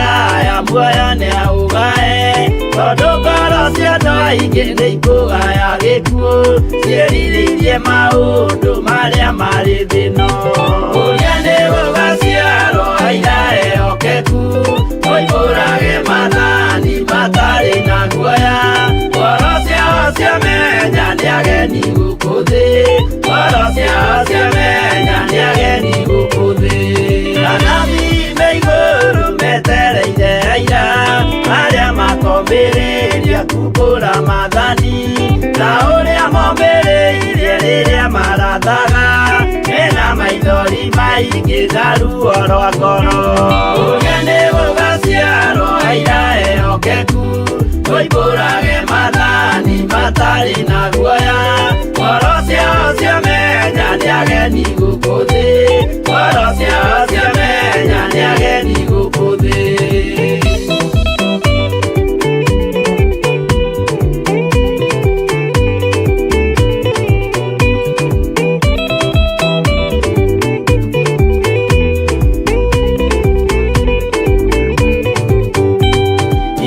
Ũkũgaya muoyo nĩ aũgae, tondũ ngoro cia andũ aingĩ nĩ ikũgaya gĩkuũ, ciĩrirĩirie maũndũ marĩa marĩ thĩ-ĩno. Ũrĩa nĩ gũgaciarwo aira ehokeku, moimbũrage maathani matarĩ na guoya. Ngoro ciao ciamenya nĩ ageni gũkũ thĩ, ngoro ciao ciamenya nĩ ageni gũkũ thĩ. Anabii me igũrũ metereire aira arĩa makombĩrĩria kumbũra maathani, ta ũrĩa mombĩrĩirie rĩrĩa marathaga, mena maithori maingĩ na ruo rwa ngoro. Ũrĩa nĩ gũgaciarwo aira ehokeku, moimbũrage maathani matarĩ na guoya. Ngoro ciao ciamenya nĩ ageni gũkũ thĩ, ngoro ciao ciamenya nĩ ageni gũkũ thĩ.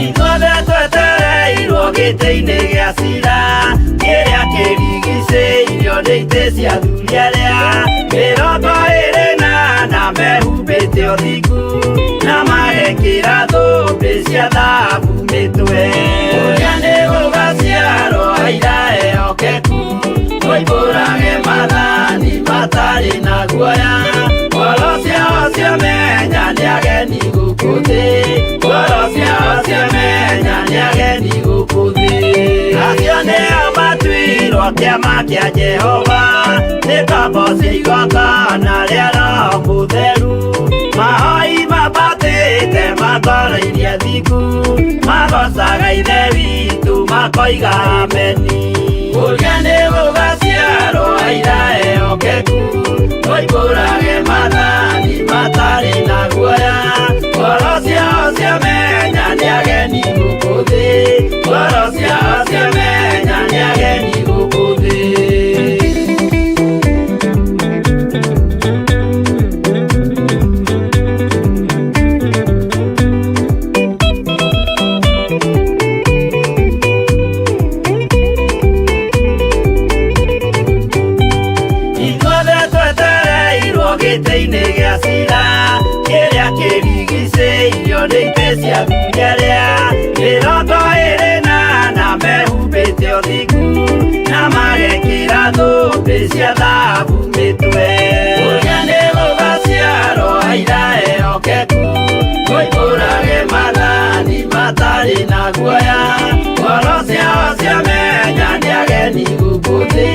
Ithuothe twetereirwo gĩtĩ-inĩ gĩa cira, kĩrĩa kĩrigicĩirio nĩ itĩ cia athuri arĩa 24 mehumbĩte ũthingu na magekĩra thũmbĩ cia thahabu mĩtwe. Ũrĩa nĩ gũgaciarwo aira ehokeku, moimbũrage maathani matarĩ na guoya. Ngoro ciao ciamenya nĩ ageni gũkũ thĩ, ngoro ciao ciamenya nĩ ageni gũkũ thĩ. Acio nĩo matuirwo kĩama kĩa Jehova, nĩ ngombo cia igongona rĩa Roho Mũtheru. Mahoi mambatĩte makoroirie thingu, magocaga Ithe witũ makoiga ameni. Ũrĩa nĩ gũgaciarwo aira ehokeku, moimbũrage maathani matarĩ na guoya. Ngoro ciao ciamenya nĩ ageni gũkũ thĩ, ngoro ciao ciamenya nĩ ageni gũkũ thĩ. Ithuothe twetereirwo gĩtĩ-inĩ gĩa cira, kĩrĩa kĩrigicĩirio nĩ itĩ cia athuri arĩa 24 mehumbĩte ũthingu na magekĩra thũmbĩ cia thahabu mĩtwe. Ũrĩa nĩ gũgaciarwo aira ehokeku, moimbũrage maathani matarĩ na guoya. Ngoro ciao ciamenya nĩ ageni gũkũ thĩ,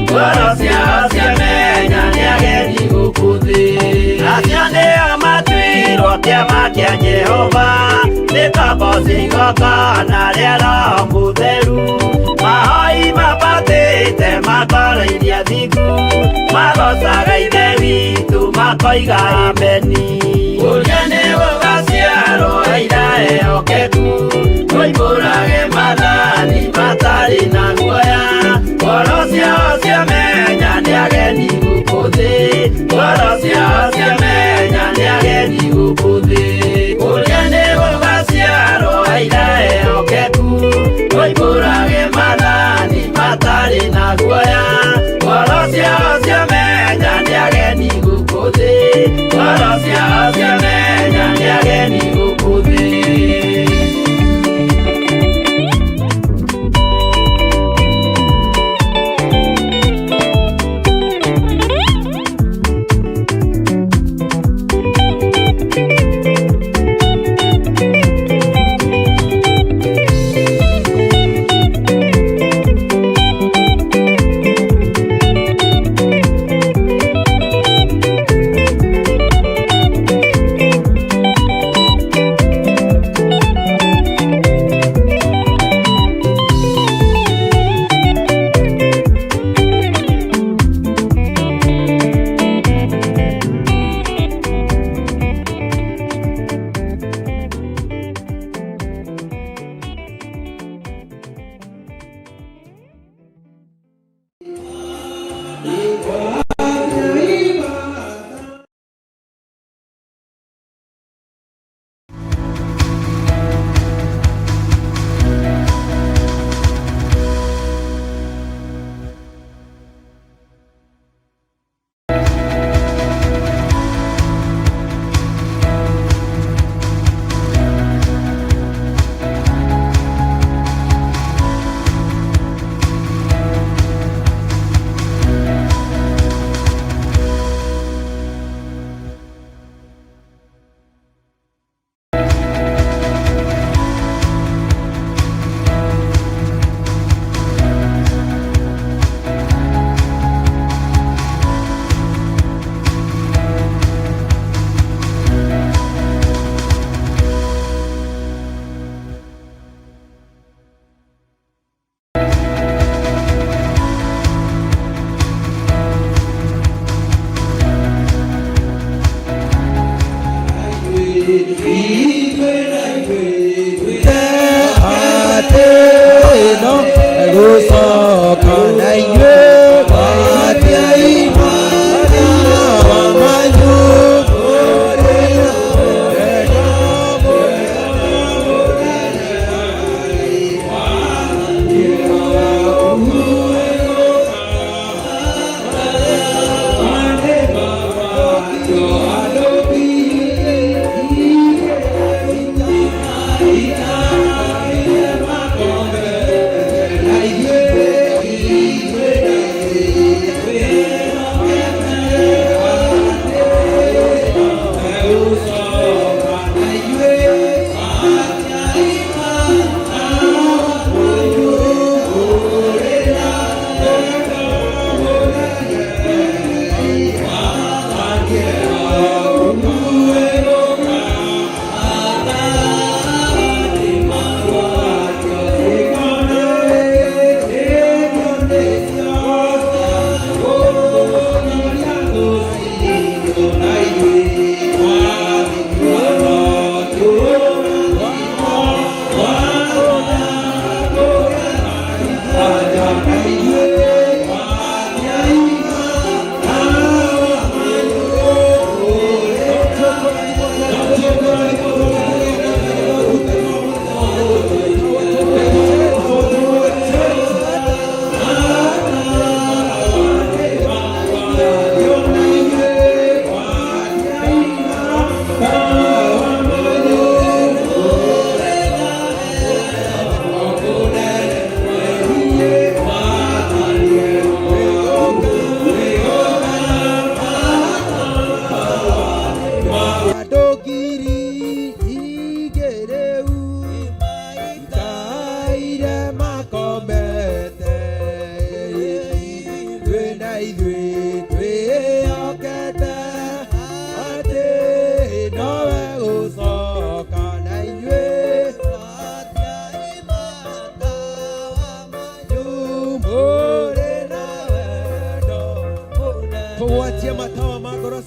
ngoro ciao ciamenya nĩ ageni gũkũ thĩ. Acio nĩo matuirwo kĩama kĩa Jehova, nĩ ngombo cia igongona rĩa Roho Mũtheru. Mahoi mambatĩte makoroirie thingu, magocaga Ithe witũ makoiga ameni. Ũrĩa nĩ gũgaciarwo aira ehokeku, moimbũrage maathani matarĩ na guoya. Ngoro ciao ciamenya nĩ ageni gũkũ thĩ, ngoro ciao ciamenya nĩ ageni gũkũ thĩ. Ũrĩa nĩ gũgaciarwo aira ehokeku, moimbũrage maathani matarĩ na guoya. Ngoro ciao ciamenya nĩ ageni gũkũ thĩ, ngoro ciao ciamenya nĩ ageni gũkũ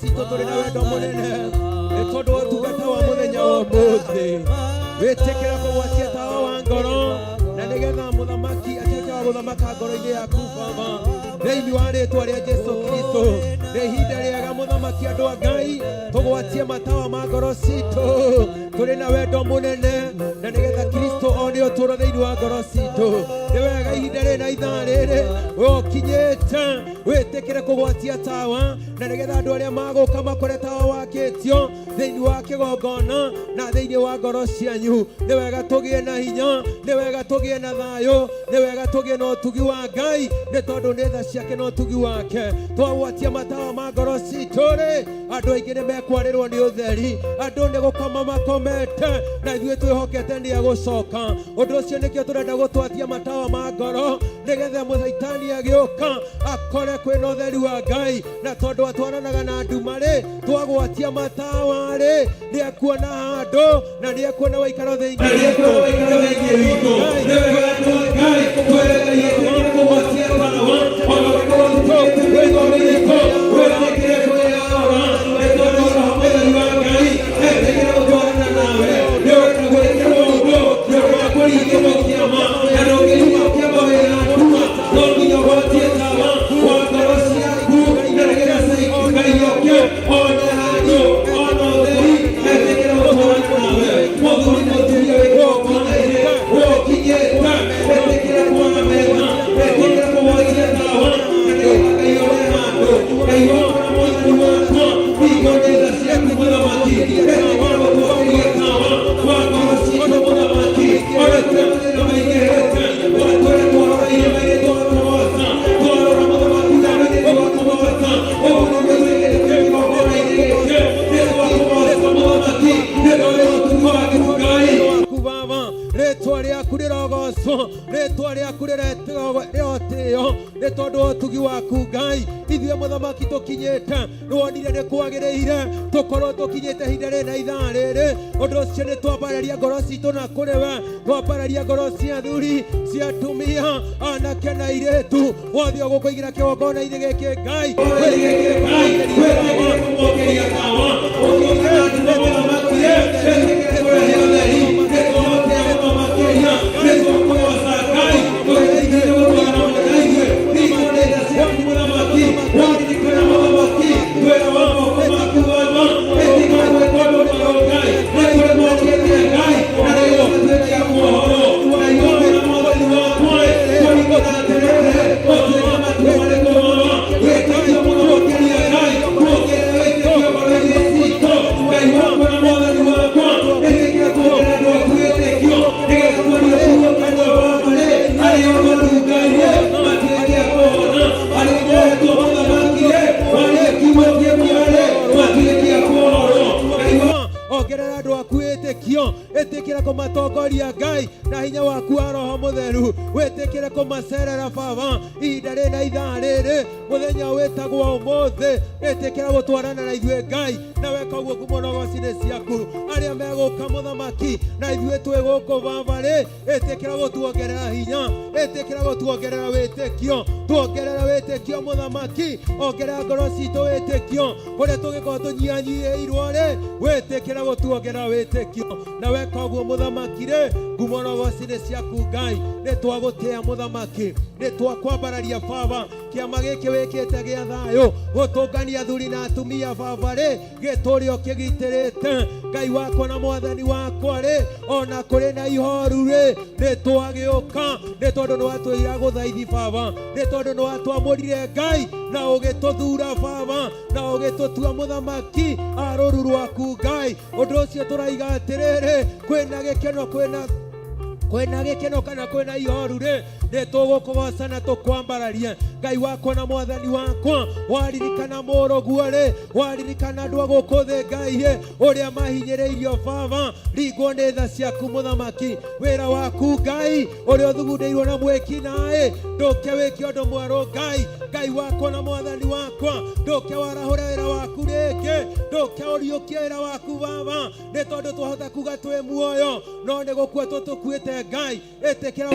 Citũ tũrĩ na wendo mũnene nĩ tondũ wa ũtungata wa mũthenya wa ũmũthĩ. Wĩtĩkĩra kũgwatia tawa wa ngoro na nĩgetha mũthamaki atuĩke wa gũthamaka ngoro-inĩ yaku baba, thĩinĩ wa rĩtwa rĩa Jesu Kristo. Nĩ ihinda rĩega mũthamaki, andũ a Ngai, tũgwatie matawa ma ngoro citũ tũrĩ na wendo mũnene na nĩgetha Kristo one ũtũũro thĩinĩ wa ngoro citũ. Nĩ wega ihinda rĩrĩ na ithaa rĩrĩ we ũkinyĩte wĩtĩkĩre kũgwatia tawa na nĩgetha andũ arĩa magũka makore tawa wakĩtio thĩinĩ wa kĩgongona na thĩinĩ wa ngoro cianyu. Nĩ wega tũgĩe na hinya, nĩ wega tũgĩe na thayũ, nĩ wega tũgĩe na ũtugi wa Ngai, nĩ tondũ nĩ tha ciake na ũtugi wake. Twagwatia matawa ma ngoro citũ rĩ, andũ aingĩ nĩ mekwarĩrwo nĩ ũtheri, andũ nĩ gũkoma makomete na ithuĩ twĩhokete nĩ egũcoka. Ũndũ ũcio nĩkĩo tũrenda gũtwatia matawa ma ngoro nĩgetha mũcaitani agĩũka akore kwĩna ũtheri wa Ngai, na tondũ atwaranaga na nduma rĩ, twagwatia matawa rĩ, nĩ ekuona handũ na nĩ ekuona waikaro thĩinĩ witũ. Waku baba, rĩtwa rĩaku rĩrogocwo, rĩtwa rĩaku rĩrotĩo nĩ tondũ wa ũtugi waku Ngai. Ithuĩ mũthamaki tũkinyĩte, nĩwonire nĩ kwagĩrĩire tũkorwo tũkinyĩte ihinda rĩrĩ na ithaa rĩrĩ. Ũndũ ũcio nĩ twambararia ngoro citũ na kũrĩ we, twambararia ngoro cia athuri, cia atumia, anake na airĩtu wothe ũgũkũigĩra kĩgongona-inĩ gĩkĩ Ngai. Ongerera andũ aku wĩtĩkio, ĩtĩkĩra kũmatongoria Ngai na hinya waku wa Roho Mũtheru, wĩtĩkĩre kũmacerera baba ihinda rĩrĩ na ithaa rĩrĩ mũthenya wĩtagwo ũmũthĩ. Ĩtĩkĩra gũtwarana na ithuĩ Ngai, na weka ũguo ngumo na ũgoci nĩ ciaku. Arĩa megũka mũthamaki na ithuĩ twĩ gũkũ baba rĩ, ĩtĩkĩra gũtuongerera hinya, ĩtĩkĩra gũtuongerera wĩtĩkio, tuongerera wĩtĩkio mũthamaki, ongerera ngoro citũ wĩtĩkio kũrĩa tũngĩkorwo tũnyihanyihĩirwo rĩ, wĩtĩkĩra gũtuongerera wĩtĩkio, na weka ũguo mũthamaki rĩ, ngumo na ũgoci nĩ ciaku Ngai. Nĩ twagũtĩa mũthamaki, nĩ twakwambararia baba. Kĩama gĩkĩ wĩkĩte gĩa thayũ gũtũngania athuri na atumia baba rĩ, gĩtũrĩ ũkĩgitĩrĩte Ngai wakwa na mwathani wakwa rĩ, ona kũrĩ na ihoru rĩ, nĩ twagĩũka nĩ tondũ nĩ watwĩra gũthaithi baba, nĩ tondũ nĩ watwamũrire Ngai na ũgĩtũthura baba na ũgĩtũtua mũthamaki a rũru rwaku Ngai. Ũndũ ũcio tũraiga atĩrĩrĩ, kwĩna gĩkeno, kwĩna gĩkeno kana kwĩna ihoru rĩ, nĩ tũgũkũgoca na tũkwambararie Ngai wakwa na mwathani wakwa. Waririkana mũrũguo rĩ, waririkana andũ a gũkũ thĩ Ngai rĩ, ũrĩa mahinyĩrĩirio baba, ringwo nĩ tha ciaku mũthamaki. Wĩra waku Ngai ũrĩa ũthugundĩirwo na mwĩki naĩ, ndũke wĩke ũndũ mwerũ Ngai. Ngai wakwa na mwathani wakwa, ndũke warahũre wĩra waku rĩngĩ, ndũke ũriũkie wĩra waku baba, nĩ tondũ twahota kuga twĩ muoyo no nĩ gũkua tũtũkuĩte. wĩkĩte Ngai. Ĩtĩkĩra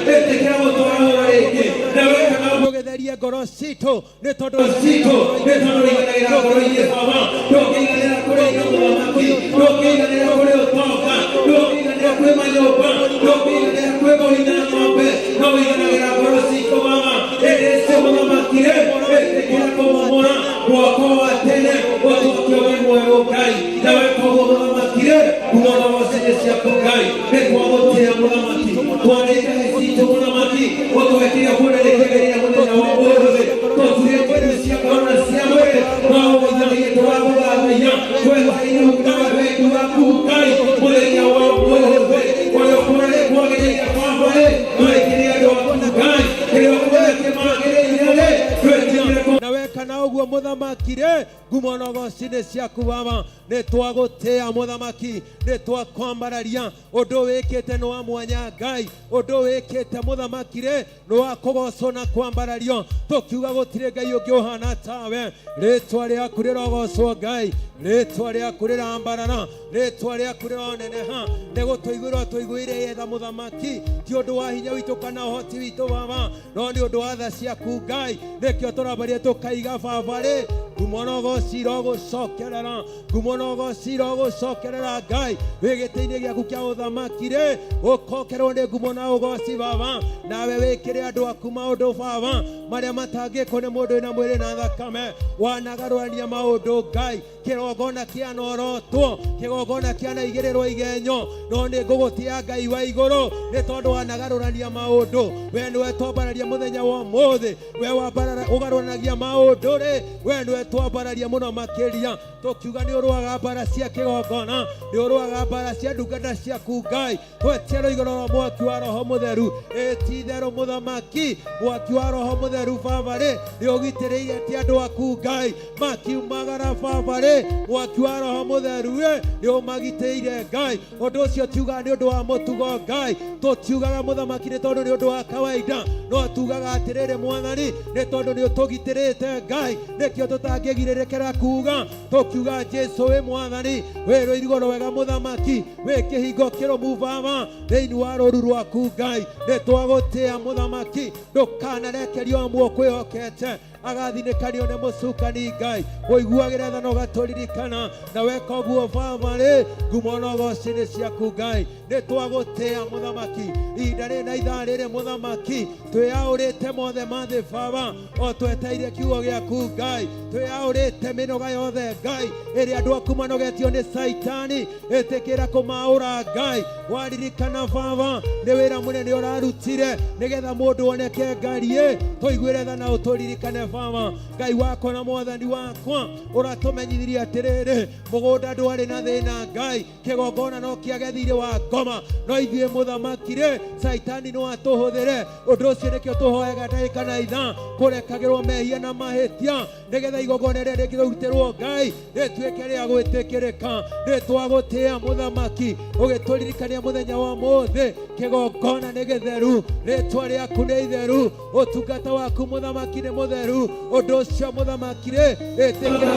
Ĩtĩkĩra gũtwarahũra rĩngĩ na weka ũgĩtherie ngoro citũ, nĩ tondũ citũ, nĩ tondũ ũiganagĩra ngoro-inĩ. Baba, ndũngĩiganĩra kũrĩ indo, mũthamaki, ndũngĩiganĩra kũrĩ ũtonga, ndũngĩiganĩra kwĩ manyũmba, ndũngĩiganĩra kwĩ mbũri na ng'ombe, no ũiganagĩra ngoro citũ. Baba, ĩndĩ cio, mũthamaki rĩ, ĩtĩkĩra kũmomora mwako wa tene, ũtuĩke wĩ mwerũ, Ngai. Na weka ũguo, mũthamaki rĩ, ngumo na ũgoci ciaku, Ngai. Nĩ twagũtĩĩa, mũthamaki, twanĩte citũ, mũthamaki, ũtũhe kĩrĩa kuona nĩ kĩagĩrĩire mũthenya wa ũmũthĩ. Tũturĩte iru cia ngoro na cia mwĩrĩ, no ũgũthagia tũragũthathaia twetereire na wendi waku, Ngai, mũthenya wa ũmũthĩ. Ũrĩa ũkuona nĩ kwagĩrĩire, Baba rĩ, twĩkĩre andũ aku, Ngai, kĩrĩa ũkuona kĩmagĩrĩire rĩ, twĩtĩkĩre. Na weka na ũguo, mũthamaki rĩ, ngumo na ũgoci nĩ ciaku. Baba, nĩ twagũtĩĩa, mũthamaki, nĩ twakwambararia. Ũndũ wĩkĩte nĩ wa mwanya, Ngai. Ũndũ wĩkĩte, mũthamaki rĩ, nĩ wa kũgocwo na kwambarario, tũkiuga gũtirĩ Ngai ũngĩ ũhana tawe. Rĩtwa rĩaku rĩrogocwo, Ngai. Rĩtwa rĩaku rĩrambarara, rĩtwa rĩaku rĩroneneha. Nĩ gũtũiguĩrwo tũiguĩire yetha, mũthamaki, ti ũndũ wa hinya witũ kana ũhoti witũ, Baba, no nĩ ũndũ wa tha ciaku, Ngai. Nĩkĩo tũrambaria tũkaiga, Baba rĩ, ngumo na ũgoci irogũcokerera, ngumo na ũgoci irogũcokerera. Ngai, wĩ gĩtĩ-inĩ gĩaku kĩa ũthamaki rĩ, ũkokerwo nĩ ngumo na ũgoci. Baba, nawe wĩkĩre andũ aku maũndũ, Baba, marĩa matangĩkwo nĩ mũndũ wĩna mwĩrĩ na thakame. Wanagarũrania maũndũ, Ngai. Kĩgongona kĩanorotwo, kĩgongona kĩanaigĩrĩrwo igenyo, no nĩ ngũgũtĩa, Ngai wa igũrũ, nĩ tondũ wanagarũrania maũndũ. We nĩwe twambararia mũthenya wa ũmũthĩ. We wambarara ũgarũranagia maũndũ rĩ, we nĩwe twambararia mũno makĩria, tũkiuga nĩ ũrũaga mbara cia kĩgongona, nĩ ũrũaga mbara cia ndungata ciaku, Ngai. Twetia rũigũrũ rwa mwaki wa Roho Mũtheru. Ĩ ti itherũ, mũthamaki, mwaki wa Roho Mũtheru, Baba rĩ, nĩ ũgitĩrĩire ti andũ aku, Ngai, makiumagara. Baba rĩ, mwaki wa Roho Mũtheru rĩ, nĩ ũmagitĩire, Ngai. Ũndũ ũcio tiugaga nĩ ũndũ wa mũtugo, Ngai. Tũtiugaga, mũthamaki, nĩ tondũ nĩ ũndũ wa kawaida, no tugaga atĩrĩrĩ, mwathani, nĩ tondũ nĩ ũtũgitĩrĩte, Ngai. Nĩkĩo tũtangĩgirĩrĩkĩra kuga, tũkiuga Jesu wĩ mwathani, wĩ rũirigo rwega, mũthamaki, wĩ kĩhingo kĩrũmu, Baba, thĩinĩ wa rũru rwaku. Ngai, nĩ twagũtĩa, mũthamaki. Ndũkanarekerio amwe ũkwĩhokete agathinĩkanio nĩ mũcukani. Ngai, ũiguagĩre tha na ũgatũririkana. Na weka ũguo, Baba rĩ, ngumo na ũgoci nĩ ciaku. Ngai, nĩ twagũtĩa, mũthamaki, ihinda rĩrĩ na ithaa rĩrĩ. Mũthamaki, twĩyaũrĩte mothe ma thĩ, Baba, o tweteire kiugo gĩaku. Ngai, twĩyaũrĩte mĩnoga yothe, Ngai, ĩrĩa andũ aku manogetio nĩ Caitani. Ĩtĩkĩra kũmaũra, Ngai. Waririkana, Baba, nĩ wĩra mũnene ũrarutire nĩgetha mũndũ oneke ngariĩ. Tũiguĩre tha na ũtũririkane, Baba. Ngai wakwa na mwathani wakwa, ũratũmenyithirie atĩrĩrĩ, mũgũnda ndwarĩ na thĩna, Ngai, kĩgongona no kĩage thirĩ wa ngoma, no ithuĩ, mũthamaki rĩ, Caitani no atũhũthĩre. Ũndũ ũcio nĩkĩo tũhoyaga ndagĩka na ithaa kũrekagĩrwo mehia na mahĩtia, nĩgetha igongona rĩrĩa rĩngĩrutĩrwo Ngai rĩtuĩke rĩa gwĩtĩkĩrĩka. Nĩ twagũtĩa, mũthamaki, ũgĩtũririkania mũthenya wa mũthĩ kĩgongona nĩ gĩtheru, rĩtwa rĩaku nĩ itheru, ũtungata waku, mũthamaki, nĩ mũtheru. Ũndũ ũcio, mũthamaki rĩ, ĩtĩkĩra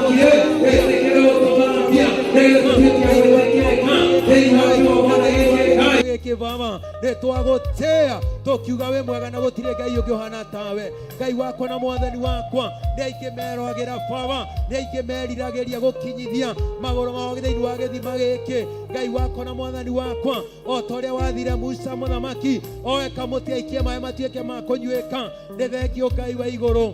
Ĩtĩkĩra gũtũthambia nĩgetha tũtuĩke a gwĩtĩkĩrĩka thĩinĩ wa kĩgongona gĩkĩ, Ngai. Gĩkĩ, Baba, nĩ twagũtĩa, tũkiuga wĩ mwega na gũtirĩ Ngai ũngĩ ũhana tawe. Ngai wakwa na mwathani wakwa, nĩ aingĩ merogagĩra, Baba, nĩ aingĩ meriragĩria gũkinyithia magũrũ mao thĩinĩ wa gĩthima gĩkĩ. Ngai wakwa na mwathani wakwa, o ta ũrĩa wathire Musa, mũthamaki, oe kamũtĩ aikie maĩ matuĩke ma kũnyuĩka, nĩ thengio, Ngai wa igũrũ,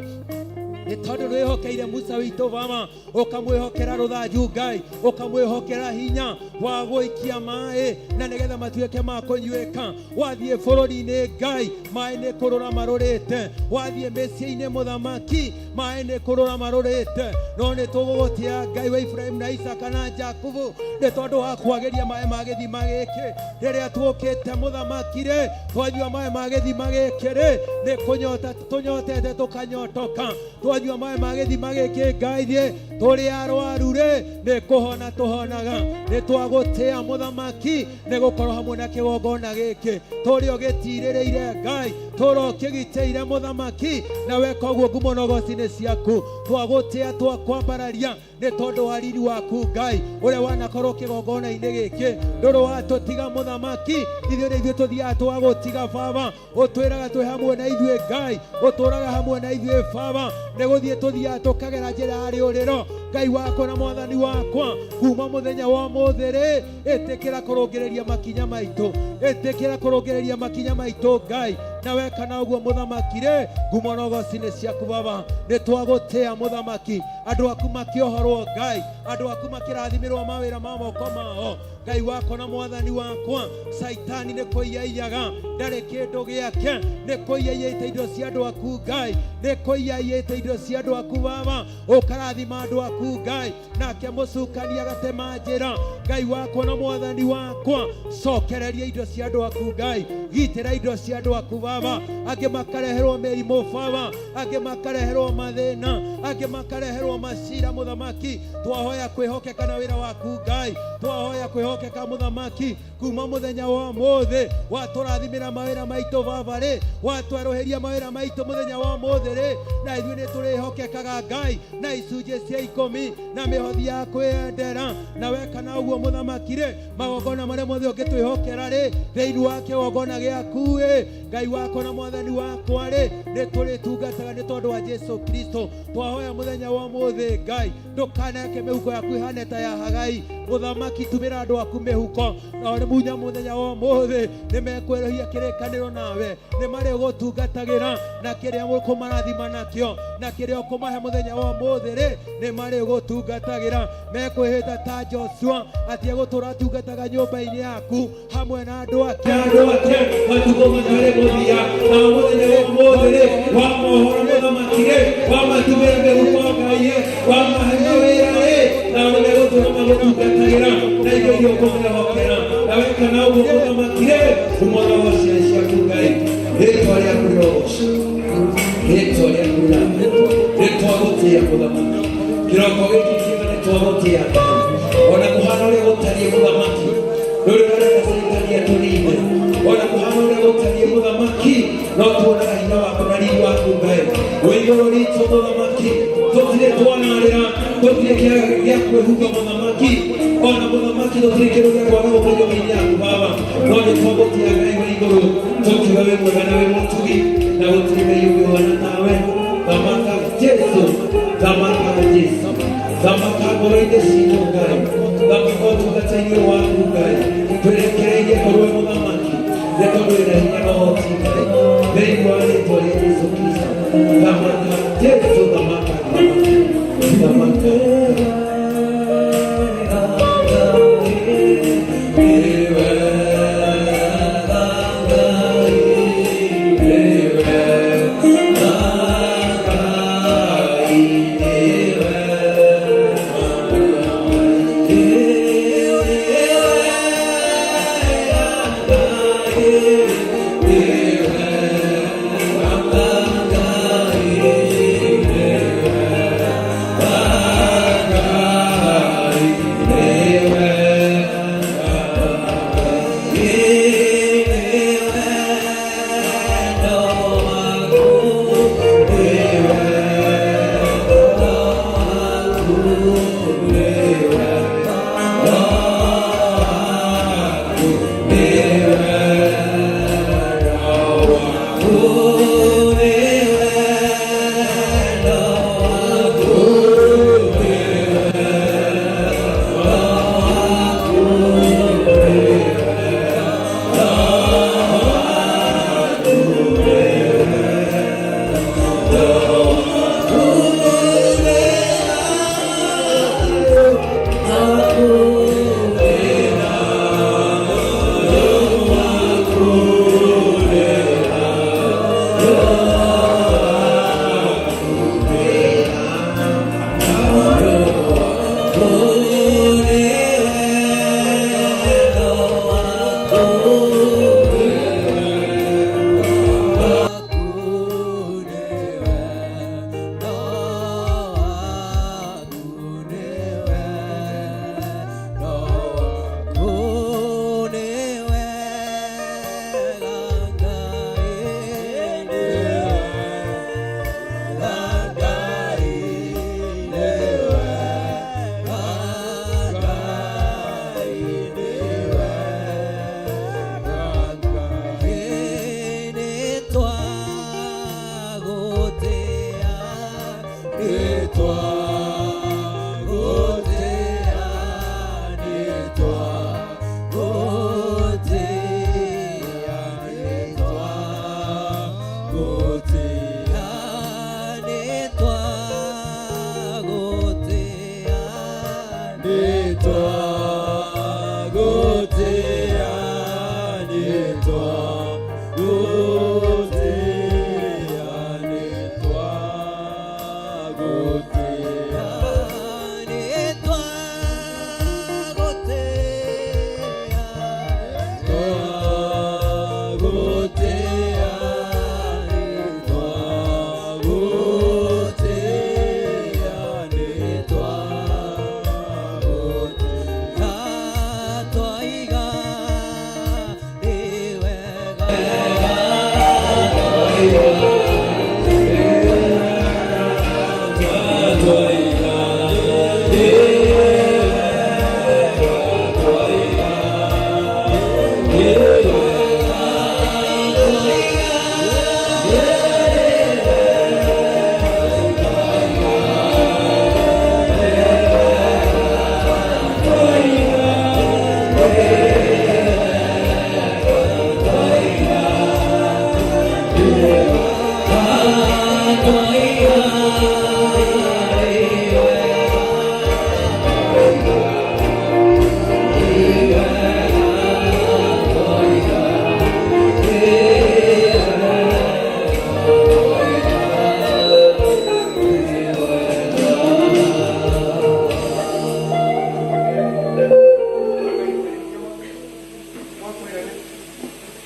nĩ tondũ nĩwĩhokeire Musa witũ, Baba, ũkamwĩhokera rũthanju, Ngai, ũkamwĩhokera hinya wa gũikia maĩ na nĩgetha matuĩke ma kũnyuĩka. Wathiĩ bũrũri-inĩ, Ngai, maĩ nĩ kũrũra marũrĩte. Wathiĩ mĩciĩ-inĩ, mũthamaki, maĩ nĩ kũrũra marũrĩte. No nĩ tũgũgũtĩa, Ngai wa Ibrahimu na Isaka na Jakubu, nĩ tondũ wa kwagĩria maĩ ma gĩthima gĩkĩ. Rĩrĩa tuũkĩte, mũthamaki rĩ, twanyua maĩ ma gĩthima gĩkĩ rĩ, nĩ kũnyota tũnyotete tũkanyotoka. Twanyua maĩ ma gĩthima gĩkĩ, Ngai rĩ, tũrĩ arwaru rĩ, nĩ kũhona tũhonaga. Nĩ twagũtĩa, mũthamaki, nĩ gũkorwo hamwe na kĩgongona gĩkĩ tũrĩ o gĩtirĩrĩire, Ngai, tũrokĩgitĩire, mũthamaki. Na weka ũguo, ngumo na ũgoci nĩ nĩ ciaku. Twagũtĩa, twakwambararia nĩ tondũ wa riri waku Ngai ũrĩa wanakorwo kĩgongona-inĩ gĩkĩ. Ndũrĩ watũtiga mũthamaki, ithuĩ nĩ ithuĩ tũthiaga twagũtiga baba. Ũtwĩraga twĩ hamwe na ithuĩ Ngai, ũtũraga hamwe na ithuĩ baba. Nĩ gũthiĩ tũthiaga tũkagera njĩra ya rĩũrĩro, Ngai wakwa na mwathani wakwa. Kuma mũthenya wa ũmũthĩ rĩ, ĩtĩkĩra kũrũngĩrĩria makinya maitũ, ĩtĩkĩra kũrũngĩrĩria makinya maitũ Ngai. Na weka na ũguo mũthamaki rĩ, ngumo na ũgoci nĩ ciaku baba. Nĩ twagũtĩa mũthamaki, andũ aku makĩohorwo Ngai, andũ aku makĩrathimĩrwo mawĩra ma moko mao. Ngai wakwa na mwathani wakwa, Caitani nĩ kũiyaiyaga, ndarĩ kĩndũ gĩake, nĩ kũiyaiyĩte indo cia andũ aku Ngai, nĩ kũiyaiyĩte indo cia andũ aku baba. Ũkarathima andũ aku Ngai, nake mũcukani agatema njĩra. Ngai wakwa na mwathani wakwa, cokereria indo cia andũ aku Ngai, gitĩra indo cia andũ aku baba. Angĩ makareherwo mĩrimũ baba, angĩ makareherwo mathĩna, angĩ makareherwo macira mũthamaki. Twahoya kwĩhokeka na wĩra waku Ngai, twahoya kwĩhokeka mũthamaki. Kuma mũthenya wa ũmũthĩ watũrathimĩra mawĩra maitũ baba rĩ, watwerũhĩria mawĩra maitũ mũthenya wa ũmũthĩ rĩ, na ithuĩ nĩ tũrĩhokekaga Ngai na icunjĩ cia ikũmi na mĩhothi ya kwĩyendera. Na weka na ũguo mũthamaki rĩ, magongona marĩa mothe ũngĩtwĩhokera rĩ, thĩinĩ wa kĩgongona gĩaku ĩ Ngai wakwa na mwathani wakwa rĩ, nĩ tũrĩtungataga nĩ tondũ wa Jesu Kristo. Twahoya mũthenya wa ũmũthĩ Ngai, ndũkaneke mĩhuko yaku ĩhane ta ya Hagai mũthamaki. Tumĩra andũ aku mĩhuko, nao nĩ munya mũthenya wa ũmũthĩ nĩ mekwerũhia kĩrĩkanĩro nawe, nĩ marĩ gũtungatagĩra na kĩrĩa ũkũmarathima nakĩo, na kĩrĩa ũkũmahe mũthenya wa ũmũthĩ rĩ, nĩ marĩ gũtungatagĩra. Mekwĩhĩta ta Joshua atĩ egũtũra atungataga nyũmba-inĩ yaku hamwe na andũ ake, andũ ake matukũ matarĩ mũthia. Na mũthenya wa ũmũthĩ rĩ, wa mohoro mũthamaki rĩ, wa matumĩra mĩhuko Ngai, wa mahe mawĩra rĩ, nao nĩ megũtũra magũtungatagĩra na indo iria ũkũmehokera. Na weka na ũguo mũthamaki rĩ, ngumo na ũgoci nĩ ciaku Ngai. Rĩtwa rĩaku rĩrogocwo, rĩtwa rĩaku rĩrathimwo. Nĩ twagũtĩĩa mũthamaki kĩroko gĩkĩ kĩega, nĩ twagũtĩĩa Ngai ona kũhana ũrĩa gũtariĩ mũthamaki. Ndũrĩ ũrareka caitani atũnine. Ona kũhana ũrĩa gũtariĩ mũthamaki, no tuonaga hinya waku na riri waku Ngai wĩ igũrũ ritũ mũthamaki. Tũtirĩ twanarĩra, tũtirĩ kĩaga gĩa kwĩhumba mũthamaki, ona mũthamaki tũtirĩ kĩndũ gĩa kwaga gũka nyũmba-inĩ yaku baba. No nĩ twagũtĩĩa Ngai wĩ igũrũ, tũkiuga wĩ mwega na wĩ mũtugi, na gũtirĩ Ngai ũngĩ ũhana tawe. Thamaka Jesu, thamaka Jesu, thamaka ngoro-inĩ citũ Ngai, thamaka ũtungata-inĩ ũyũ waku Ngai. Twĩrekereirie kũrĩ we mũthamaki, nĩ tondũ wĩna hinya na ũhoti Ngai. Thĩinĩ wa rĩtwa rĩa Jesu Kristo, thamaka Jesu, thamaka, thamaka, thamaka.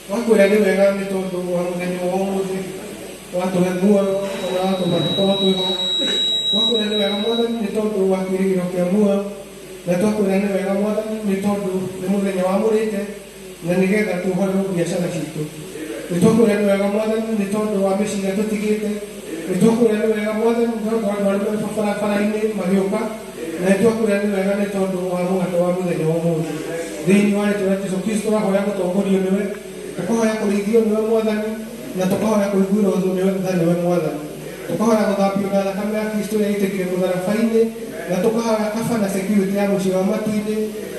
Twakwĩra nĩ wega nĩ tondũ wa mũthenya wa ũmũthĩ watũhe muoyo ona watũma tũkorwo twĩho. Twakwĩra nĩ wega Mwathani nĩ tondũ wa kĩĩrĩgĩrĩro kĩa muoyo, na twakwĩra nĩ wega Mwathani nĩ tondũ nĩ mũthenya wamũrĩte na nĩgetha tuohorerwo biacara citũ. Nĩ twakwĩra nĩ wega Mwathani nĩ tondũ wa mĩciĩ ĩrĩa tũtigĩte. Nĩ twakwĩra nĩ wega Mwathani nĩ tondũ wa andũ arĩa marĩ barabara-inĩ magĩũka, na nĩ twakwĩra nĩ wega nĩ tondũ wa mũgate wa mũthenya wa ũmũthĩ. Thĩinĩ wa rĩtwa rĩa Jesũ Kristo tũrahoya gũtongorio nĩwe, tũkahoya kũrĩithio nĩwe Mwathani, na tũkahoya kũiguĩrwo tha nĩwe Mwathani. Tũkahoya gũthambio na thakame ya Kristo ĩrĩa yaitĩkire mũtharaba-inĩ, na tũkahoya kaba na security ya mũciĩ wa matu-inĩ,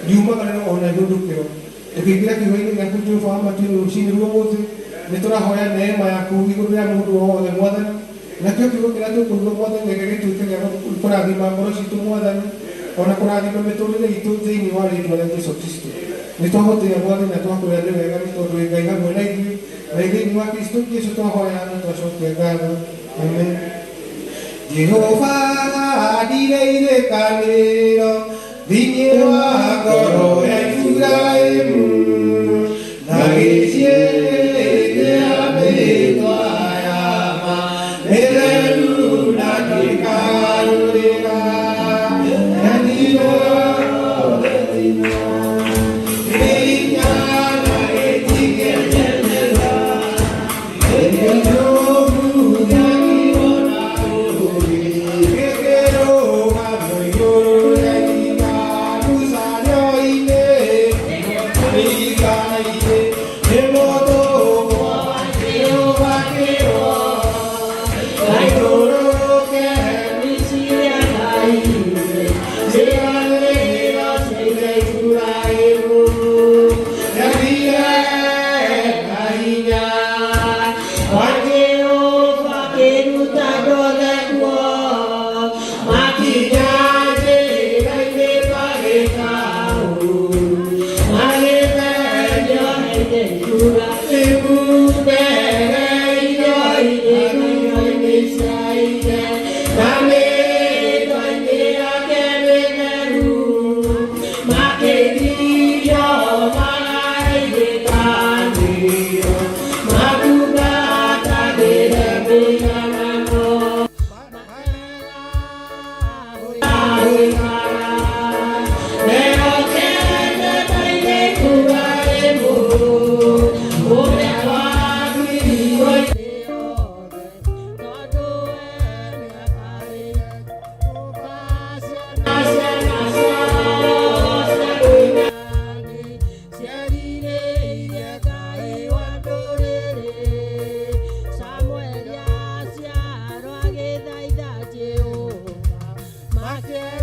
riumagarĩro ona ihũndũkĩro. Tũkĩingĩra kiugo-inĩ gĩaku Jehova wa matu-inĩ rũcinĩ rwa ũmũthĩ, nĩ tũrahoya neema yaku igũrũ rĩa mũndũ o wothe Mwathani, nakĩo kiugo kĩrĩa tũkũigua Mwathani reke gĩtuĩke gĩa kũrathima ngoro citũ Mwathani, ona kũrathima mĩtũrĩre itũ thĩinĩ wa rĩtwa rĩa Jesũ Kristo. Nĩ twagũtĩĩa Mwathani na twakwĩra nĩ wega nĩ tondũ wĩ Ngai hamwe na ithuĩ, na thĩinĩ wa Kristo Jesũ twahoya na twacokia ngatho. Amen. Jehova ahandire irĩkanĩro thĩinĩ wa ngoro ya Iburahĩmu, na gĩciĩrĩra mĩĩtwa ya ma mĩtheru na kĩgarũrĩra.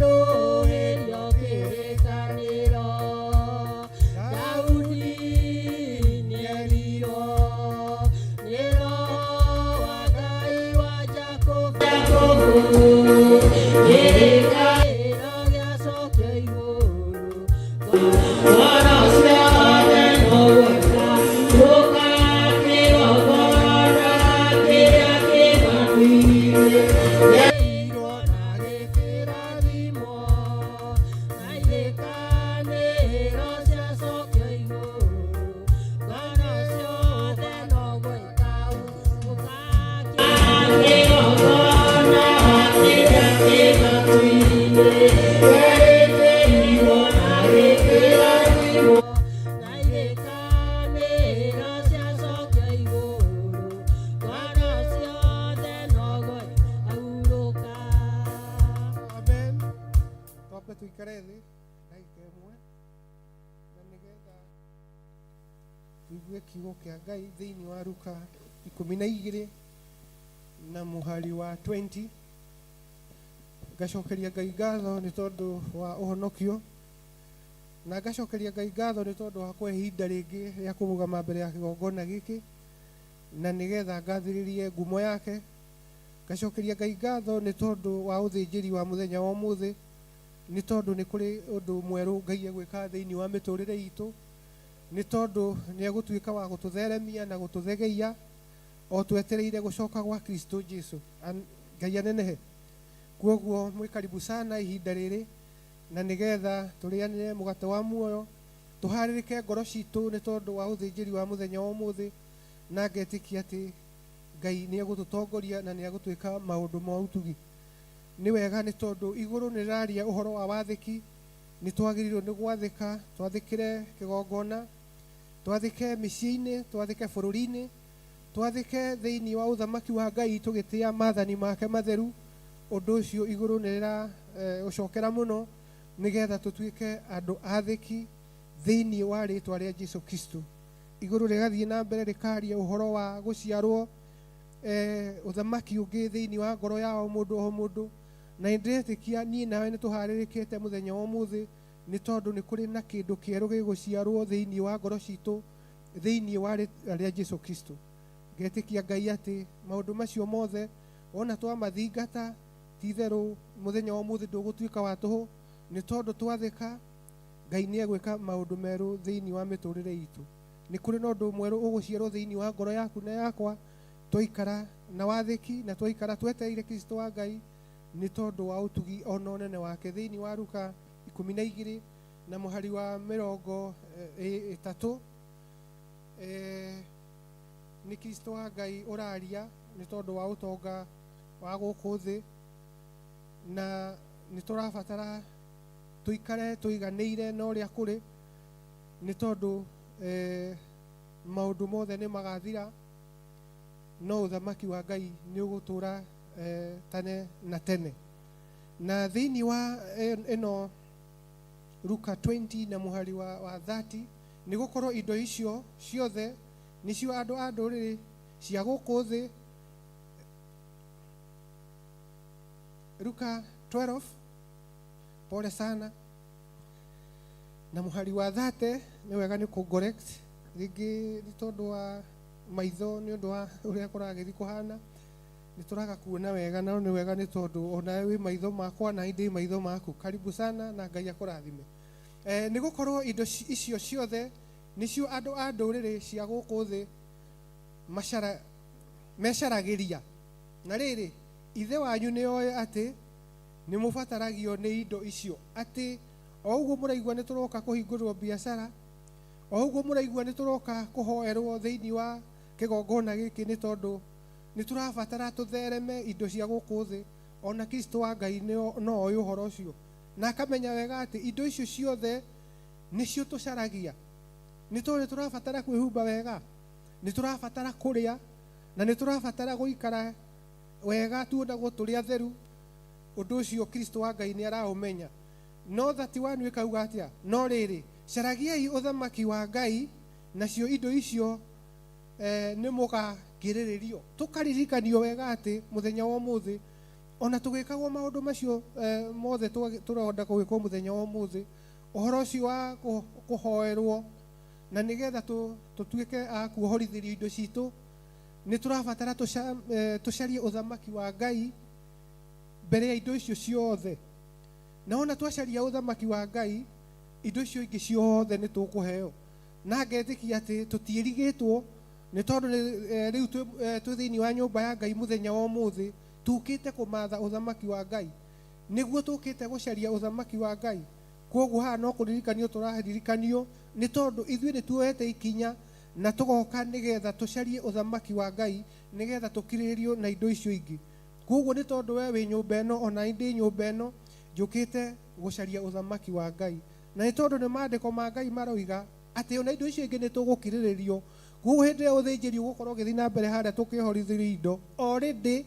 Makĩrũhĩrio kĩrĩkanĩro. Daudi Tũigue kiugo kĩa Ngai thĩinĩ wa Luka 12 na mũhari wa 20. Ngacokeria Ngai ngatho nĩ tondũ wa ũhonokio, na ngacokeria Ngai ngatho nĩ tondũ wa kũhe ihinda rĩngĩ rĩa kũrũgama mbere ya kĩgongona gĩkĩ, na nĩgetha ngathĩrĩrie ngumo yake. Ngacokeria Ngai ngatho nĩ tondũ wa ũthĩnjĩri wa mũthenya wa ũmũthĩ, nĩ tondũ nĩ kũrĩ ũndũ mwerũ Ngai egwĩka thĩinĩ wa mĩtũrĩre itũ, nĩ tondũ nĩ egũtuĩka wa gũtũtheremia na gũtũthegeia o twetereire gũcoka gwa Kristo Jesu. Ngai anenehe. Kwoguo mwĩ karibu sana ihinda rĩrĩ, na nĩgetha tũrĩanĩre mũgate wa muoyo, tũharĩrĩke ngoro citũ nĩ tondũ wa ũthĩnjĩri wa mũthenya wa ũmũthĩ, na ngetĩkia atĩ Ngai nĩ egũtũtongoria na nĩ egũtwĩka maũndũ ma ũtugi. Nĩ wega nĩ tondũ igũrũ nĩ rĩraria ũhoro wa wathĩki, nĩ twagĩrĩirwo nĩ gwathĩka, twathĩkĩre kĩgongona, twathĩke mĩciĩ-inĩ, twathĩke bũrũri-inĩ, twathĩke thĩinĩ wa ũthamaki wa Ngai tũgĩtĩa maathani make matheru. Ũndũ ũcio igũrũ nĩ rĩra ũcokera mũno nĩgetha tũtuĩke andũ athĩki thĩinĩ wa rĩtwa rĩa Jesu Kristo. Igũrũ rĩgathiĩ na mbere rĩkaria ũhoro wa gũciarwo ũthamaki ũngĩ thĩinĩ wa ngoro ya o mũndũ o mũndũ, na nĩndĩretĩkia niĩ nawe nĩ tũharĩrĩkĩte mũthenya wa ũmũthĩ, nĩ tondũ nĩ kũrĩ na kĩndũ kĩerũ gĩgũciarwo thĩinĩ wa ngoro citũ thĩinĩ wa rĩtwa rĩa Jesu Kristo. Ngetĩkia Ngai atĩ maũndũ macio mothe wona twamathingata, ti itherũ mũthenya wa ũmũthĩ ndũgũtuĩka wa tũhũ, nĩ tondũ twathĩka Ngai nĩ egwĩka maũndũ merũ thĩinĩ wa mĩtũrĩre itũ. Nĩ kũrĩ na ũndũ mwerũ ũgũciarwo thĩinĩ wa ngoro yaku na yakwa twaikara na wathĩki na twaikara twetereire Kristo wa Ngai nĩ tondũ wa ũtugi ona ũnene wake. Thĩinĩ wa Luka 12 na mũhari wa 30, nĩ Kristo wa Ngai ũraria nĩ tondũ wa ũtonga wa gũkũ thĩ, na nĩ tũrabatara tũikare tũiganĩire na ũrĩa kũrĩ, nĩ tondũ maũndũ mothe nĩ magathira, no ũthamaki wa Ngai nĩ ũgũtũra tene na tene. Na thĩinĩ wa ĩno Luka 20 na mũhari wa 30, nĩ gũkorwo indo icio ciothe nĩcio andũ a ndũrĩrĩ cia gũkũ thĩ. Luka 12, pole sana, na mũhari wa 30, nĩ wega nĩ kũ correct rĩngĩ nĩ tondũ wa maitho, nĩ ũndũ wa ũrĩa kũragĩthiĩ kũhana, nĩ tũraga kuona wega, no nĩ wega nĩ tondũ onawe wĩ maitho makwa na ndĩ maitho maku. Karibu sana na Ngai akũrathime. Nĩ gũkorwo indo icio ciothe nĩcio andũ a ndũrĩrĩ cia gũkũ thĩ mecaragĩria. Na rĩrĩ, Ithe wanyu nĩ oĩ atĩ nĩ mũbataragio nĩ indo icio, atĩ o ũguo mũraigua nĩ tũroka kũhingũrĩrwo biacara, o ũguo mũraigua nĩ tũroka kũhoerwo thĩinĩ wa kĩgongona gĩkĩ, nĩ tondũ nĩ tũrabatara tũthereme indo cia gũkũ thĩ. Ona Kristo wa Ngai no oĩ ũhoro ũcio, na akamenya wega atĩ indo icio ciothe nĩcio tũcaragia. Nĩ tondũ nĩ tũrabatara kwĩhumba wega, nĩ tũrabatara kũrĩa, na nĩ tũrabatara gũikara wega tuonagwo tũrĩ atheru. Ũndũ ũcio Kristo wa Ngai nĩ araũmenya. No 31 ĩkauga atĩa? No rĩrĩ, caragiai ũthamaki wa Ngai, nacio indo icio nĩ mũgakĩrĩrĩrio. Tũkaririkanio wega atĩ mũthenya wa ũmũthĩ, ona tũgĩkagwo maũndũ macio mothe tũronda gũgĩkwo mũthenya wa ũmũthĩ, ũhoro ũcio wa kũhoerwo na nĩgetha tũtuĩke a kuohorithĩrio indo citũ, nĩ tũrabatara tũcarie ũthamaki wa Ngai mbere ya indo icio ciothe. Na ona twacaria ũthamaki wa Ngai, indo icio ingĩ ciothe nĩ tũkũheo. Na ngetĩkia atĩ tũtiĩrigĩtwo, nĩ tondũ rĩu twĩ thĩinĩ wa nyũmba ya Ngai mũthenya wa ũmũthĩ, tũkĩte kũmatha ũthamaki wa Ngai, nĩguo tũkĩte gũcaria ũthamaki wa Ngai. Kwoguo haha no kũririkanio tũraririkanio, nĩ tondũ ithuĩ nĩ tuoete ikinya na tũgoka nĩgetha tũcarie ũthamaki wa Ngai, nĩgetha tũkirĩrĩrio na indo icio ingĩ. Kwoguo nĩ tondũ we wĩ nyũmba ĩno, ona ndĩ nyũmba ĩno, njũkĩte gũcaria ũthamaki wa Ngai. Na nĩ tondũ nĩ maandĩko ma Ngai maroiga atĩ ona indo icio ingĩ nĩ tũgũkirĩrĩrio. Kwoguo hĩndĩ ĩrĩa ũthĩnjĩri ũgũkorwo ũgĩthiĩ na mbere harĩa tũkĩhorithĩrio indo, already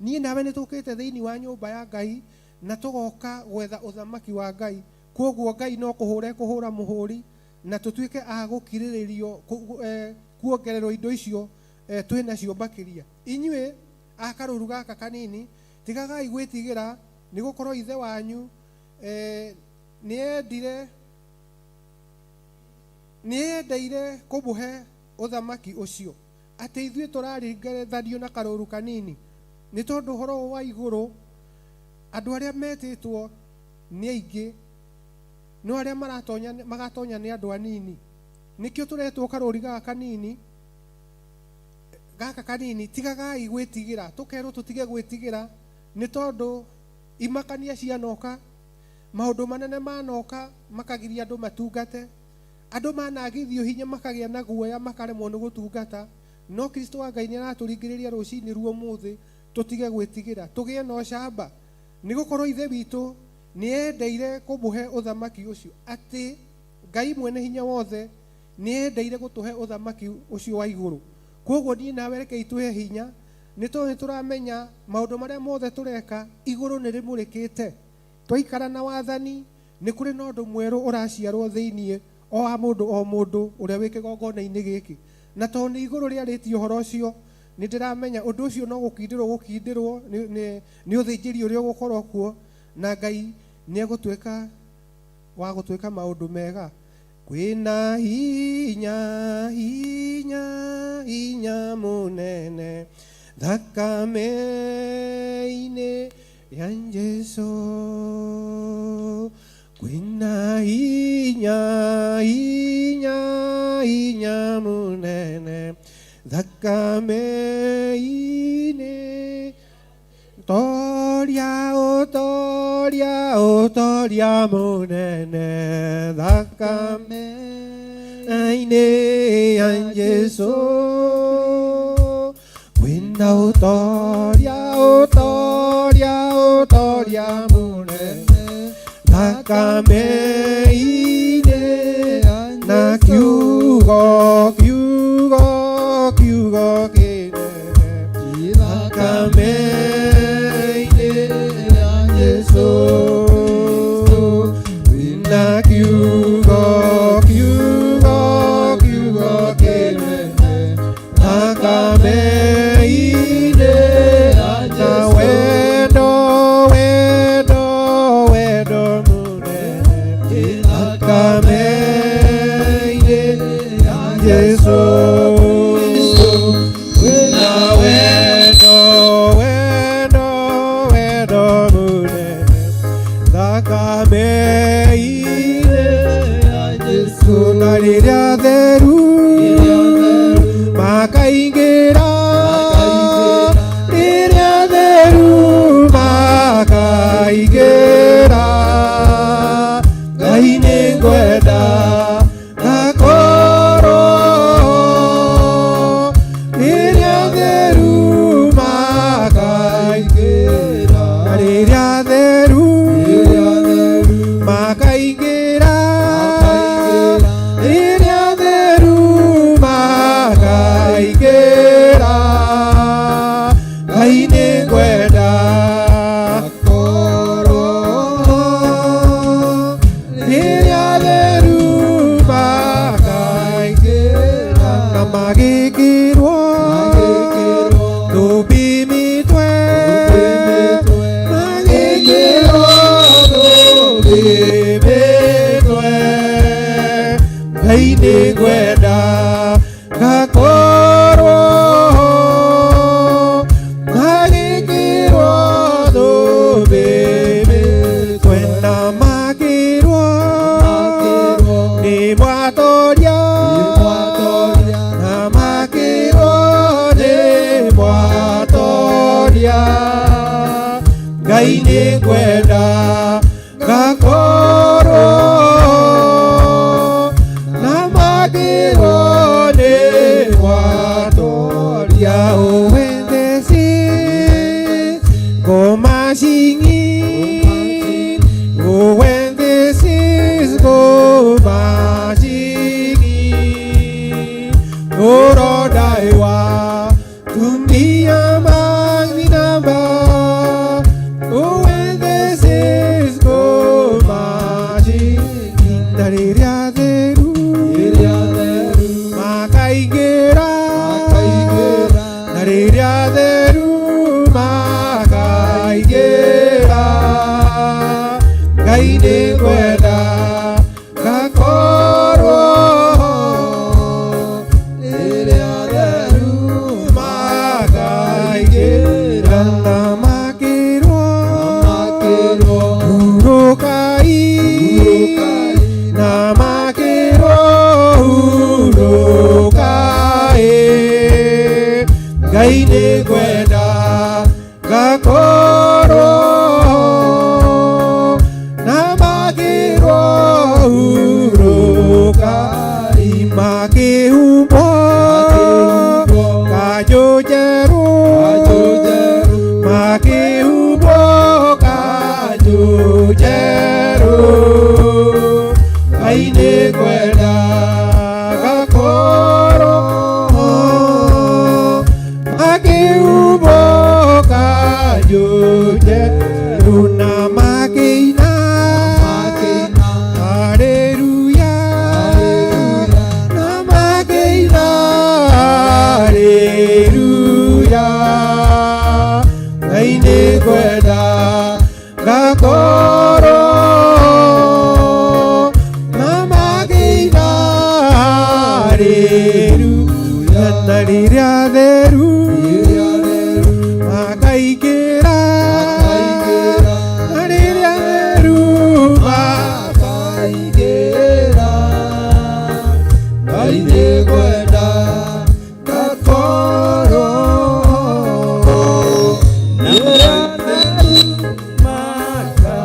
niĩ nawe nĩ tũkĩte thĩinĩ wa nyũmba ya Ngai na tũgoka gwetha ũthamaki wa Ngai. Kwoguo Ngai no kũhũra ekũhũra mũhũri Na tũtuĩke a gũkirĩrĩrio kuongererwo indo icio twĩ nacio makĩria. Inyuĩ a karũru gaka kanini, tigagai gwĩtigĩra, nĩ gũkorwo Ithe wanyu nĩendeire kũmũhe ũthamaki ũcio. Atĩ ithuĩ tũraringithanio na karũru kanini, nĩ tondũ ũhoro ũyũ wa igũrũ, andũ arĩa metĩtwo nĩ aingĩ, no arĩa maratonya magatonya nĩ andũ anini. Nĩkĩo tũretwo karũri gaka kanini, gaka kanini. Tigagai gwĩtigĩra, tũkerwo tũtige gwĩtigĩra, nĩ tondũ imakania cianoka, maũndũ manene manoka, makagiria andũ matungate. Andũ managithio hinya, makagĩa na guoya, makaremwo nĩ gũtungata. No Kristo wa Ngai nĩ aratũringĩrĩria rũcinĩ ruo mũthĩ tũtige gwĩtigĩra, tũgĩe na ũcamba, nĩ gũkorwo Ithe witũ nĩ endeire kũmũhe ũthamaki ũcio. Atĩ Ngai mwene hinya wothe nĩ endeire gũtũhe ũthamaki ũcio wa igũrũ. Koguo niĩ nawe rekei twĩhe hinya, nĩ tondũ nĩ tũramenya maũndũ marĩa mothe tũreka, igũrũ nĩ rĩmũrĩkĩte. Twaikara na wathani, nĩ kũrĩ na ũndũ mwerũ ũraciarwo thĩiniĩ o wa mũndũ o mũndũ ũrĩa wĩ kĩgongona-inĩ gĩkĩ. Na tondũ nĩ igũrũ rĩarĩtie ũhoro ũcio, nĩ ndĩramenya ũndũ ũcio no gũkindĩrwo gũkindĩrwo nĩ ũthĩnjĩri ũrĩa ũgũkorwo kuo, na Ngai nĩ egũtuĩka wa gũtuĩka maũndũ mega. Kwĩna hinya, hinya, hinya mũnene thakame-inĩ ya Jesu. Kwĩna hinya, hinya, hinya mũnene thakame-inĩ. Toria, ũtoria, ũtoria mũnene thakame-inĩ ya Jesu. Kwĩna ũtoria, ũtoria, ũtoria mũnene thakame-inĩ, na kiugo, kiugo, kiugo kĩnene thakame-inĩ ya Jesu. Na kiugo, kiugo, kiugo kĩnene thakame-inĩ, na wendo, wendo, wendo mũnene thakame-inĩ ya Jesu. Na wendo, wendo, wendo mũnene thakame-inĩ ya Jesu. Na rĩrĩa theru makaingĩra, rĩrĩa theru makaingĩra, Ngai nĩ ngwenda ngakorwo rĩrĩa theru makaingĩra. Na rĩrĩa theru makaingĩra, rĩrĩa theru makaingĩra, Ngai nĩ ngwenda ngakorwo rĩrĩa theru makaingĩra. Na magĩkĩrwo thũmbĩ mĩtwe, magĩkĩrwo thũmbĩ mĩtwe, Ngai nĩ ngwenda ngakorwo magĩkĩrwo thũmbĩ mĩtwe. Na makĩrwo nĩ mwatoria, na makĩrwo nĩ mwatoria, Ngai nĩ ngwenda ngakorwo na makĩrwo nĩ mwatoria. Oh, when the saints go marching in, oh, when the saints go marching in, oh Lord, I want to be among the number. Oh, when the saints go marching in, na rĩrĩa theru Makaingĩra, na rĩrĩa theru makaingĩra, Ngai nĩ ngwenda ngakorwo ho rĩrĩa theru makaingĩra. Na makĩrwo, hurũkai, na makĩrwo, hurũkai, Ngai nĩ ngwenda ngakorwo ho, na makĩrwo, hurũkai, makĩhumbwo kanjũ njerũ, makĩhumbwo kanjũ njerũ, Ngai nĩ ngwenda ngakorwo ho, makĩhumbwo kanjũ njerũ, na makĩina haleluya, na makĩina haleluya, Ngai nĩ ngwenda ngakorwo, na makĩina haleluya, na rĩrĩa theru makaingĩra, na rĩrĩa theru makaingĩra, Ngai nĩ ngwenda ngakorwo ho, rĩrĩa theru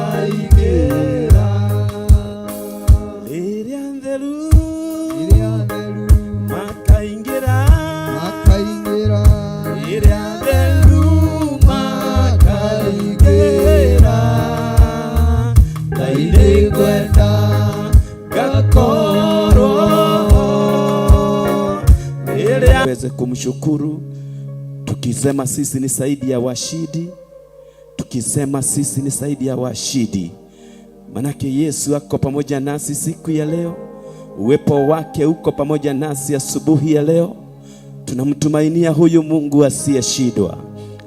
makaingĩra. Rĩrĩa theru makaingĩra, rĩrĩa theru makaingĩra, Ngai nĩ ngwenda ngakorwo ho rĩrĩa. Tuweze kumshukuru tukisema sisi ni zaidi ya washindi, tukisema sisi ni zaidi ya washindi. Manake Yesu ako pamoja nasi siku ya leo, uwepo wake uko pamoja nasi asubuhi ya leo. Tunamtumainia huyu Mungu asiyeshindwa,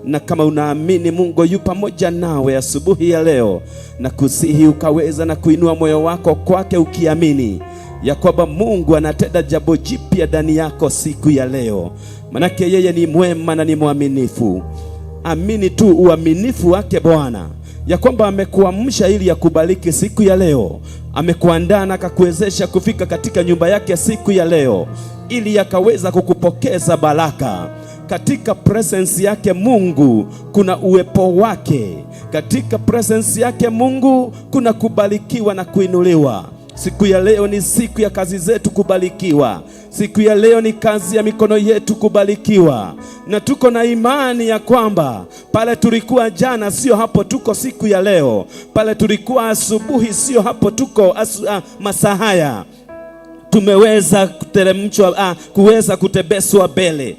na kama unaamini Mungu yu pamoja nawe asubuhi ya leo, na kusihi ukaweza na kuinua moyo wako kwake ukiamini ya kwamba Mungu anatenda jambo jipya ndani yako siku ya leo, manake yeye ni mwema na ni mwaminifu. Amini tu uaminifu wake Bwana, ya kwamba amekuamsha ili akubariki siku ya leo, amekuandaa na akakuwezesha kufika katika nyumba yake siku ya leo, ili akaweza kukupokeza baraka. Katika presence yake Mungu kuna uwepo wake, katika presence yake Mungu kuna kubarikiwa na kuinuliwa. Siku ya leo ni siku ya kazi zetu kubarikiwa. Siku ya leo ni kazi ya mikono yetu kubarikiwa, na tuko na imani ya kwamba pale tulikuwa jana sio hapo tuko siku ya leo, pale tulikuwa asubuhi sio hapo tuko masaa haya tumeweza kuteremshwa, kuweza kutembezwa mbele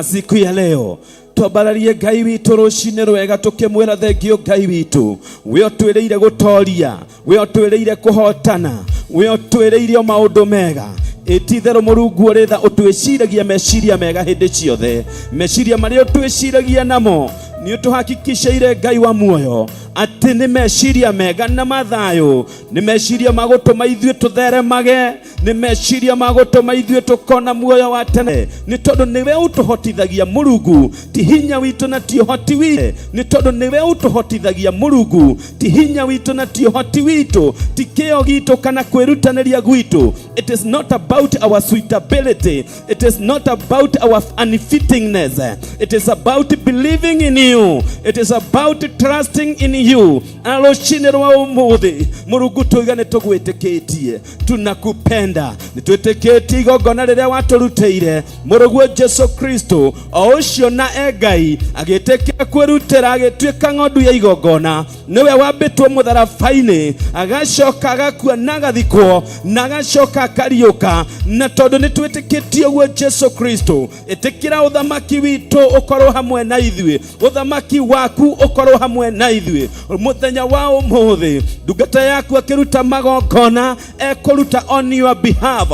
siku ya leo. Twambararie Ngai witũ rũcinĩ rwega, tũkĩmwĩra thengio Ngai witũ, we ũtwĩrĩire gũtoria, we ũtwĩrĩire kũhotana, we ũtwĩrĩire o maũndũ mega. Ĩtitherũ Mũrungu ũrĩ tha, ũtwĩciragia meciria mega hĩndĩ ciothe. Meciria marĩa ũtwĩciragia namo nĩ ũtũhakikicĩire, Ngai wa muoyo, atĩ nĩ meciria mega na mathayũ, nĩ meciria ma gũtũma ithuĩ tũtheremage, nĩ meciria ma gũtũma ithuĩ tũkona muoyo wa tene, nĩ tondũ nĩwe ũtũhotithagia Mũrungu, ti hinya witũ na ti ũhoti witũ, nĩ tondũ nĩwe ũtũhotithagia Mũrungu, ti hinya witũ na ti ũhoti witũ, ti kĩo gitũ kana kwĩrutanĩria gwitũ. It is not about our suitability, it is not about our unfittingness, it is about believing in you, it is about trusting in you. Na rũcinĩ rwa ũmũthĩ, Mũrungu, tuiga nĩ tũgwĩtĩkĩtie, tunakupenda, nĩ twĩtĩkĩtie igongona rĩrĩa watũrutĩire mũrũguo Jesu Kristo, o ũcio na e Ngai agĩtĩkĩra kwĩrutĩra, agĩtuĩka ng'ondu ya igongona, nĩwe wambĩtwo mũtharaba-inĩ, agacoka agakua na agathikwo na agacoka akariũka. Na tondũ nĩ twĩtĩkĩtie ũguo, Jesu Kristo, ĩtĩkĩra ũthamaki witũ. ũkorwo hamwe na ithuĩ, ũthamaki waku ũkorwo hamwe na ithuĩ mũthenya wa ũmũthĩ. Ndungata yaku akĩruta magongona ekũruta on your behalf,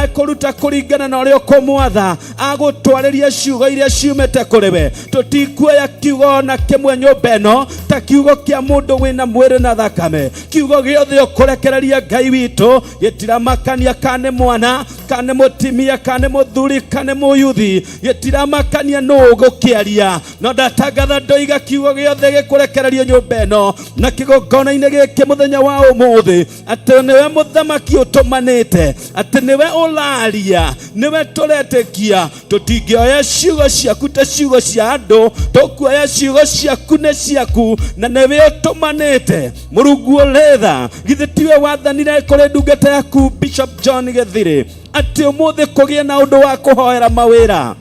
ekũruta kũringana na ũrĩa ũkũmwatha, agũtwarĩria ciugo iria ciumĩte kũrĩ we. Tũtikuoya kiugo ona kĩmwe nyũmba ĩno ta kiugo kĩa mũndũ wĩna mwĩrĩ na thakame. Kiugo gĩothe ũkũrekereria Ngai witũ gĩtiramakania kana nĩ mwana, kana nĩ mũtimia, kana nĩ mũthuri, kana nĩ mũyuthi, gĩtiramakania nũ ũgũkĩaria. No ndatangatha ndoiga kiugo gĩothe gĩkũrekererio nyũmba ĩno na kĩgongona-inĩ gĩkĩ mũthenya wa ũmũthĩ, atĩ nĩwe mũthamaki ũtũmanĩte, atĩ nĩwe ũraria, nĩwe tũretĩkia. Tũtingĩoya ciugo ciaku ta ciugo cia andũ, tũkuoya ciugo ciaku nĩ ciaku na nĩwe ũtũmanĩte. Mũrungu ũrĩ tha, githĩ tiwe wathanire kũrĩ ndungata yaku Bishop John Gĩthirĩ atĩ ũmũthĩ kũgĩe na ũndũ wa kũhoera mawĩra?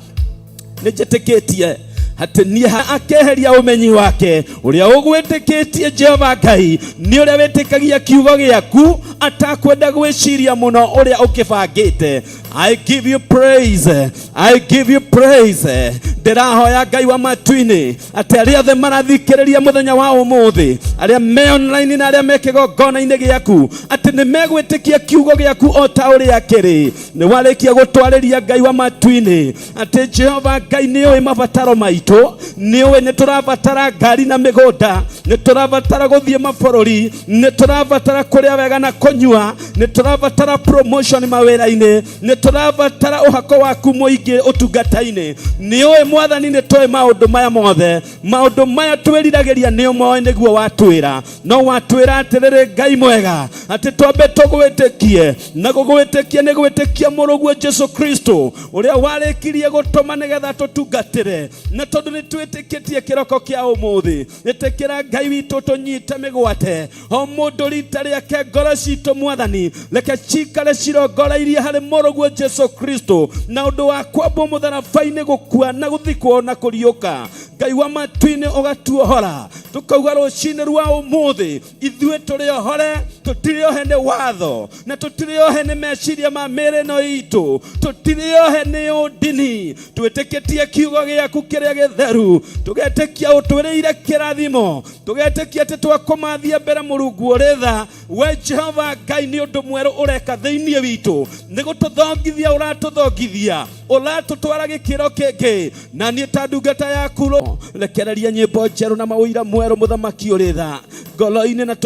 Nĩ njĩtĩkĩtie atĩ niĩ akeheria ũmenyi wake ũrĩa ũgwĩtĩkĩtie. Jehova Ngai, nĩ ũrĩa wĩtĩkagia kiugo gĩaku atakwenda gwĩciria mũno ũrĩa ũkĩbangĩte. I give you praise, I give you praise. Ndĩrahoya Ngai wa matu-inĩ atĩ arĩa othe marathikĩrĩria mũthenya wa ũmũthĩ, arĩa me online na arĩa me kĩgongona-inĩ gĩaku, atĩ nĩ megwĩtĩkia kiugo gĩaku o ta ũrĩa kĩrĩ. Nĩ warĩkia gũtwarĩria, Ngai wa matu-inĩ, atĩ Jehova Ngai nĩ ũĩ mabataro maitũ, nĩ ũĩ nĩ tũrabatara ngari na mĩgũnda, nĩ tũrabatara gũthiĩ mabũrũri, nĩ tũrabatara kũrĩa wega na kũnyua, nĩ tũrabatara promotion mawĩra-inĩ, nĩ tũrabatara ũhako waku mũingĩ ũtungata-inĩ. Nĩ ũĩ, Mwathani, nĩ tũĩ maũndũ maya mothe. Maũndũ maya twĩriragĩria nĩ ũmoĩ, nĩguo watwĩra. No watwĩra atĩrĩrĩ, Ngai mwega, atĩ twambe tũgwĩtĩkie, na gũgwĩtĩkia nĩ gwĩtĩkia mũrũguo Jesu Kristo ũrĩa warĩkirie gũtũma nĩgetha tũtungatĩre. Na tondũ nĩ twĩtĩkĩtie, kĩroko kĩa ũmũthĩ, ĩtĩkĩra, Ngai witũ, tũnyite mĩgwate o mũndũ rita rĩake. Ngoro citũ, Mwathani, reke cikare cirongoreirie harĩ mũrũguo Jesu Kristo na ũndũ wa kwambwo mũtharaba-inĩ, gũkua na gũthikwo na kũriũka. Ngai wa matu-inĩ, ũgatuohora, tũkauga rũcinĩ rwa ũmũthĩ ithuĩ tũrĩ ohore. Tũtirĩ ohe nĩ watho, na tũtirĩ ohe nĩ meciria ma mĩĩrĩ ĩno itũ, tũtirĩ ohe nĩ ũndini. Twĩtĩkĩtie kiugo gĩaku kĩrĩa gĩtheru, tũgetĩkia ũtwĩrĩire kĩrathimo, tũgetĩkia atĩ twakũmathia mbere, Mũrungu ũrĩ tha, we Jehova Ngai, nĩ ũndũ mwerũ ũreka thĩinĩ witũ, nĩ gũtũthongithia ũratũthongithia, ũratũtwara gĩkĩro kĩngĩ. Na niĩ ta ndungata yaku rekereria nyĩmbo njerũ na maũira mwerũ, mũthamaki ũrĩ tha, ngoro-inĩ na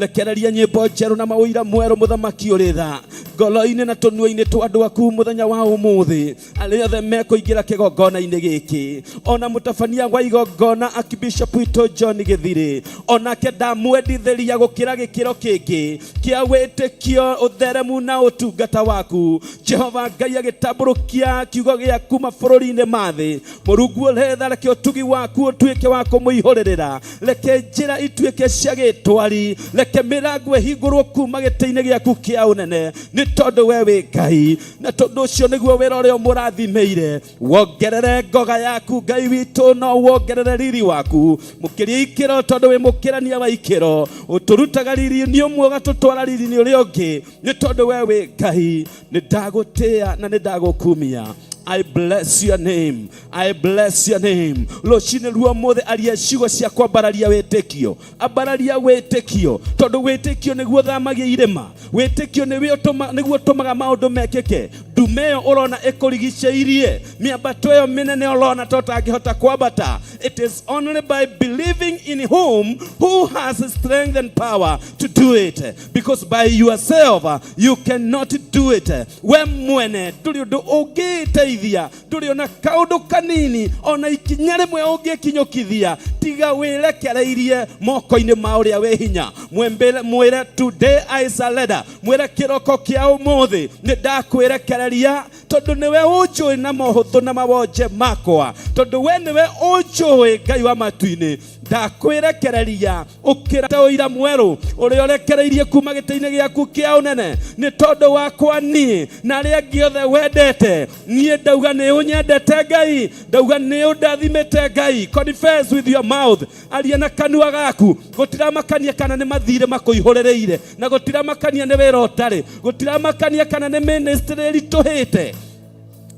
rekereria nyĩmbo njerũ na maũira mwerũ, mũthamaki ũrĩ tha, ngoro-inĩ na tũnua-inĩ twa andũ aku mũthenya wa ũmũthĩ, arĩa othe mekũingĩra kĩgongona-inĩ gĩkĩ, ona mũtabania wa igongona Archbishop witũ John Gĩthirĩ, onake ndamwendithĩria gũkĩra gĩkĩro kĩngĩ kĩa wĩtĩkio, ũtheremu na ũtungata waku. Jehova Ngai, agĩtambũrũkia kiugo gĩaku mabũrũri-inĩ ma thĩ, Mũrungu ũretha, reke ũtugi waku ũtuĩke wa kũmũihũrĩrĩra, reke njĩra ituĩke cia gĩtwari, reke mĩrango ĩhingũrwo kuma gĩtĩ-inĩ gĩaku kĩa ũnene, nĩ tondũ we wĩ Ngai, na tondũ ũcio nĩguo wĩra ũrĩa ũmũrathimĩire. Wongerere ngoga yaku, Ngai witũ, no wongerere riri waku mũkĩrie ikĩro, tondũ wĩ mũkĩrania wa ikĩro. Ũtũrutaga riri-inĩ ũmwe ũgatũtwara riri-inĩ ũrĩa ũngĩ, nĩ tondũ we wĩ Ngai. Nĩ ndagũtĩĩa na nĩ ndagũkumia. I bless your name. I bless your name. Rũcinĩ rwa ũmũthĩ, aria ciugo cia kwambararia wĩtĩkio. Ambararia wĩtĩkio, tondũ wĩtĩkio nĩguo thamagia irĩma. Wĩtĩkio nĩguo ũtũmaga maũndũ mekĩke. Ndume ĩyo ũrona ĩkũrigicĩirie, mĩambato ĩyo mĩnene ũrona ta ũtangĩhota kwambata, it is only by believing in whom who has strength and power to do it, because by yourself you cannot do it. We mwene ndũrĩ ũndũ ũngĩĩteithia, ndũrĩ ona kaũndũ kanini, ona ikinya rĩmwe ũngĩkinyũkithia, tiga wĩrekereirie moko-inĩ ma ũrĩa wĩ hinya. Mwĩmbĩre, mwĩre, "Today I surrender." Mwĩre, "Kĩroko kĩa ũmũthĩ nĩ ndakwĩrekereria, tondũ nĩwe ũnjũĩ na mohũthũ na mawonje makwa, tondũ we nĩwe ũnjũĩ, Ngai wa matu-inĩ. Ndakwĩrekereria." Ũkĩra ta ũira mwerũ ũrĩa ũrekereirie kuma gĩtĩ-inĩ gĩaku kĩa ũnene nĩ tondũ wakwa niĩ na arĩa angĩ othe wendete. Niĩ ndauga nĩ ũnyendete, Ngai, ndauga nĩ ũndathimĩte, Ngai. Confess with your mouth, aria na kanua gaku. Gũtiramakania kana nĩ mathirĩ makũihũrĩrĩire, na gũtiramakania nĩ wĩra ũtarĩ, gũtiramakania kana nĩ ministry ĩritũhĩte.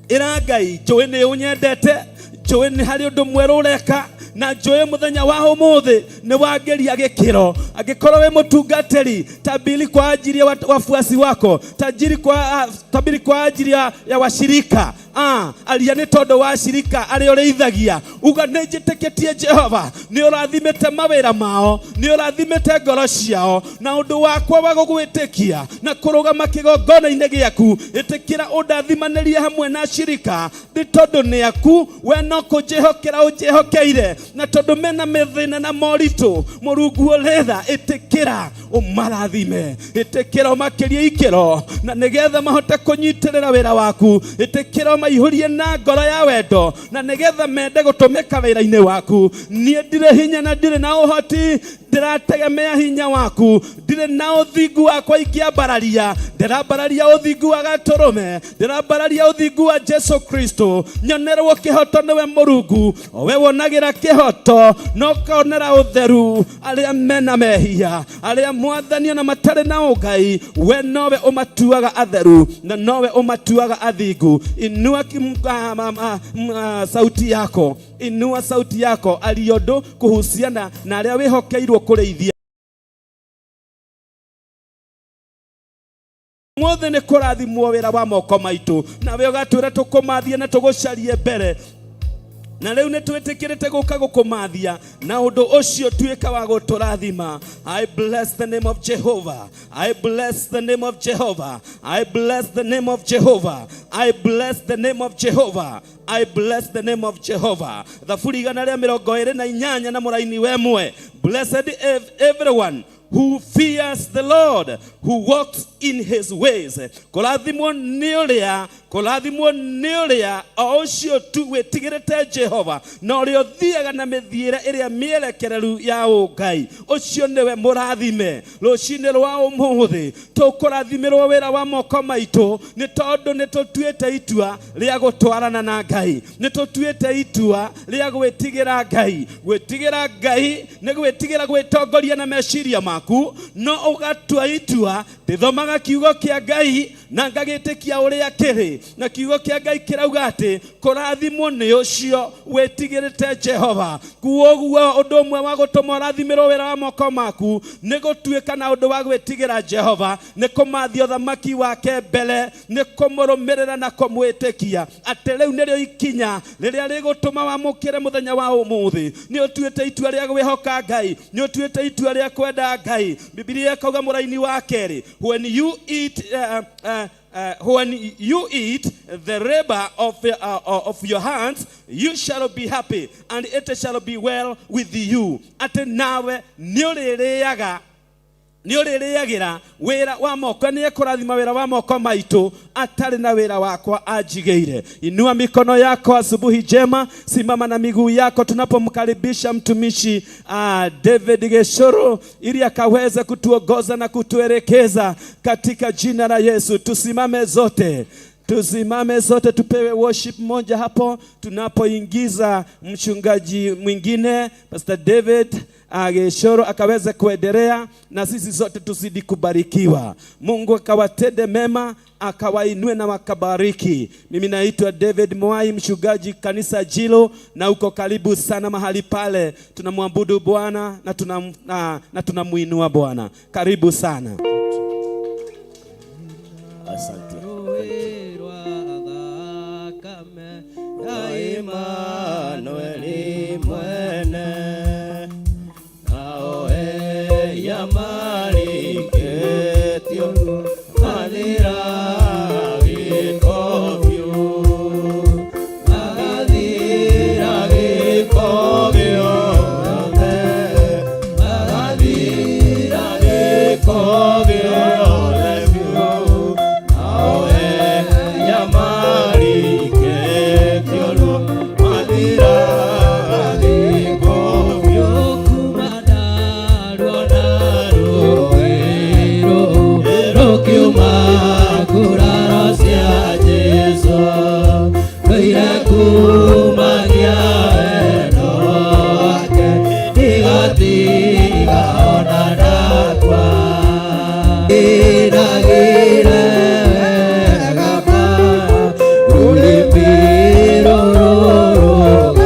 Ĩra Ngai, "Njũĩ nĩ ũnyendete, Njũĩ nĩ harĩ ũndũ mwerũ ũreka, na njũĩ mũthenya wa ũmũthĩ nĩ wangĩria gĩkĩro. Angĩkorwo wĩ mũtungatĩri, tabiri kwa ajili ya wafuasi wako, tabiri kwa ajili ya washirika. Aria nĩ tondũ wa shirika arĩa ũrĩithagia. Uga nĩ njĩtĩkĩtie Jehova nĩ ũrathimĩte mawĩra mao, nĩ ũrathimĩte ngoro ciao, na ũndũ wakwa wa gũgwĩtĩkia na kũrũgama kĩgongona-inĩ gĩaku, ĩtĩkĩra ũndathimanĩrie hamwe na shirika, nĩ tondũ nĩ aku, we no kũnjĩhokera ũnjĩhokeire, na tondũ mena mĩthĩna na moritũ, Mũrungu ũrĩ tha, ĩtĩkĩra ũmarathime, ĩtĩkĩra ũmakĩrie ikĩro, na nĩgetha mahote kũnyitĩrĩra wĩra waku, ĩtĩkĩra ũmaihũrie na ngoro ya wendo, na nĩgetha mende gũtũmĩka wĩra-inĩ waku. Niĩ ndirĩ hinya na ndirĩ na ũhoti, ndĩrategemea hinya waku, ndirĩ na ũthingu wakwa ingĩambararia, ndĩrambararia ũthingu wa Gatũrũme, ndĩrambararia ũthingu wa Jesu Kristo. Nyonerwo kĩhoto nĩwe Mũrungu, o we wonagĩra kĩhoto na ũkonera ũtheru arĩa mena mehia, arĩa Mwathani ona matarĩ na ũngai, we nowe ũmatuaga atheru na nowe ũmatuaga athingu. Inua sauti yako, inua sauti yako, aria ũndũ kuhusiana na arĩa wĩhokeirwo kũrĩithia. Mothe nĩ kũrathimwo wĩra wa moko maitũ, nawe ũgatwĩra tũkũmathie na tũgũcarie mbere, na rĩu nĩ twĩtĩkĩrĩte gũka gũkũmathia, na ũndũ ũcio tuĩka wa gũtũrathima. I bless the name of Jehovah. I bless the name of Jehovah. I bless the name of Jehovah. I bless the name of Jehovah. I bless the name of Jehovah. Thaburi 128 na mũraini wemwe. Blessed is everyone who fears the Lord, who walks in his ways. Kũrathimwo nĩ ũrĩa, kũrathimwo nĩ ũrĩa o ũcio tu wĩtigĩrĩte Jehova, na ũrĩa ũthiaga na mĩthiĩre ĩrĩa mĩerekereru ya ũngai, ũcio nĩwe mũrathime. Rũcinĩ rwa ũmũthĩ tũkũrathimĩrwo wĩra wa moko maitũ, nĩ tondũ nĩ tũtuĩte itua rĩa gũtwarana na Ngai, nĩ tũtuĩte itua rĩa gwĩtigĩra Ngai. Gwĩtigĩra Ngai nĩ gwĩtigĩra gwĩtongoria na meciria maku, no ũgatua itua ndĩthomaga kiugo kĩa Ngai na ngagĩtĩkia ũrĩa kĩrĩ, na kiugo kĩa Ngai kĩrauga atĩ kũrathimwo nĩ ũcio wĩtigĩrĩte Jehova. Kuoguo ũndũ ũmwe wa gũtũma ũrathimĩrwo wĩra wa moko maku nĩ gũtuĩka na ũndũ wa gwĩtigĩra Jehova, nĩ kũmathia ũthamaki wake mbere, nĩ kũmũrũmĩrĩra na kũmwĩtĩkia atĩ rĩu nĩrĩo ikinya rĩrĩa rĩgũtũma wamũkĩre mũthenya wa ũmũthĩ. Nĩ ũtuĩte itua rĩa gwĩhoka Ngai, nĩ ũtuĩte itua rĩa kwenda Ngai. Bibilia ĩkauga mũraini wa kerĩ, when you eat the labor of your hands, you shall be happy and it shall be well with you. Atĩ nawe nĩ ũrĩrĩaga, nĩ ũrĩrĩagĩra wĩra wa moko, nĩ ekũrathima wĩra wa moko maitũ atarĩ na wĩra wakwa anjigĩire. Inua mikono yako asubuhi njema, simama na miguu yako tunapomkaribisha mtumishi David Geshoro ili akaweze kutuongoza na kutuelekeza katika jina la Yesu. Tusimame zote, tusimame zote, tupewe worship moja hapo tunapoingiza mchungaji mwingine Pastor David Geshoro akaweze kuendelea, na sisi sote tuzidi kubarikiwa. Mungu akawatende mema, akawainue na wakabariki. Mimi naitwa David Mwai, mchungaji kanisa Jilo, na uko karibu sana mahali pale tunamwabudu Bwana na tunamuinua Bwana. Karibu sana. Asante. Emmanueli mwene nao eya mariketio mathira gĩko biũ, magathira gĩko gĩothe, magathira gĩko gĩothe biũ, nao eya mariketio mathira gĩko biũ. Kuma ndaruona rũĩ rũkiuma nguraro cia Jesũ, ndũire kumagia wendo wake, ndigatiga ona ndakua. Ndagĩre wega ma rũrĩmĩ rũrũ.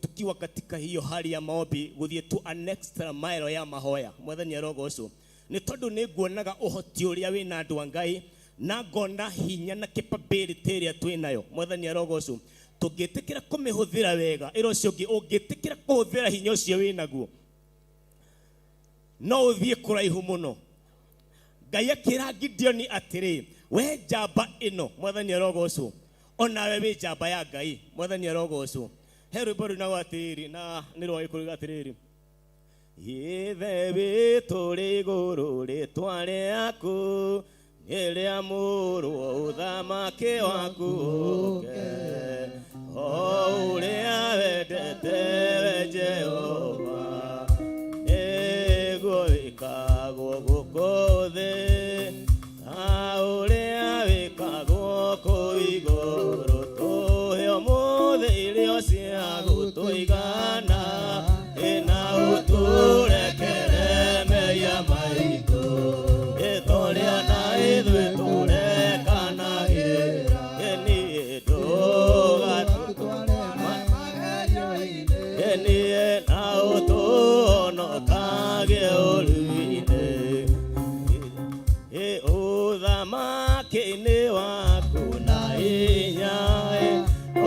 Tukiwa katika hiyo hali ya maombi guthie tu an extra mile ya mahoya mwathani arogocwo ni tondu ni nguonaga uhoti uria wina andu a Ngai na ngona hinya na capability iria twi nayo mwathani arogocwo tungitikira kumihuthira wega ira ucio ungi ungitikira kuhuthira hinya ucio winaguo no uthie kuraihu muno. Ngai akira Gideoni atiri we njamba ino mwathani arogocwo onawe wi njamba ya Ngai mwathani arogocwo. He rwĩmbo rũinagwo atĩrĩrĩ na nĩ rwa gĩkũyũ atĩrĩrĩ Ithe witũ ũrĩ igũrũ rĩtwa rĩaku Ĩrĩamũrwo ũthamaki waku ũke, o ũrĩa wendete we Jehova, nĩguo wĩkagwo gũkũ thĩ, ta ũrĩa wĩkagwo kũu igũrũ. Tũhe ũmũthĩ irio cia gũtũigana, na ũtũrekere mehia maitũ, ĩtorĩa na ithuĩ tũrekanagĩra. Niĩ ndũgatũtware niĩ na ũtũhonokagie ũũru-inĩ. Ĩ ũthamaki-inĩ waku na hinya,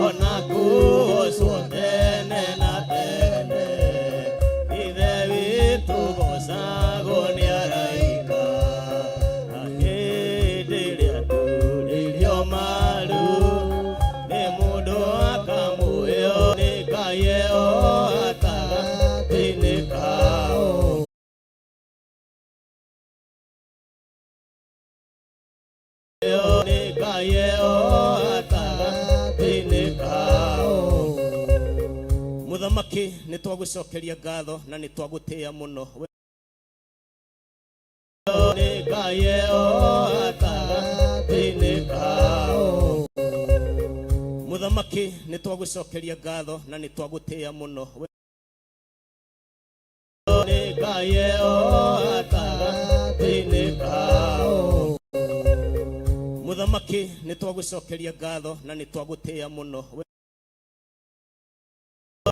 ona kũgocwo tene na tene. Ithe witũ gocagwo nĩ araika, na hĩndĩ ĩrĩa turĩrio maru nĩ mũndũ akamũheo nĩ Ngai ĩyo gatagatĩ-inĩ kao. Nĩ Ngai ĩyo gatagatĩ-inĩ kao. Mũthamaki, nĩ twagũcokeria ngatho na nĩ twagũtĩĩa mũno. Nĩ Ngai ĩyo gatagatĩ-inĩ kao. Mũthamaki, nĩ twagũcokeria ngatho na nĩ twagũtĩĩa mũno. Nĩ Ngai ĩyo gatagatĩ-inĩ kao. Mũthamaki, nĩ twagũcokeria ngatho na nĩ twagũtĩĩa mũno.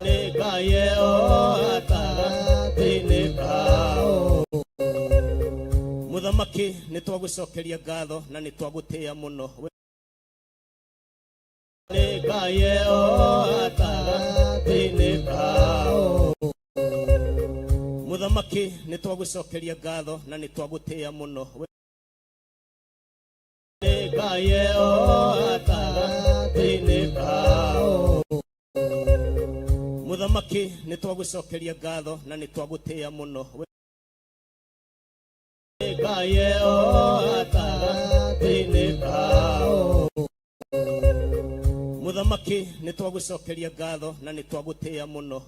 Nĩ Ngai ĩyo gatagatĩ-inĩ kao. Mũthamaki, nĩ twagũcokeria ngatho na nĩ twagũtĩĩa mũno. Nĩ Ngai ĩyo gatagatĩ-inĩ kao. Mũthamaki, nĩ twagũcokeria ngatho na nĩ twagũtĩĩa mũno. Nĩ Ngai ĩyo gatagatĩ-inĩ kao. Mũthamaki, nĩ twagũcokeria ngatho na nĩ twagũtĩĩa mũno. Nĩ Ngai ĩyo gatagatĩ-inĩ kao. Mũthamaki, nĩ twagũcokeria ngatho na nĩ twagũtĩĩa mũno.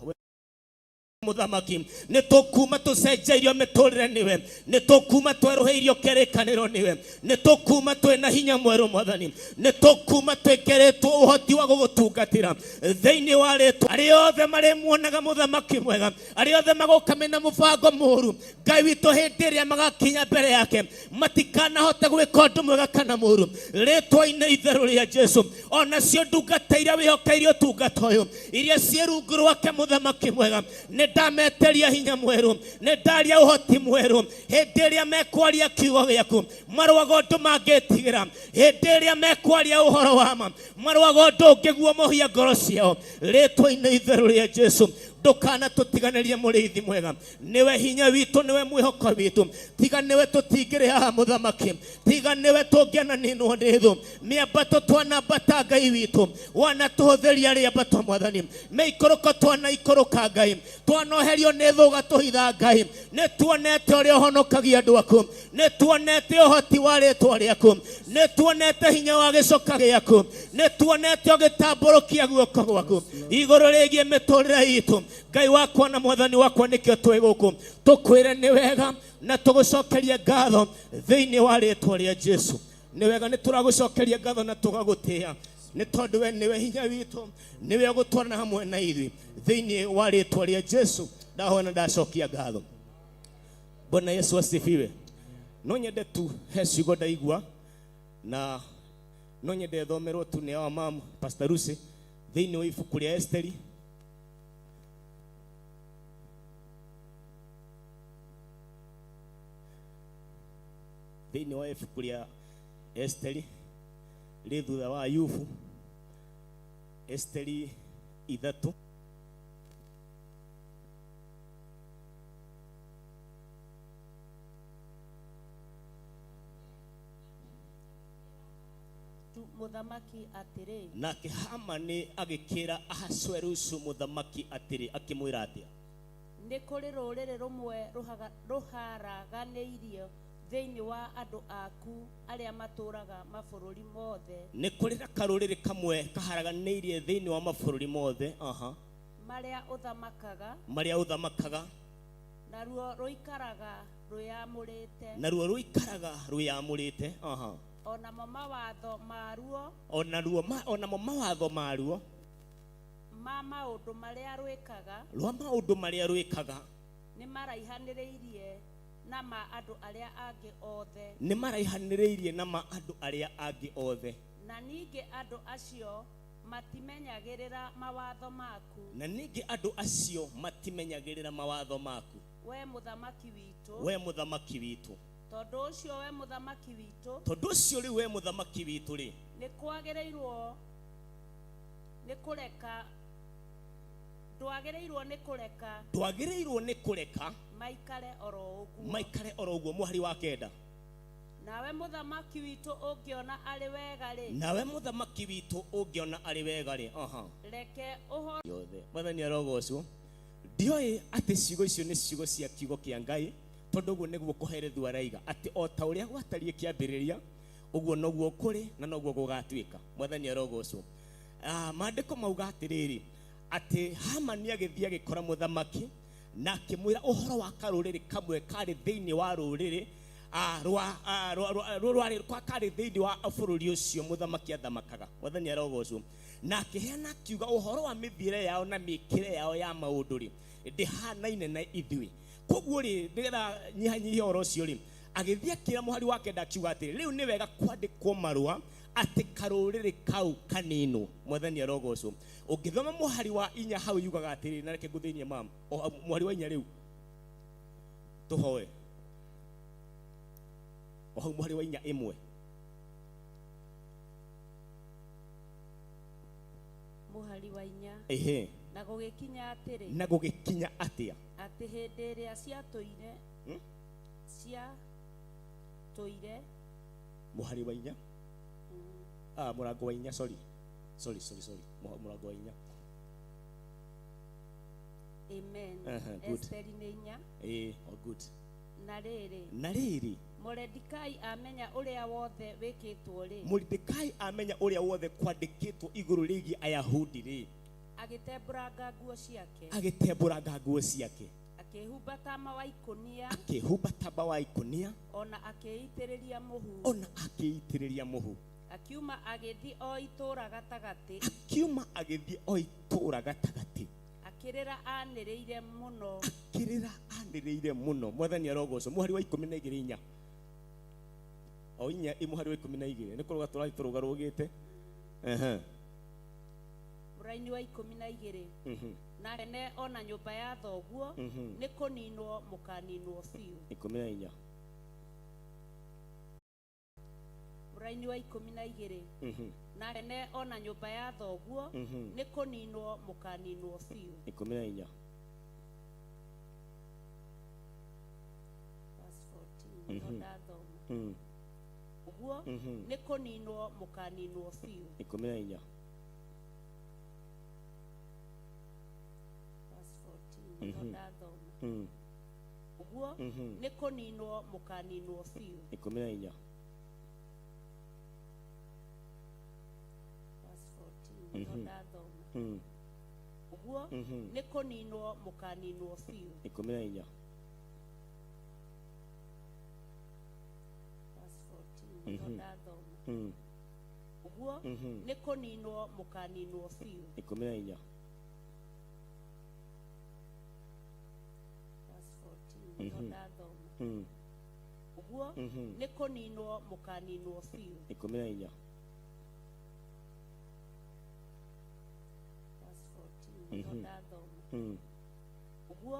Mũthamaki, nĩ tũkuma tũcenjeirio mĩtũrĩre nĩwe, nĩ tũkuma twerũhĩirio kĩrĩkanĩro nĩwe, nĩ tũkuma twĩna hinya mwerũ Mwathani, nĩ tũkuma twĩkĩrĩtwo ũhoti wa gũgũtungatĩra thĩinĩ wa rĩtwa. Arĩa othe marĩmuonaga mũthamaki mwega, arĩa othe magoka mena mũbango mũũru, Ngai witũ, hĩndĩ ĩrĩa magakinya mbere yake matikanahote gwĩka ũndũ mwega kana mũũru, rĩtwa-inĩ itheru rĩa Jesu. Onacio ndungata iria wĩhokeire ũtungata ũyũ, iria ciĩ rungu rwake, mũthamaki mwega, nĩ ndameteria hinya mwerũ, nĩ ndaria ũhoti mwerũ. Hĩndĩ ĩrĩa mekwaria kiugo gĩaku marũaga ũndũ mangĩtigĩra, hĩndĩ ĩrĩa mekwaria ũhoro wa ma marũaga ũndũ ũngĩguomohia ngoro ciao, rĩtwa-inĩ itheru rĩa Jesu. Ndũkana tũtiganĩrie, mũrĩithi mwega, nĩwe hinya witũ, nĩwe mwĩhoko witũ. Tiga nĩwe tũtingĩrĩ haha, mũthamaki, tiga nĩwe tũngĩananinwo nĩ thũ. Mĩambato twanambata, Ngai witũ, wanatũhũthĩria rĩambato, Mwathani. Mĩikũrũko twanaikũrũka, Ngai, twanoherio nĩ thũ ũgatũhitha. Ngai, nĩ tuonete ũrĩa ũhonokagia andũ aku, nĩ tuonete ũhoti wa rĩtwa rĩaku, nĩ tuonete hinya wa gĩcoka gĩaku, nĩ tuonete ũgĩtambũrũkia guoko gwaku igũrũ rĩgiĩ mĩtũrĩre itũ. Ngai wakwa na Mwathani wakwa, nĩkĩo twĩ gũkũ tũkwĩre nĩ wega na tũgũcokerie ngatho thĩinĩ wa rĩtwa rĩa Jesu. Nĩ wega, nĩ tũragũcokeria ngatho na tũgagũtĩĩa, nĩ tondũ we nĩwe hinya witũ, nĩwe ũgũtwarana hamwe na ithuĩ. Thĩinĩ wa rĩtwa rĩa Jesu ndahoya na ndacokia ngatho. Bwana Yesu asifiwe. No nyende tu he ciugo ndaigua na no nyende thomerwo tu nĩ our mom Pastor Lucy thĩinĩ wa ibuku rĩa Esteri. Thĩinĩ wa ibuku rĩa Esteri rĩ thutha wa Ayubu, Esteri 3. Mũthamaki atĩrĩ, Nake Hamani agĩkĩra Ahasuerusu mũthamaki atĩrĩ, akĩmwĩra atĩa? Nĩ kũrĩ rũrĩrĩ rũmwe rũharaganĩirio. Thĩinĩ wa andũ aku arĩa matũũraga mabũrũri mothe. Nĩ kũrĩ na karũrĩrĩ kamwe kaharaganĩirie thĩinĩ wa mabũrũri mothe, aha, marĩa ũthamakaga, marĩa ũthamakaga, naruo rũikaraga rwĩamũrĩte, naruo rũikaraga rwĩamũrĩte, aha, onamo mawatho maruo, onamo mawatho maruo, ma maũndũ marĩa rwĩkaga, rwa maũndũ marĩa rwĩkaga, nĩ maraihanĩrĩirie na ma andũ arĩa angĩ othe, nĩ maraihanĩrĩirie na ma andũ arĩa angĩ othe, na ningĩ andũ acio matimenyagĩrĩra mawatho maku, na ningĩ andũ acio matimenyagĩrĩra mawatho maku, we mũthamaki witũ, we mũthamaki witũ. Tondũ ũcio we mũthamaki witũ, tondũ ũcio rĩu we mũthamaki witũ rĩ, nĩ kwagĩrĩirwo nĩ kũreka, ndwagĩrĩirwo nĩ kũreka, ndwagĩrĩirwo nĩ kũreka maikare oro ũguo, maikare oro ũguo. Mũhari wa 9, nawe mũthamaki witũ ũngĩona arĩ wega rĩ, nawe mũthamaki witũ ũngĩona arĩ wega rĩ, aha, reke ũhoro yothe. Mwathani arogocwo. Ndioĩ atĩ ciugo icio nĩ ciugo cia kiugo kĩa Ngai, tondũ ũguo nĩguo kũherethwo araiga atĩ o ta ũrĩa gwatariĩ kĩambĩrĩria ũguo noguo kũrĩ na noguo gũgatuĩka. Mwathani arogocwo. Maandĩko mauga atĩrĩrĩ, atĩ Hamani agĩthiĩ agĩkora mũthamaki na akĩmwĩra ũhoro wa karũrĩrĩ kamwe karĩ thĩinĩ wa rũrĩrĩ karĩ thĩinĩ wa bũrũri ũcio mũthamaki athamakaga. Mwathani arogocwo. Na akĩheana akiuga ũhoro wa mĩthiĩre yao na mĩkĩre yao ya maũndũ rĩ, ndĩhanaine na ithuĩ. Koguo rĩ, nĩgetha nyihanyihie ũhoro ũcio rĩ, agĩthiĩ akĩra mũhari wa 9 akiuga atĩrĩ, rĩu nĩ wega kwandĩkwo marũa atĩ karũrĩrĩ kau kaninwo. Mwathani arogocwo. Ũngĩthoma mũhari wa 4 hau yugaga atĩrĩ, na reke ngũthĩnie mam, mũhari wa 4 rĩu tũhoe o hau mũhari wa 4 ĩmwe, mũhari wa 4, ehe, na gũgĩkinya atĩrĩ, na gũgĩkinya atĩa, atĩ hĩndĩ ĩrĩa ciatũire, ciatũire mũhari wa 4, mũrango wa 4, sorry mũrango wa 4. Amen. Good. Esteri nĩ 4. Oh, good. Na rĩrĩ, na rĩrĩ, Moridekai amenya ũrĩa wothe wĩkĩtwo rĩ, Moridekai amenya ũrĩa wothe kwandĩkĩtwo igũrũ rĩgiĩ Ayahudi rĩ, agĩtembũranga nguo ciake, agĩtembũranga nguo ciake, akĩhumba tama wa ikũnia, akĩhumba tama wa ikũnia, ona akĩitĩrĩria mũhu, ona akĩitĩrĩria mũhu, akiuma agĩthiĩ o itũũra gatagatĩ, akiuma agĩthiĩ o itũũra gatagatĩ, akĩrĩra anĩrĩire mũno, akĩrĩra anĩrĩire mũno. Mwathani arogocwo. Mũhari wa 12 4, o 4, mũhari wa 12 nĩ kũrũga tũrathiĩ tũrũgarũgĩte. Mũraini wa 12, nake ne ona nyũmba ya thoguo nĩ kũninwo mũkaninwo biũ. 14, Mũraini wa 12, nake ne ona nyũmba ya thoguo nĩ kũninwo mũkaninwo biũ. 14, Verse 14, nĩho ndathoma. Ũguo nĩ kũninwo mũkaninwo biũ. 14, Verse 14, nĩho ndathoma. Ũguo nĩ kũninwo mũkaninwo biũ. 14, Verse 14, nĩho ndathoma. Ũguo nĩ kũninwo mũkaninwo biũ. 14, Verse 14, nĩho ndathoma. Ũguo nĩ kũninwo mũkaninwo biũ. 14, Verse 14, nĩho ndathoma. Ũguo nĩ kũninwo mũkaninwo biũ. 14, Verse 14, nĩho ndathoma. Ũguo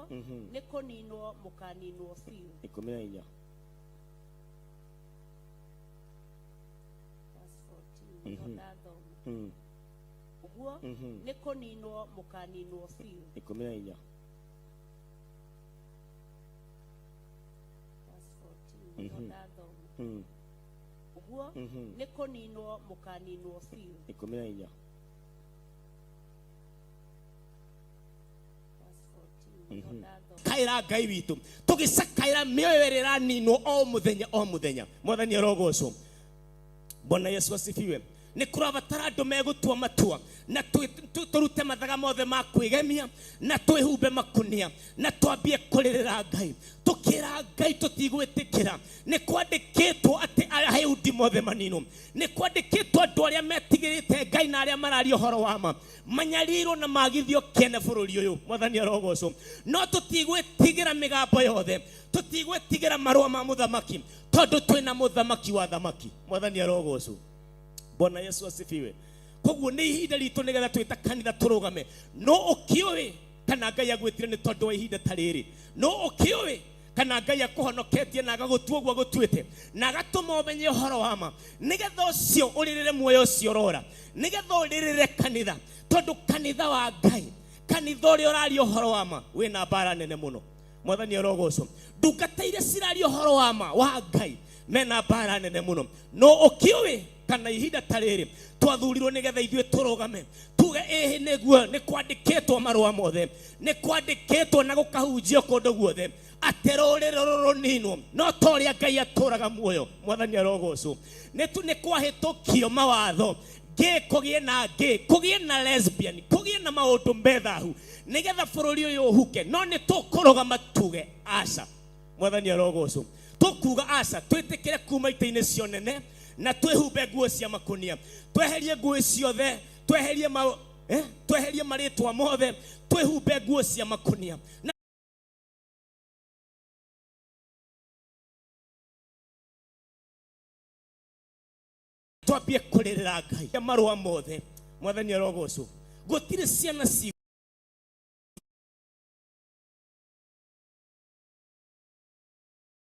nĩ kũninwo mũkaninwo biũ. 14, Verse 14, nĩho ndathoma. Ũguo nĩ kũninwo mũkaninwo biũ. 14, Verse 14, nĩho ndathoma. Ũguo nĩ kũninwo mũkaninwo biũ. 14, Verse 14, nĩho ndathoma. Tũgĩcakaĩra Ngai witũ, tũgĩcakaĩra mĩoyo ĩrĩa ĩraninwo o mũthenya o mũthenya. Mwathani arogocwo. Bwana Yesu asifiwe. Nĩ kũrabatara andũ megũtua matua na tũrute mathaga mothe ma kwĩgemia na twĩhumbe makunia na twambie kũrĩrĩra Ngai, tũkĩra Ngai tũtigwĩtĩkĩra. Nĩ kwandĩkĩtwo atĩ Ayahudi mothe maninwo, nĩ kwandĩkĩtwo andũ arĩa metigĩrĩte Ngai na arĩa mararia ũhoro wa ma manyarirwo na magithio kĩene bũrũri ũyũ. Mwathani arogocwo. No tũtigwĩtigĩra mĩgambo yothe, tũtigwĩtigĩra marũa ma mũthamaki, tondũ twĩna mũthamaki wa thamaki. Mwathani arogocwo. Bwana Yesu asifiwe. Koguo nĩ ihinda ritũ nĩgetha twĩta kanitha tũrũgame. No ũkĩũĩ kana Ngai agwĩtire nĩ tondũ wa ihinda ta rĩrĩ? No ũkĩũĩ kana Ngai akũhonoketie na agagũtua ũguo agũtuĩte na agatũma ũmenye ũhoro wa ma, nĩgetha ũcio ũrĩrĩre muoyo ũcio ũrora, nĩgetha ũrĩrĩre kanitha, tondũ kanitha wa Ngai, kanitha ũrĩa ũraria ũhoro wa ma wĩna mbara nene mũno. Mwathani arogocwo. Ndungata iria ciraria ũhoro wa ma wa Ngai mena mbara nene mũno. No ũkĩũĩ kana ihinda ta rĩrĩ twathurirwo nĩgetha ithuĩ tũrũgame tuge ĩhĩ nĩguo, nĩ kwandĩkĩtwo marũa mothe, nĩ kwandĩkĩtwo na gũkahunjio kũndũ guothe atĩ rũrĩrĩ rũrũ rũninwo, no ta ũrĩa Ngai atũraga muoyo. Mwathani arogocwo. Nĩ kwahĩtũkio mawatho gay kũgĩe na gay, kũgĩe na lesbian, kũgĩe na maũndũ me thahu nĩgetha bũrũri ũyũ ũhuke. No nĩ tũkũrũgama tuge aca. Mwathani arogocwo. Tũkuga aca, twĩtĩkĩre kuma itĩ-inĩ cio nene na twĩhumbe nguo cia makunia, tweherie nguo ciothe, tweherie tweherie marĩtwa mothe, twĩhumbe nguo cia makunia na twambie kũrĩrĩra Ngai marũa mothe. Mwathani arogocwo. Gũtirĩ ciana ci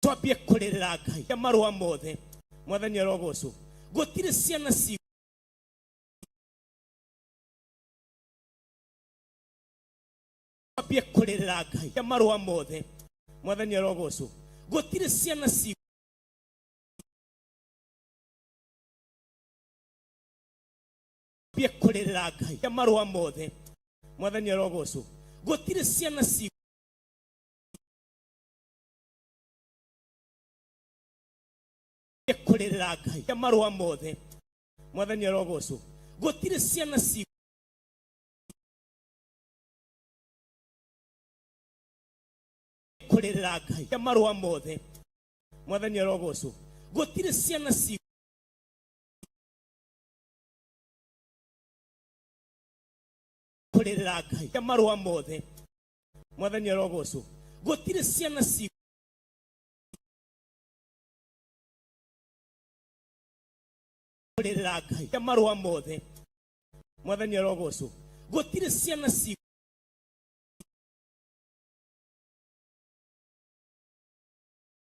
twambie kũrĩrĩra Ngai marũa mothe. Mwathani arogocwo. Gũtirĩ ciana ci twambie kũrĩrĩra Ngai marũa mothe. Mwathani arogocwo. Gũtirĩ ciana ci twambie kũrĩrĩra Ngai marũa mothe. Mwathani arogocwo. Gũtirĩ ciana ci kũrĩrĩra Ngai marũa mothe. Mwathani arogocwo. Gũtirĩ ciana ci kũrĩrĩra Ngai marũa mothe. Mwathani arogocwo. Gũtirĩ ciana ci kũrĩrĩra Ngai marũa mothe. Mwathani arogocwo. Gũtirĩ ciana ci kũrĩrĩra Ngai marũa mothe. Mwathani arogocwo. Gũtirĩ ciana ci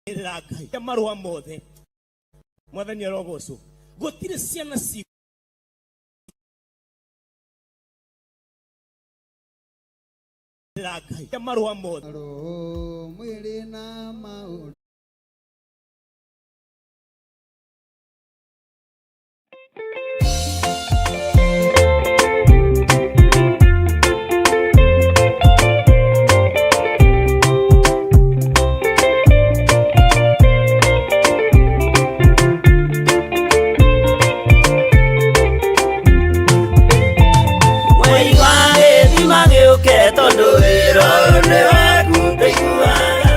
kũrĩrĩra Ngai marũa mothe. Mwathani arogocwo. Gũtirĩ ciana ci kũrĩrĩra Ngai marũa mothe. Mwĩrĩ na maũndũ. Mwei wa gĩthima gĩũke tondũ wĩra ũyũ nĩ waku ndũiguaga.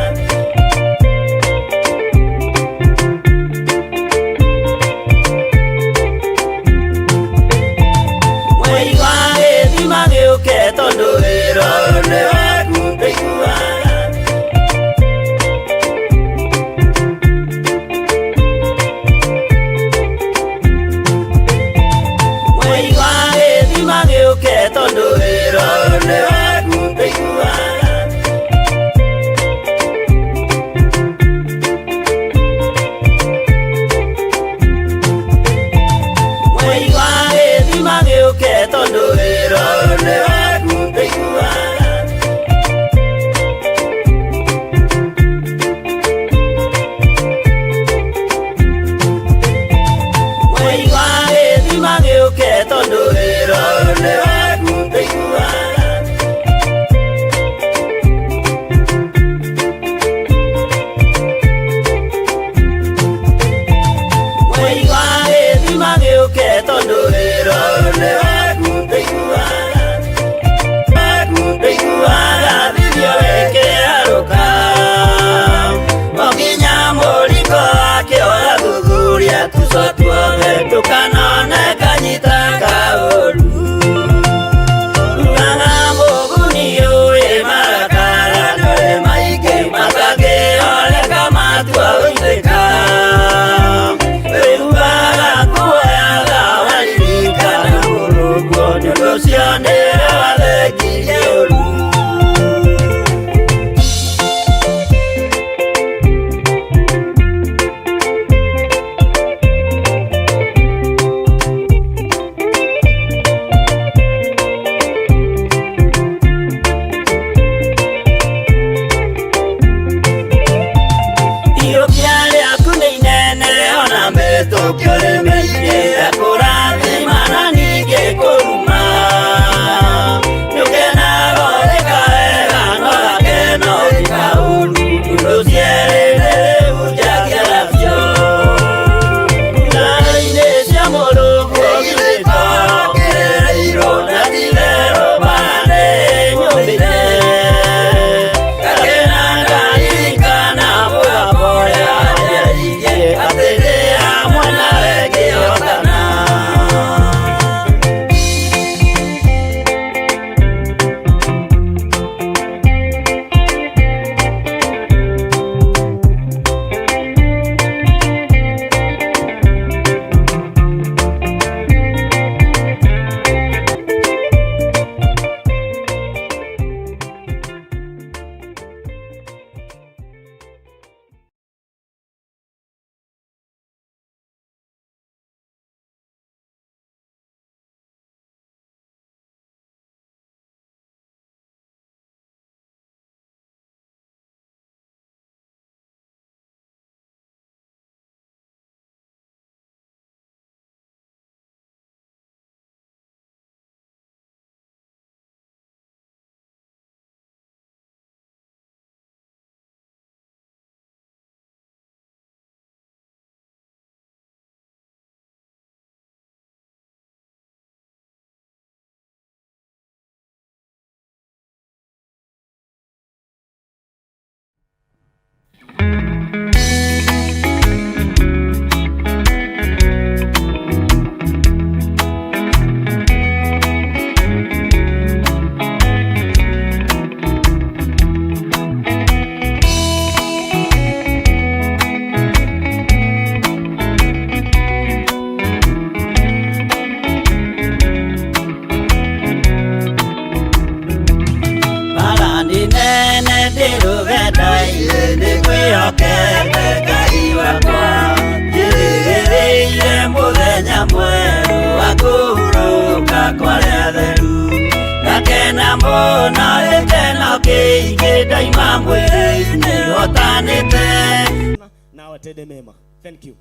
kĩingĩ ndaima mwĩrĩ-inĩ hotanĩte. Na watende mema. Thank you.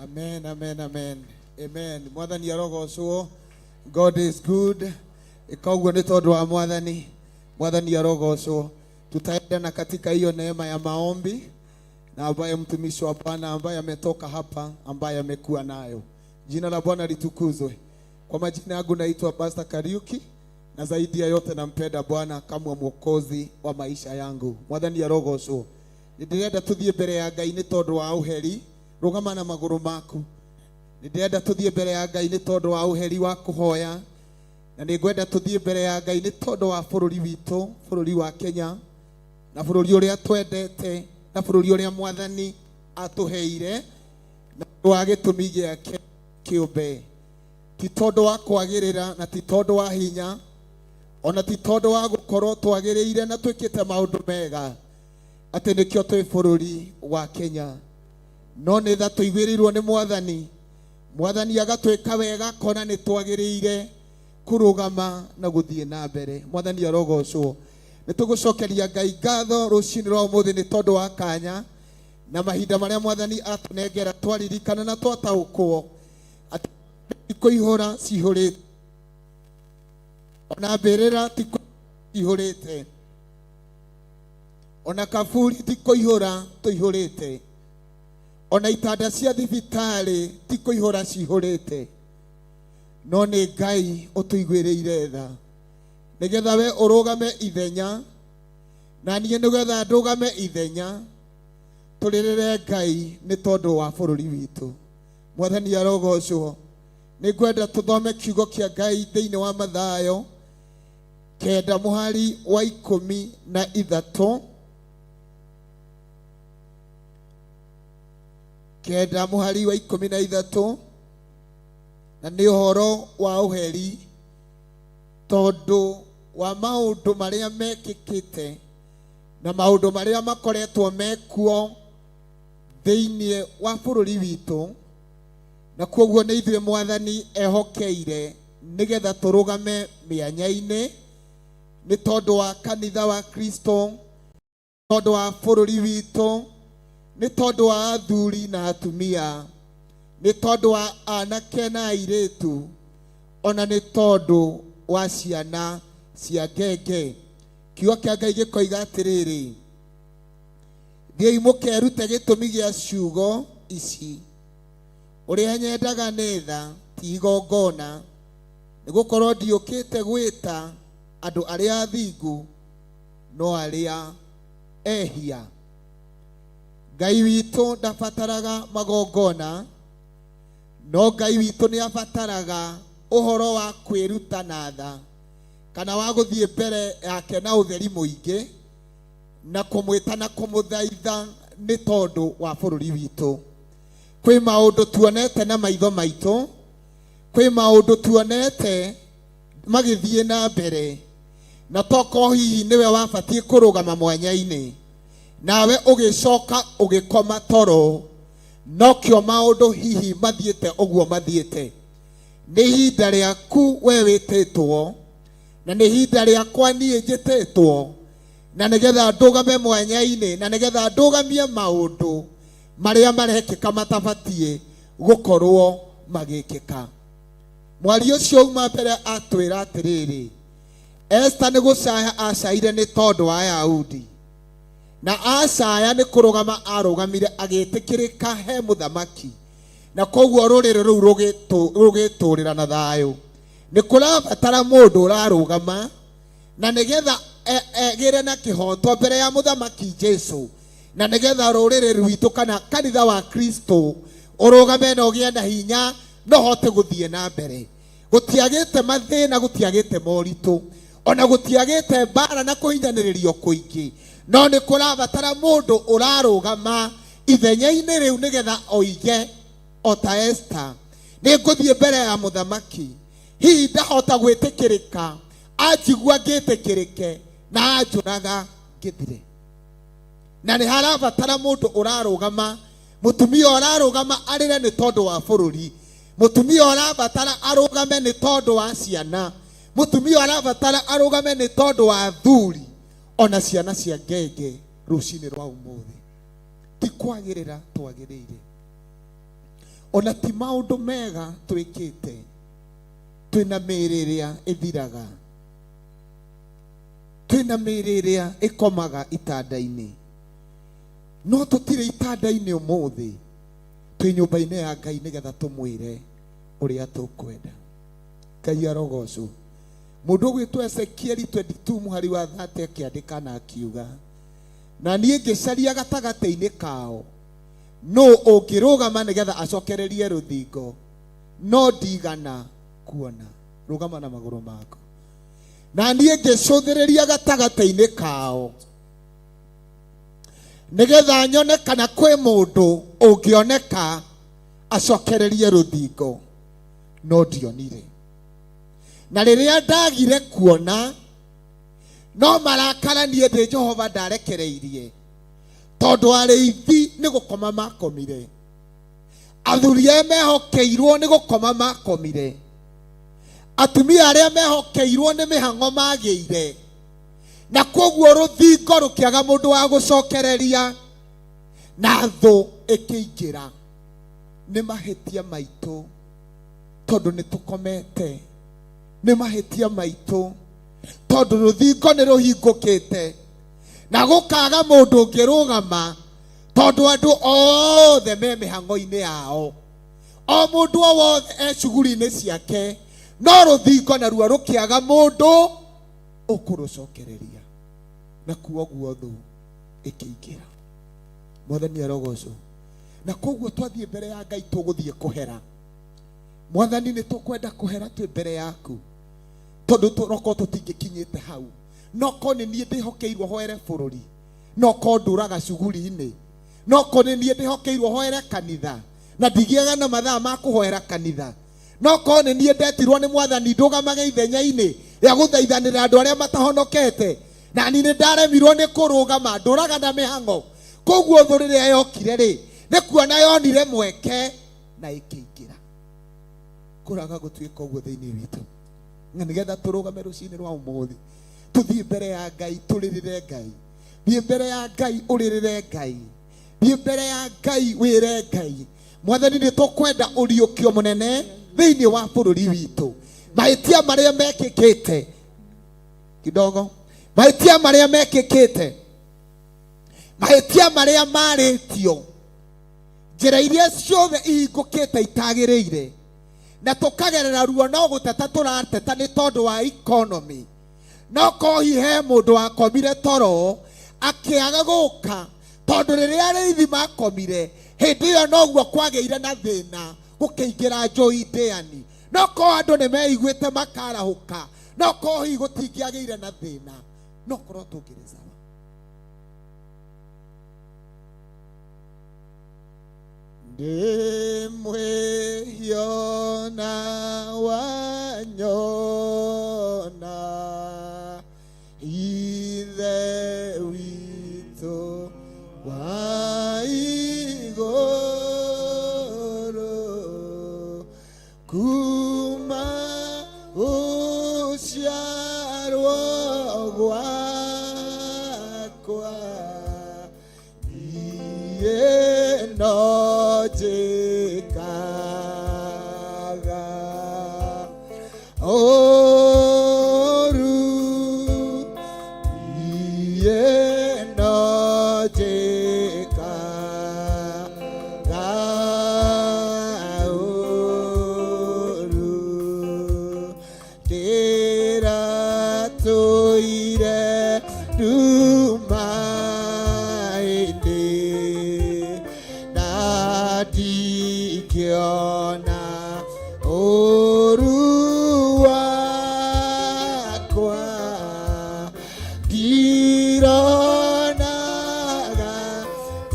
Amen, amen, amen. Amen. Mwathani arogocwo. God is good. Ĩka ũguo nĩ tondũ wa Mwathani. Mwathani arogocwo. Tutaenda na katika hiyo neema ya maombi na ambaye mtumishi wa Bwana ambaye ametoka hapa ambaye amekuwa nayo. Jina la Bwana litukuzwe. Kwa majina yangu naitwa Pastor Kariuki na zaidi ya yote nampenda Bwana kama mwokozi wa maisha yangu. Mwathani arogocwo. Nĩndĩrenda tũthiĩ mbere ya Ngai nĩ tondũ wa ũheri. Rũgama na magũrũ maku. Nĩndĩrenda tũthiĩ mbere ya Ngai nĩ tondũ wa ũheri wa kũhoya. Na nĩngwenda tũthiĩ mbere ya Ngai nĩ tondũ wa bũrũri witũ, bũrũri wa Kenya, na bũrũri ũrĩa twendete, na bũrũri ũrĩa Mwathani atũheire, na ũndũ wa gĩtũmi gĩake kĩũmbe. Ti tondũ wa kwagĩrĩra na ti tondũ wa hinya, ona ti tondũ wa gũkorwo twagĩrĩire na twĩkĩte maũndũ mega, atĩ nĩkĩo twĩ bũrũri wa Kenya. No nĩ tha tũiguĩrĩirwo nĩ Mwathani. Mwathani agatwĩka wega akona nĩ twagĩrĩire kũrũgama na gũthiĩ na mbere. Mwathani arogocwo. Nĩ tũgũcokeria Ngai ngatho rũcinĩ rwa ũmũthĩ nĩ tondũ wa kanya na mahinda marĩa Mwathani atũnengera twaririkana na twataũkwo atĩ ti kũihũra cihũrĩte, ona mbĩrĩra ti kũihũrĩte, ona kaburi ti kũihũra tũihũrĩte, ona itanda cia thibitarĩ ti kũihũra cihũrĩte, no nĩ Ngai ũtũiguĩrĩire tha nĩgetha we ũrũgame ithenya na niĩ nĩgetha ndũgame ithenya, tũrĩrĩre Ngai nĩ tondũ wa bũrũri witũ. Mwathani arogocwo. Nĩngwenda tũthome kiugo kĩa Ngai thĩinĩ wa Mathayo 9 mũhari wa 13. 9 mũhari wa 13, na nĩ ũhoro wa ũheri tondũ wa maũndũ marĩa mekĩkĩte na maũndũ marĩa makoretwo mekuo thĩinĩ wa bũrũri witũ, na koguo nĩ ithuĩ Mwathani ehokeire nĩgetha tũrũgame mĩanya-inĩ nĩ tondũ wa kanitha wa Kristo, tondũ wa bũrũri witũ, nĩ tondũ wa athuri na atumia, nĩ tondũ wa anake na airĩtu, ona nĩ tondũ wa ciana cia ngenge. Kiugo kĩa Ngai gĩkoiga atĩrĩrĩ, thiĩi mũkerute gĩtũmi gĩa ciugo ici, ũrĩa nyendaga nĩ tha ti igongona, nĩgũkorwo ndiũkĩte gwĩta andũ arĩa athingu no arĩa ehia. Ngai witũ ndabataraga magongona, no Ngai witũ nĩ abataraga ũhoro wa kwĩruta na tha, kana wa gũthiĩ mbere yake na ũtheri mũingĩ na kũmwĩta na kũmũthaitha nĩ tondũ wa bũrũri witũ. Kwĩ maũndũ tuonete na maitho maitũ, kwĩ maũndũ tuonete magĩthiĩ na mbere, na tokorwo hihi nĩwe wabatiĩ kũrũgama mwanya-inĩ, nawe ũgĩcoka ũgĩkoma toro, nokĩo maũndũ hihi mathiĩte ũguo mathiĩte. Nĩ ihinda rĩaku we wĩtĩtwo, na nĩ ihinda rĩakwa niĩ njĩtĩtwo, na nĩgetha ndũgame mwanya-inĩ, na nĩgetha ndũgamie maũndũ marĩa marekĩka matabatiĩ gũkorwo magĩkĩka. Mwaria ũcio uma mbere atwĩra atĩrĩrĩ, Esta nĩ gũcaya acaire nĩ tondũ wa Ayahudi, na acaya nĩ kũrũgama arũgamire agĩtĩkĩrĩka he mũthamaki, na koguo rũrĩrĩ rũu rũgĩtũrĩra na thayũ. Nĩ kũrabatara mũndũ ũrarũgama na nĩgetha egĩre na kĩhoto mbere ya mũthamaki Jesu, na nĩgetha rũrĩrĩ rwitũ kana kanitha wa Kristo ũrũgame na ũgĩe na hinya na ũhote gũthiĩ na mbere. Gũtiagĩte mathĩna, gũtiagĩte moritũ, ona gũtiagĩte mbara na kũhinyanĩrĩrio kũingĩ, no nĩ kũrabatara mũndũ ũrarũgama ithenya-inĩ rĩu nĩgetha oige o ta Esta, nĩ ngũthiĩ mbere ya mũthamaki, hihi ndahota gwĩtĩkĩrĩka, anjigua ngĩtĩkĩrĩke na anjũraga ngĩthire. Na nĩ harabatara mũndũ ũrarũgama, mũtumia ũrarũgama arĩre nĩ tondũ wa bũrũri, mũtumia ũrabatara arũgame nĩ tondũ wa ciana, Mũtumia ũyũ arabatara arũgame nĩ tondũ wa athuri ona ciana cia ngenge rũcinĩ rwa ũmũthĩ. Ti kwagĩrĩra twagĩrĩire, ona ti maũndũ mega twĩkĩte. Twĩna mĩĩrĩ ĩrĩa ĩthiraga, twĩna mĩĩrĩ ĩrĩa ĩkomaga itanda-inĩ, no tũtirĩ itanda-inĩ ũmũthĩ, twĩ nyũmba-inĩ ya Ngai nĩgetha tũmwĩre ũrĩa tũkwenda. Ngai arogocwo. Mũndũ ũgwĩtwo Ezekieli 22 mũhari wa 30 akĩandĩka na akiuga, na niĩ ngĩcaria gatagatĩ-inĩ kao nũ ũngĩrũgama nĩgetha acokererie rũthingo, no ndigana kuona. Rũgama na magũrũ maku. Na niĩ ngĩcũthĩrĩria gatagatĩ-inĩ kao nĩgetha nyone kana kwĩ mũndũ ũngĩoneka acokererie rũthingo, no ndionire. Na rĩrĩa ndagire kuona, no marakara niĩ ndĩ Jehova ndarekereirie, tondũ arĩithi nĩ gũkoma makomire, athuri arĩa mehokeirwo nĩ gũkoma makomire, atumia arĩa mehokeirwo nĩ mĩhang'o magĩire, na koguo rũthingo rũkĩaga mũndũ wa gũcokereria, na thũ ĩkĩingĩra. Nĩ mahĩtia maitũ tondũ nĩ tũkomete, nĩ mahĩtia maitũ tondũ rũthingo nĩ rũhingũkĩte na gũkaga mũndũ ũngĩrũgama, tondũ andũ othe me mĩhang'o-inĩ yao, o mũndũ o wothe e cuguri-inĩ ciake, no rũthingo naruo rũkĩaga mũndũ ũkũrũcokereria, na kuoguo thũ ĩkĩingĩra. Mwathani arogocwo. Na koguo twathiĩ mbere ya Ngai tũgũthiĩ kũhera. Mwathani, nĩ tũkwenda kũhera twĩ mbere yaku, tondũ tũroko tũtingĩkinyĩte hau. No ko nĩ niĩ ndĩhokeirwo hoere bũrũri, no ko ndũraga cuguri-inĩ, no ko nĩ niĩ ndĩhokeirwo hoere kanitha na ndigĩaga na mathaa ma kũhoera kanitha, no ko nĩ niĩ ndetirwo nĩ Mwathani ndũgamage ithenya-inĩ rĩa gũthaithanĩra andũ arĩa matahonokete, na niĩ nĩ ndaremirwo nĩ kũrũgama, ndũraga na mĩhang'o. Koguo thũ rĩrĩa yokire rĩ, nĩ kuona yonire mweke na ĩkĩingĩra. Kũraga gũtuĩka ũguo thĩinĩ witũ, na nĩgetha tũrũgame rũcinĩ rwa ũmũthĩ, tũthiĩ mbere ya Ngai tũrĩrĩre Ngai. Thiĩ mbere ya Ngai ũrĩrĩre Ngai, thiĩ mbere ya Ngai wĩre Ngai, Mwathani, nĩ tũkwenda ũriũkio mũnene thĩinĩ wa bũrũri witũ. Mahĩtia marĩa mekĩkĩte kidogo, mahĩtia marĩa mekĩkĩte, mahĩtia marĩa marĩtio, njĩra iria ciothe ihingũkĩte itagĩrĩire, na tũkagerera ruo no gũteta tũrateta nĩ tondũ wa economy. No kohi he mũndũ wakomire toro akĩaga gũka, tondũ rĩrĩa arĩithi makomire hĩndĩ ĩyo noguo kwagĩire na thĩna, gũkĩingĩra njũi ndĩani. No ko andũ nĩ meiguĩte makarahũka, no kohi gũtingĩagĩire na thĩna, no korwo tũngĩrĩ sawa. Ndĩ mwĩhia na wanyona, Ithe witũ wa igũrũ, kuma gũciarwo gwakwa niĩ no njĩkaga ũru, niĩ no njĩkaga ũru, ndĩratũire nduma-inĩ na ndingĩona ũru wakwa, ndironaga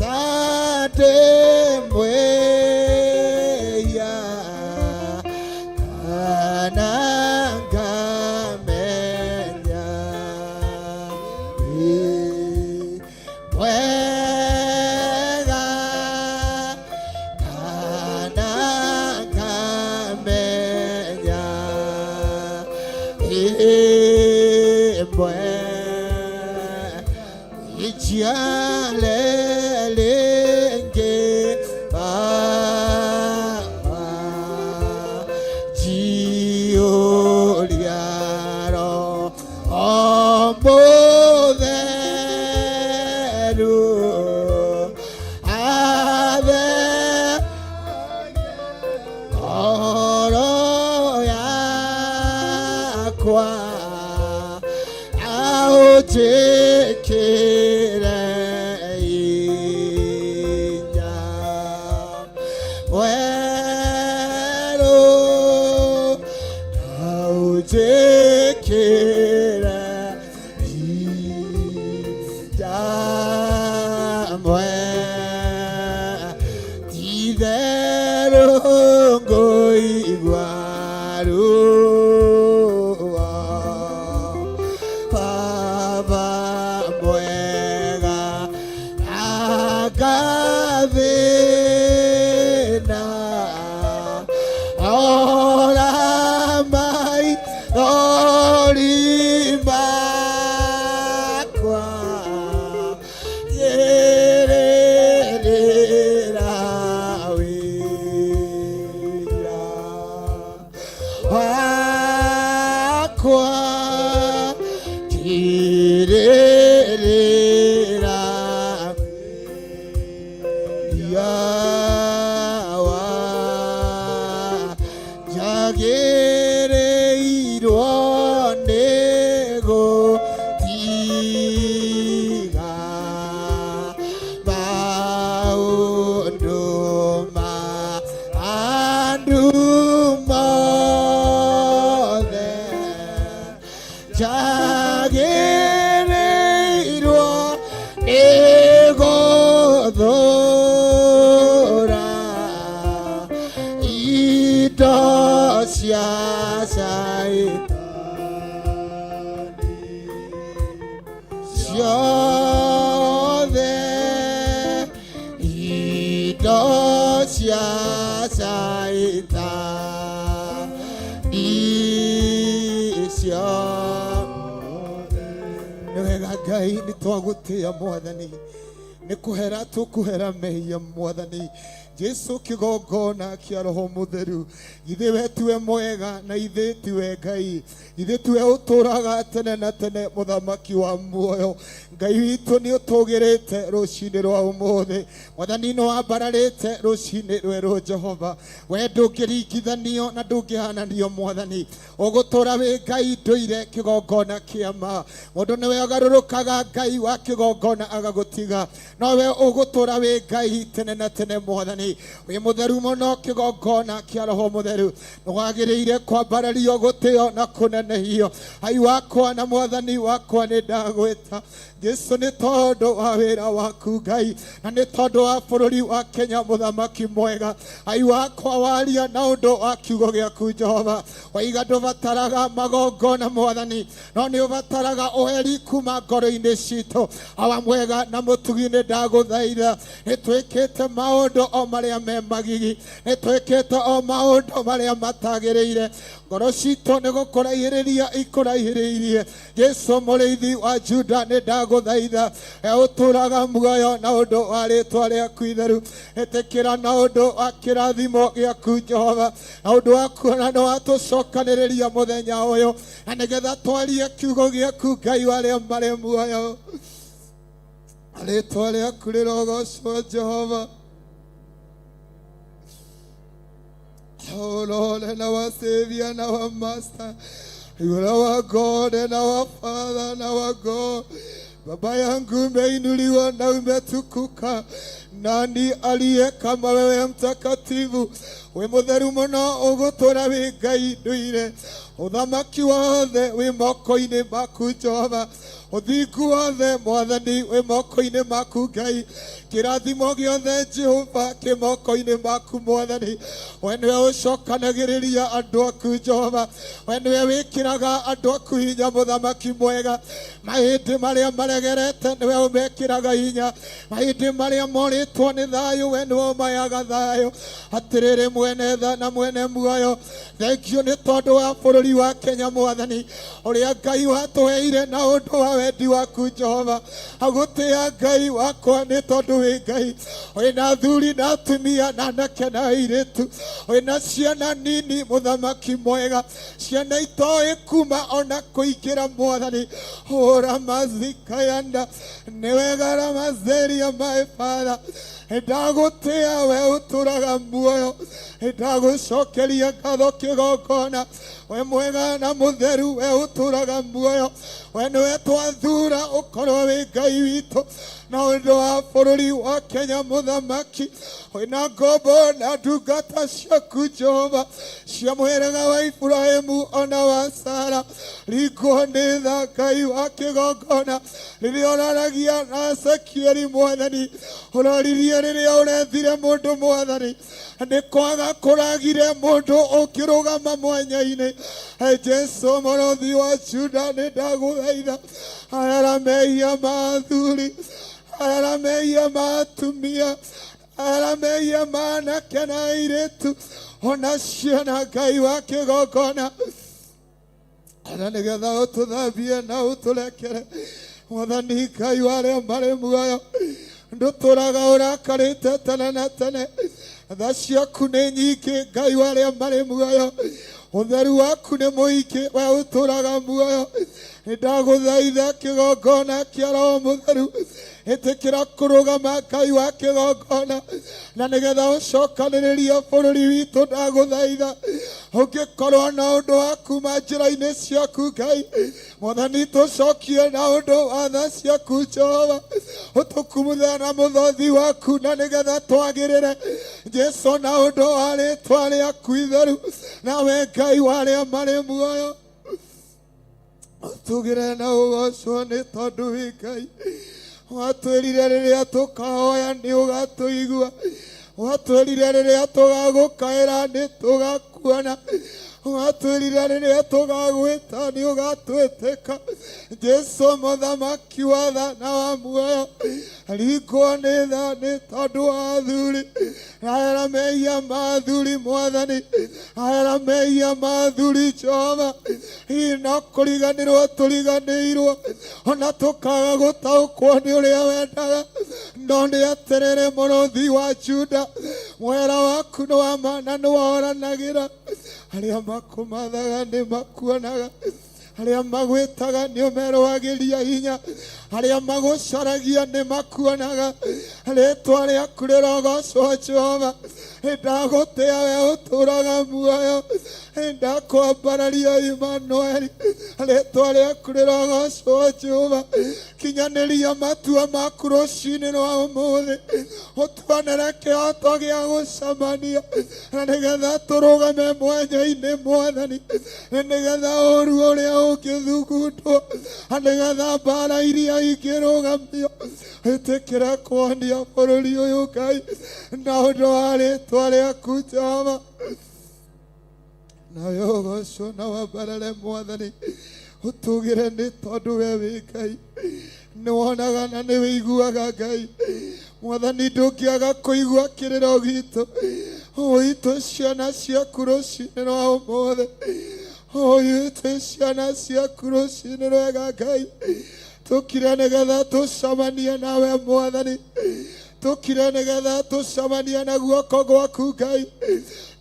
ta ndĩ mwĩhia kana ngamenya wĩ mwega, kana ngamenya wĩ Ngathĩna ora maithori makwa ngĩrĩrĩra wĩra wakwa ngĩrĩrĩra yawa njagĩrĩirwo nĩ gũtiga maũndũ ma andũ mothe njagĩrĩirwo nĩ gũthũra indo cia Caitani ciothe indo cia Caitani ciothe. Nĩ wega Ngai, nĩ twagũtĩa Mwathani, nĩ kũhera tũkũhera mehia Mwathani Jesu, kĩgongona kĩa Roho Mũtheru. Githĩ we tiwe mwega na ithe tiwe Ngai? Githĩ tiwe ũtũraga tene na tene, mũthamaki wa muoyo? Ngai witũ, nĩ ũtũgĩrĩte rũcinĩ rwa ũmũthĩ. Mwathani, nĩ wambararĩte rũcinĩ rwerũ. Jehova, we ndũngĩringithanio na ndũngĩhananio. Mwathani, ũgũtũra wĩ Ngai ndũire, kĩgongona kĩa ma. Mũndũ nĩwe ũgarũrũkaga, Ngai wa kĩgongona agagũtiga, nowe ũgũtũra wĩ Ngai tene na tene. Mwathani, wĩ mũtheru mũno, kĩgongona kĩa Roho Mũtheru. Nĩwagĩrĩire kwambarario, gũtĩo na kũnenehio. Ai wakwa na Mwathani wakwa, nĩ ndagwĩta Jesu, nĩ tondũ wa wĩra waku Ngai, na nĩ tondũ wa bũrũri wa Kenya. Mũthamaki mwega, ai wakwa, waria na ũndũ wa kiugo gĩaku Jehova, waiga ndũbataraga magongona Mwathani, no nĩ ũbataraga ũheri kuma ngoro-inĩ citũ. Awa mwega na mũtugi, nĩ ndagũthaitha, nĩ twĩkĩte maũndũ o marĩa me magigi, nĩ twĩkĩte o maũndũ marĩa matagĩrĩire. Ngoro citũ nĩ gũkũraihĩrĩria ikũraihĩrĩirie. Jesu, mũrĩithi wa Juda, nĩ ndagũthaitha, ũtũraga muoyo, na ũndũ wa rĩtwa rĩaku itheru, ĩtĩkĩra na ũndũ wa kĩrathimo gĩaku Jehova, na ũndũ wa kuona nĩ watũcokanĩrĩria mũthenya ũyũ, na nĩgetha twarie kiugo gĩaku. Ngai wa arĩa marĩ muoyo, rĩtwa rĩaku rĩrogocwo Jehova. Oh Lord and our Savior and our Master, you are our God and our Father and our God. Baba yangu, umeinuliwa na umetukuka. Nani aliye kama wewe mtakatifu? Wĩ mũtheru mũno, ũgũtũra wĩ Ngai ndũire. Ũthamaki wothe wĩ moko-inĩ maku Jehova. Ũthingu wothe Mwathani wĩ moko-inĩ maku Ngai. Kĩrathimo gĩothe Jehova kĩ moko-inĩ maku Mwathani. We nĩwe ũcokanagĩrĩria andũ aku Jehova, we nĩwe wĩkĩraga andũ aku hinya. Mũthamaki mwega, mahĩndĩ marĩa maregerete nĩwe ũmekĩraga hinya, mahĩndĩ marĩa morĩtwo nĩ thayũ, we nĩwe ũmayaga thayũ. Atĩrĩrĩ, mwene tha na mwene muoyo, thengio nĩ tondũ wa bũrũri wa Kenya Mwathani, ũrĩa Ngai watũheire na ũndũ wa wendi waku Jehova. Agũtĩa Ngai wakwa nĩ tondũ wĩ Ngai, wĩna athuri na atumia na anake na airĩtu, wĩna ciana nini. Mũthamaki mwega, ciana itoĩ kuma ona kũingĩra. Mwathani hũra mazikayanda, nĩ wega ramazeria. My Father, ndagũtĩa, we ũtũraga muoyo, ndagũcokeria ngatho kĩgongona. We mwega na mũtheru, we ũtũraga muoyo, we nĩwe twathura ũkorwo wĩ Ngai witũ na ũndũ wa bũrũri wa Kenya. Mũthamaki, wĩna ngombo na ndungata ciaku Jehova, cia mũhĩrĩga wa Iburahĩmu ona wa Sara. Ringwo nĩ tha, Ngai wa kĩgongona. Rĩrĩa ũraragia na Ezekieli Mwathani, ũroririe rĩrĩa ũrethire mũndũ Mwathani, nĩ kwaga kũragire mũndũ ũngĩrũgama mwanya-inĩ. Jesu, mũrũthi wa Juda, nĩ ndagũthaitha, ayara mehia ma athuri. Ehera mehia ma atumia, ehera mehia ma anake na airĩtu, ona ciana Ngai wa kĩgongona, na nĩgetha ũtũthambie na ũtũrekere. Mwathani Ngai wa arĩa marĩ muoyo, ndũtũraga ũrakarĩte tene na tene. Tha ciaku nĩ nyingĩ, Ngai wa arĩa marĩ muoyo, ũtheru waku nĩ mũingĩ, we ũtũraga muoyo. Nĩndagũthaitha kĩgongona kĩa Roho Mũtheru, ĩtĩkĩra kũrũgama Ngai wa kĩgongona, na nĩgetha ũcokanĩrĩrie bũrũri witũ. Ndagũthaitha ũngĩkorwo na ũndũ wa kuma njĩra-inĩ ciaku Ngai Mwathani, tũcokie na ũndũ wa tha ciaku Jehova, ũtũkumuthe na mũthothi waku, na nĩgetha twagĩrĩre Jesu na ũndũ wa rĩtwa rĩaku itheru. Nawe Ngai wa arĩa marĩ muoyo, tugire na ũgocwo nĩ tondũ wĩ Ngai. Watwĩrire rĩrĩa tũkahoya nĩ ũgatũigua, watwĩrire rĩrĩa tũgagũkaĩra nĩ tũgakuona, watwĩrire rĩrĩa tũgagwĩta nĩ ũgatwĩtĩka. Jesu mũthamaki wa tha na wa muoyo, ringwo nĩ tha nĩ tondũ wa athuri. Ahera mehia ma athuri Mwathani, ahera mehia ma athuri Jehova. Hihi no kũriganĩrwo tũriganĩirwo, ona tũkaga gũtaũkwo nĩ ũrĩa wendaga, no nĩ atĩrĩrĩ, mũrũthi wa Juda, mwera waku nĩ wa ma na nĩ woranagĩra. Arĩa makũmathaga nĩ makuonaga, arĩa magwĩtaga nĩ ũmerũagĩria hinya, arĩa magũcaragia nĩ makuonaga. Rĩtwa rĩaku rĩrogocwo Jehova. Ndagũtĩa we ũtũraga muoyo, ndakwambararia Imanueli. Rĩtwa rĩaku rĩrogocwo Jehova. Kinyanĩria matua maku rũcinĩ rwa ũmũthĩ, ũtuonere kĩhoto gĩa gũcemania, na nĩgetha tũrũgame mwanya-inĩ Mwathani, na nĩgetha ũru ũrĩa ũngĩthugundwo, na nĩgetha mbara iria ingĩrũgamio. Ĩtĩkĩra kuonia bũrũri ũyũ Ngai na ũndũ wa rĩtwa rĩaku Jehova. Nawe ũgocwo na wambarare Mwathani, ũtũgĩre nĩ tondũ we wĩ Ngai, nĩ wonaga na nĩ wĩiguaga Ngai. Mwathani, ndũngĩaga kũigua kĩrĩro gitũ, ũitũ ciana ciaku rũcinĩ rwa ũmũthĩ, ũitũ ciana ciaku rũcinĩ rwega Ngai. Tũkire nĩgetha tũcemanie nawe Mwathani, tũkire nĩgetha tũcemanie na guoko gwaku Ngai,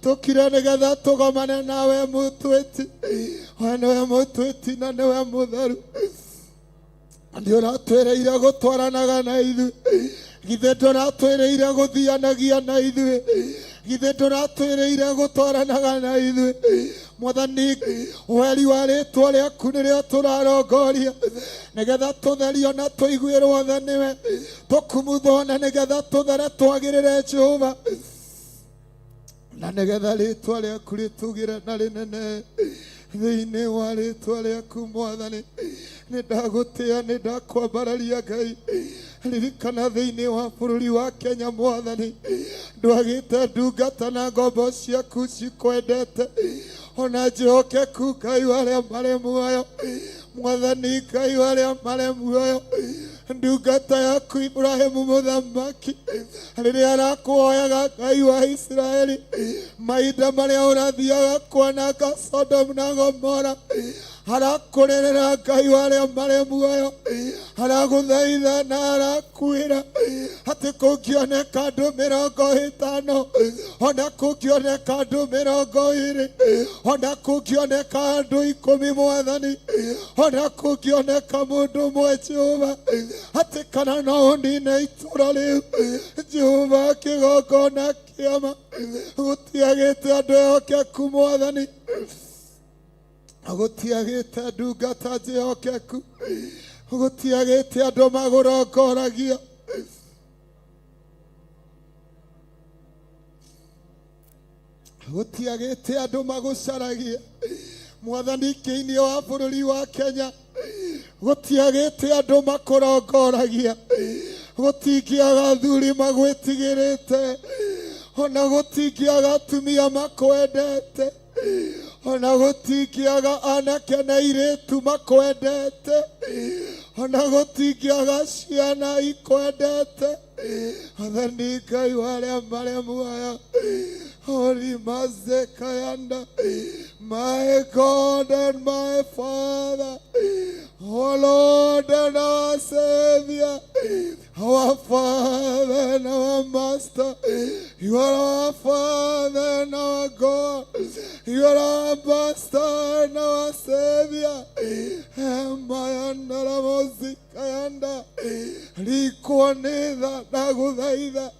tũkire nĩgetha tũgomane nawe mũtwĩti. We nĩwe mũtwĩti na nĩwe mũtheru, nĩ ũratwĩrĩire gũtwaranaga na ithuĩ. Githĩ ndũratwĩrĩire gũthianagia na ithuĩ? Githĩ ndũratwĩrĩire gũtwaranaga na ithuĩ? Mwathani, weri wa rĩtwa rĩaku nĩrĩo tũrarongoria, nĩgetha tũtherio na tũiguĩrwo tha nĩwe, tũkumuthwo na nĩgetha tũthere twagĩrĩre Jehova, na nĩgetha rĩtwa rĩaku rĩtũgĩre na rĩnene thĩinĩ wa rĩtwa rĩaku Mwathani. Nĩ ndagũtĩa, nĩ ndakwambararia Ngai. Ririkana thĩinĩ wa bũrũri wa Kenya Mwathani, ndwagĩte ndungata na ngombo ciaku cikwendete ona njĩhokeku Ngai wa arĩa marĩ muoyo. Mwathani Ngai wa arĩa marĩ muoyo, ndungata yaku Ibrahimu mũthamaki rĩrĩa arakũhoyaga Ngai wa Isiraeli, mahinda marĩa ũrathiaga kwananga Sodomu na Gomora, arakũrĩrĩra Ngai wa arĩa marĩ muoyo, aragũthaitha na arakwĩra atĩ kũngĩoneka andũ 50, ona kũngĩoneka andũ 20, ona kũngĩoneka andũ 10 Mwathani, ona kũngĩoneka mũndũ ũmwe Jehova, atĩ kana no ũnine itũra rĩu Jehova. Kĩgongona kĩama gũtiagĩte andũ ehokeku Mwathani, gũtiagĩte ndungata njĩhokeku, gũtiagĩte andũ magũrongoragia. Gũtiagĩte andũ magũcaragia Mwathani. Kĩinĩ wa bũrũri wa Kenya gũtiagĩte andũ makũrongoragia, gũtingĩaga athuri magwĩtigĩrĩte, ona gũtingĩaga atumia makwendete, ona gũtingĩaga anake na airĩtu makwendete, Ona gũtingĩaga ciana ikwendete. Mwathani Ngai wa arĩa marĩ muoyo. Holy Mazekayanda, my God and my Father, oh Lord and our Savior, our Father and our Master, you are our Father and our God, you are our Master and our Savior. Emayanda ramozikayanda, rikwo nĩ tha ndagũthaitha,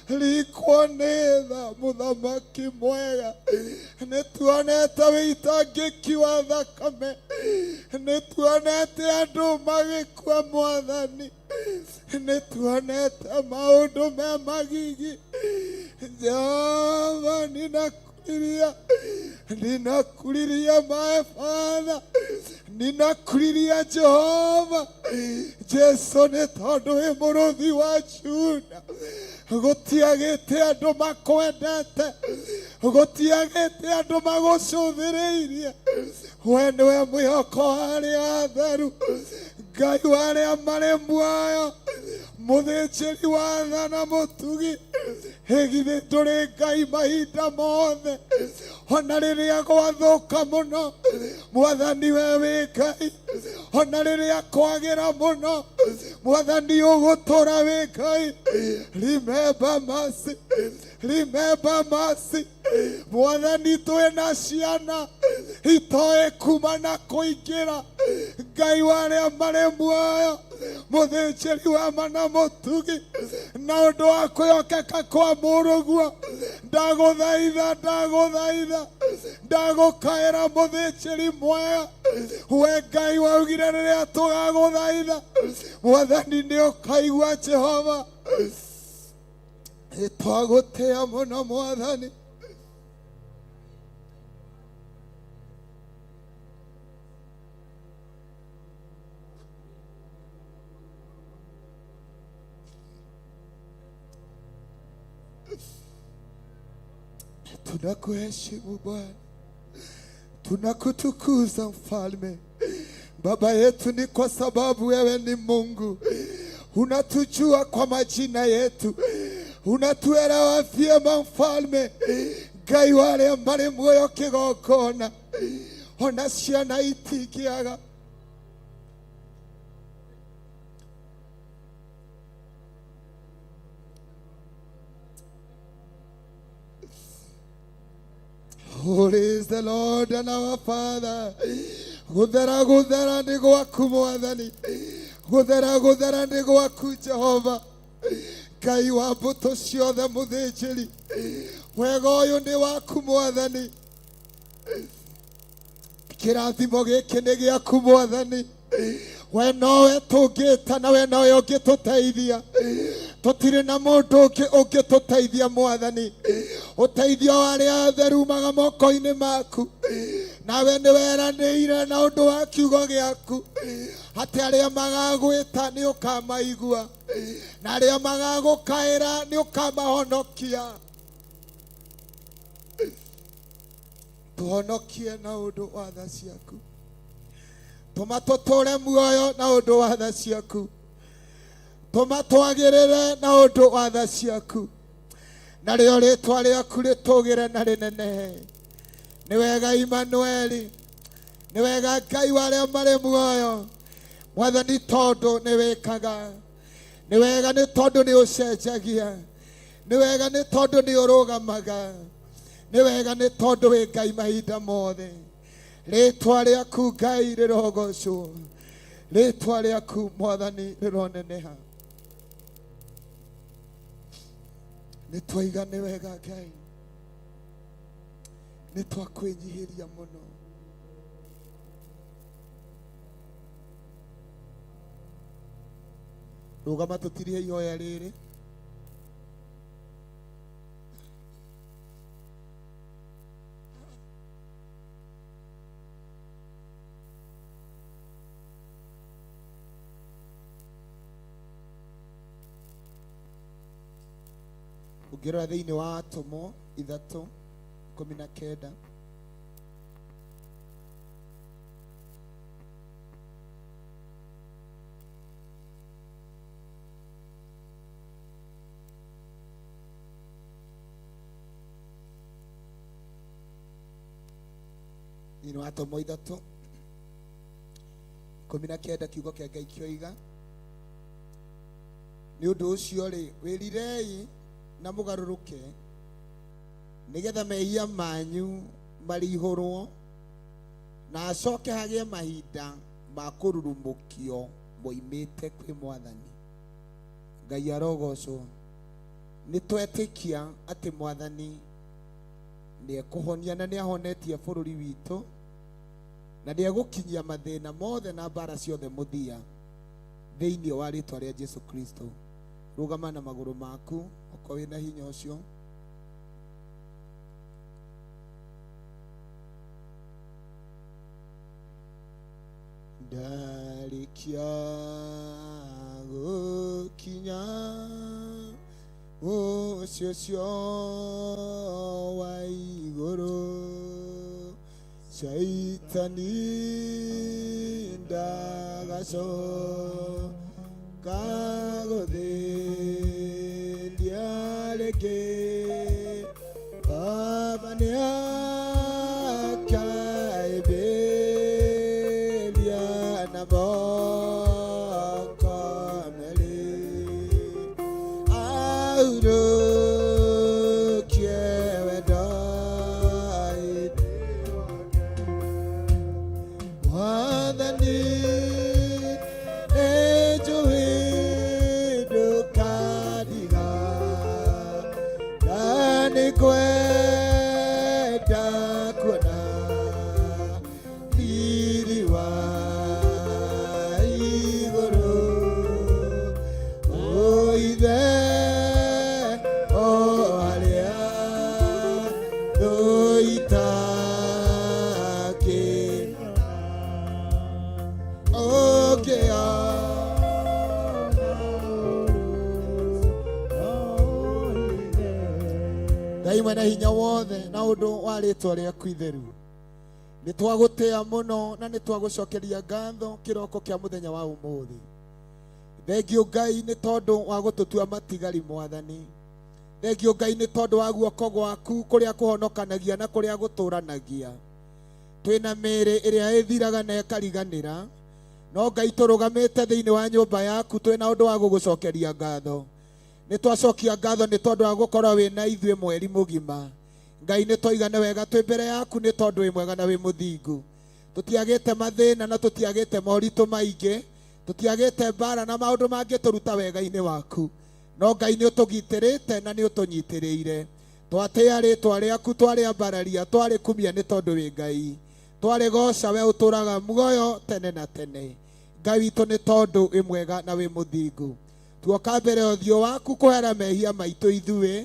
rikwo nĩ tha mũthamaki mwega, nĩ tuonete wĩitangĩki wa thakame, nĩ tuonete andũ magĩkua mwathani, nĩ tuonete maũndũ me magigi. Jehova, ninakulilia, ninakulilia my Father, ninakulilia Jehova. Jesu nĩ tondũ wĩ mũrũthi wa Juda, gũtiagĩte andũ makwendete, gũtiagĩte andũ magũcũthĩrĩirie. We nĩwe mwĩhoko wa arĩa atheru, Ngai wa arĩa marĩ muoyo, mũthĩnjĩri wa tha na mũtugi. Githĩ ndũrĩ Ngai mahinda mothe, ona rĩrĩa gwathũka mũno, Mwathani we wĩ Ngai, ona rĩrĩa kwagĩra mũno, Mwathani ũgũtũra wĩ Ngai. Remember mercy, remember mercy. Mwathani twĩna ciana itoĩ kuma na kũingĩra. Ngai wa arĩa marĩ muoyo, mũthĩnjĩri wa ma na mũtugi, na ũndũ wa kwĩhokeka kwa mũrũguo, ndagũthaitha, ndagũthaitha, ndagũkaĩra mũthĩnjĩri mwega. We Ngai waugire rĩrĩa tũgagũthaitha, Mwathani nĩ ũkaigua. Jehova, nĩtwagũtĩa mũno Mwathani. Tunakuheshimu Bwana, tunakutukuza Mfalme. Baba yetu, ni kwa sababu wewe ni Mungu, unatujua kwa majina yetu, unatuelewa vyema Mfalme. Ngai wa arĩa marĩ muoyo kĩgongona, ona ciana itingĩaga. Holy is the Lord and our Father. Gũthera gũthera nĩ gwaku Mwathani, gũthera gũthera nĩ gwaku Jehova. Ngai wa mbũtũ ciothe mũthĩnjĩri, wega ũyũ nĩ waku Mwathani, kĩrathimo gĩkĩ nĩ gĩaku Mwathani. We nowe tũngĩta na we nowe ũngĩtũteithia, tũtirĩ na mũndũ ũngĩ ũngĩtũteithia Mwathani. Ũteithio wa arĩa atheru umaga moko-inĩ maku, nawe nĩ weranĩire na ũndũ wa kiugo gĩaku atĩ arĩa magagwĩta nĩ ũkamaigua, na arĩa magagũkaĩra nĩ ũkamahonokia. Tũhonokie na ũndũ wa tha ciaku, tũma tũtũre muoyo na ũndũ wa tha ciaku, tũma twagĩrĩre na ũndũ wa tha ciaku, narĩo rĩtwa rĩaku rĩtũgĩre na rĩnenehe. Nĩ wega Imanueli, nĩ wega Ngai wa arĩa marĩ muoyo. Mwathani, tondũ nĩ wĩkaga, nĩ wega nĩ tondũ nĩ ũcenjagia, nĩ wega nĩ tondũ nĩ ũrũgamaga, nĩ wega nĩ tondũ wĩ Ngai mahinda mothe. Rĩtwa rĩaku Ngai rĩrogocwo, rĩtwa rĩaku Mwathani rĩroneneha. Nĩ twaiga nĩ wega Ngai, nĩ twakwĩnyihĩria mũno. Rũgama tũtirihe ihoya rĩrĩ. Ũngĩrora thĩinĩ wa Atũmwo 3:19, Thĩinĩ wa Tomo ithatũ 19 kiugo kĩa Ngai kĩoiga, nĩ ũndũ ũcio rĩ, wĩrirei na mũgarũrũke, nĩgetha mehia manyu marihũrwo, na acoke hagĩe mahinda ma kũrurumũkio moimĩte kwĩ Mwathani. Ngai arogocwo. Nĩ twetĩkia atĩ Mwathani nĩ ekũhonia na nĩ ahonetie bũrũri witũ, na nĩ egũkinyia mathĩna mothe na mbara ciothe mũthia thĩinĩ wa rĩtwa rĩa Jesu Kristo. Rũgama na magũrũ maku okorwo wĩna hinya ũcio. Ndarĩkia gũkinya mũciĩ ũcio wa igũrũ, Shaitani ndagacoka gũthĩnia rĩngĩ. Baba nĩakaĩmbĩria na moko merĩ, ahurũkie wendo-inĩ. Mwathani nĩnjũĩ ndũkandiga, na nĩngwenda kuona riri wa igũrũ. O Ithe, o harĩa thũ itakĩnyona, ũngĩona Ngai mwene hinya wothe, na ũndũ wa rĩtwa rĩaku itheru, nĩ twagũtĩa mũno na nĩ twagũcokeria ngatho kĩroko kĩa mũthenya wa ũmũthĩ. Thengiũ Ngai nĩ tondũ wa gũtũtua matigari Mwathani. Thengiũ Ngai nĩ tondũ wa guoko gwaku kũrĩa kũhonokanagia na kũrĩa gũtũranagia. Twĩna mĩĩrĩ ĩrĩa ĩthiraga na ĩkariganĩra, no Ngai tũrũgamĩte thĩinĩ wa nyũmba yaku twĩna ũndũ wa gũgũcokeria ngatho. Nĩ twacokia ngatho nĩ tondũ wa gũkorwo wĩna ithuĩ mweri mũgima. Ngai nĩ twaigane wega twĩ mbere yaku nĩ tondũ wĩ mwega na wĩ mũthingu. Tũtiagĩte mathĩna na tũtiagĩte moritũ maingĩ, tũtiagĩte mbara na maũndũ mangĩ tũruta wega-inĩ waku, no Ngai nĩ ũtũgitĩrĩte na nĩ ũtũnyitĩrĩire. Twatĩa rĩtwa rĩaku, twarĩambararia, twarĩkumia nĩ tondũ wĩ Ngai. Twarĩgoca we ũtũraga muoyo tene na tene. Ngai witũ nĩ tondũ wĩ mwega na wĩ mũthingu. Tuoka mbere ũthiũ waku kũhera mehia maitũ ithuĩ,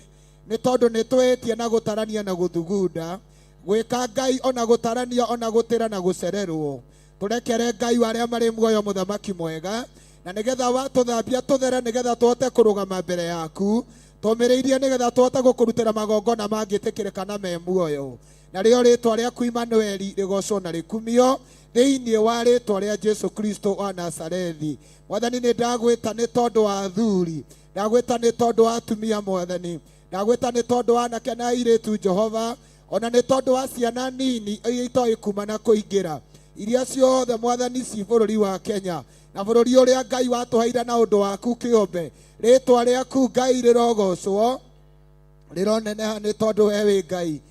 nĩ tondũ nĩ twĩhĩtie na gũtarania na gũthugunda, gwĩka Ngai ona gũtarania ona gũtĩra na gũcererwo. Tũrekere Ngai wa arĩa marĩ muoyo mũthamaki mwega, na nĩgetha watũthambia tũthere, nĩgetha tũhote kũrũgama mbere yaku tũmĩrĩirie, nĩgetha tũhote gũkũrutĩra magongona mangĩtĩkĩrĩka na me muoyo. Narĩo rĩtwa rĩaku Imanueli rĩgocwo na rĩkumio thĩinĩ wa rĩtwa rĩa Jesu Kristo wa Nazarethi. Mwathani nĩ ndagwĩta nĩ tondũ wa athuri, ndagwĩta nĩ tondũ wa atumia Mwathani, ndagwĩta nĩ tondũ wa anake na airĩtu Jehova, ona nĩ tondũ wa ciana nini iria itoĩ kuma na kũingĩra, iria ciothe Mwathani ci bũrũri wa Kenya na bũrũri ũrĩa Ngai watũheire na ũndũ waku kĩũmbe. Rĩtwa rĩaku Ngai rĩrogocwo, rĩroneneha nĩ tondũ we wĩ Ngai.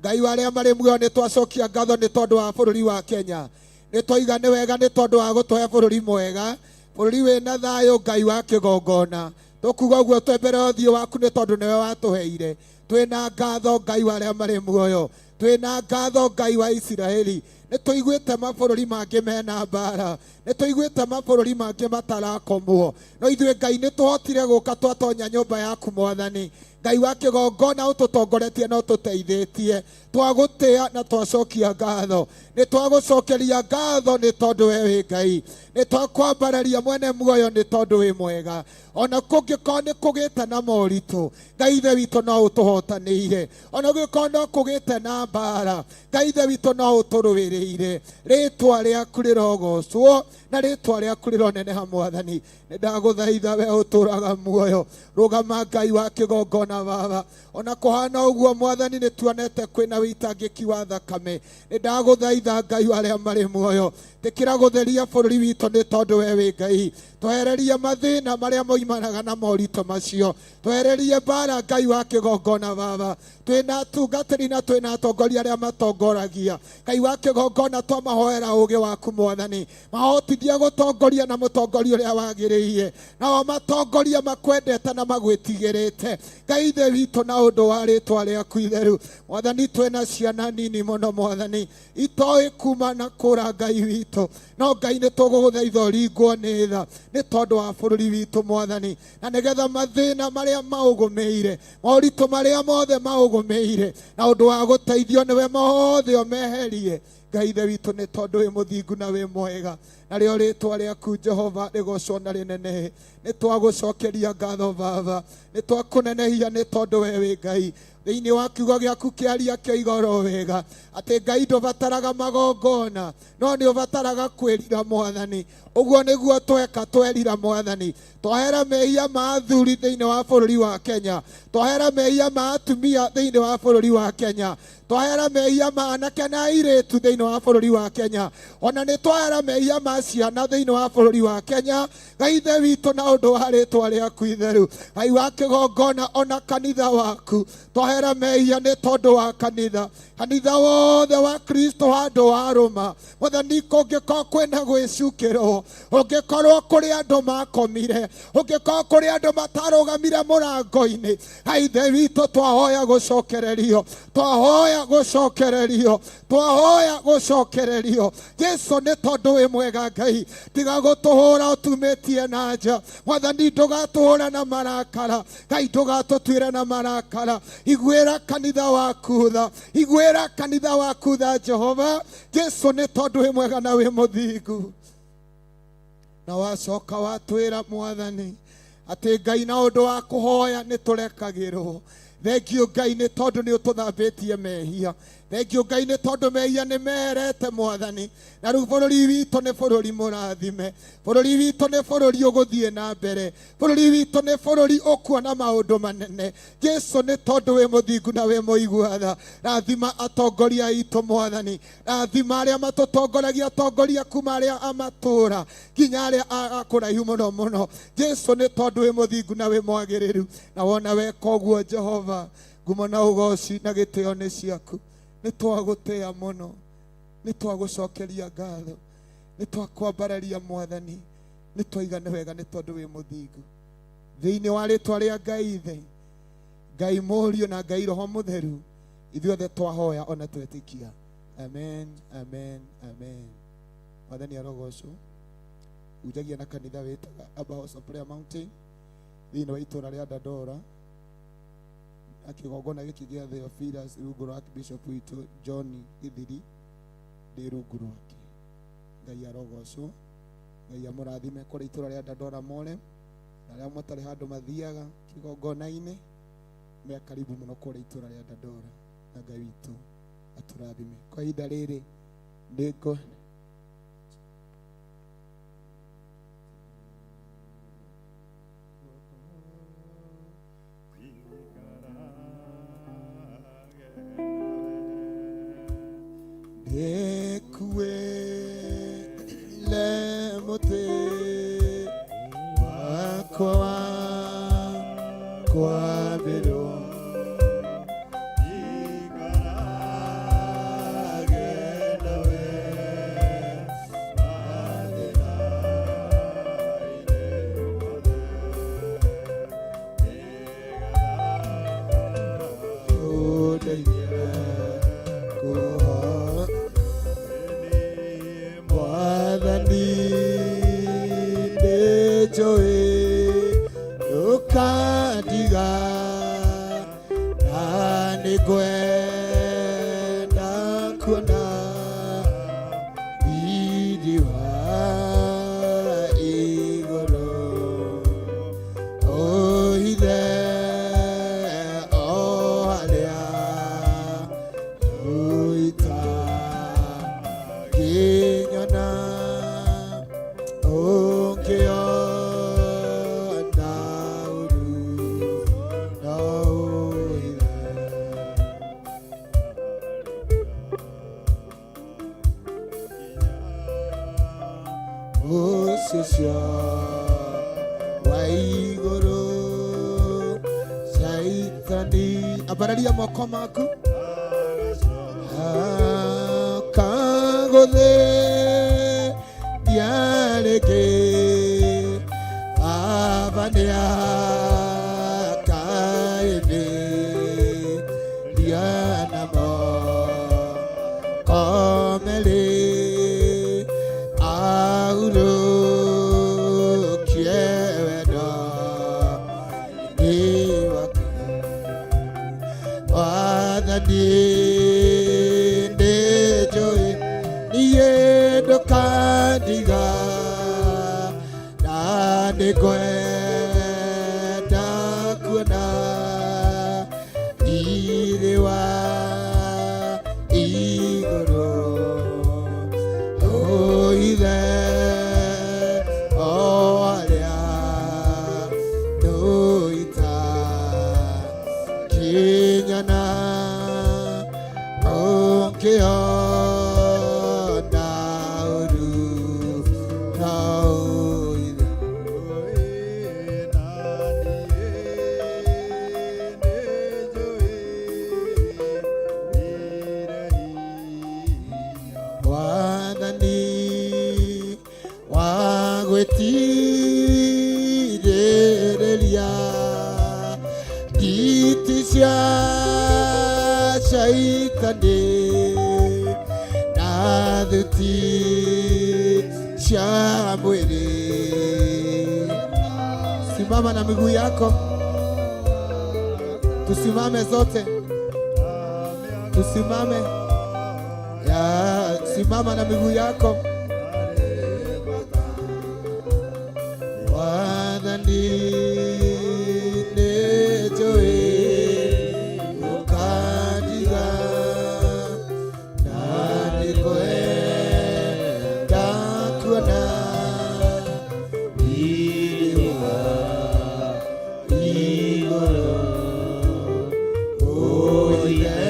Ngai wa arĩa marĩ muoyo, nĩ twacokia ngatho nĩ tondũ wa bũrũri wa Kenya. Nĩ twaiga nĩ wega nĩ tondũ wa gũtũhe bũrũri mwega, bũrũri wĩna thayũ, Ngai wa kĩgongona. Tũkuga ũguo twĩ mbere ya ũthiũ waku nĩ tondũ nĩwe watũheire. Twĩna ngatho Ngai wa arĩa marĩ muoyo, twĩna ngatho Ngai wa Isiraeli. Nĩ tũiguĩte mabũrũri mangĩ mena mbara, nĩ tũiguĩte mabũrũri mangĩ matarakomwo, no ithuĩ Ngai nĩ tũhotire gũka twatonya nyũmba yaku Mwathani. Ngai wa kĩgongona ũtũtongoretie na ũtũteithĩtie. Twagũtĩa na twacokia ngatho, nĩ twagũcokeria ngatho nĩ tondũ we wĩ Ngai. Nĩ twakwambararia mwene muoyo nĩ tondũ wĩ mwega. Ona kũngĩkorwo nĩ kũgĩte na moritũ, Ngai Ithe witũ no ũtũhotanĩire. Ona gũgĩkorwo no kũgĩte na mbara, Ngai Ithe witũ no ũtũrũĩrĩire. wagĩrĩire. Rĩtwa rĩaku rĩrogocwo na rĩtwa rĩaku rĩroneneha Mwathani. Nĩ ndagũthaitha we ũtũraga muoyo, rũgama Ngai wa kĩgongona Baba. Ona kũhana ũguo Mwathani, nĩ tuonete kwĩna wĩitangĩki wa thakame. Nĩ ndagũthaitha Ngai wa arĩa marĩ muoyo, tĩkĩra gũtheria bũrũri witũ nĩ tondũ we wĩ Ngai. Twehererie mathĩna marĩa moimanaga na moritũ macio, twehererie mbara Ngai wa kĩgongona Baba. Twĩna atungatĩri na twĩna atongoria arĩa matongoragia Ngai wa kĩgongona, twamahoera ũgĩ waku Mwathani, mahotithie gũtongoria na mũtongoria ũrĩa wagĩrĩire, nao matongoria makwendete na magwĩtigĩrĩte Ngai Ithe witũ, na ũndũ wa rĩtwa rĩaku itheru Mwathani. Twĩna ciana nini mũno Mwathani, itoĩ kuma na kũra Ngai witũ, no Ngai nĩ tũgũgũthaitha ũringwo nĩ tha nĩ tondũ wa bũrũri witũ Mwathani, na nĩgetha mathĩna marĩa maũgũmĩire, moritũ marĩa mothe maũgũmĩire, na ũndũ wa gũteithio nĩwe mothe ũmeherie Ngai Ithe witũ, nĩ tondũ wĩ mũthingu na wĩ mwega, narĩo rĩtwa rĩaku Jehova rĩgocwo na rĩnenehe. Nĩ twagũcokeria ngatho Baba, nĩ twakũnenehia nĩ tondũ we wĩ Ngai. Thĩinĩ wa kiugo gĩaku kĩaria kĩa igoro wega atĩ Ngai ndũbataraga magongona, no nĩ ũbataraga kwĩrira Mwathani. Ũguo nĩguo tweka, twerira Mwathani, twahera mehia ma athuri thĩinĩ wa bũrũri wa Kenya, twahera mehia ma atumia thĩinĩ wa bũrũri wa Kenya, twahera mehia ma anake na airĩtu thĩinĩ wa bũrũri wa Kenya, ona nĩ twahera mehia ma ciana thĩinĩ wa bũrũri wa Kenya Ngai Ithe witũ, na ũndũ wa rĩtwa rĩaku itheru Ngai wa kĩgongona. Ona kanitha waku twahera mehia nĩ tondũ wa kanitha, kanitha wothe wa Kristo handũ wa rũma Mwathani. Kũngĩkorwo kwĩna gwĩcukĩrwo, ũngĩkorwo kũrĩ andũ makomire, ũngĩkorwo kũrĩ andũ matarũgamire mũrango-inĩ, Ithe witũ, twahoya gũcokererio, twahoya gũcokererio, twahoya gũcokererio Jesu, nĩ tondũ wĩ mwega Ngai. Tiga gũtũhũra ũtumĩtie na nja Mwathani, ndũgatũhũra na marakara Ngai, ndũgatũtuĩre na marakara. Iguĩra kanitha waku tha, iguĩra kanitha waku tha Jehova Jesu, nĩ tondũ wĩ mwega na wĩ mũthingu. Na wacoka watwĩra Mwathani atĩ Ngai na ũndũ wa kũhoya nĩ tũrekagĩrwo. Thengiũ Ngai nĩ tondũ nĩ ũtũthambĩtie mehia. Thengiũ Ngai nĩ tondũ mehia nĩ meherete Mwathani, na rĩu bũrũri witũ nĩ bũrũri mũrathime, bũrũri witũ nĩ bũrũri ũgũthiĩ na mbere, bũrũri witũ nĩ bũrũri ũkuona maũndũ manene Jesu, nĩ tondũ wĩ mũthingu na wĩ mũigua tha. Rathima atongoria aitũ Mwathani, rathima arĩa matũtongoragia, atongoria kuma arĩa a matũũra nginya arĩa a kũraihu mũno mũno Jesu, nĩ tondũ wĩ mũthingu na wĩ mwagĩrĩru. Na wona weka ũguo Jehova, ngumo na ũgoci na gĩtĩo nĩ ciaku. Nĩ twagũtĩa mũno, nĩ twagũcokeria ngatho, nĩ twakwambararia Mwathani, nĩ twaiga nĩ wega nĩ tondũ wĩ mũthingu. Thĩinĩ wa rĩtwa rĩa Ngai Ithe, Ngai Mũriũ na Ngai Roho Mũtheru, ithuothe twahoya ona twetĩkia, amen, amen, amen. Mwathani arogocwo. Hunjagia na kanitha wĩtaga Abba House of Prayer Mountain thĩinĩ wa itũũra rĩa Dandora, na kĩgongona gĩkĩ gĩa Theophilus rungu rwa Archbishop witũ John Githiri, ndĩ rungu rwake. Ngai arogocwo, Ngai amũrathime kũrĩa itũũra rĩa Dandora more, na arĩa matarĩ handũ mathiaga kĩgongona-inĩ me karibu mũno kũrĩa itũũra rĩa Dandora, na Ngai witũ atũrathime. Kwa ihinda rĩrĩ nĩngũ Ndĩkuĩre mũtĩ wakwa wa kwambĩrwo, njikarage nawe mathĩna-inĩ mothe. Ũndeithie kũhona Mwathani, nĩnjũĩ ndũkandiga, na nĩngwenda kuona riri wa igũrũ, ũhithe o harĩa ũita. Ambararia moko maku kagũthĩ ndiarĩkĩ baba nĩakaĩthĩ ndianamo komerĩ ahurũkie wendo nĩ waku wathani ndĩnjũĩ niĩ ndũkandiga na nĩngwenda kuona riri wa igũrũ ũithe o arĩa nũita kinyana ũngĩona ũru no ũithe wathani wa gwĩtirĩrĩria nditi cia caitani na thuti cia mwĩrĩ. Simama na miguu yako, tusimame zote, tusimame ya, simama na miguu yako. Wathani nĩnjũĩ ũkandiga na nĩngwenda kuona riri wa igũrũ ũithe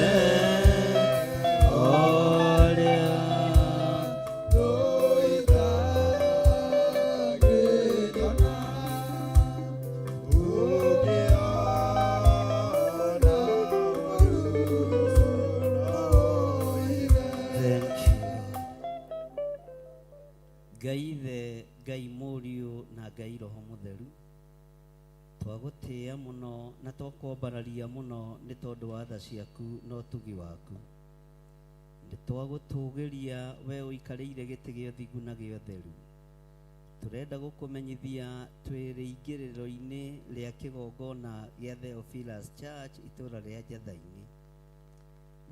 Thank you. Ngai ithe Ngai mũriũ na Ngai roho mũtheru twagũtĩĩa mũno na twakwambararia mũno nĩ tondũ wa tha ciaku na ũtugi waku nĩ twagũtũgĩria we ũikarĩire gĩtĩ gĩa ũthingu na gĩa ũtheru tũrenda gũkũmenyithia twĩ rĩingĩrĩro-inĩ rĩa kĩgongona gĩa Theophilus Church itũũra rĩa Njatha-inĩ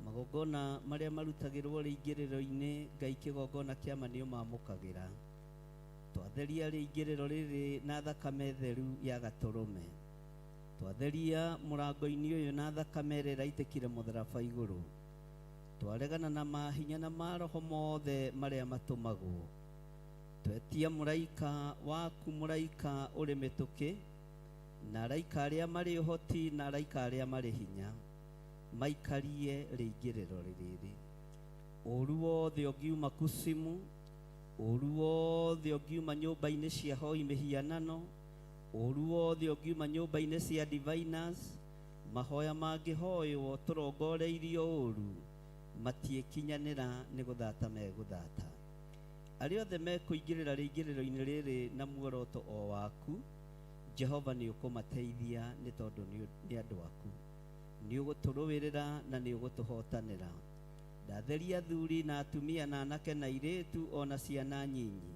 magongona marĩa marutagĩrwo rĩingĩrĩro-inĩ Ngai kĩgongona kĩama nĩ ũmamũkagĩra twatheria rĩingĩrĩro rĩrĩ na thakame theru ya gatũrũme twatheria mũrango-inĩ ũyũ na thakame ĩrĩa ĩraitĩkire mũtharaba igũrũ twaregana na mahinya na maroho mothe marĩa matũmagwo twetia mũraika waku mũraika ũrĩ mĩtũkĩ na araika arĩa marĩ ũhoti na araika arĩa marĩ hinya maikarie rĩingĩrĩro rĩrĩ ũru wothe ũngiuma kusimu ũru wothe ũngiuma nyũmba-inĩ cia hoi mĩhianano ũru wothe ũngiuma nyũmba-inĩ cia diviners mahoya mangĩhoywo tũrongoreirio ũru matiĩkinyanĩra nĩ gũthata megũthata arĩa othe mekũingĩrĩra rĩingĩrĩro-inĩ rĩrĩ na muoroto o waku Jehova nĩ ũkũmateithia nĩ tondũ nĩ andũ aku nĩ ũgũtũrũĩrĩra na nĩ ũgũtũhotanĩra ndatheria athuri na atumia na anake na airĩtu ona ciana nyinyi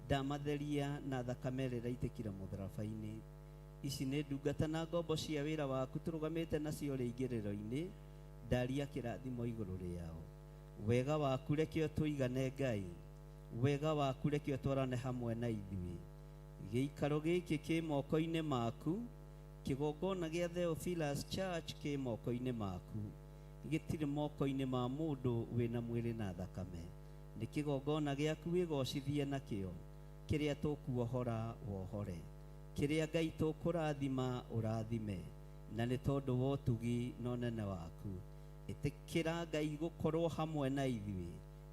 ndamatheria na thakame ĩrĩa ĩraitĩkire mũtharaba-inĩ ici nĩ ndungata na ngombo cia wĩra waku tũrũgamĩte nacio rĩingĩrĩro-inĩ ndaria kĩrathimo igũrũ rĩao wega waku reke ũtũigane Ngai wega waku reke ũtwarane hamwe na ithuĩ gĩikaro gĩkĩ kĩ moko-inĩ maku kĩgongona gĩa Theophilus Church kĩ moko-inĩ maku gĩtirĩ moko-inĩ ma mũndũ wĩna mwĩrĩ na thakame nĩ kĩgongona gĩaku wĩgocithie nakĩo kĩrĩa tũkuohora wohore kĩrĩa Ngai tũkũrathima ũrathime na nĩ tondũ wa ũtugi na ũnene waku ĩtĩkĩra Ngai gũkorwo hamwe na ithuĩ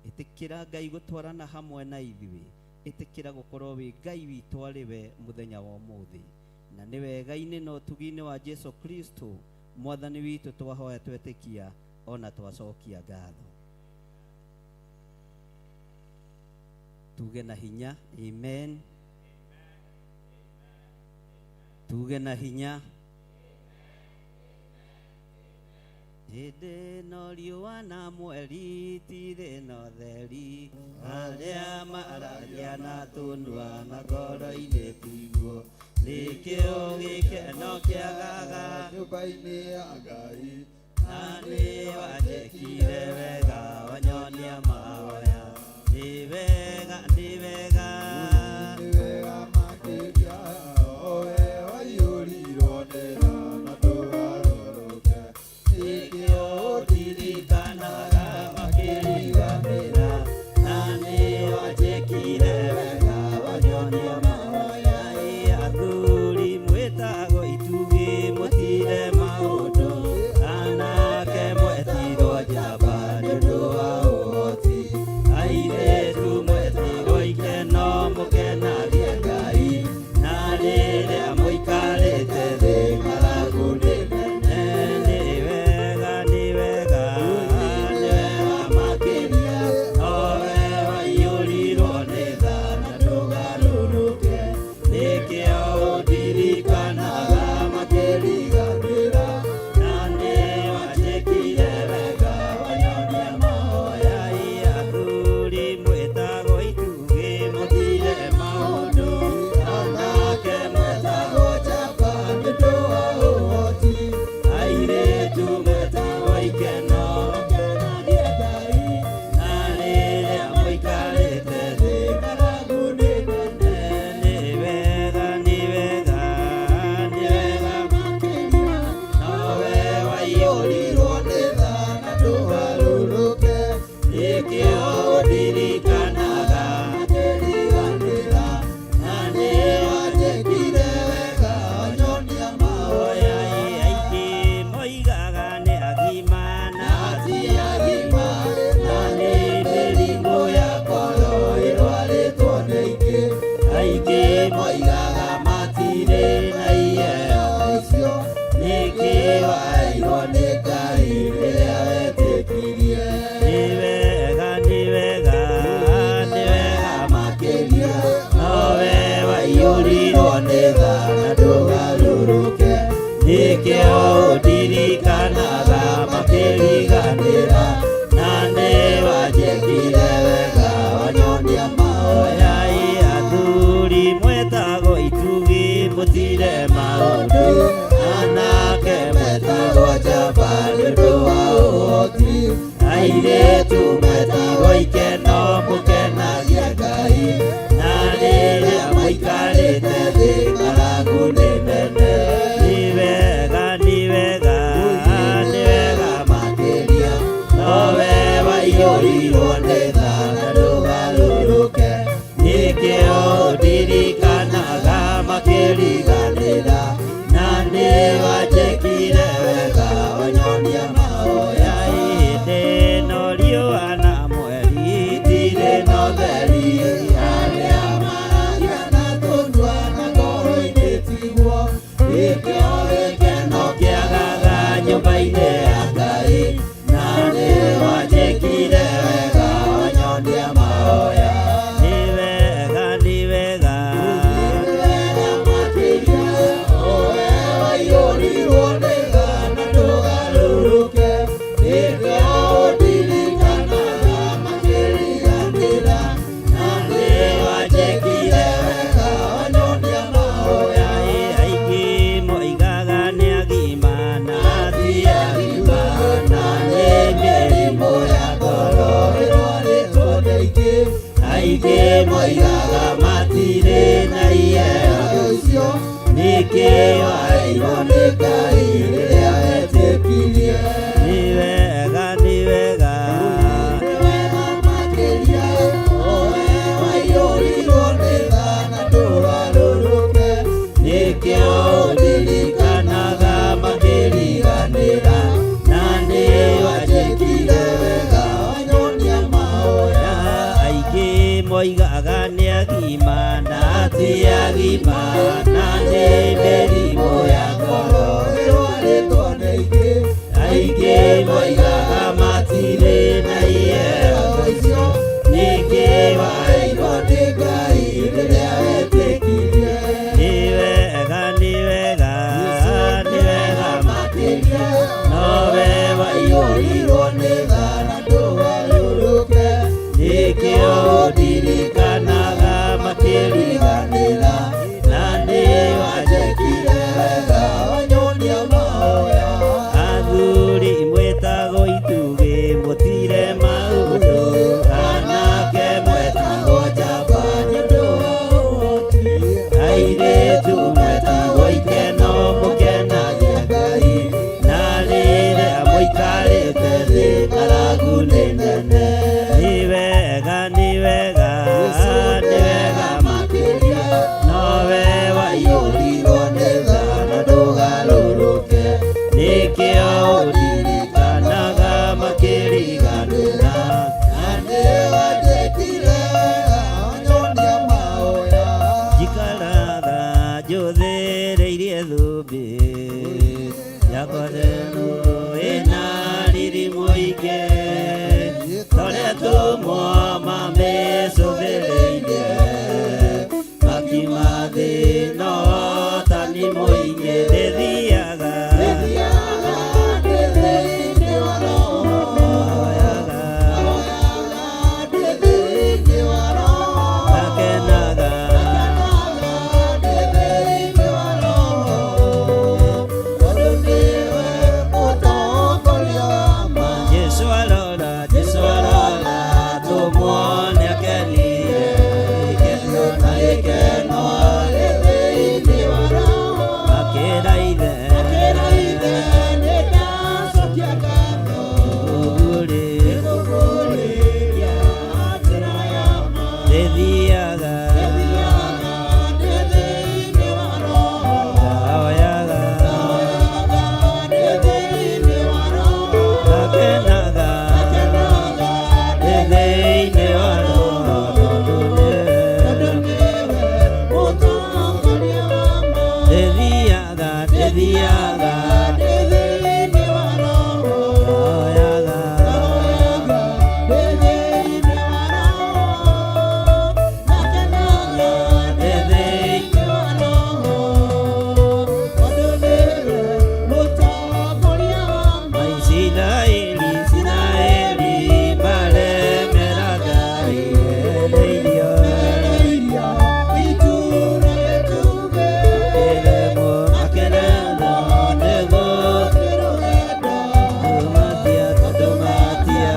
ĩtĩkĩra Ngai gũtwarana hamwe na ithuĩ ĩtĩkĩra gũkorwo wĩ Ngai witũ arĩ we mũthenya wa ũmũthĩ na nĩ wega-inĩ na ũtugi-inĩ wa Jesu Kristo Mwathani witũ twahoya twetĩkia ona twacokia ngatho. Tuge na hinya amen. Tuge na hinya. Hĩndĩ ĩno riũa na mweri itirĩ na ũtheri, arĩa maragia na tũnua na ngoro-inĩ tiguo, nĩkĩo gĩkeno kĩagaga nyũmba-inĩ ya Ngai. Na nĩ wanjĩkire wega wanyonia mahoya, nĩ wega nĩ wega nĩ wega makĩria owe waiyũrirwo nĩ tha na ndũgarũrũke, nĩkĩo ndirikanaga makĩriganĩra, na nĩ wanjĩkire wega wanyonia mahoya. Ĩ athuri mwĩtagwo itugĩ mũtire maũndũ, anake mwetirwo njamba nĩ ũndũ wa ũhoti, airĩtu mwetirwo ikeno mũkenagie Ngai, na rĩrĩa mũikarĩte thĩ ng'aragu nĩ nene. Nĩ wega nĩ wega nĩ wega makĩria owe waiyũrirwo nĩ tha na ndũgarũrũke, nĩkĩo ũndirikanaga makĩriganĩra, na nĩ wanjĩkire wega wanyonia mahoya. Ĩ athuri mwĩtagwo itugĩ mũtire maũndũ, anake mwetagwo njamba nĩ ũndũ wa ũhoti, airĩtu mwetagwo ikeno mũkenagie Ngai, na rĩrĩa mũikarĩte thĩ ng'aragu nĩ nene. Nĩ wega nĩ wega nĩ wega makĩria nowe waiyũrirwo nĩ tha na ndũgarũrũke, nĩkĩo ũndirikanaga makĩriganĩra, na nĩ wanjĩkire wega wanyonia mahoya. Ĩ aingĩ moigaga nĩ agima na ti agima, na nĩ mĩrimũ ya ngoro ĩrwarĩtwo nĩ aingĩ, aingĩ moigaga matirĩ na iheo icio, nĩkĩ waheirwo nĩ Ngai rĩrĩa wetĩkirie. Nĩ wega nĩ wega nĩ wega makĩria nowe waiyũrirwo nĩ tha na ndũgarũrũke, nĩkĩo ũndirikanaga makĩriganĩra, na nĩ wanjĩkire wega wanyonia mahoya. Ĩ athuri mwetagwo itugĩ mũtire maũndũ, anake metagwo njamba nĩ ũndũ wa ũhoti, airĩtu metagwo ikeno mũkenagie Ngai, na rĩrĩa mũikarĩte thĩ ng'aragu nĩ nene. Nĩ wega nĩ wega nĩ wega makĩria nowe waiyũrirwo nĩ tha na ndũgarũrũke, nĩkĩo ũndirikanaga makĩriganĩra, na nĩ wanjĩkire wega wanyonia mahoya. Hĩndĩ ĩno riũa na mweri itirĩ na ũtheri, arĩa maragia na tũnua na ngoro-inĩ tiguo, nĩkĩo gĩkeno kĩagaga nyũmba-inĩ ya Ngai, na nĩ wanjĩkire wega wanyonia mahoya. Nĩ wega nĩ wega nĩ wega makĩria owe waiyũrirwo nĩ tha na ndũgarũrũke, nĩkĩo ũndirikanaga makĩriganĩra, na nĩ wanjĩkire wega wanyonia mahoya. Ĩ aingĩ moigaga nĩ agima na ti agima, na nĩ mĩrimũ ya ngoro ĩrwarĩtwo nĩ aingĩ, aingĩ moigaga matirĩ na iheo icio, nĩkĩ waheirwo nĩ Ngai rĩrĩa wetĩkirie. Nĩ wega nĩ wega Nĩ wega makĩria owe waiyũrirwo nĩ tha na ndũgarũrũke, nĩkĩo ũndirikanaga makĩriganĩra, na nĩ wanjĩkire wega wanyonia mahoya. Aingĩ moigaga nĩ agima na ti agima, na nĩ mĩrimũ ya ngoro ĩrwarĩtwo nĩ aingĩ, Aingĩ moigaga matirĩ na iheo icio ningĩ waheirwo nĩ Ngai rĩrĩa wetĩkirie. Nĩ wega, nĩ wega, nĩ wega makĩria nowe waiyũrirwo nĩ tha na ndũgarũrũke nĩkĩo ũndirikanaga makĩriganĩra na nĩ wanjĩkire wega wanyonia mahoya. Athuri mwĩtagwo itugĩ mũtire maũndũ anake mwetagwo njamba nĩ ũndũ wa ũhoti airĩtu mwetagwo ikeno mũkenagie Ngai na rĩrĩa mũikarĩte thĩ ng'aragu nĩ nene. Nĩ wega, nĩ wega, nĩ wega makĩria nowe waiyũrirwo nĩ tha na ndũgarũrũke nĩkĩo ũndirikanaga makĩriganĩra na nĩ wanjĩkire wega wanyonia mahoya. Njikaraga njũthĩrĩirie thũmbĩ yakwa theru ĩna riri mũingĩ torĩa tũmwo mamĩcũthĩrĩirie makiuma thĩ no ũhotani mũingĩ. Ndĩthiaga ndĩ thĩinĩ wa Roho, hoyaga ndĩ thĩinĩ wa Roho, ngakenaga ndĩ thĩinĩ wa Roho, tondũ nĩwe mũtongoria wa ma. Jesũ arora, Jesũ arora, tũmuone akenire, gĩkeno na gĩkeno arĩ thĩinĩ wa Roho. Akĩra ithe, akĩra ithe, nĩndacokia ngatho, nĩngũguũrĩria njĩra ya ma. Ndĩthiaga, ndĩthiaga ndĩ thĩinĩ wa Roho, ndahoyaga, ndahoyaga ndĩ thĩinĩ wa Roho, ngakenaga, ngakenaga ndĩ thĩinĩ wa Roho, tondũ nĩwe mũtongoria wa ma. Ndĩthiaga, ndĩthiaga ndĩ thĩinĩ wa Roho, ndahoyaga, ndahoyaga ndĩ thĩinĩ wa Roho, ngakenaga ndĩ thĩinĩ wa Roho, tondũ nĩwe mũtongoria wa ma. Isiraeli, Isiraeli maremera Ngai mereirio, mereirio itũũra rĩtuge, makĩremwo, makĩremwo nĩ gũthiĩ rũgendo, tondũ matia, tondũ matia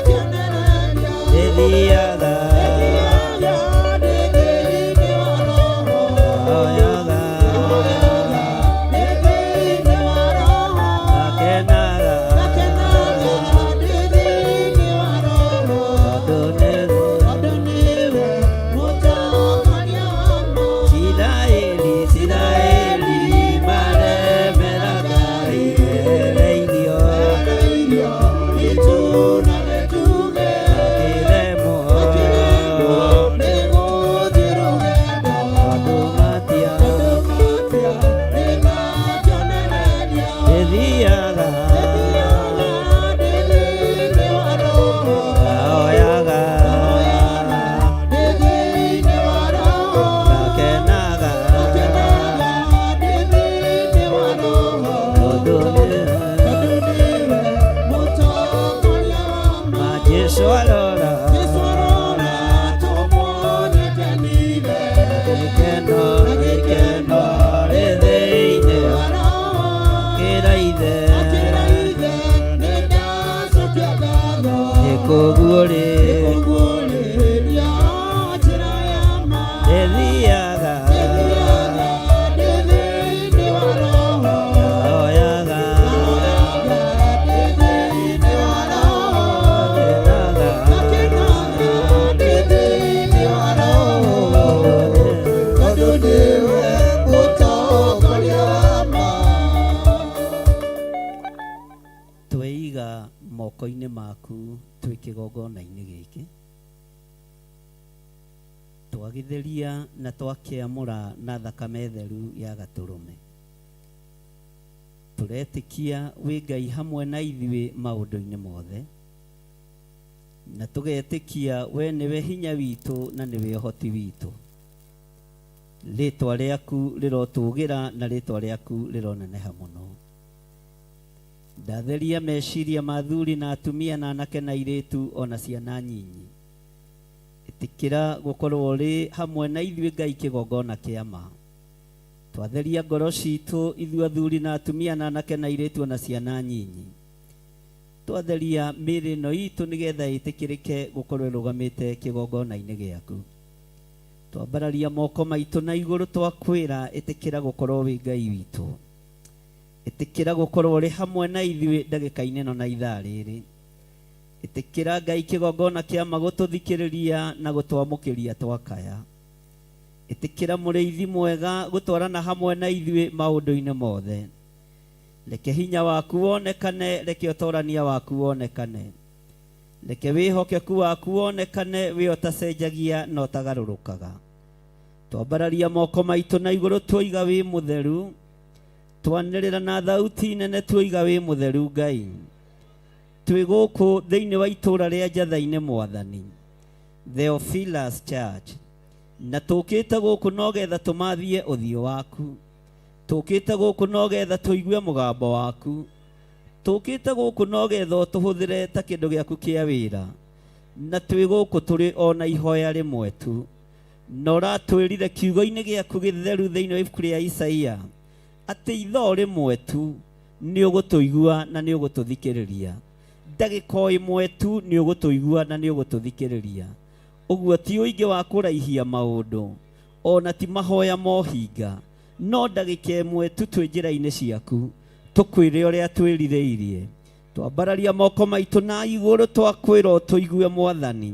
kĩonereria. Ndĩthiaga, ndĩthiaga ndĩ thĩinĩ wa Roho, ndahoyaga, ndahoyaga ndĩ thĩinĩ wa Roho, ngakenaga, ngakenaga ndĩ thĩinĩ wa Roho, tondũ nĩwe mũtongoria wa ma. Isiraeli, Isiraeli maremera Ngai mereirio, mereirio itũũra rĩtuge, makĩremwo, makĩremwo nĩ gũthiĩ rũgendo, tondũ matia, tondũ matia na kĩonereria. Ndĩthiaga, ndĩthiaga ndĩ thĩinĩ wa Roho, ndahoyaga, ndahoyaga ndĩ thĩinĩ wa Roho, ngakenaga, ngakenaga ndĩ thĩinĩ wa Roho, tondũ nĩwe mũtongoria wa ma. Jesũ arora, Jesũ arora, tũmuone akenire, gĩkeno, gĩkeno rĩ thĩinĩ wa Roho, akĩra ithe, akĩra ithe, nĩndacokia ngatho, nĩkũguũrĩria njĩra ya ma. Ndĩthiaga, ndĩthiaga ndĩ thĩinĩ wa Roho, ndahoyaga, ndahoyaga ndĩ thĩinĩ wa Roho, ngakenaga, ngakenaga ndĩ thĩinĩ wa Roho, tondũ nĩwe mũtongoria wa ma. Tweiga moko-inĩ maku twĩ kĩgongona-inĩ gĩkĩ twagithĩria na twakĩamũra na thakame theru ya gatũrũme. Tũretĩkia wĩ Ngai hamwe na ithuĩ maũndũ-inĩ mothe, na tũgetĩkia we nĩwe hinya witũ na nĩwe ũhoti witũ. Rĩtwa rĩaku rĩrotũgĩra na rĩtwa rĩaku rĩroneneha mũno. Ndatheria meciria ma athuri na atumia na anake na airĩtu o na ciana nyinyi. Ĩtĩkĩra gũkorwo ũrĩ hamwe na ithuĩ Ngai kĩgongona kĩa ma. Twatheria ngoro citũ ithuĩ athuri na atumia na anake na airĩtu o na ciana nyinyi. Twatheria mĩĩrĩ ĩno itũ nĩgetha ĩtĩkĩrĩke gũkorwo ĩrũgamĩte kĩgongona-inĩ gĩaku. Twambararia moko maitũ na igũrũ twakwĩra ĩtĩkĩra gũkorwo wĩ Ngai witũ. Ĩtĩkĩra gũkorwo ũrĩ hamwe na ithuĩ ndagĩka-inĩ ĩno na ithaa rĩrĩ. Ĩtĩkĩra Ngai kĩgongona kĩa ma gũtũthikĩrĩria na gũtwamũkĩria twakaya. Ĩtĩkĩra mũrĩithi mwega gũtwarana hamwe na ithuĩ maũndũ-inĩ mothe. Reke hinya waku wonekane, reke ũtorania waku wonekane. Reke wĩhokeku waku wonekane, wĩ ũtacenjagia na ũtagarũrũkaga. Twambararia moko maitũ na igũrũ tuoiga wĩ mũtheru. Twanĩrĩra na thauti nene tuoiga wĩ mũtheru Ngai. Twĩ gũkũ thĩinĩ wa itũũra rĩa Njatha-inĩ Mwathani, Theophilus Church, na tũkĩte gũkũ nogetha tũmathie ũthiũ waku. Tũkĩte gũkũ nogetha tũigue mũgambo waku. Tũkĩte gũkũ nogetha ũtũhũthĩre ta kĩndũ gĩaku kĩa wĩra. Na twĩ gũkũ tũrĩ o na ihoya rĩmwe tu. Na ũratwĩrire kiugo-inĩ gĩaku gĩtheru thĩinĩ wa ibuku rĩa Isaia atĩ ithaa rĩmwe tu nĩ ũgũtũigua na nĩ ũgũtũthikĩrĩria. Ndagĩka o ĩmwe tu nĩ ũgũtũigua na nĩ ũgũtũthikĩrĩria. Ũguo ti ũingĩ wa kũraihia maũndũ, ona ti mahoya mohinga, no ndagĩka ĩmwe tu twĩ njĩra-inĩ ciaku, tũkwĩre ũrĩa twĩrirĩirie. Twambararia moko maitũ na igũrũ twakwĩra ũtũigue Mwathani.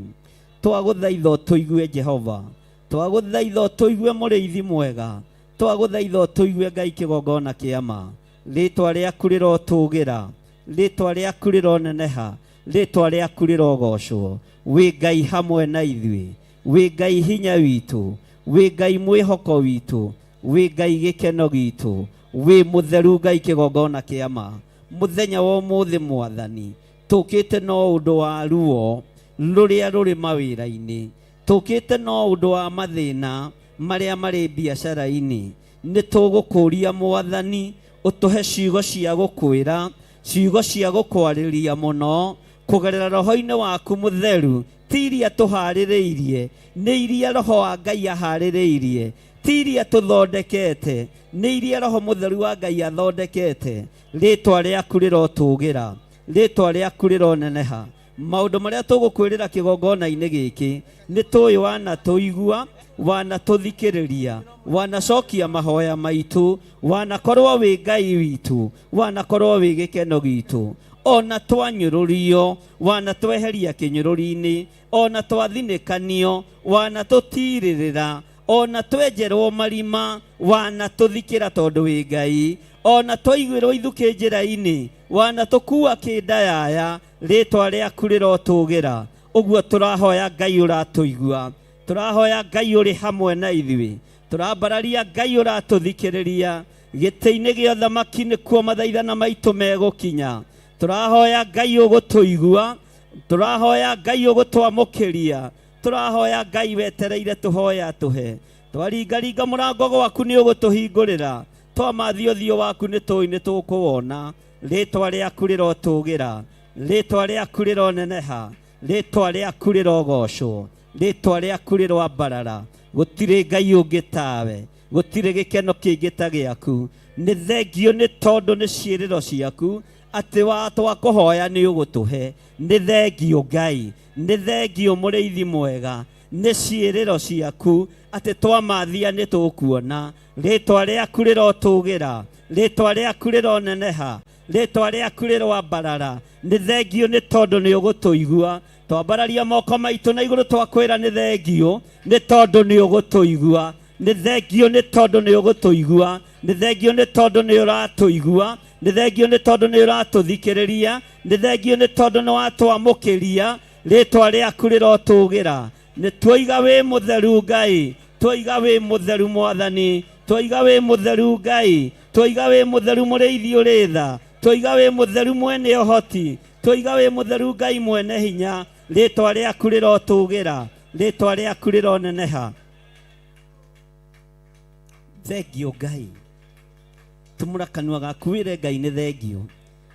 Twagũthaitha ũtũigue Jehova. Twagũthaitha ũtũigue mũrĩithi mwega. Twagũthaitha ũtũigue Ngai kĩgongona kĩa ma. Rĩtwa rĩaku rĩrotũgĩra, rĩtwa rĩaku rĩroneneha, rĩtwa rĩaku rĩrogocwo. Wĩ Ngai hamwe na ithuĩ, wĩ Ngai hinya witũ, wĩ Ngai mwĩhoko witũ, wĩ Ngai gĩkeno gitũ, wĩ mũtheru Ngai kĩgongona kĩa ma. Mũthenya wa ũmũthĩ Mwathani, tũkĩte no ũndũ wa ruo rũrĩa rũrĩ mawĩra-inĩ, tũkĩte no ũndũ wa mathĩna marĩa marĩ biacara-inĩ. Nĩ tũgũkũria Mwathani ũtũhe ciugo cia gũkwĩra, ciugo cia gũkwarĩria mũno kũgerera roho-inĩ waku mũtheru. Ti iria tũharĩrĩirie, nĩ iria roho wa Ngai aharĩrĩirie. Ti iria tũthondekete, nĩ iria roho mũtheru wa Ngai athondekete. Rĩtwa rĩaku rĩrotũgĩra, rĩtwa rĩaku rĩroneneha. Maũndũ marĩa tũgũkwĩrĩra kĩgongona-inĩ gĩkĩ nĩ tũĩ wanatũigua, wanatũthikĩrĩria, wanacokia mahoya maitũ, wanakorwo wĩ Ngai witũ, wanakorwo wĩ gĩkeno gitũ. Ona twanyũrũrio, wanatweheria kĩnyũrũri-inĩ, ona twathinĩkanio, wanatũtirĩrĩra, ona twenjerwo marima, wanatũthikĩra tondũ wĩ Ngai. Ona twaiguĩrwo ithukĩ njĩra-inĩ, wanatũkua kĩndayaya, rĩtwa rĩaku rĩrotũgĩra. Ũguo tũrahoya Ngai ũratũigua, tũrahoya Ngai ũrĩ hamwe na ithuĩ, tũrambararia Ngai ũratũthikĩrĩria. Gĩtĩ-inĩ gĩa ũthamaki nĩkuo mathaithana maitũ megũkinya. Tũrahoya Ngai ũgũtũigua, tũrahoya Ngai ũgũtwamũkĩria, tũrahoya Ngai wetereire tũhoya atũhe. Twaringaringa mũrango gwaku nĩ ũgũtũhingũrĩra, twamathia ũthiũ waku nĩ tũĩ nĩ tũkũwona. Rĩtwa rĩaku rĩrotũgĩra, rĩtwa rĩaku rĩroneneha, rĩtwa rĩaku rĩrogocwo, rĩtwa rĩaku rĩroambarara. Gũtirĩ Ngai ũngĩ tawe, gũtirĩ gĩkeno kĩngĩ ta gĩaku. Nĩ thengio nĩ tondũ nĩ ciĩrĩro ciaku atĩ twakũhoya nĩ ũgũtũhe. Nĩ thengio Ngai, nĩ thengio mũrĩithi mwega, nĩ ciĩrĩro ciaku atĩ twamathia nĩ tũkuona. Rĩtwa rĩaku rĩrotũgĩra, rĩtwa rĩaku rĩroneneha, rĩtwa rĩaku rĩroambarara. Nĩ thengio nĩ tondũ nĩ ũgũtũigua. Twambararia moko maitũ na igũrũ twakwĩra nĩ thengio nĩ tondũ nĩ ũgũtũigua. Nĩ thengio nĩ tondũ nĩ ũgũtũigua. Nĩ thengio nĩ tondũ nĩ ũratũigua. Nĩ thengio nĩ tondũ nĩ ũratũthikĩrĩria. Nĩ thengio nĩ tondũ nĩ watwamũkĩria. Rĩtwa rĩaku rĩrotũgĩra. Nĩ tuoiga wĩ mũtheru Ngai, tuoiga wĩ mũtheru Mwathani, tuoiga wĩ mũtheru Ngai, Twoiga wĩ mũtheru mũrĩithi ũrĩ tha. Twoiga wĩ mũtheru mwene ũhoti. Twoiga wĩ mũtheru Ngai mwene hinya. Rĩtwa rĩaku rĩrotũgĩra. Rĩtwa rĩaku rĩroneneha. Thengio Ngai. Tumũra kanua gaku wĩre Ngai nĩ thengio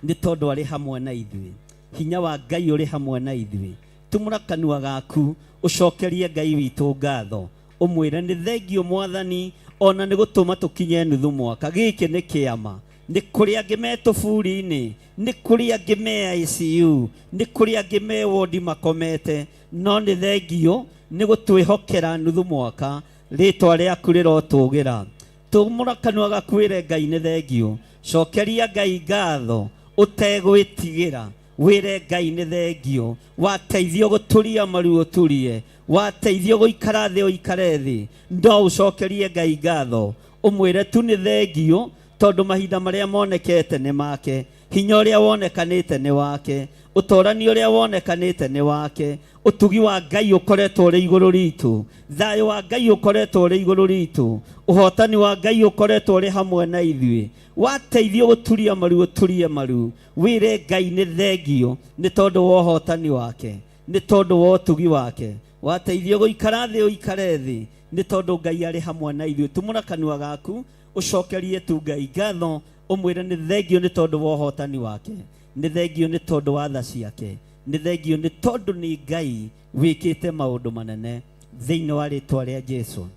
nĩ tondũ arĩ hamwe na ithuĩ. Hinya wa Ngai ũrĩ hamwe na ithuĩ. Tumũra kanua gaku ũcokerie Ngai witũ ngatho. Ũmwĩre nĩ thengio Mwathani ona nĩ gũtũma tũkinye nuthu mwaka. Gĩkĩ nĩ kĩama. Nĩ kũrĩ angĩ me tũburi-inĩ, nĩ kũrĩ angĩ me ICU, nĩ kũrĩ angĩ me wodi makomete, no nĩ thengio nĩ gũtwĩhokera nuthu mwaka. Rĩtwa rĩaku rĩrotũgĩra. Tumũra kanua gaku wĩre Ngai nĩ thengio. Cokeria Ngai ngatho ũtegwĩtigĩra. Wĩre Ngai nĩ thengio. Wateithio gũturia maru ũturie. Wateithio gũikara thĩ ũikare thĩ. No ũcokerie Ngai ngatho. Ũmwĩre tu nĩ thengio tondũ mahinda marĩa monekete nĩ make. Hinya ũrĩa wonekanĩte nĩ wake. Ũtorani ũrĩa wonekanĩte nĩ wake. Ũtugi wa Ngai ũkoretwo ũrĩ igũrũ ritũ. Thayũ wa Ngai ũkoretwo ũrĩ igũrũ ritũ. Ũhotani wa Ngai ũkoretwo ũrĩ hamwe na ithuĩ. Wateithio gũturia maru ũturie maru. Wĩre Ngai nĩ thengio nĩ tondũ wa ũhotani wake. Nĩ tondũ wa ũtugi wake. Wateithio gũikara thĩ ũikare thĩ nĩ tondũ Ngai arĩ hamwe na ithuĩ. Tumũra kanua gaku ũcokerie tu Ngai ngatho ũmwĩre nĩ thengio nĩ tondũ wa ũhotani wake. Nĩ thengio nĩ tondũ wa tha ciake. Nĩ thengio nĩ tondũ nĩ Ngai wĩkĩte maũndũ manene thĩinĩ wa rĩtwa rĩa Jesu.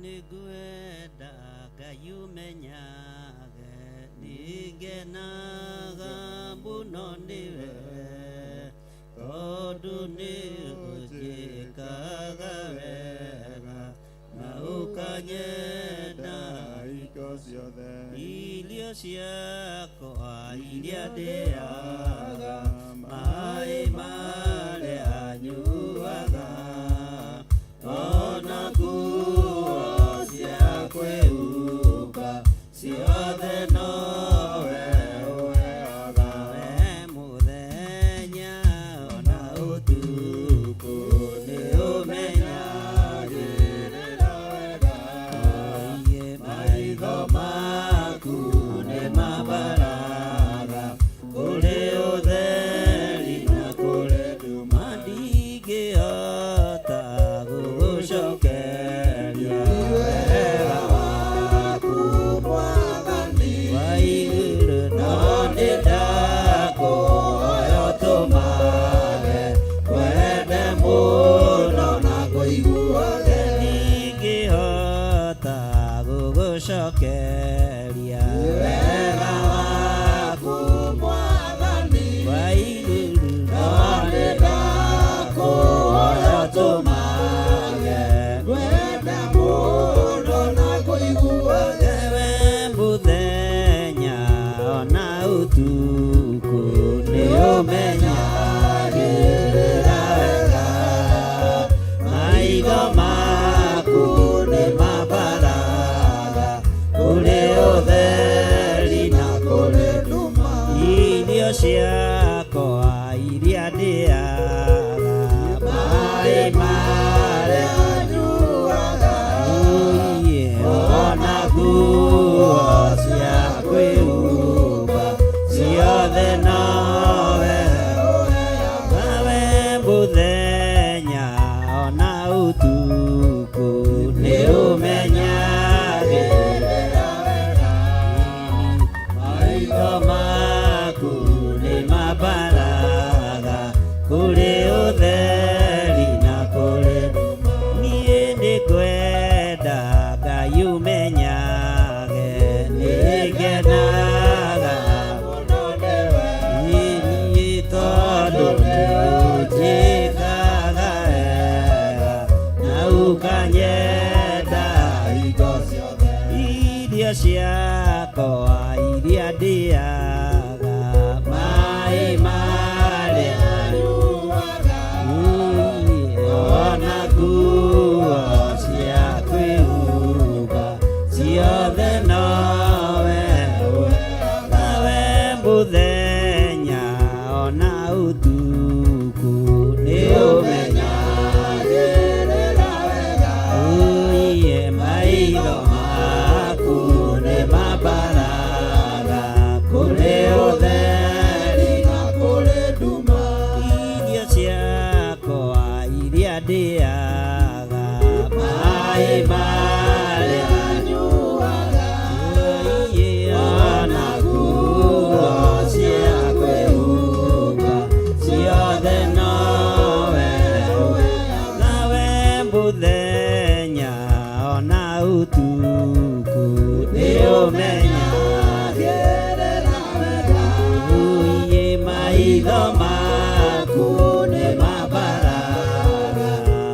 Nĩngwenda Ngai ũmenyage nĩngenaga mũno nĩwe tondũ nĩũnjĩkaga wega na ũkanyenda hingo ciothe irio ciakwa iria ndĩaga maĩ marĩa nyuaga ona nguo cia kwĩhumba ciothe nowe ũheaga. We mũthenya ona ũtukũ nĩũmenyagĩrĩra wega. Oiye maitho maku nĩ mabaraga kũrĩ ũtheri na kũrĩ nduma, ndingĩhota gũgũcokeria wega waku Mwathani wa igũrũ, no nĩndakũhoya ũtũmage wende mũno na kũiguage, ndingĩhota gũgũcokeria wega waku Mwathani wa igũrũ, no nĩndakũhoya ũtũmage wende mũno na kũiguage. We mũthenya ona ũtukũ nĩũmenyagĩrĩra wega, maitho maku nĩ mabaraga kũrĩ ũtheri na kũrĩ nduma, irio ciakwa iria ndĩaga maĩ marĩa nyuaga ona nguo cia kwĩhumba ciothe nowe ũheaga. We mũthenya ona ũtukũ nĩũmenyagĩrĩra wega, maitho maku nĩ mabaraga kũrĩ ũtheri na kũrĩ nduma. Niĩ nĩngwenda Ngai ũmenyage nĩngenaga mũno nĩwe, niĩ tondũ nĩũnjĩkaga wega na ũkanyenda hingo ciothe, irio ciakwa iria ndĩaga maĩ marĩa nyuaga ona nguo cia kwĩhumba ciothe nowe ũheaga. We mũthenya ona ũtukũ nĩũmenyagĩrĩra wega, ũiye maitho maku nĩ mabaraga kũrĩ ũtheri na kũrĩ nduma, irio ciakwa iria ndĩaga maĩ marĩa nyuaga ũiye ona nguo cia kwĩhumba ciothe nowe ũheaga. We mũthenya ona ũtukũ nĩũmenyagĩrĩra wega, ũiye maitho maku nĩ mabaraga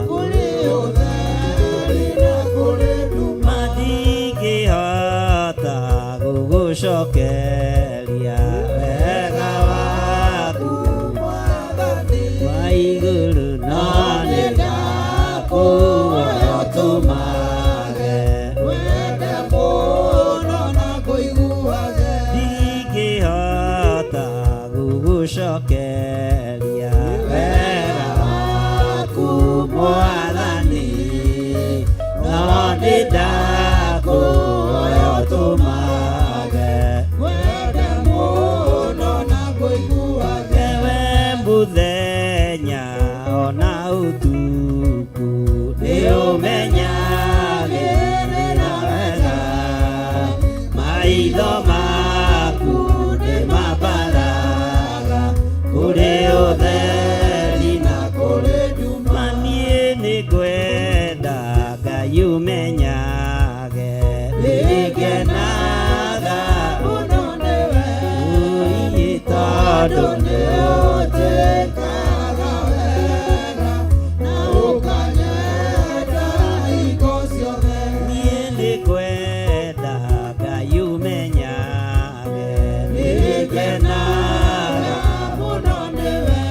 kũrĩ ũtheri na kũrĩ nduma, ndingĩhota gũgũcokeria wega waku Mwathani wa igũrũ, no nĩndakũhoya ũtũmage wende mũno na kũiguage, ndingĩhota gũgũcokeria wega waku Mwathani, no nĩndakũhoya ũtũmage wende mũno na kũiguage. We mũthenya ona ũtukũ nĩũmenyagĩrĩra wega, maitho maku nĩ mabaraga kũrĩ ũtheri na kũrĩ nduma, niĩ nĩngwenda Ngai ũmenyage Tondũ nĩ ũnjĩkaga wega na ũkanyenda hingo ciothe. Niĩ nĩ kwenda Ngai ũmenyage nĩngenaga mũno nĩwe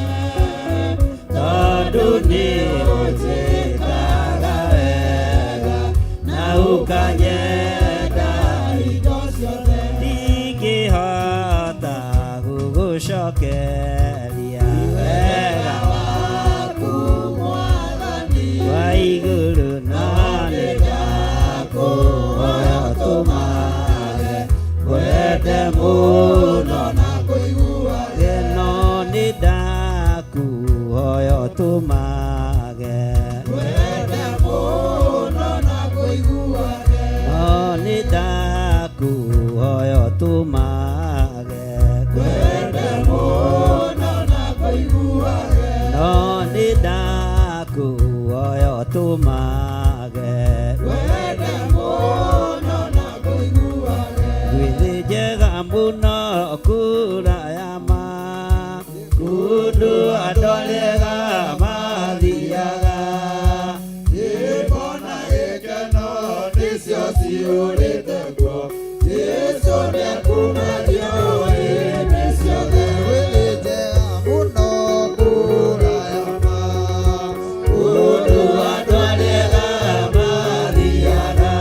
tondũ nĩ ũnjĩkaga wega na ũkanyenda hingo ciothe. Ndingĩhota gũgũcokeria wega waku Mwathani wa igũrũ no nĩndakũhoya ũtũmage ngwende mũno na kũiguage no nĩndakũhoya ũtũmage ngwende mũno na kũiguage no nĩndakũhoya ũtũmage ngwende mũno na kũiguage no nĩndakũhoya ũtũmage ngwende mũno na kũiguage Gwĩthĩ njega mũno kũraya ma kũndũ andũ arĩa mathiaga Nyĩmbo na gĩkeno nĩcio ciyũrĩte kuo Jesũ nĩakumagio hĩndĩ ciothe. Gwĩthĩ njega mũno kũraya ma kũndũ andũ arĩa mathiaga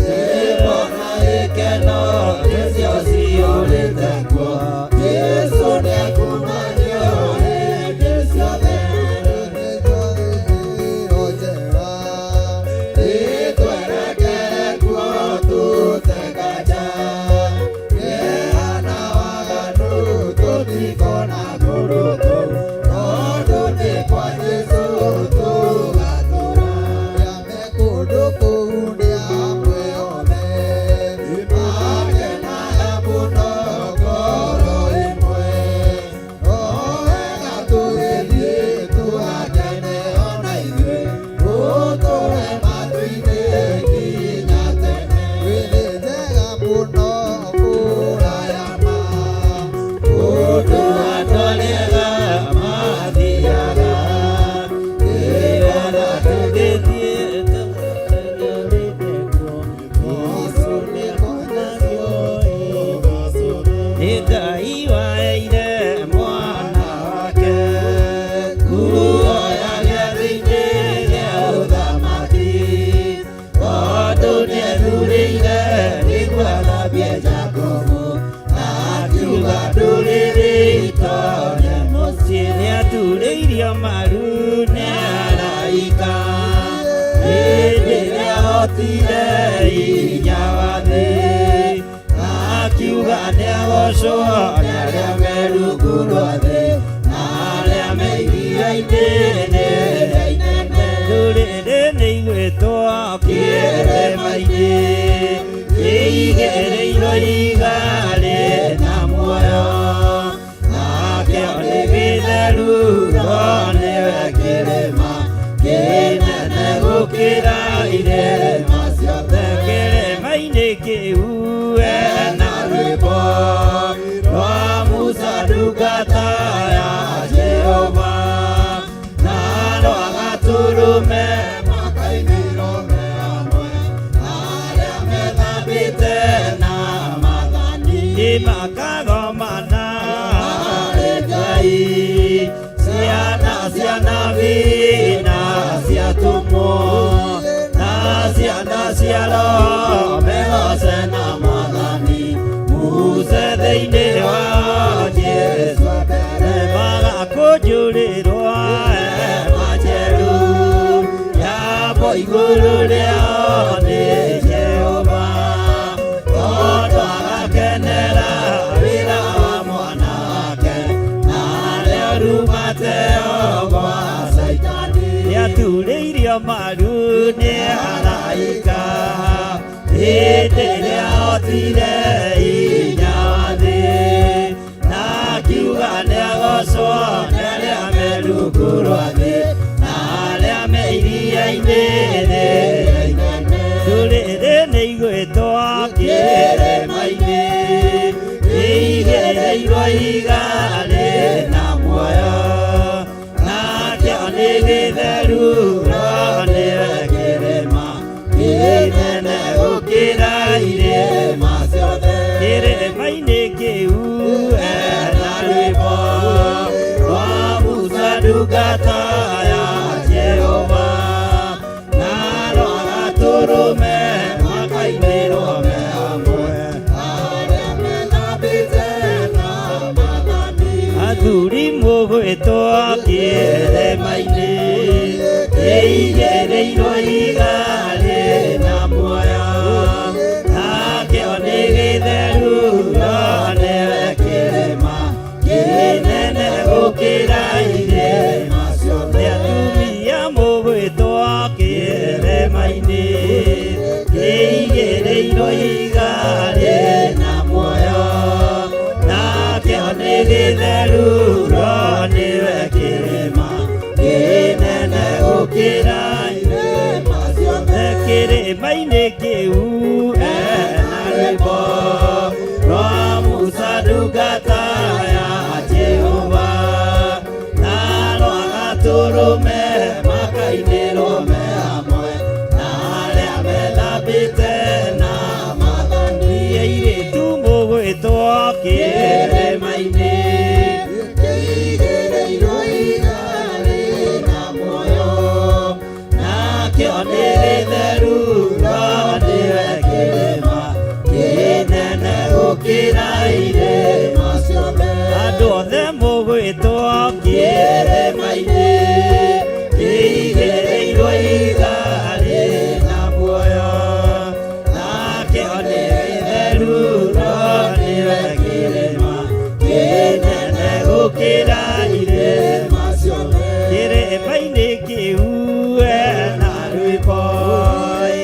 Nyĩmbo na gĩkeno nĩcio ciyũrĩte kuo Jesũ nĩakumagio hĩndĩ ciothe. Nĩtwerekere kuo tũtekaja kĩeha na waganu tũtikona kũndũ kũu tondũ nĩ kwa Jesũ tũgatũra. Kũndũ kũu nĩ amwe othe Makenaga mũno ngoro ĩmwe o wega tũgĩthiĩ tũgakene ona ithuĩ tũtũre matu-inĩ nginya tene. Gwĩthĩ njega mũno kũraya ma kũndũ andũ arĩa mathiaga ĩrona tũgĩthiĩ tũgatũrĩte kuo Jesũ nĩakumagio nĩ Ngai waheire mwana wake kuoya gĩathĩ-inĩ gĩa ũthamaki tondũ nĩethurĩire nĩguo athambie Jakubu akiuga ndũrĩrĩ itonye mũciĩ nĩaturĩirio maru nĩ araika hĩndĩ ĩrĩa ahotire hinya wa thĩ akiuga nĩagocwo nĩ arĩa me rungu rwa thĩ na arĩa me iria-inĩ rĩrĩa inene ndũrĩrĩ nĩigwĩtwo kĩrĩma-inĩ kĩigĩrĩirwo ihiga rĩna muoyo nakĩo nĩ gĩtheru no nĩwe kĩrĩma kĩnene gũkĩra irĩma ciothe kĩrĩma-inĩ kĩu ena rwĩmbo rwa Musa ndungata ya Jehova na rwa Gatũrũme Makainĩrwo me hamwe arĩa methambĩte na mathani makagomana harĩ Ngai ciana cia nabii na cia atũmwo na ciana cia Roho megoce na Mwathani Musa thĩinĩ wa Jesũ magakũnjũrĩrwo hema njerũ yambwo igũrũ rĩao nĩ Jehova tondũ agakenera wĩra wa mwana wake na arĩa arumateo gwa Caitani nĩaturĩirio maru nĩ araika hĩndĩ ĩrĩa ahotire hinya wa thĩ na akiuga nĩagocwo nĩ arĩa me rungu rwa thĩ na arĩa me iria-inĩ rĩrĩa inene ndũrĩrĩ nĩigwĩtwo kĩrĩma-inĩ kĩigĩrĩirwo ihiga Kĩigĩrĩirwo ihiga rĩna muoyo, nakĩo nĩ gĩtheru, no nĩwe kĩrĩma kĩnene gũkĩra irĩma ciothe. Atumia mũgwĩtwo kĩrĩma-inĩ, kĩigĩrĩirwo ihiga rĩna muoyo, nakĩo nĩ gĩtheru, no nĩwe kĩrĩma kĩnene gũkĩra irĩma ciothe. Kĩrĩma-inĩ kĩu ena rwĩmbo rwa Musa ndungata ya Jehova, na rwa Gatũrũme makainĩrwo me hamwe na arĩa methambĩte na Mwathani. Airĩtu mũgwĩtwo kĩrĩma-inĩ, Kĩigĩrĩirwo ihiga rĩna muoyo, nakĩo nĩ gĩtheru, no nĩwe kĩrĩma kĩnene gũkĩra irĩma ciothe. Andũ othe mũgwĩtwo kĩrĩma-inĩ, kĩigĩrĩirwo ihiga rĩna muoyo, nakĩo nĩ gĩtheru, no nĩwe kĩrĩma kĩnene gũkĩra irĩma ciothe. Kĩrĩma-inĩ kĩu ena rwĩmbo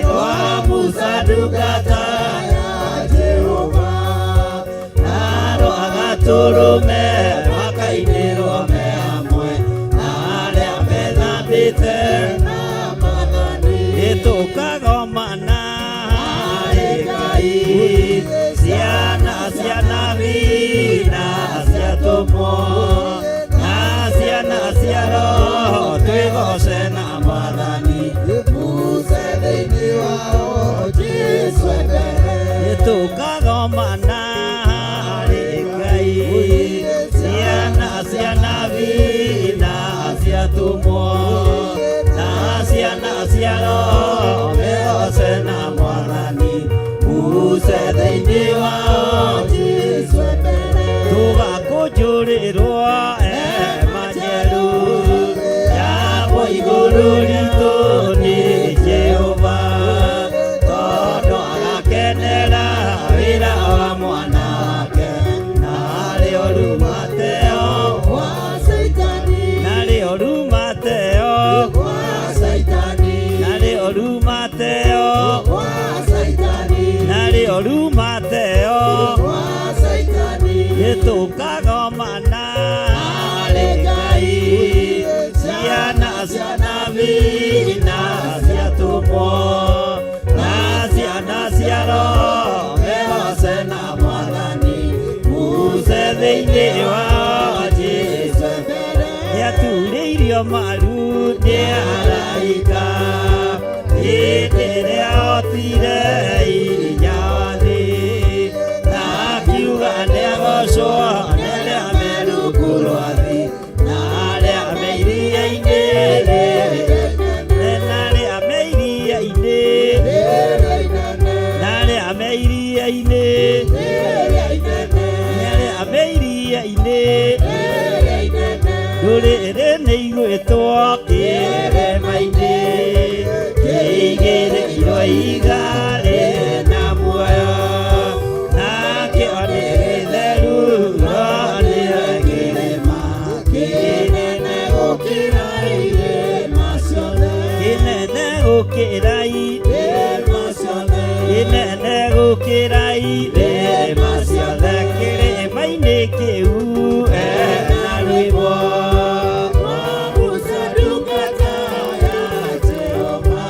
rwa Musa ndungata Ya Jehova, na rwa Gatũrũme makainĩrwo me hamwe na arĩa methambĩte na Mwathani. Nĩtũkagomana harĩ Ngai, ciana cia nabii na cia atũmwo, na ciana cia Roho, twĩgoce na Mwathani. Musa thĩinĩ wao, Jesũ embere. Nĩtũkagomana harĩ Ngai, ciana cia nabii na cia atũmwo, na ciana cia Roho, mĩgoce na Mwathani. Musa thĩinĩ wao, Jesũ embere. Tũgakũnjũrĩrwo hema njerũ, yambwo igũrũ ritũ nĩ Jehova, tondũ agakenera wĩra wa mwana wake, narĩo rumateo Wa Saitani, narĩo rumateo wa Saitani, narĩo rumateo wa Saitani, narĩo rumateo wa Saitani. Nĩtũkagomana harĩ Ngai, ciana cia nabii na cia atũmwo, na ciana cia Roho, mĩgoce na Mwathani. Musa thĩinĩ wao, Jesũ nĩaturĩirio maru nĩ araika, hĩndĩ ĩrĩa otire hinya wa thĩ, na akiuga nĩagocwo nĩ arĩa me rungu rwa thĩ, na arĩa me iria-inĩ, na arĩa me iria-inĩ, na arĩa me iria-inĩ, na arĩa me iria-inĩ. Ndũrĩrĩ nĩ igwĩtwo kĩrĩma-inĩ, kĩigĩrĩirwo ihiga rĩna muoyo, nakĩo nĩ gĩtheru, no nĩwe kĩrĩma Kĩnene gũkĩra irĩma ciothe. Kĩnene gũkĩra Irĩma ciothe. Kĩnene gũkĩra irĩma ciothe. Kĩrĩma-inĩ kĩu ena rwĩmbo Wa Musa ndungata ya Jehova,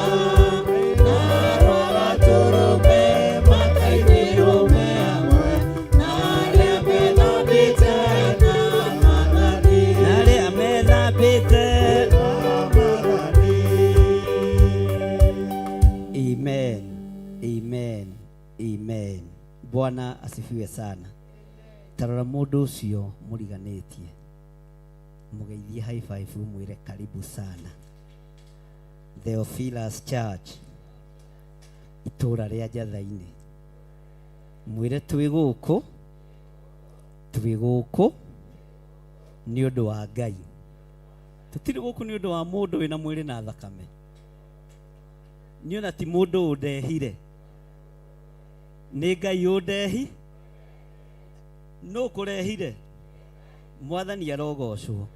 na rwa Gatũrũme makainĩrwo me hamwe na arĩa methambĩte na Mwathani. Na arĩa methambĩte Amen. Amen. Amen. Bwana asifiwe sana. Tarora mũndũ ũcio mũriganĩtie, mũgeithie high five, mwĩre karibu sana Theophilus Church, itũũra rĩa Njatha-inĩ. Mwĩre twĩ gũkũ, twĩ gũkũ nĩ ũndũ wa Ngai, tũtirĩ gũkũ nĩ ũndũ wa mũndũ wĩna mwĩrĩ na thakame. Niĩ ona ti mũndũ ũndehire, nĩ Ngai ũndehi. Nũ kũrehire? Mwathani arogocwo.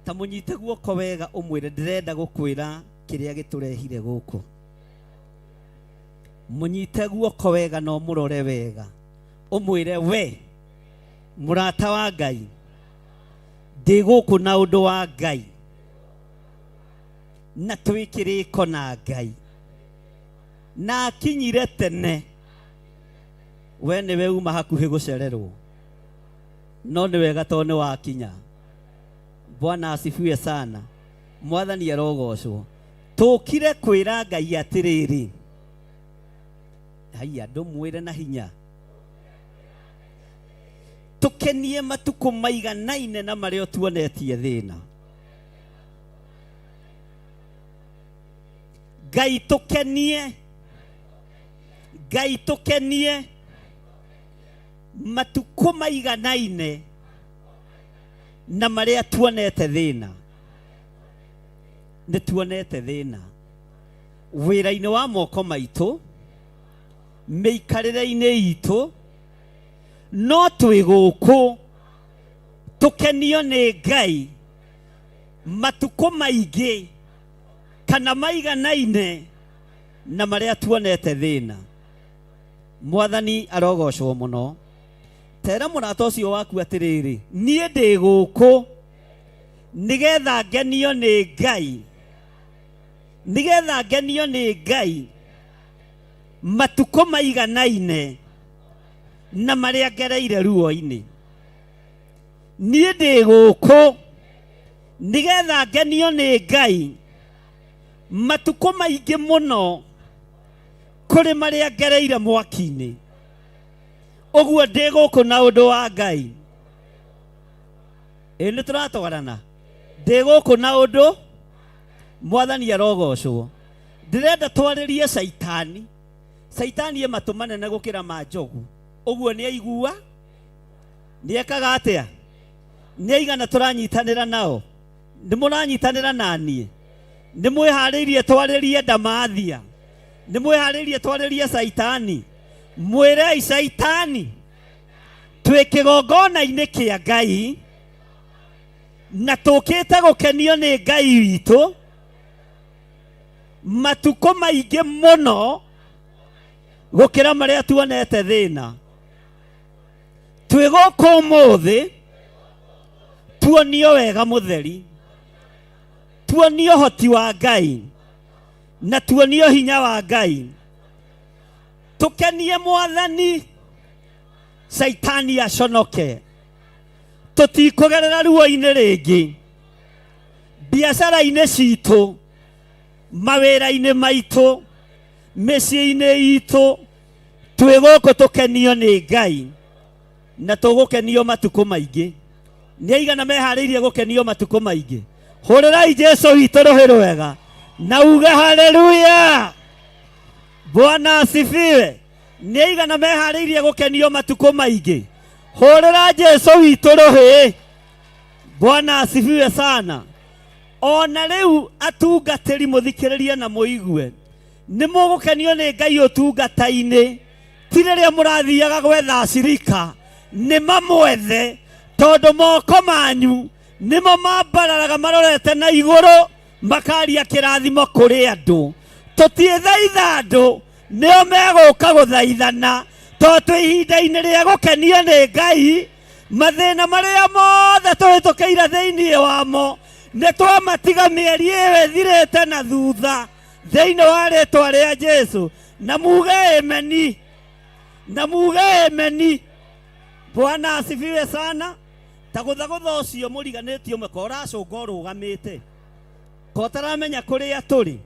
Ta mũnyite guoko wega ũmwĩre ndĩrenda gũkwĩra kĩrĩa gĩtũrehire gũkũ. Mũnyite guoko wega na ũmũrore wega, ũmwĩre we mũrata wa Ngai, ndĩ gũkũ na ũndũ wa Ngai na twĩ kĩrĩko na Ngai, na akinyire tene. We nĩwe uma hakuhĩ gũcererwo, no nĩ wega tondũ nĩ wakinya. Bwana asifiwe sana. Mwathani arogocwo. Tũkire kwĩra Ngai atĩrĩrĩ, haiya, ndũmwĩre na hinya, tũkenie matukũ maiganaine na marĩa ũtuonetie thĩna. Ngai tũkenie, Ngai tũkenie matukũ maiganaine na marĩa tuonete thĩna. Nĩ tuonete thĩna wĩra-inĩ wa moko maitũ, mĩikarĩre-inĩ itũ, no twĩ gũkũ tũkenio nĩ Ngai matukũ maingĩ kana maiganaine na marĩa tuonete thĩna. Mwathani arogocwo mũno. Tera mũrata ũcio waku atĩrĩrĩ, niĩ ndĩ gũkũ nĩgetha ngenio nĩ Ngai, nĩgetha ngenio nĩ Ngai matukũ maiganaine na marĩa ngereire ruo-inĩ. Niĩ ndĩ gũkũ nĩgetha ngenio nĩ Ngai matukũ maingĩ mũno kũrĩ marĩa ngereire mwaki-inĩ. Ũguo ndĩ gũkũ na ũndũ wa Ngai. Ĩ nĩ tũratwarana? Ndĩ gũkũ na ũndũ, Mwathani arogocwo. Ndĩrenda twarĩrie Caitani. Caitani e matũ manene gũkĩra ma njogu. Ũguo nĩ aigua? Nĩ ekaga atĩa? Nĩ aigana tũranyitanĩra nao? Nĩ mũranyitanĩra na niĩ? Nĩ mwĩharĩirie twarĩrie ndamathia? Nĩ mwĩharĩirie twarĩrie Caitani? Mwĩrei Caitani twĩ kĩgongona-inĩ kĩa Ngai na tũkĩte gũkenio nĩ Ngai witũ matukũ maingĩ mũno gũkĩra marĩa tuonete thĩna. Twĩ gũkũ ũmũthĩ tuonio wega mũtheri, tuonio ũhoti wa Ngai na tuonio hinya wa Ngai. Tũkenie Mwathani, Caitani aconoke. Tũtikũgerera ruo-inĩ rĩngĩ, biacara-inĩ citũ, mawĩra-inĩ maitũ, mĩciĩ-inĩ itũ, twĩ gũkũ tũkenio nĩ Ngai na tũgũkenio matukũ maingĩ. Nĩ aigana meharĩirie gũkenio matukũ maingĩ? Hũrĩrai Jesu witũ rũhĩ rwega na uge haleluya. Bwana asifiwe. Nĩ aigana meharĩirie gũkenio matukũ maingĩ? Hũrĩra Jesu witũ rũhĩ. Bwana asifiwe sana. Ona rĩu atungatĩri mũthikĩrĩrie na mũigue, nĩ mũgũkenio nĩ Ngai ũtungata-inĩ, ti rĩrĩa mũrathiaga gwetha acirika, nĩ mamwethe, tondũ moko manyu nĩmo mambararaga marorete na igũrũ makaria kĩrathimo kũrĩ andũ. Tũtiĩthaitha andũ, nĩo megũka gũthaithana, tondũ twĩ ihinda-inĩ rĩa gũkenio nĩ Ngai. Mathĩna marĩa mothe tũhĩtũkĩire thĩinĩ wamo nĩ twamatiga mĩeri ĩyo ĩthirĩte na thutha thĩinĩ wa rĩtwa rĩa Jesu. Na muge ameni, na muge ameni. Bwana asifiwe sana. Ta gũthagũtha ũcio mũriganĩtie ũmwe, ko ũracũnga ũrũgamĩte, ko ũtaramenya kũrĩa tũrĩ.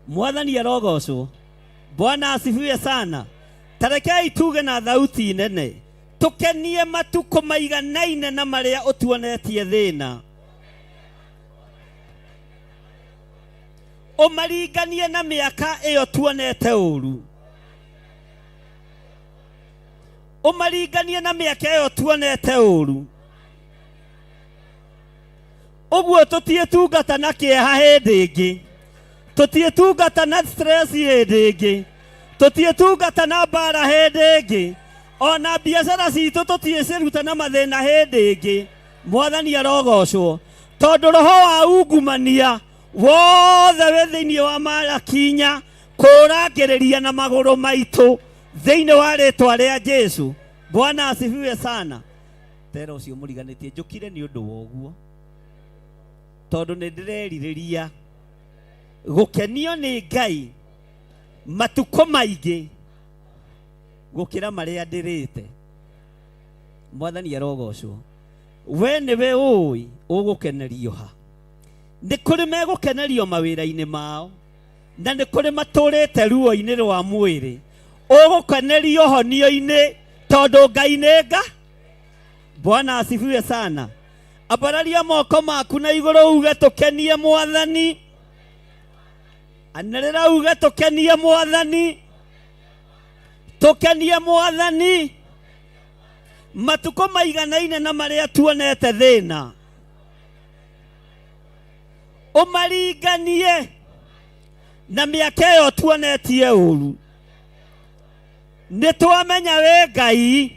Mwathani arogocwo. Bwana asifiwe sana. Tarekei tuge na thauti nene, tũkenie matukũ maiganaine na marĩa ũtuonetie thĩna, ũmaringanie na mĩaka ĩyo tuonete ũru, ũmaringanie na mĩaka ĩyo tuonete ũru. Ũguo tũtiĩtungata na kĩeha hĩndĩ ĩngĩ, Tũtiĩtungata na stress hĩndĩ ĩngĩ, tũtiĩtungata na mbara hĩndĩ ĩngĩ, ona biacara citũ tũtiĩciruta na mathĩna hĩndĩ ĩngĩ. Mwathani arogocwo, tondũ roho wa ungumania wothe wĩ thĩinĩ wa marakinya kũrangĩrĩria na magũrũ maitũ thĩinĩ wa rĩtwa rĩa Jesu. Bwana asifiwe sana. Tera ũcio mũriganĩtie njũkire nĩ ũndũ wa ũguo, tondũ nĩ ndĩrerirĩria gũkenio nĩ Ngai matukũ maingĩ gũkĩra marĩa ndĩrĩte. Mwathani arogocwo. We nĩwe ũĩ ũgũkenerio ha. Nĩ kũrĩ megũkenerio mawĩra-inĩ mao, na nĩ kũrĩ matũrĩte ruo-inĩ rwa mwĩrĩ. Ũgũkenerio honio-inĩ tondũ Ngai nĩ nga. Bwana asifiwe sana. Ambararia moko maku na igũrũ uge tũkenie Mwathani. Anĩrĩra uge tũkenie Mwathani. Tũkenie Mwathani. Matukũ maiganaine na marĩa tuonete thĩna, ũmaringanie na mĩaka ĩyo tuonetie ũru. Nĩ twamenya wĩ Ngai,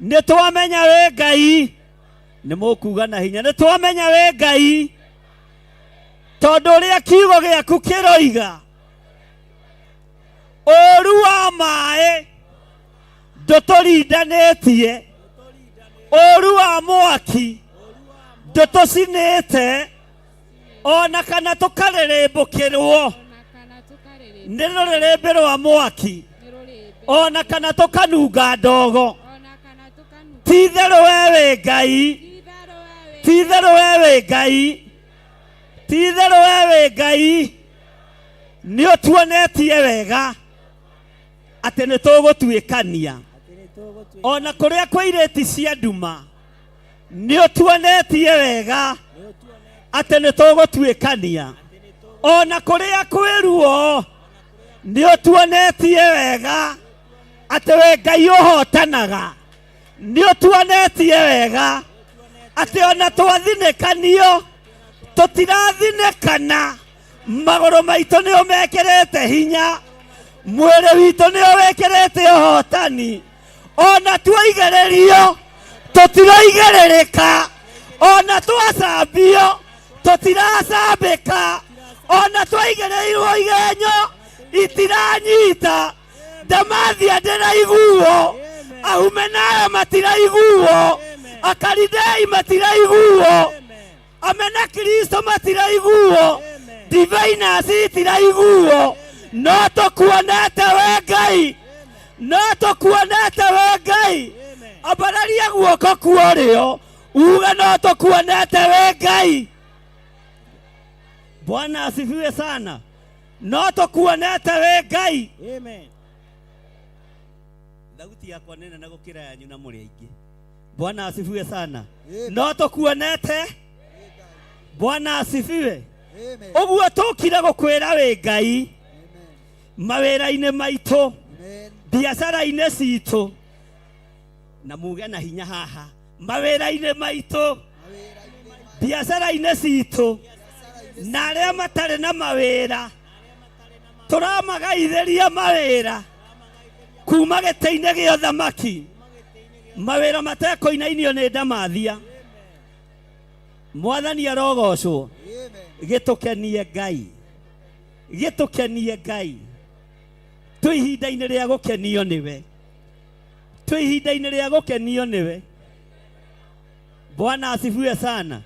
nĩ twamenya wĩ Ngai. Nĩ mũkuga na hinya, nĩ twamenya wĩ Ngai, tondũ ũrĩa kiugo gĩaku kĩroiga, ũru wa maĩ ndũtũrindanĩtie, ũru wa mwaki ndũtũcinĩte, ona kana tũkarĩrĩmbũkĩrwo nĩ rũrĩrĩmbĩ rwa mwaki, ona kana tũkanunga ndogo. Ti itherũ we wĩ Ngai, ti itherũ we wĩ Ngai, ti itherũ we wĩ Ngai. Nĩ ũtuonetie wega atĩ nĩ tũgũtuĩkania ona kũrĩa kwĩ irĩti cia nduma. Nĩ ũtuonetie wega atĩ nĩ tũgũtuĩkania ona kũrĩa kwĩ ruo. Nĩ ũtuonetie wega atĩ we Ngai ũhotanaga. Nĩ ũtuonetie wega atĩ ona twathinĩkanio tũtirathinĩkana, magũrũ maitũ nĩ ũmekĩrĩte hinya, mwĩrĩ witũ nĩ ũwĩkĩrĩte ũhotani. Ona tuoigĩrĩrio tũtiroigĩrĩrĩka, ona twacambio tũtiracambĩka, ona twaigĩrĩirwo igenyo itiranyita. Ndamathia ndĩraiguo, ahumenayo matiraiguo, akaridei matiraiguo, amena Kristo matiraiguo, diviners itiraiguo. No tũkuonete we Ngai, no tũkuonete we Ngai. Ambararia guoko kwa ũrĩo uge no tũkuonete we Ngai. Bwana asifiwe sana. No tũkuonete we Ngai. Amen. Thauti yakwa nĩ nene gũkĩra yanyu na mũrĩ aingĩ. Bwana asifiwe sana. No tũkuonete. Bwana asifiwe. Ũguo tũkire gũkwĩra wĩ Ngai mawĩra-inĩ maitũ, biacara-inĩ citũ, na muge na hinya haha, mawĩra-inĩ maitũ, biacara-inĩ citũ, na arĩa matarĩ na mawĩra tũramagaithĩria mawĩra kuma gĩtĩ-inĩ gĩa ũthamaki, mawĩra matekũinainio nĩ ndamathia. Mwathani arogocwo. Gĩtũkenie Ngai, gĩtũkenie Ngai. Twĩ ihinda-inĩ rĩa gũkenio nĩwe, twĩ ihinda-inĩ rĩa gũkenio nĩwe. Bwana asifiwe sana.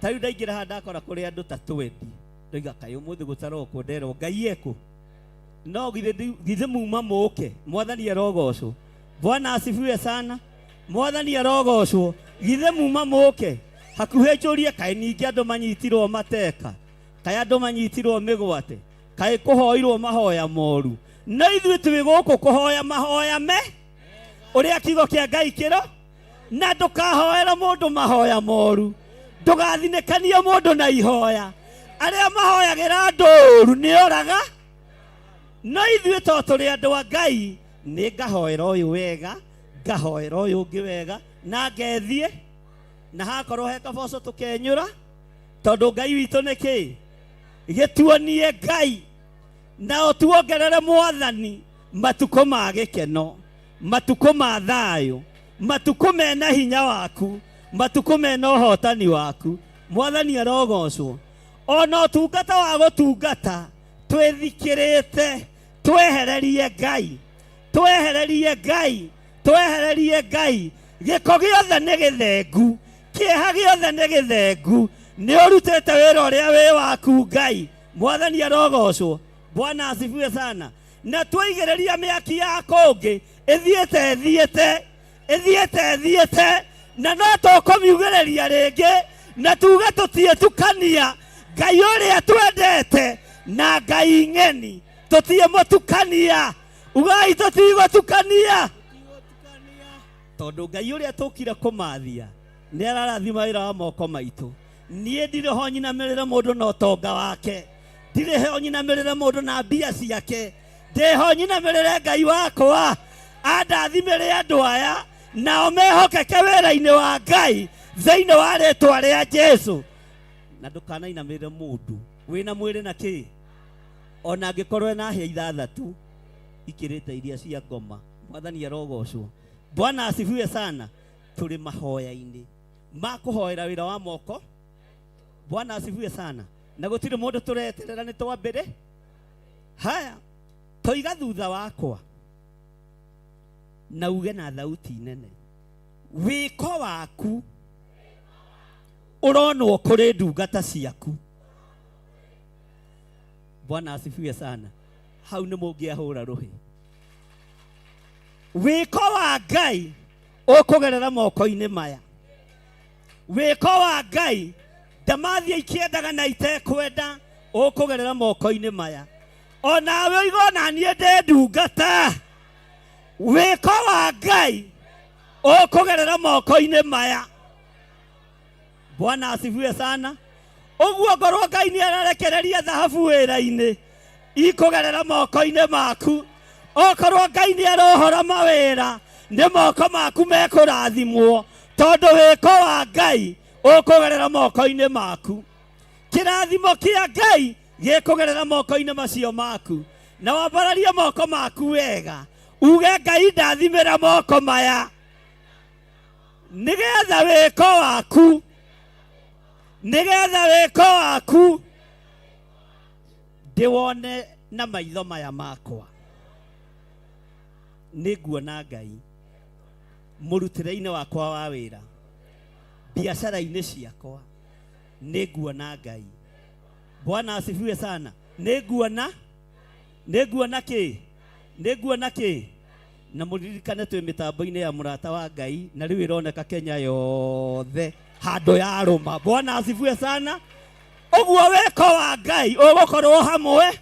Ta rĩu ndaingĩra haha ndakora kũrĩ andũ ta 20, ndoiga kaĩ ũmũthĩ gũtarokwo nderwo Ngai ekũ. No githĩ muma mũke. Mwathani arogocwo. Bwana asifiwe sana. Mwathani arogocwo. Githĩ muma mũke hakuhĩ njũrie kaĩ ningĩ andũ manyitirwo mateka, kaĩ andũ manyitirwo mĩgwate, kaĩ kũhoirwo mahoya moru. No ithuĩ twĩ gũkũ kũhoya mahoya me ũrĩa kiugo kĩa Ngai kĩro, na ndũkahoere mũndũ mahoya moru, ndũgathinĩkanie mũndũ na ihoya. Arĩa mahoyagĩra andũ ũru nĩ oraga. No ithuĩ to tũrĩ andũ a Ngai, nĩ ngahoera ũyũ wega, ngahoera ũyũ ũngĩ wega, na ngethiĩ na hakorwo he kaboco tũkenyũra, tondũ Ngai witũ nĩ kĩ? Gĩtuonie Ngai na ũtuongerere Mwathani matukũ ma gĩkeno, matukũ ma thayũ, matukũ mena hinya waku, matukũ mena ũhotani waku. Mwathani arogocwo. Ona ũtungata wa gũtungata twĩthikĩrĩte, twehererie Ngai, twehererie Ngai, twehererie Ngai. Gĩko gĩothe nĩ gĩthengu, kĩeha gĩothe nĩ gĩthengu. Nĩ ũrutĩte wĩra ũrĩa wĩ waku Ngai. Mwathani arogocwo. Bwana asifiwe sana. Na twaigĩrĩria mĩaki ya kũngĩ ĩthiĩte ĩthiĩte ĩthiĩte ĩthiĩte, na no tũkũmiugĩrĩria rĩngĩ na tuge tũtiĩtukania. Ngai ũrĩa twendete na Ngai ng'eni tũtiĩmũtukania. Ugai tũtigũtukania, tondũ Ngai ũrĩa tũkire kũmathia nĩ ararathima wĩra wa moko maitũ. Niĩ ndirĩ ho nyinamĩrĩre mũndũ na ũtonga wake, ndirĩ ho nyinamĩrĩre mũndũ na mbia ciake, ndĩ ho nyinamĩrĩre Ngai wakwa andathimĩre andũ aya nao mehokeke wĩra-inĩ wa Ngai thĩinĩ wa rĩtwa rĩa Jesu. Na ndũkanainamĩrĩre mũndũ wĩna mwĩrĩ na kĩ, ona angĩkorwo ena hĩa ithathatũ ikĩrĩte iria cia ngoma. Mwathani arogocwo. Bwana asifiwe sana. Tũrĩ mahoya-inĩ ma kũhoera wĩra wa moko. Bwana asifiwe sana. Na gũtirĩ mũndũ tũreterera nĩ twambĩrĩ. Haya, toiga thutha wakwa na uge na thauti nene, wĩko waku ũronwo kũrĩ ndungata ciaku. Bwana asifiwe sana. Hau nĩ mũngĩahũra rũhĩ. Wĩko wa Ngai ũkũgerera moko-inĩ maya. Wĩko wa Ngai ndamathia ikĩendaga na itekwenda ũkũgerera moko-inĩ maya. Onawe ũiga ona niĩ ndĩ ndungata. Wĩko wa Ngai ũkũgerera moko-inĩ maya. Bwana asifiwe sana. Ũguo ngorwo Ngai nĩ ararekereria thahabu wĩra-inĩ ikũgerera moko-inĩ maku. Okorwo Ngai nĩ arohora mawĩra nĩ moko maku mekũrathimwo, tondũ wĩko wa Ngai ũkũgerera moko-inĩ maku. Kĩrathimo kĩa Ngai gĩkũgerera moko-inĩ macio maku. Na wambararie moko maku wega, uge Ngai ndathimĩra moko maya nĩgetha wĩko waku, nĩgetha wĩko waku ndĩwone na maitho maya makwa. Nĩnguona Ngai mũrutĩre-inĩ wakwa wa wĩra, biacara-inĩ ciakwa, nĩnguona Ngai. Bwana asifiwe sana. Nĩnguona, nĩnguona kĩ? Nĩnguona kĩ? Na mũririkane twĩ mĩtambo-inĩ ya mũrata wa Ngai, na rĩu ĩroneka Kenya yothe handũ yarũma. Bwana asifiwe sana. Ũguo wĩko wa Ngai ũgũkorwo hamwe,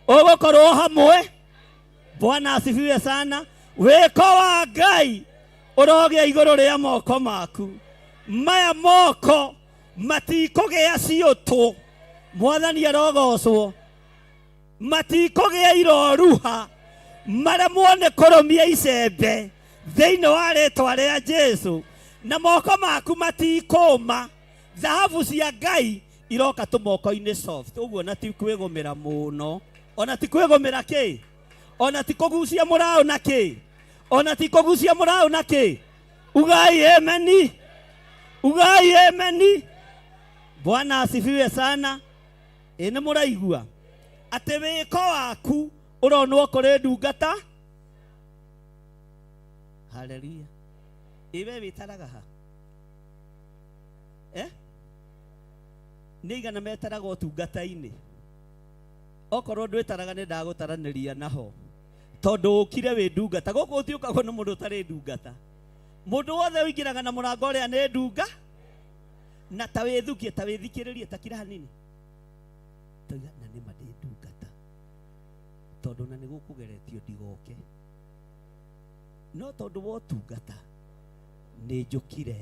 ũgũkorwo hamwe. Bwana asifiwe sana. Wĩko wa Ngai ũrogĩa igũrũ rĩa moko maku. Maya moko matikũgĩa ciũtũ. Mwathani arogocwo. Matikũgĩa iroruha, maremwo nĩ kũrũmia icembe thĩinĩ wa rĩtwa rĩa Jesu. Na moko maku matikũma. Thahabu cia Ngai iroka tũmoko-inĩ soft. Ũguo na ti kwĩgũmĩra mũno, ona ti kwĩgũmĩra kĩ, ona ti kũgucia mũraũ na kĩ, ona ti kũgucia mũraũ na kĩ. Ugai ameni, ugai ameni. Bwana asifiwe sana. Ĩ nĩ mũraigua atĩ wĩko waku ũronwo kũrĩ ndungata. Haleluya. Ĩ we wĩtaraga ha? Nĩ igana metaraga ũtungata-inĩ. Okorwo ndwĩtaraga nĩ ndagũtaranĩria naho, tondũ ũkire wĩ ndungata. Gũkũ gũtiũkagwo nĩ mũndũ ũtarĩ ndungata. Mũndũ wothe ũingĩraga na mũrango ũrĩa nĩ ndunga. Na ta wĩthukie, ta wĩthikĩrĩrie, ta kira hanini. Tauga na nĩ ma ndĩ ndungata, tondũ na nĩ gũkũgeretio ndigoke. No tondũ wa ũtungata nĩ njũkire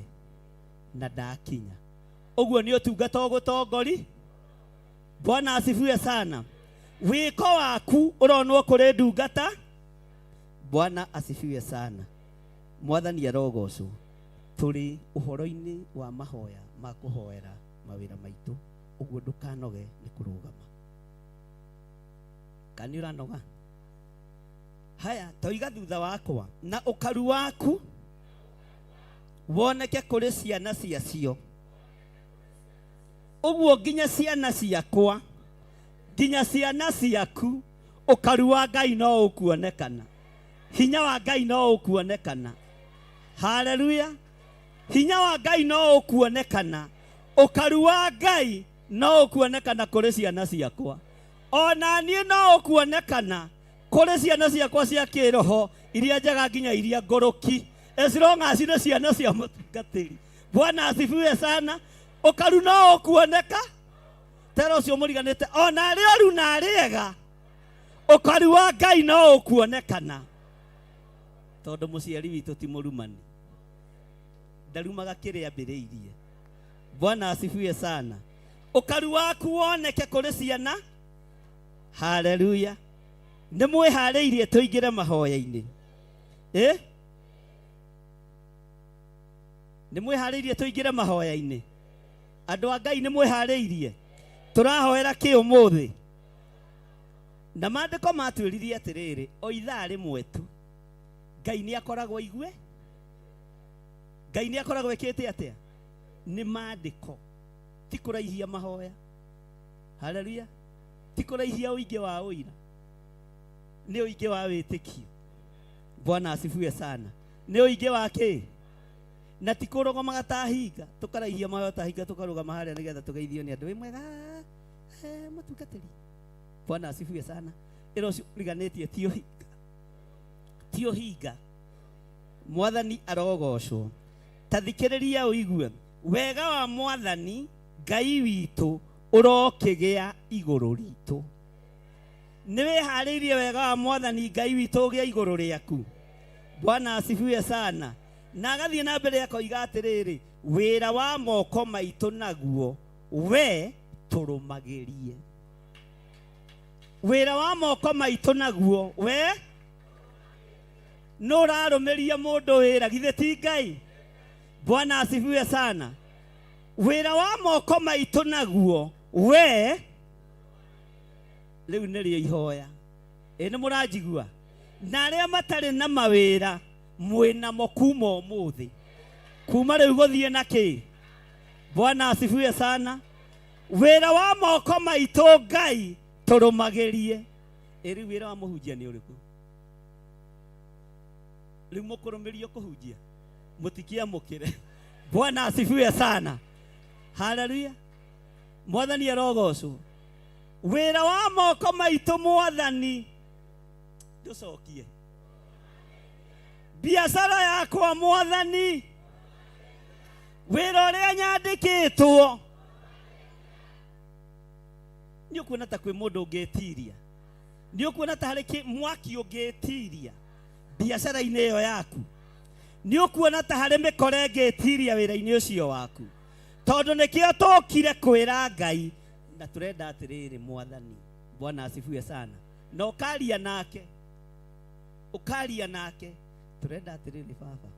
na ndakinya. Ũguo nĩ ũtungata ũgũtongori. Bwana asifiwe sana. Wĩko waku ũronwo kũrĩ ndungata. Bwana asifiwe sana. Mwathani arogocwo. Tũrĩ ũhoro-inĩ wa mahoya ma kũhoera mawĩra maitũ. Ũguo ndũkanoge nĩ kũrũgama. Kana nĩ ũranoga? Haya, toiga thutha wakwa, na ũkaru waku woneke kũrĩ ciana ciacio. Ũguo nginya ciana ciakwa, nginya ciana ciaku, ũkaru wa Ngai no ũkuonekana. Hinya wa Ngai no ũkuonekana. Haleluya. Hinya wa Ngai no ũkuonekana. Ũkaru wa Ngai no ũkuonekana kũrĩ ciana ciakwa. Ona niĩ no ũkuonekana kũrĩ ciana ciakwa cia kĩroho iria njega nginya iria ngũrũki. As long as nĩ ciana cia mũtungatĩri. Bwana asifiwe sana. Ũkaru no ũkuoneka. Tera ũcio mũriganĩte ona arĩ oru na arĩ ega. Ũkaru wa Ngai no ũkuonekana. Tondũ mũciari witũ ti mũrumani. Ndarumaga kĩrĩa ambĩrĩirie. Bwana asifiwe sana. Ũkaru waku woneke kũrĩ ciana. Haleluya. Nĩ mwĩharĩirie tũingĩre mahoya-inĩ. Eh? Nĩ mwĩharĩirie tũingĩre mahoya-inĩ. Andũ a Ngai nĩ mwĩharĩirie. Tũrahoera kĩ ũmũthĩ? Na maandĩko matwĩrire atĩrĩrĩ, o ithaa rĩmwe tu Ngai nĩ akoragwo igue. Ngai nĩ akoragwo ĩkĩte atĩa? Nĩ maandĩko. Ti kũraihia mahoya. Haleluya. Ti kũraihia ũingĩ wa ũira. Nĩ ũingĩ wa wĩtĩkio. Bwana asifiwe sana. Nĩ ũingĩ wa kĩ? Na ti kũrũgamaga ta hinga, tũkaraihia mahoya ta hinga tũkarũgama harĩa nĩgetha tũgeithio nĩ andũ. Wĩ mwega? Mũtungatĩri. Bwana asifiwe sana. Ĩra ũcio ũriganĩtie ti ũhinga. Ti ũhinga. Mwathani arogocwo. Ta thikĩrĩria ũigue. Wega wa Mwathani Ngai witũ ũrokĩgĩa igũrũ ritũ. Nĩ wĩharĩirie wega wa Mwathani Ngai witũ ũgĩe igũrũ rĩaku? Bwana asifiwe sana. Na agathiĩ na mbere akoiga atĩrĩrĩ, wĩra wa moko maitũ naguo we tũrũmagĩrie. Wĩra wa moko maitũ naguo we nũ ũrarũmĩria mũndũ wĩra githĩ ti Ngai? Bwana asifiwe sana. Wĩra wa moko maitũ naguo we rĩu nĩrĩo ihoya. Ĩ nĩ mũranjigua? Na arĩa matarĩ na mawĩra mwĩnamo kuma ũmũthĩ. Kuma rĩu gũthiĩ na kĩ? Bwana asifiwe sana. Wĩra wa moko maitũ Ngai tũrũmagĩrie. Ĩ rĩu wĩra wa mũhunjia nĩ ũrĩkũ? Rĩu mũkũrũmĩrio kũhunjia? Mũtikiamũkĩre. Bwana asifiwe sana. Haleluya. Mwathani arogocwo. Wĩra wa moko maitũ Mwathani ndũcokie. Biacara yakwa Mwathani, wĩra ũrĩa nyandĩkĩtwo. Nĩ ũkuona ta kwĩ mũndũ ũngĩtiria? Nĩ ũkuona ta harĩ mwaki ũngĩtiria biacara-inĩ ĩyo yaku? Nĩ ũkuona ta harĩ mĩkora ĩngĩtiria wĩra-inĩ ũcio waku? Tondũ nĩkĩo tũkire kwĩra Ngai na tũrenda atĩrĩrĩ Mwathani. Bwana asifiwe sana. Na ũkaria nake, ũkaria nake, tũrenda atĩrĩrĩ Baba,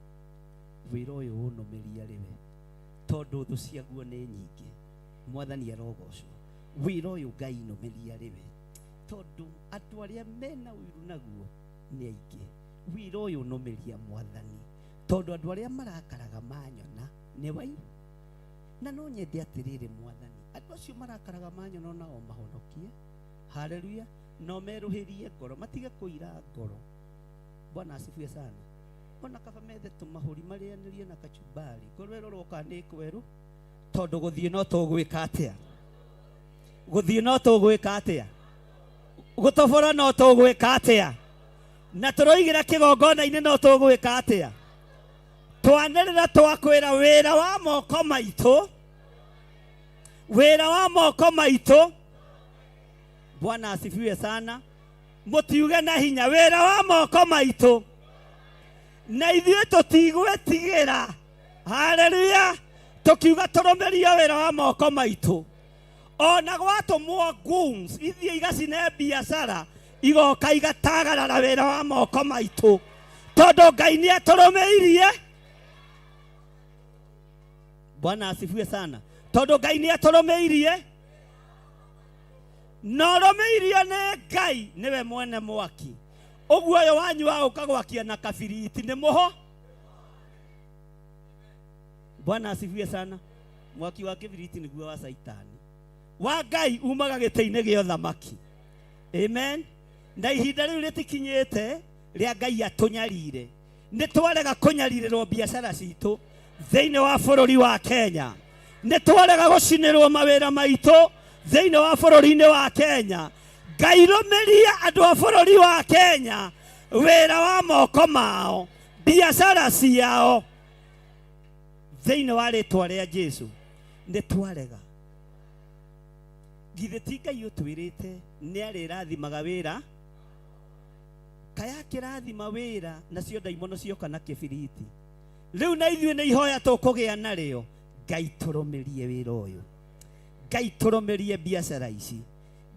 wĩra ũyũ ũnũmĩria rĩwe, tondũ thũ ciaguo nĩ nyingĩ. Mwathani arogocwo. Wĩra ũyũ Ngai nũmĩria rĩwe, tondũ andũ arĩa mena ũiru naguo nĩ aingĩ. Wĩra ũyũ nũmĩria Mwathani, tondũ andũ arĩa marakaraga manyona nĩ wai. Na no nyende atĩrĩrĩ Mwathani, andũ acio marakaraga manyona nao mahonokie. Haleluya. No merũhĩrie ngoro, matige kũira ngoro. Bwana asifiwe sana. Ona kaba methe tũmahũri marĩanĩrie na kachumbari, ngoro ĩrorwo kana nĩ kwerũ, tondũ gũthiĩ no tũgwĩka atĩa? Gũthiĩ no tũgwĩka atĩa? Gũtobora no tũgwĩka atĩa? Na tũroigĩra kĩgongona-inĩ no tũgwĩka atĩa? Twanĩrĩra twakwĩra wĩra wa moko maitũ, wĩra wa moko maitũ. Bwana asifiwe sana. Mũtiuge na hinya wĩra wa moko maitũ, na ithuĩ tũtigwĩtigĩra. Haleluya. Tũkiuga tũrũmĩrie wĩra wa moko maitũ, ona gwatũmwo goons ithiĩ igacine biacara, igoka igatagarara wĩra wa moko maitũ, tondũ Ngai nĩ atũrũmĩirie. Bwana asifiwe sana. Tondũ Ngai nĩ atũrũmĩirie. Na ũrũmĩirio nĩ Ngai nĩwe mwene mwaki. Ũguo ũyũ wanyu wa gũka gwakia na kabiriti nĩ mũho. Bwana asifiwe sana. Mwaki wa kibiriti nĩguo wa Saitani. Wa Ngai umaga gĩtĩ-inĩ gĩa ũthamaki. Amen. Na ihinda rĩu rĩtikinyĩte rĩa Ngai atũnyarire. Nĩ twarega kũnyarirĩrwo biacara citũ thĩinĩ wa bũrũri wa Kenya. Nĩ twarega gũcinĩrwo mawĩra maitũ thĩinĩ wa bũrũri-inĩ wa Kenya. Ngai rũmĩria andũ a bũrũri wa Kenya wĩra wa moko mao, biacara ciao thĩinĩ wa rĩtwa rĩa Jesu. Nĩ twarega. Githĩ ti Ngai ũtwĩrĩte nĩ arĩrathimaga wĩra? Kaya kĩrathima wĩra nacio ndaimono cioka na kĩbiriti. Rĩu na ithuĩ nĩ ihoya tũkũgĩa narĩo. Ngai tũrũmĩrie wĩra ũyũ. Ngai tũrũmĩrie biacara ici.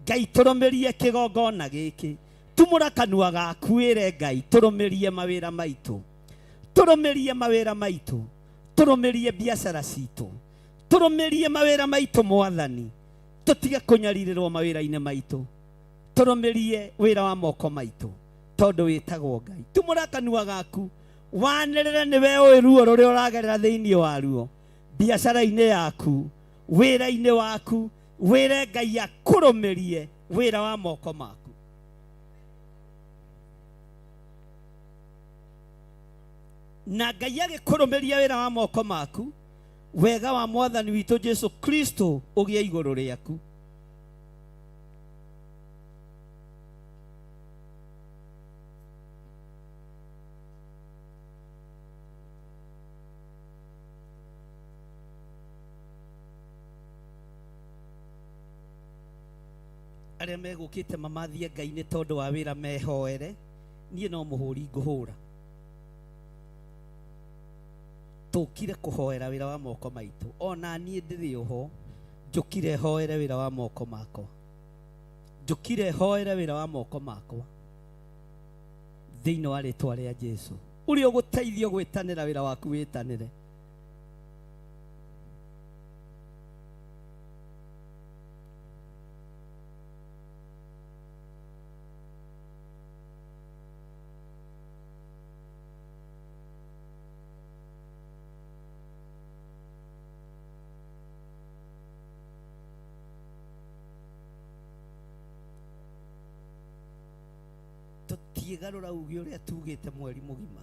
Ngai tũrũmĩrie kĩgongona gĩkĩ. Tumũra kanua gaku wĩre Ngai tũrũmĩrie mawĩra maitũ. Tũrũmĩrie mawĩra maitũ. Tũrũmĩrie biacara citũ. Tũrũmĩrie mawĩra maitũ Mwathani. Tũtige kũnyarirĩrwo mawĩra-inĩ maitũ. Tũrũmĩrie wĩra wa moko maitũ tondũ wĩtagwo Ngai. Tumũra kanua gaku wanĩrĩre nĩwe ũĩ ruo rũrĩa ũragerera thĩinĩ wa ruo, biacara-inĩ yaku, wĩra-inĩ waku, wĩre Ngai akũrũmĩrie wĩra wa moko maku. Na Ngai agĩkũrũmĩria wĩra wa moko maku, wega wa Mwathani witũ Jesu Kristo ũgĩe igũrũ rĩaku. Arĩa megũkĩte mamathie Ngai nĩ tondũ wa wĩra mehoere, niĩ no mũhũri ngũhũra. Tũkire kũhoera wĩra wa moko maitũ. Ona niĩ ndĩrĩ oho, njũkire hoere wĩra wa moko makwa. Njũkire hoere wĩra wa moko makwa thĩinĩ wa rĩtwa rĩa Jesu. Ũrĩa ũgũteithio gwĩtanĩra wĩra waku wĩtanĩre. Tũtiĩgarũra uge ũrĩa tugĩte mweri mũgima.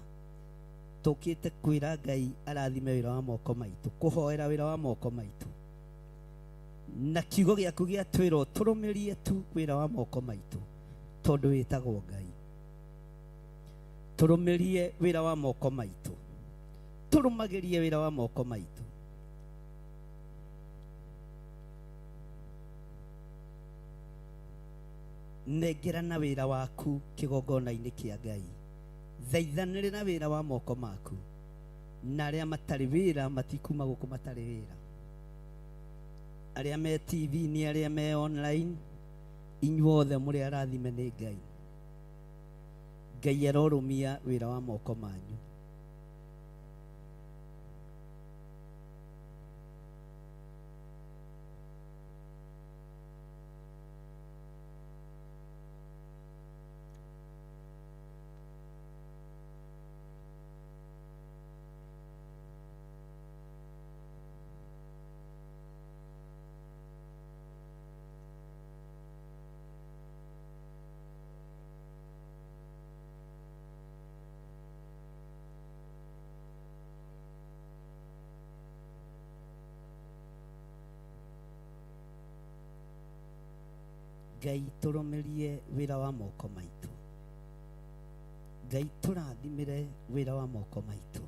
Tũkĩte kwĩra Ngai arathime wĩra wa moko maitũ, kũhoera wĩra wa moko maitũ. Na kiugo gĩaku gĩatwĩra ũtũrũmĩrie tu wĩra wa moko maitũ tondũ wĩtagwo Ngai. Tũrũmĩrie wĩra wa moko maitũ. Tũrũmagĩrie wĩra wa moko maitũ. Nengerana wĩra waku kĩgongona-inĩ kĩa Ngai. Thaithanĩrĩra wĩra wa moko maku. Na arĩa matarĩ wĩra matikuma gũkũ matarĩ wĩra. Arĩa me TV nĩ arĩa me online, inyuothe mũrĩ arathime nĩ Ngai. Ngai arorũmia wĩra wa moko manyu. Ngai tũrũmĩrie wĩra wa moko maitũ. Ngai tũrathimĩre wĩra wa moko maitũ.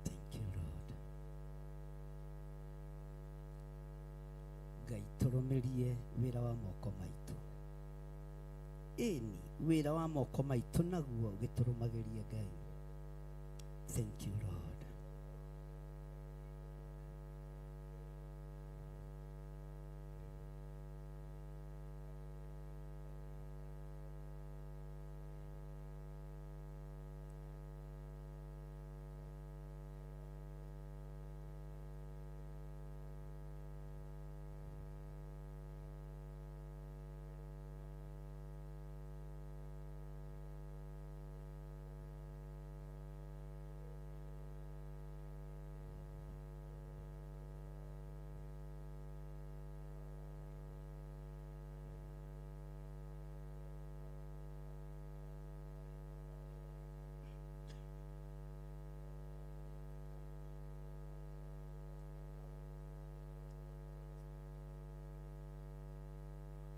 Thank you, Lord. Ngai tũrũmĩrie wĩra wa moko maitũ. Ĩni wĩra wa moko maitũ naguo gĩtũrũmagĩrie Ngai. Thank you, Lord.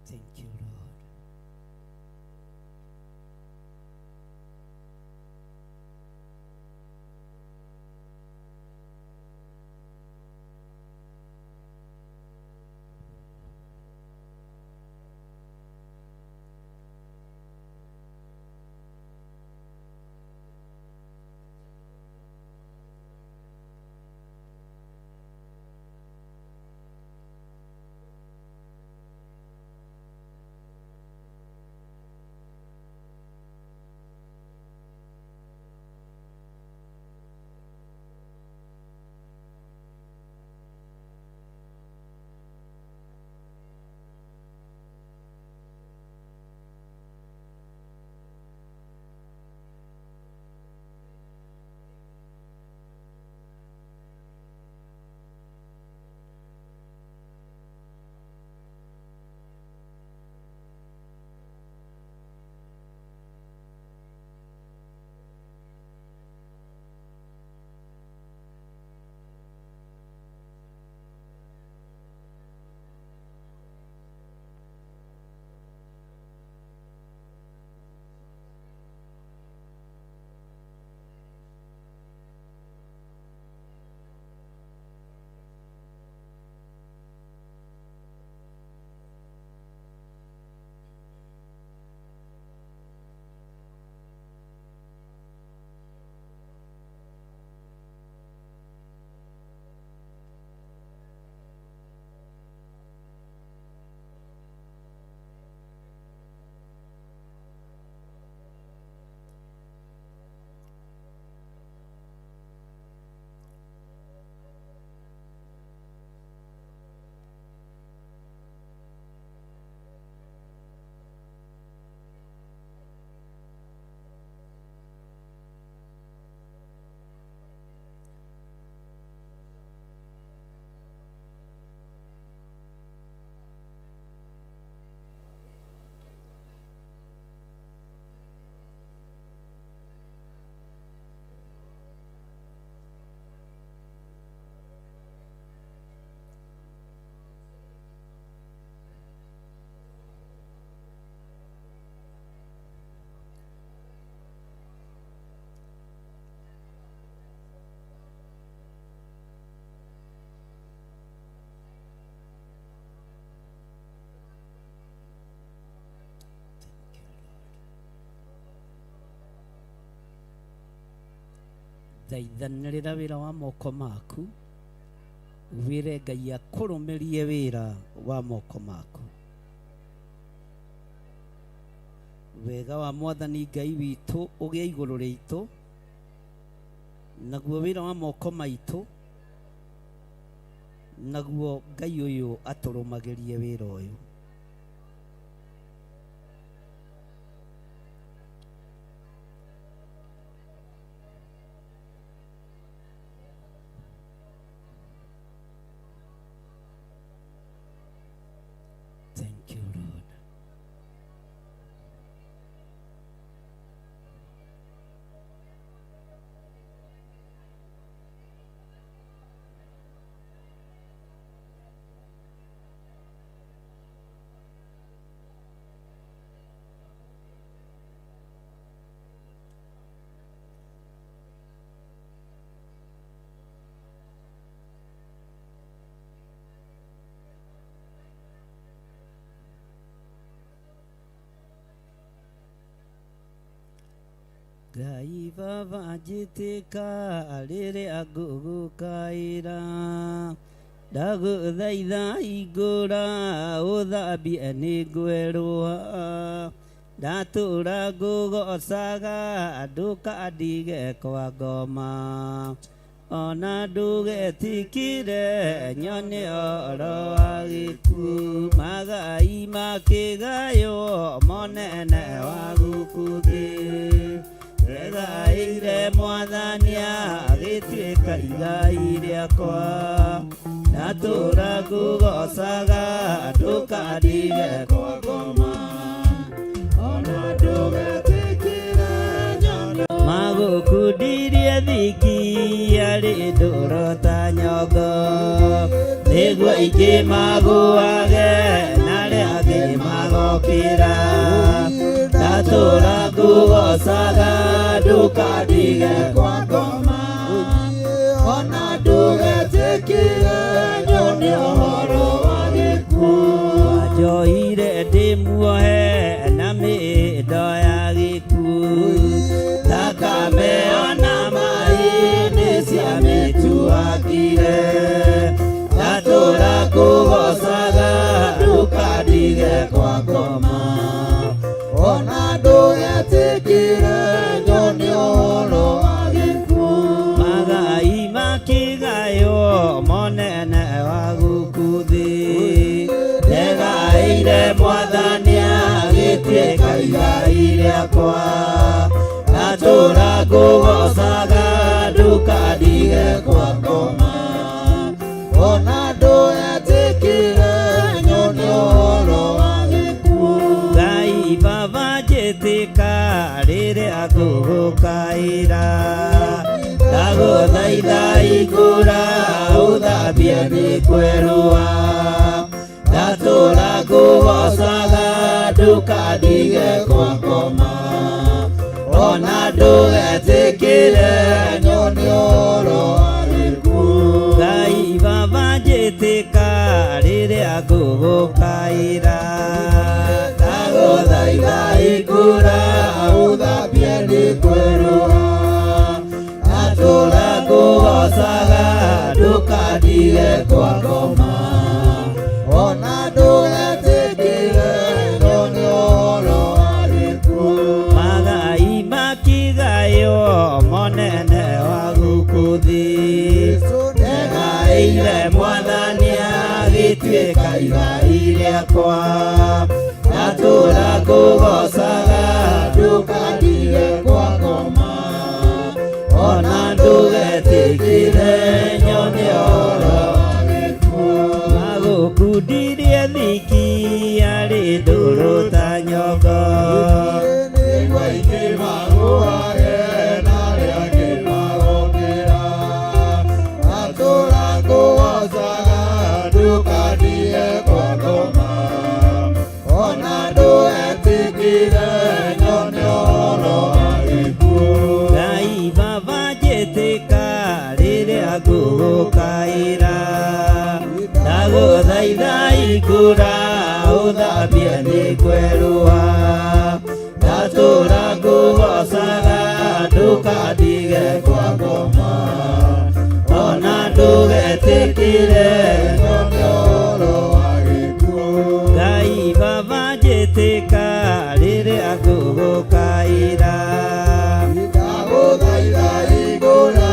Thank you, Lord. Thaithanĩrĩra wĩra wa moko maku, wĩre Ngai akũrũmĩrie wĩra wa moko maku. Wega wa Mwathani Ngai witũ ũgĩe igũrũ rĩitũ, naguo wĩra wa moko maitũ, naguo Ngai ũyũ atũrũmagĩrie wĩra ũyũ. Thank you, Lord. Ngai baba njĩtĩka rĩrĩa ngũgũkaĩra, ndagũthaitha hingũra ũthambie nĩngwerũha, ndatũra ngũgocaga ndũkandige kwa ngoma, ona ndũgetikire nyone ũhoro wa gĩkuũ, magai makĩgaywo monene wa gũkũ thĩ. Ndegaĩire Mwathani agĩtuĩka igai rĩakwa, ndatũra ngũgocaga ndũkandige kwa ngoma, ona ndũgetikire nyone Magũkundirie thiki arĩ ndũro ta nyongo nĩguo aingĩ magũage na arĩa angĩ magokĩra ndatũra ngũgocaga ndũkandige kwa ngoma ona ndũgetĩkĩre nyone ũhoro wa gĩkuũ wanjoire ndĩ muohe na mĩndo ya gĩkuũ thakame ona maĩ nĩ ciamĩtuangire ndatũra ngũgocaga ndũkandige kwa ngoma ona ndũgetĩkĩre nyone ũhoro wa gĩkuũ magai makĩgaywo monene wa gũkũ thĩ ndegaĩire mwathani agĩtuĩka igai rĩakwa ndatũra ngũgocaga ndũkandige kwa ngoma ona ndũgetĩkĩre nyone ũhoro wa gĩkuũ Ngai baba njĩtĩka rĩrĩa ngũgũkaĩra ndagũthaitha ikũra ũthambie nĩ kwerũa ndatũra ngũgocaga ndũkandige kwa ngoma ona ndũgetĩkĩre nyone ũhoro wa gĩkuũ Ngai baba njĩtĩka rĩrĩa ngũgũkaĩra ndagũthaitha ikũra ũthambie nĩ kwerũha ndatũra ngũgocaga ndũkandige kwa ngoma ona ndũgetĩkĩre nyone ũhoro wa gĩkuũ magai makĩgaywo monene wa gũkũ thĩ ndegaĩire mwathani agĩtuĩka igai rĩakwa ndatũra ngũgocaga ndũkandige kwa ngoma ona ndũgetĩkĩre nyone ũhoro wa gĩkuũ magũkundirie thiki arĩ ndũrũ ta nyongo Nĩguo aingĩ magũage na arĩa angĩ magokĩra ndatũra ngũgocaga ndũkandige kwa ngoma ona ndũgetĩkĩre nyone ũhoro wa gĩkuũ Ngai baba njĩtĩka rĩrĩa ngũgũkaĩra ndagũthaitha ikũra ũthambie nĩ kwerũha ndatũra ngũgocaga ndũkandige kwa ngoma ona ndũgetĩkĩre nyone ũhoro wa gĩkuũ Ngai baba njĩtĩka rĩrĩa ngũgũkaĩra ndagũthaitha ikũra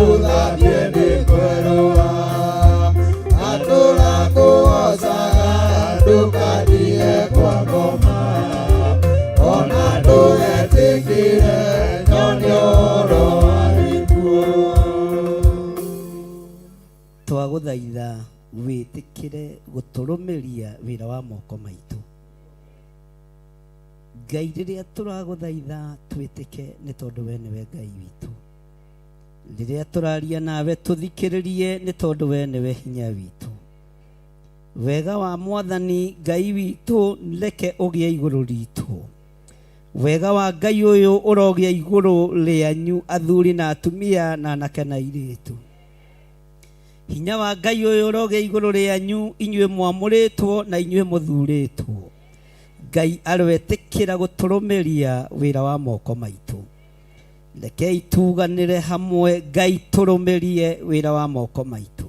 ũthambie nĩ kwerũha ndatũra ngũgocaga ndũkandige kwa ngoma ona ndũgetĩkĩre nyone ũhoro wa gĩkuũ twagũthaitha wĩtĩkĩre gũtũrũmĩria wĩra wa moko maitũ Ngai rĩrĩa tũragũthaitha twĩtĩke nĩ tondũ we nĩwe Ngai witũ rĩrĩa tũraria nawe tũthikĩrĩrie nĩ tondũ we nĩwe hinya witũ wega wa mwathani Ngai witũ reke ũgĩe igũrũ ritũ wega wa Ngai ũyũ ũrogĩa igũrũ rĩanyu athuri na atumia na anake na airĩtu hinya wa Ngai ũyũ ũrogĩa igũrũ rĩanyu inyuĩ mwamũrĩtwo na inyuĩ mũthurĩtwo Ngai aroetĩkĩra gũtũrũmĩria wĩra wa moko maitũ rekei tuganĩre hamwe Ngai tũrũmĩrie wĩra wa moko maitũ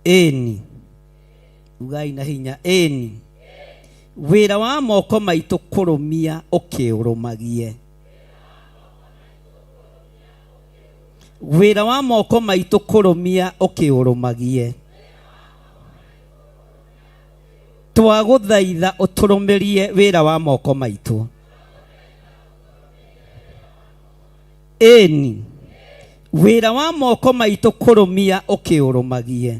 ĩni ugai na hinya ĩni wĩra wa moko maitũ kũrũmia ũkĩũrũmagie wĩra wa moko maitũ kũrũmia ũkĩũrũmagie twagũthaitha ũtũrũmĩrie wĩra wa moko maitũ ĩni wĩra wa moko maitũ kũrũmia ũkĩũrũmagie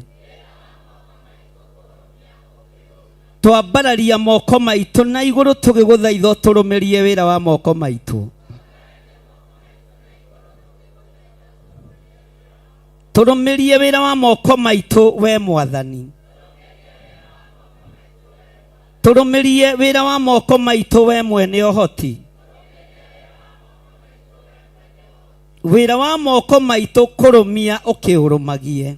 Twambararia moko maitũ na igũrũ tũgĩgũthaitha ũtũrũmĩrie wĩra wa moko maitũ. Tũrũmĩrie wĩra wa moko maitũ we Mwathani. Tũrũmĩrie wĩra wa moko maitũ we mwene ũhoti. Wĩra wa moko maitũ kũrũmia ũkĩũrũmagie.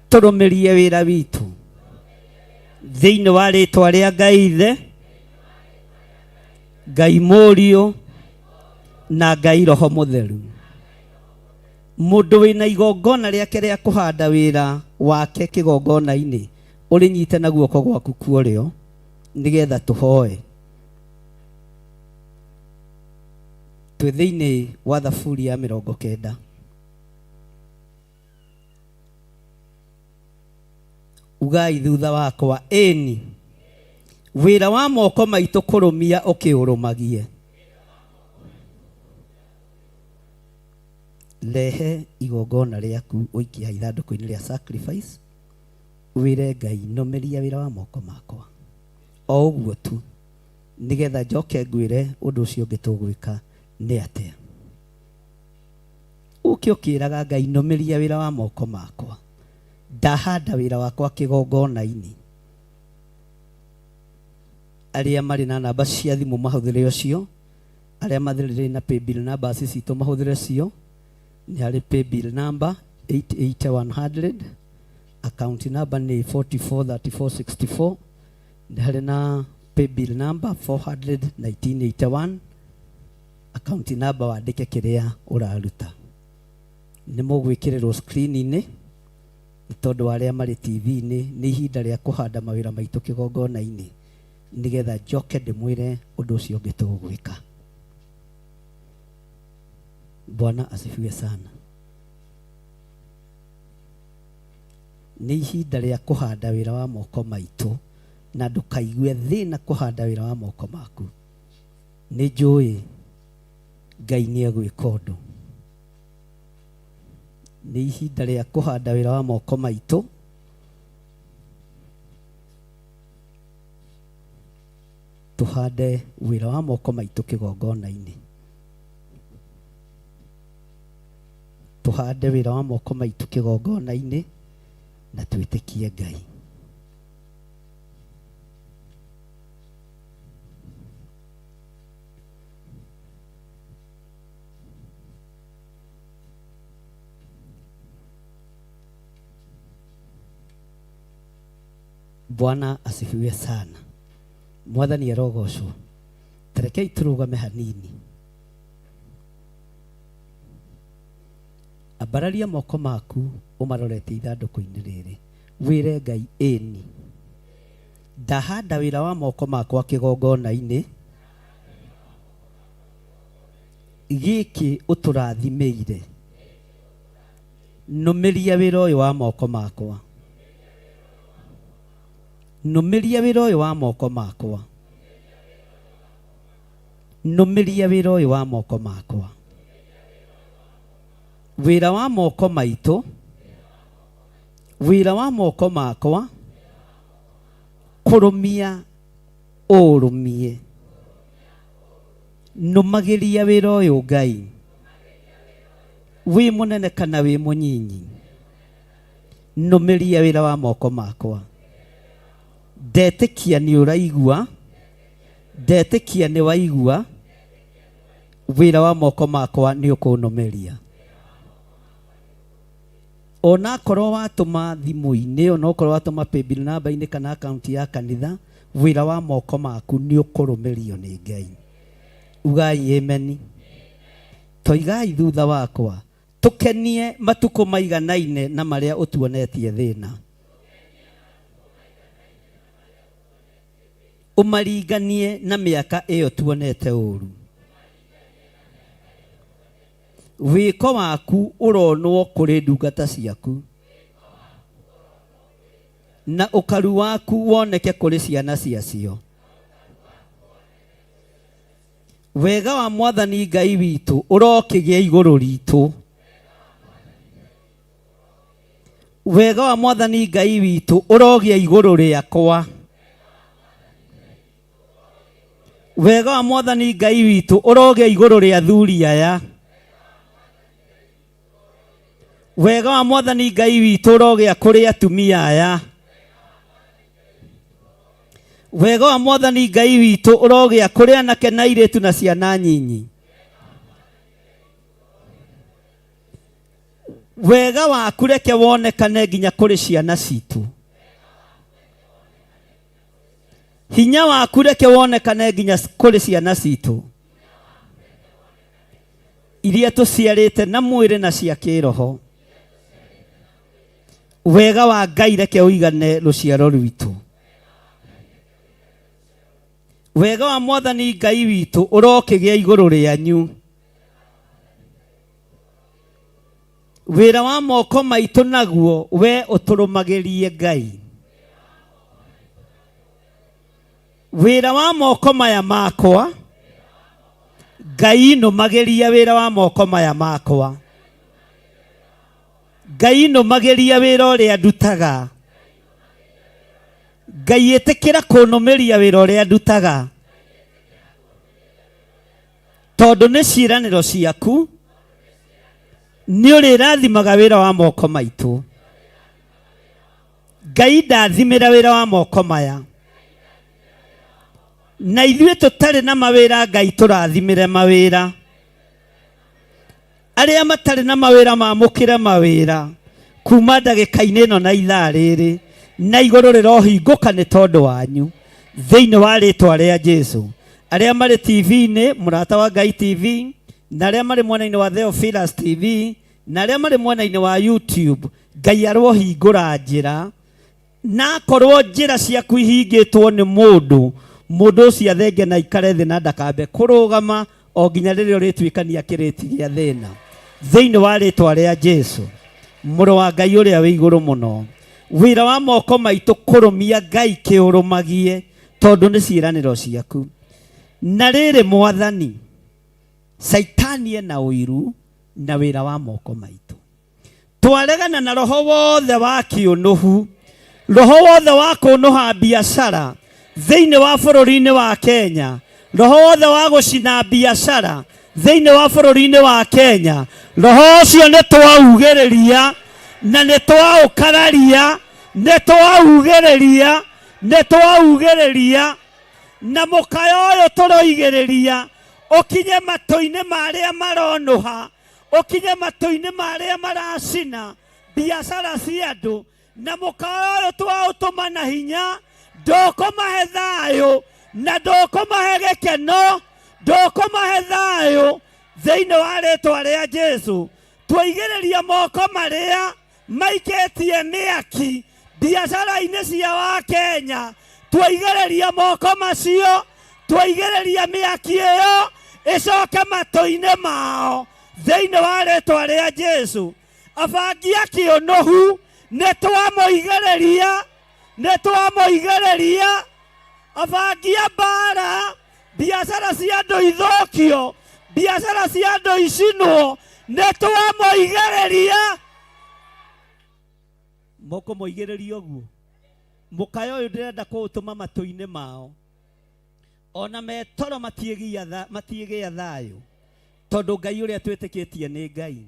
Tũrũmĩrie wĩra witũ. Thĩinĩ wa rĩtwa rĩa Ngai Ithe, Ngai Mũriũ na Ngai Roho Mũtheru. Mũndũ wĩna igongona rĩake rĩa kũhanda wĩra wake kĩgongona-inĩ, ũrĩnyite na guoko gwaku kwa ũrĩo nĩgetha tũhoe. Twĩ thĩinĩ wa Thaburi ya 90. Ugai thutha wakwa, ĩni wĩra wa moko maitũ kũrũmia ũkĩũrũmagie. Rehe igongona rĩaku ũikie ithandũkũ-inĩ rĩa sacrifice, wĩre Ngai nũmĩria wĩra wa moko makwa o ũguo tu, nĩgetha njoke ngwĩre ũndũ ũcio ũngĩ tũgwĩka nĩ atĩa. Ũke ũkĩraga Ngai nũmĩria wĩra wa moko makwa, ndahanda wĩra wakwa kĩgongona-inĩ. Arĩa marĩ na namba cia thimũ mahũthĩre ũcio, arĩa mathĩrĩrĩ na paybill numbers citũ mahũthĩre cio. Nĩ harĩ paybill number 88100, account number nĩ 443464. Nĩ harĩ na paybill number 41981, account number wandĩke kĩrĩa ũraruta. Nĩ mũgwĩkĩrĩrwo screen-inĩ nĩ tondũ wa arĩa marĩ TV-inĩ. Nĩ ihinda rĩa kũhanda mawĩra maitũ kĩgongona-inĩ nĩgetha njoke ndĩmwĩre ũndũ ũcio ũngĩ tũgwĩka. Bwana asifiwe sana. Nĩ ihinda rĩa kũhanda wĩra wa moko maitũ, na ndũkaigue thĩna kũhanda wĩra wa moko maku. Nĩ njũĩ Ngai nĩ egwĩka ũndũ. Nĩ ihinda rĩa kũhanda wĩra wa moko maitũ. Tũhande wĩra wa moko maitũ kĩgongona-inĩ. Tũhande wĩra wa moko maitũ kĩgongona-inĩ na twĩtĩkie Ngai. Bwana asifiwe sana. Mwathani arogocwo. Tarekei tũrũgame hanini. Ambararia moko maku ũmarorete ithandũkũ-inĩ rĩrĩ, wĩre Ngai ĩni ndahanda wĩra wa moko makwa kĩgongona-inĩ gĩkĩ ũtũrathimĩire. Nũmĩria wĩra ũyũ wa moko makwa. Nũmĩria wĩra ũyũ wa moko makwa. Nũmĩria wĩra ũyũ wa moko makwa. Wĩra wa moko maitũ, wĩra wa moko makwa, kũrũmia ũrũmie. Nũmagĩria wĩra ũyũ Ngai, wĩ mũnene kana wĩ mũnyinyi. Nũmĩria wĩra wa moko makwa. Ndetĩkia nĩ ũraigua, ndetĩkia nĩ waigua, wĩra wa moko makwa nĩ ũkũnũmĩria. Onakorwo watũma thimũ-inĩ, onakorwo watũma paybill number-inĩ kana account ya kanitha, wĩra wa moko maku nĩ ũkũrũmĩrio nĩ Ngai. Ugai amen. Toigai thutha wakwa, tũkenie matukũ maiganaine na marĩa ũtuonetie thĩna. Ũmaringanie na mĩaka ĩyo tuonete ũru. Wĩko waku ũronwo kũrĩ ndungata ciaku, na ũkaru waku woneke kũrĩ ciana ciacio. Wega wa Mwathani Ngai witũ ũrokĩgĩa igũrũ ritũ. Wega wa Mwathani Ngai witũ ũrogĩa igũrũ rĩakwa. Wega wa Mwathani Ngai witũ ũrogĩa igũrũ rĩa athuri aya. Wega wa Mwathani Ngai witũ ũrogĩa kũrĩ atumia aya. Wega wa Mwathani Ngai witũ ũrogĩa kũrĩ anake na airĩtu na ciana nyinyi. Wega waku reke wonekane nginya kũrĩ ciana citũ. Hinya waku reke wonekane nginya kũrĩ ciana citũ iria tũciarĩte na mwĩrĩ na cia kĩroho. Wega wa Ngai reke ũigane rũciaro rwitũ. Wega wa Mwathani Ngai witũ ũrokĩgĩa igũrũ rĩanyu. Wĩra wa moko maitũ naguo we ũtũrũmagĩrie Ngai. Wĩra wa moko maya makwa, Ngai nũmagĩria wĩra wa moko maya makwa. Ngai nũmagĩria wĩra ũrĩa ndutaga. Ngai ĩtĩkĩra kũnũmĩria wĩra ũrĩa ndutaga. Tondũ nĩ ciĩranĩro ciaku, nĩ ũrĩrathimaga wĩra wa moko maitũ. Ngai ndathimĩra wĩra wa moko maya. Na ithuĩ tũtarĩ na mawĩra, Ngai tũrathimĩre mawĩra. Arĩa matarĩ na mawĩra mamũkĩre mawĩra kuma ndagĩka-inĩ ĩno na ithaa rĩrĩ, na igũrũ rĩrohingũka nĩ tondũ wanyu thĩinĩ wa rĩtwa rĩa Jesu. Arĩa marĩ TV-inĩ, Mũrata wa Ngai TV, na arĩa marĩ mwena-inĩ wa Theophilus TV, na arĩa marĩ mwena-inĩ wa YouTube, Ngai arohingũra njĩra. Na akorwo njĩra ciaku ihingĩtwo nĩ mũndũ, mũndũ ũcio athenge na aikare thĩ na ndakambe kũrũgama o nginya rĩrĩa ũrĩtuĩkania kĩrĩti gĩa thĩna. Thĩinĩ wa rĩtwa rĩa Jesu, mũrũ wa Ngai ũrĩa wĩ igũrũ mũno, wĩra wa moko maitũ kũrũmia Ngai kĩũrũmagie, tondũ nĩ ciĩranĩro ciaku. Na rĩrĩ Mwathani, Caitani ena ũiru na wĩra wa moko maitũ. Twaregana na roho wothe wa kĩũnũhu, roho wothe wa kũnũha biacara thĩinĩ wa bũrũri-inĩ wa Kenya, roho wothe wa gũcina biacara thĩinĩ wa bũrũri-inĩ wa Kenya, roho ũcio nĩ twaugĩrĩria na nĩ twaũkararia, nĩ twaugĩrĩria, nĩ twaugĩrĩria, na mũkayo ũyũ tũroigĩrĩria ũkinye matũ-inĩ ma arĩa maronũha, ũkinye matũ-inĩ ma arĩa maracina biacara cia andũ, na mũkayo ũyũ twaũtũma na hinya, ndũkũmahe thayũ na ndũkũmahe gĩkeno, ndũkũmahe thayũ thĩinĩ wa rĩtwa rĩa Jesu. Twaigĩrĩria moko marĩa maikĩtie mĩaki biacara-inĩ cia wa Kenya, twaigĩrĩria moko macio, twaigĩrĩria mĩaki ĩyo ĩcoke matũ-inĩ mao thĩinĩ wa rĩtwa rĩa Jesu. Abangi a kĩũnũhu nĩ twamũigĩrĩria, nĩ twamũigĩrĩria. Abangi a mbara, biacara cia andũ ithũkio, biacara cia andũ icinwo, nĩ twamũigĩrĩria. Mũkũmũigĩrĩria ũguo mũkayo ũyũ ndĩrenda kũũtũma matũ-inĩ mao, ona metoro matiĩgĩa thayũ, tondũ Ngai ũrĩa twĩtĩkĩtie nĩ Ngai.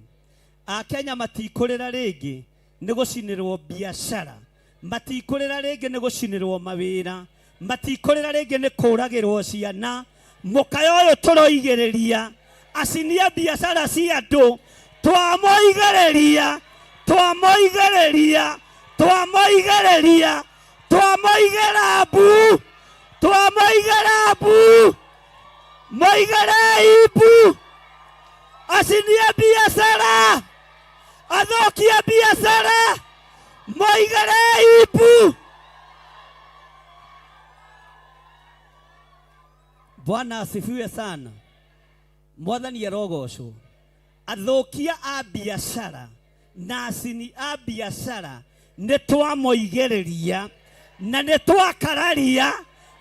Akenya matikũrĩra rĩngĩ nĩ gũcinĩrwo biacara, matikũrĩra rĩngĩ nĩ gũcinĩrwo mawĩra, matikũrĩra rĩngĩ nĩ kũragĩrwo ciana. Mũkayo ũyũ tũroigĩrĩria acinia biacara cia andũ, twamũigĩrĩria, twamũigĩrĩria, twamũigĩrĩria, twamũigĩra mbu, twamũigĩra mbu, mũigĩrei mbu, acinie biacara, athũkie biacara, mũigĩrei mbu. Bwana asifiwe sana. Mwathani arogocwo. Athũkia a biacara na acini a biacara nĩ twamoigĩrĩria na nĩ twakararia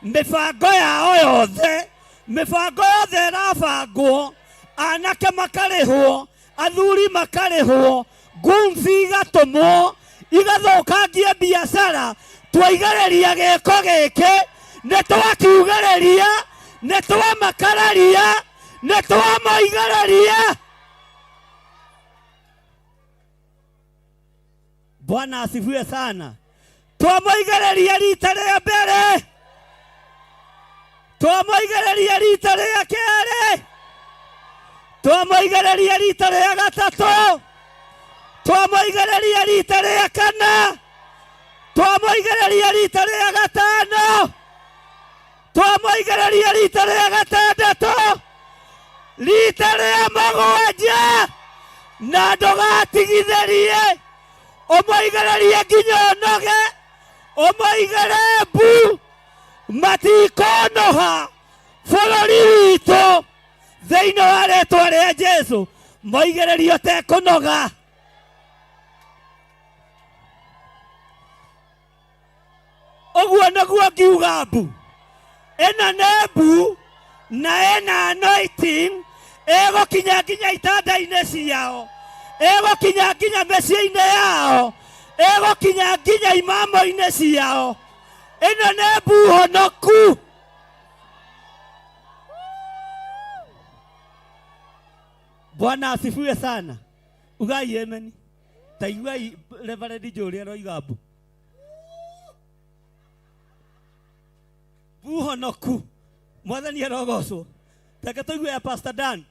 mĩbango yao yothe. Mĩbango yothe ĩrabangwo, anake makarĩhwo, athuri makarĩhwo, ngumbi igatũmwo, Igathũkangia biacara. Twaigĩrĩria gĩko gĩkĩ, nĩ twakiugĩrĩria, nĩ twamakararia, nĩ twamoigĩrĩria. Bwana asifiwe sana. Twamoigĩrĩria rita rĩa mbere, twamoigĩrĩria rita rĩa kerĩ, twamoigĩrĩria rita rĩa gatatũ, twamoigĩrĩria rita rĩa kana, twamoigĩrĩria rita rĩa gatano, twamoigĩrĩria rita rĩa gatandatũ, rita rĩa mũgwanja, na ndũgatigithĩrie, ũmoigĩrĩrie nginya ũnoge, ũmoigĩre mbu, matikonoha bũrũri witũ thĩinĩ wa rĩtwa rĩa Jesu, moigĩrĩrie ũtekũnoga. Ũguo nĩguo ngiuga mbu ĩno nĩ mbu na ĩna anointing ĩgũkinya nginya itanda-inĩ ciao, ĩgũkinya nginya mĩciĩ-inĩ yao, ĩgũkinya nginya imamo-inĩ ciao. Ĩno nĩ mbu honoku. Bwana asifiwe sana. Ugai amen. Taiguai Reverend Njũrĩ aroiga mbu. Mbu honoku. Mwathani arogocwo. Reke tũigue ya Pastor Dan.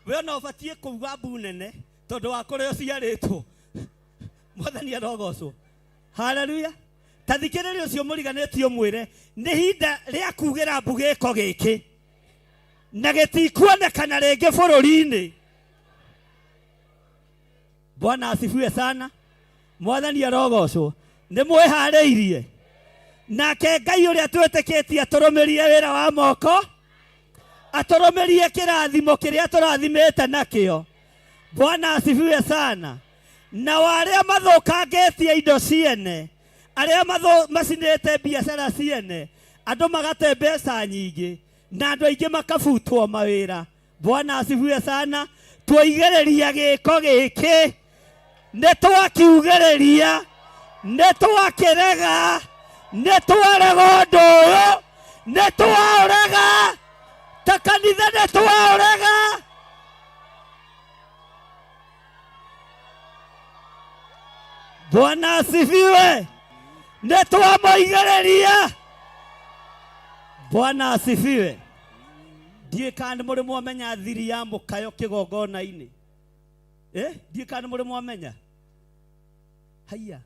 We ona ũbatiĩ kuuga mbu nene tondũ wa kũrĩa ũciarĩtwo. Mwathani arogocwo. Haleluya. Ta thikĩrĩria ũcio mũriganĩtie ũmwĩre nĩ ihinda rĩa kugĩra mbu gĩko gĩkĩ na gĩtikuonekana rĩngĩ bũrũri-inĩ. Bwana asifiwe sana. Mwathani arogocwo. Nĩ mwĩharĩirie? Nake Ngai ũrĩa twĩtĩkĩtie atũrũmĩrie wĩra wa moko, atũrũmĩrie kĩrathimo kĩrĩa tũrathimĩte nakĩo. Bwana asifiwe sana. Na arĩa mathũkangĩtie indo ciene, arĩa macinĩte biacara ciene, andũ magate mbeca nyingĩ na andũ aingĩ makabutwo mawĩra. Bwana asifiwe sana. Twaigĩrĩria gĩko gĩkĩ, nĩ twakiugĩrĩria, nĩ twakĩrega, nĩ twarega ũndũ ũyũ, nĩ twaũrega ta kanitha, nĩ twaũrega. Bwana asifiwe. Nĩ twamoigĩrĩria. Bwana asifiwe. Ndiũĩ kana nĩ mũrĩ mwamenya thiri ya mũkayo kĩgongona-inĩ. Ndiũĩ kana nĩ mũrĩ mwamenya. Haiya.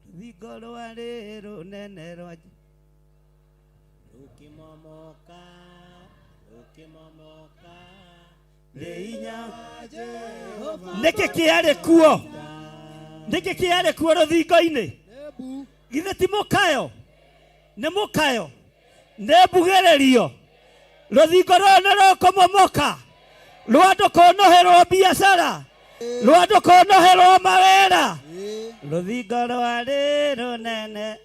Rũthingo rwarĩ rũnene rwa Rũkĩmomoka, rũkĩmomoka. Nĩkĩ kĩarĩ kuo? Nĩkĩ kĩarĩ kuo rũthingo-inĩ? Githĩ ti mũkayo? Nĩ mũkayo, nĩ mbugĩrĩrio. Rũthingo rũrũ nĩ rũkũmomoka, rwa andũ kũnũhĩrwo biacara, rwa andũ kũnũhĩrwo mawĩra. Rũthingo rwarĩ rũnene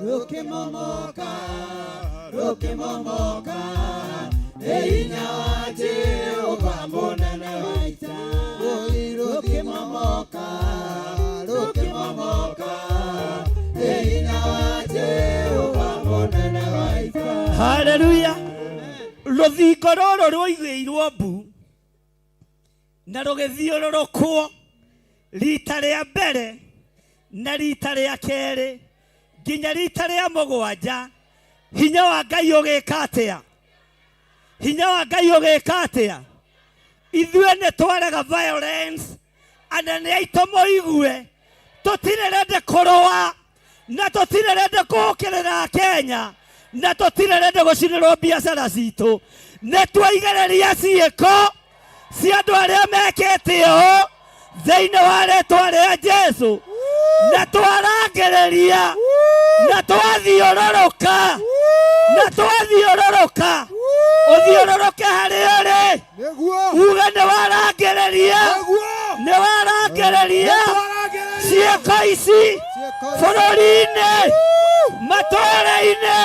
rũkĩmomoka, rũkĩmomoka, nĩ hinya wa Jehova mũnene wa ita. Rũkĩmomoka, rũkĩmomoka, nĩ hinya wa Jehova mũnene wa ita. Haleluya. Rũthingo rũrũ rũigĩirwo mbu na rũgĩthiũrũrũkwo rita rĩa mbere na rita rĩa kerĩ nginya rita rĩa mũgwanja. Hinya wa Ngai ũgĩka atĩa? Hinya wa Ngai ũgĩka atĩa? Ithuĩ nĩ twarega violence, anene aitũ mũigue, tũtirĩ ready kũrũa na tũtirĩ ready kũũkĩrĩra Kenya na tũtirĩ ready gũcinĩrwo biacara citũ. Nĩ twaigĩrĩria ciĩko cia andũ arĩa mekĩte ũũ thĩinĩ wa rĩtwa rĩa Jesu, na twarangĩrĩria na twathiũrũrũka na twathiũrũrũka. Ũthiũrũrũke harĩa ũrĩ, uge nĩ warangĩrĩria, nĩ warangĩrĩria ciĩko ici bũrũri-inĩ, matũũra-inĩ.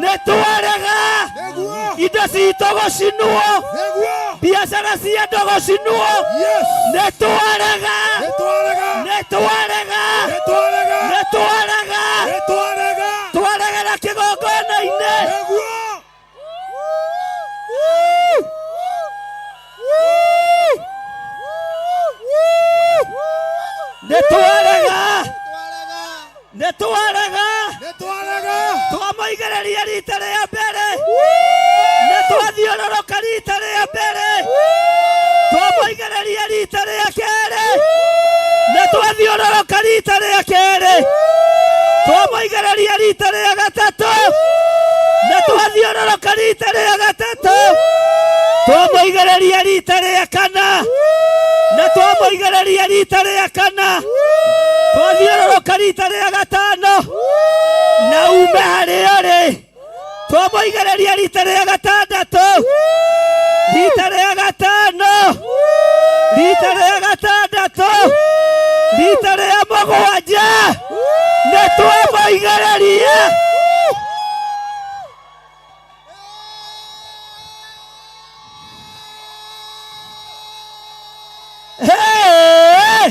Nĩ twarega indo citũ gũcinwo. Biacara cia andũ gũcinwo. Yes. Nĩ twarega. Nĩ twarega. Nĩ twarega. Nĩ twarega. Nĩ twarega. Nĩ twarega. Twaregera kĩgongona-inĩ. Nĩguo. Nĩ twarega. Nĩ twarega. Nĩ twarega. Twamũigĩrĩria rita rĩa mbere. Nĩ twathiũrũrũka rita rĩa mbere. Twamũigĩrĩria rita rĩa kerĩ. Nĩ twathiũrũrũka rita rĩa kerĩ. Twamũigĩrĩria rita rĩa gatatũ. Nĩ twathiũrũrũka rita rĩa gatatũ. Twamũigĩrĩria rita rĩa kana. Nĩ twamũigĩrĩria rita rĩa kana. Twathiũrũrũka rita rĩa gatano. Na ume harĩa ũrĩ. Twamũigĩrĩria rita rĩa gatandatũ. Rita rĩa gatano. Rita rĩa gatandatũ. Rita rĩa mũgwanja. Nĩ twamũigĩrĩria. Hey!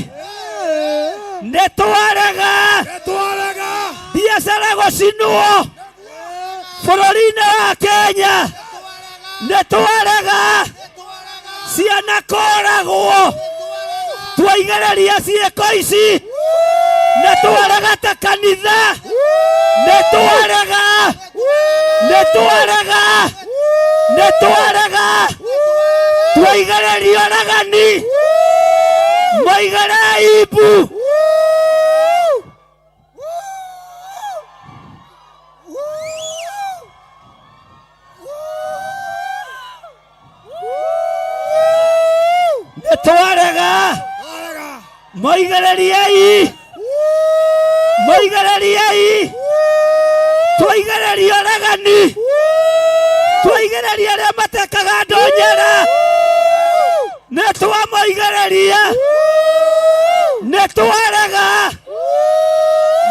Nĩ twarega. Nĩ twarega. Biacara gũcinwo bũrũri-inĩ wa Kenya. Nĩ twarega. Ciana kũragwo. Twaigĩrĩria ciĩko ici. Nĩ twarega ta kanitha. Nĩ twarega. Nĩ twarega. Nĩ twarega. Twaigĩrĩria ũragani. Maigĩrei mbu. Nĩ twarega. Twarega. Moigĩrĩriei. Moigĩrĩriei. Twaigĩrĩria ũragani. Twaigĩrĩria arĩa matekaga andũ njera. Nĩ twamoigĩrĩria. Nĩ twarega.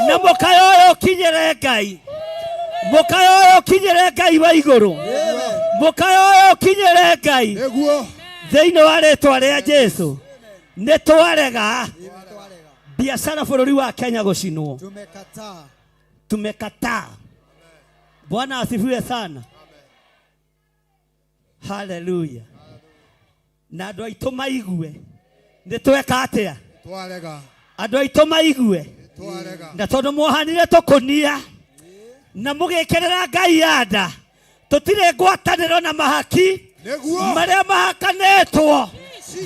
Na mũkayo ũyũ ũkinyĩre Ngai. Mũkayo ũyũ ũkinyĩre Ngai wa igũrũ. Mũkayo ũyũ ũkinyĩre Ngai. Nĩguo. Thĩinĩ wa rĩtwa rĩa Jesu. Nĩ twarega. Biashara bũrũri wa Kenya gũcinwo. Tumekataa. Tumekataa. Bwana asifiwe sana. Haleluya. Na andũ aitũ maigue nĩ tweka atĩa? Twarega. Andũ aitũ maigue Twarega. na tondũ mwohanire tũkũnia na mũgĩkĩrĩra Ngai anda tũtirĩ ngwatanĩro na mahaki Nĩguo. marĩa mahakanĩtwo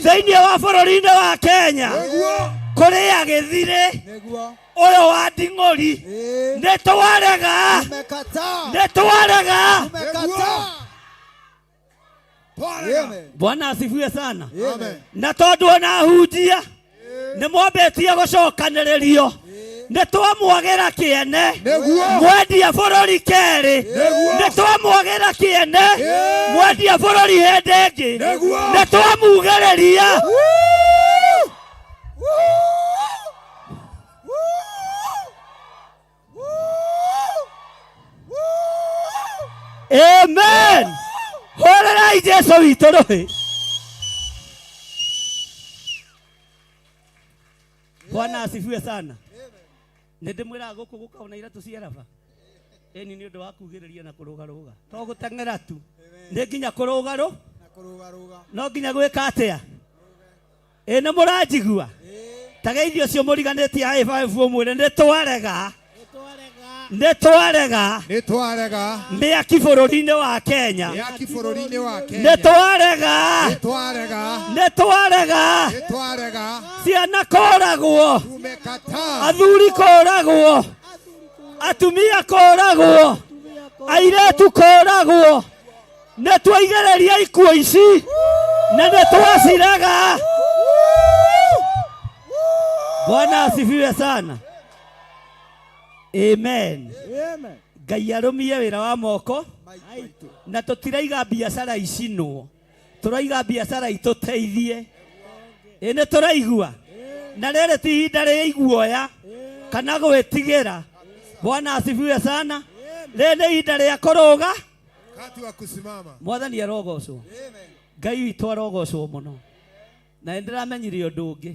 thĩinĩ wa bũrũri-inĩ wa Kenya Nĩguo. kũrĩ agĩthirĩ Nĩguo. ũyũ wa nding'ũri Ĩĩ. nĩ twarega. Tumekataa. Nĩ twarega. Tumekataa. Twarega. Amen. Bwana asifiwe sana. Amen. Na tondũ ona hunjia nĩ mwambĩtie gũcokanĩrĩrio nĩ twamwagĩra kĩene Nĩguo. mwendia bũrũri kerĩ Nĩguo. nĩ twamwagĩra kĩene Ĩĩ. mwendia bũrũri hĩndĩ ĩngĩ Nĩguo. nĩ twamugĩrĩria. Amen. Hũrĩrai Jesũ witũ rũhĩ. Bwana asifiwe sana. Nĩ ndĩmwĩraga gũkũ gũkoragwo na iratũ cia raba. Ĩni nĩ ũndũ wa kugĩrĩria na kũrũgarũga. To gũteng'era tu. Nĩ nginya kũrũgarũ. Na kũrũgarũga. No nginya gwĩka atĩa? Ĩ nĩ mũranjigua? Ta geithio ũcio mũriganĩtie high five ũmwĩre nĩ twarega. Nĩ twarega. Nĩ twarega. Mĩaki bũrũri-inĩ wa Kenya. Mĩaki bũrũri-inĩ wa Kenya. Nĩ twarega. Nĩ twarega. Nĩ twarega. Nĩ twarega. Ciana kũragwo. Tumekataa. Athuri kũragwo. Atumia kũragwo. Airĩtu kũragwo. Nĩ twaigĩrĩria ikuũ ici na nĩ twaciraga. Bwana asifiwe sana. Amen. Amen. Ngai arũmie wĩra wa moko Maitũ. na tũtiraiga biacara icinwo, tũraiga biacara itũteithie. Ĩ nĩ tũraigua? Na rĩrĩ ti ihinda rĩa iguoya kana gwĩtigĩra. Bwana asifiwe sana. Rĩrĩ nĩ ihinda rĩa kũrũga. Wakati wa kusimama. Mwathani arogocwo. Ngai witũ arogocwo mũno. Na nĩ ndĩramenyire ũndũ ũngĩ,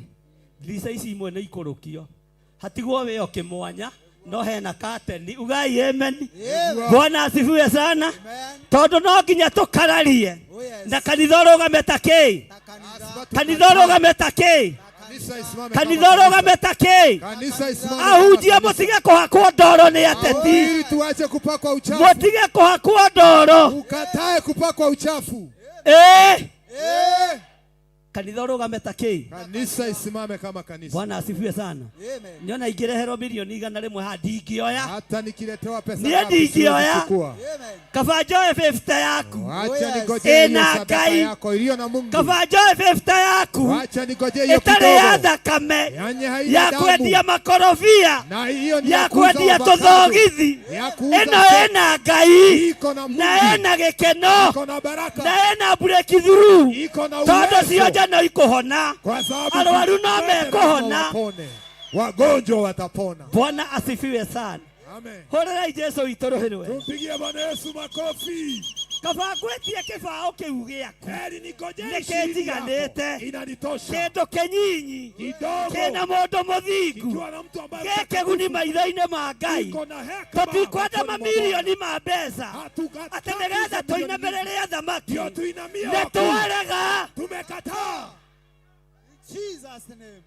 ndirica ici imwe nĩ ikũrũkio, hatigwo wĩo kĩmwanya, no hena kateni. Ugai amen. Bwana asifiwe sana. Tondũ no nginya tũkararie na kanitha ũrũgame ta kĩ? Kanitha ũrũgame ta kĩ? Kanisa isimame Kanitha kama ũrũgame ta kĩ? Kanisa isimame kama Ahunjia kanisa. mũtige kũhakwo ndoro nĩ ateti, Ili tuache kupakwa uchafu. mũtige kũhakwo ndoro. Ukatae kupakwa uchafu. Eh, Eh. kanitha ũrũgame ta kĩ? Kanisa isimame kama kanisa. Bwana asifiwe sana. Nyona ingĩreherwo milioni 100 haha ndingĩoya. Hata nikiletewa pesa Niĩ ngapi siwezi ndingĩoya. chukua. Kaba njoe 50 yaku. Wacha nigojee hiyo Ĩna sadaka Ngai. yako iliyo na Mungu. Kaba njoe 50 yaku Wacha nigojee hiyo ĩtarĩ ya kidogo thakame yenye haina ya damu. kwendia makorobia Na hiyo ni ya ya kuuza kwendia avocado. tũthogithi. Ya kuuza Ĩno ĩna Ngai Iko na na Mungu. ĩna gĩkeno Iko na baraka. na ĩna breakthrough Iko na tondũ uwezo. cionje no ikũhona, Kwa sababu arwaru no wote lazima mekũhona. wapone. Wagonjwa watapona. Bwana asifiwe sana. Amen. Hũrĩrai Jesu witũ rũhĩ rwega. Tumpigie Bwana Yesu makofi. Kaba ngwĩtie kĩbaũ kĩu gĩaku Heri nigojee nĩ ishirini yako. kĩnjiganĩte, Inanitosha. kĩndũ kĩnyinyi Kidogo. kĩna mũndũ mũthingu Kikiwa na mtu ambaye gĩkĩguni maitho-inĩ ma Ngai. iko na hekima. Tũtikwenda machoni mwa mamirioni ma mbeca Hatukataki atĩ nĩgetha hizo milioni tũinamĩrĩre athamaki. Ndio tuinamie Nĩ wakuu. twarega. Tumekataa. Jesus name.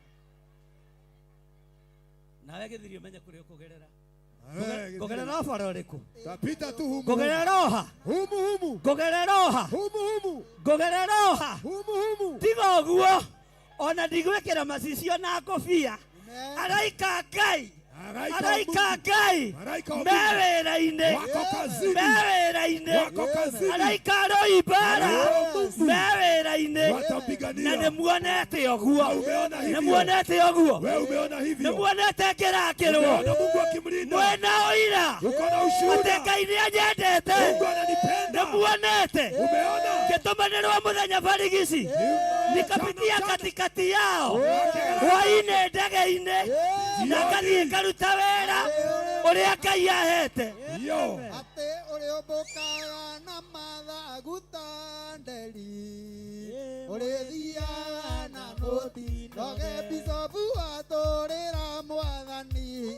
Nawe gĩthiri ũmenye kũrĩa ũkũgerera. Eh, Ngũgerera ũbara ũrĩkũ? Tapita tu humu. Ngũgerera ũha? Humu humu. Ngũgerera ũha? Humu humu. Ngũgerera ũha? Humu humu. Tiga ũguo, ona ndigwĩkĩra macicio na ngũbia. Araika Ngai, Araika wa araika Mungu. Ngai Malaika wa me Mungu. wĩra-inĩ, Wako kazini. me wĩra-inĩ. Wako kazini. Araika arũimbara Malaika wa Mungu. me wĩra-inĩ, na Watapigania. nĩ muonete ũguo, Na umeona nĩ hivyo. muonete ũguo, Wewe umeona nĩ hivyo. muonete ngĩrakĩrwo, Umeona Mungu akimlinda. mwĩna ũira Uko na atĩ ushuhuda. Ngai nĩ anyendete, Mungu ananipenda. nĩ muonete Umeona? ngĩtũmanĩrwo mũthenya barigici nikapitia katikati yao hwainĩ ndege-inĩ na ngathiĩ ngaruta wĩra ũrĩa Ngai ahete. Yo. Atĩ ũrĩũmbũkaga na mathagu ta nderi, ũrĩthiaga na mũtinoge bicobu watũrĩra mwathani,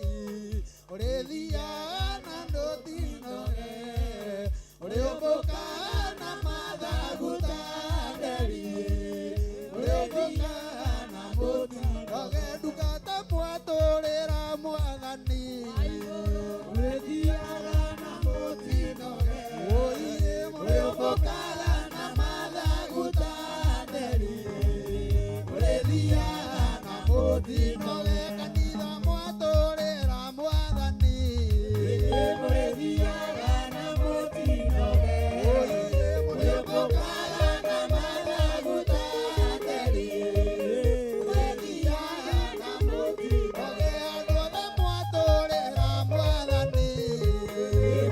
ũrĩthiaga na mũtinoge, ũrĩũmbũkaga na mathagu ta nderi, ũrĩũmbũkaga na mũtinoge ndungata mwatũrĩra mwathani, ũrĩthiaga na mũtinoge, ũrĩũmbũkaga na mathagu ta nderi, ũrĩthiaga na mũtinoge kanitha mwatũrĩra mwathani, ũrĩthiaga na mũtinoge, ũrĩũmbũkaga na mathagu ta nderi, ũrĩthiaga na mũtinoge andũ othe mwatũrĩra mwathani,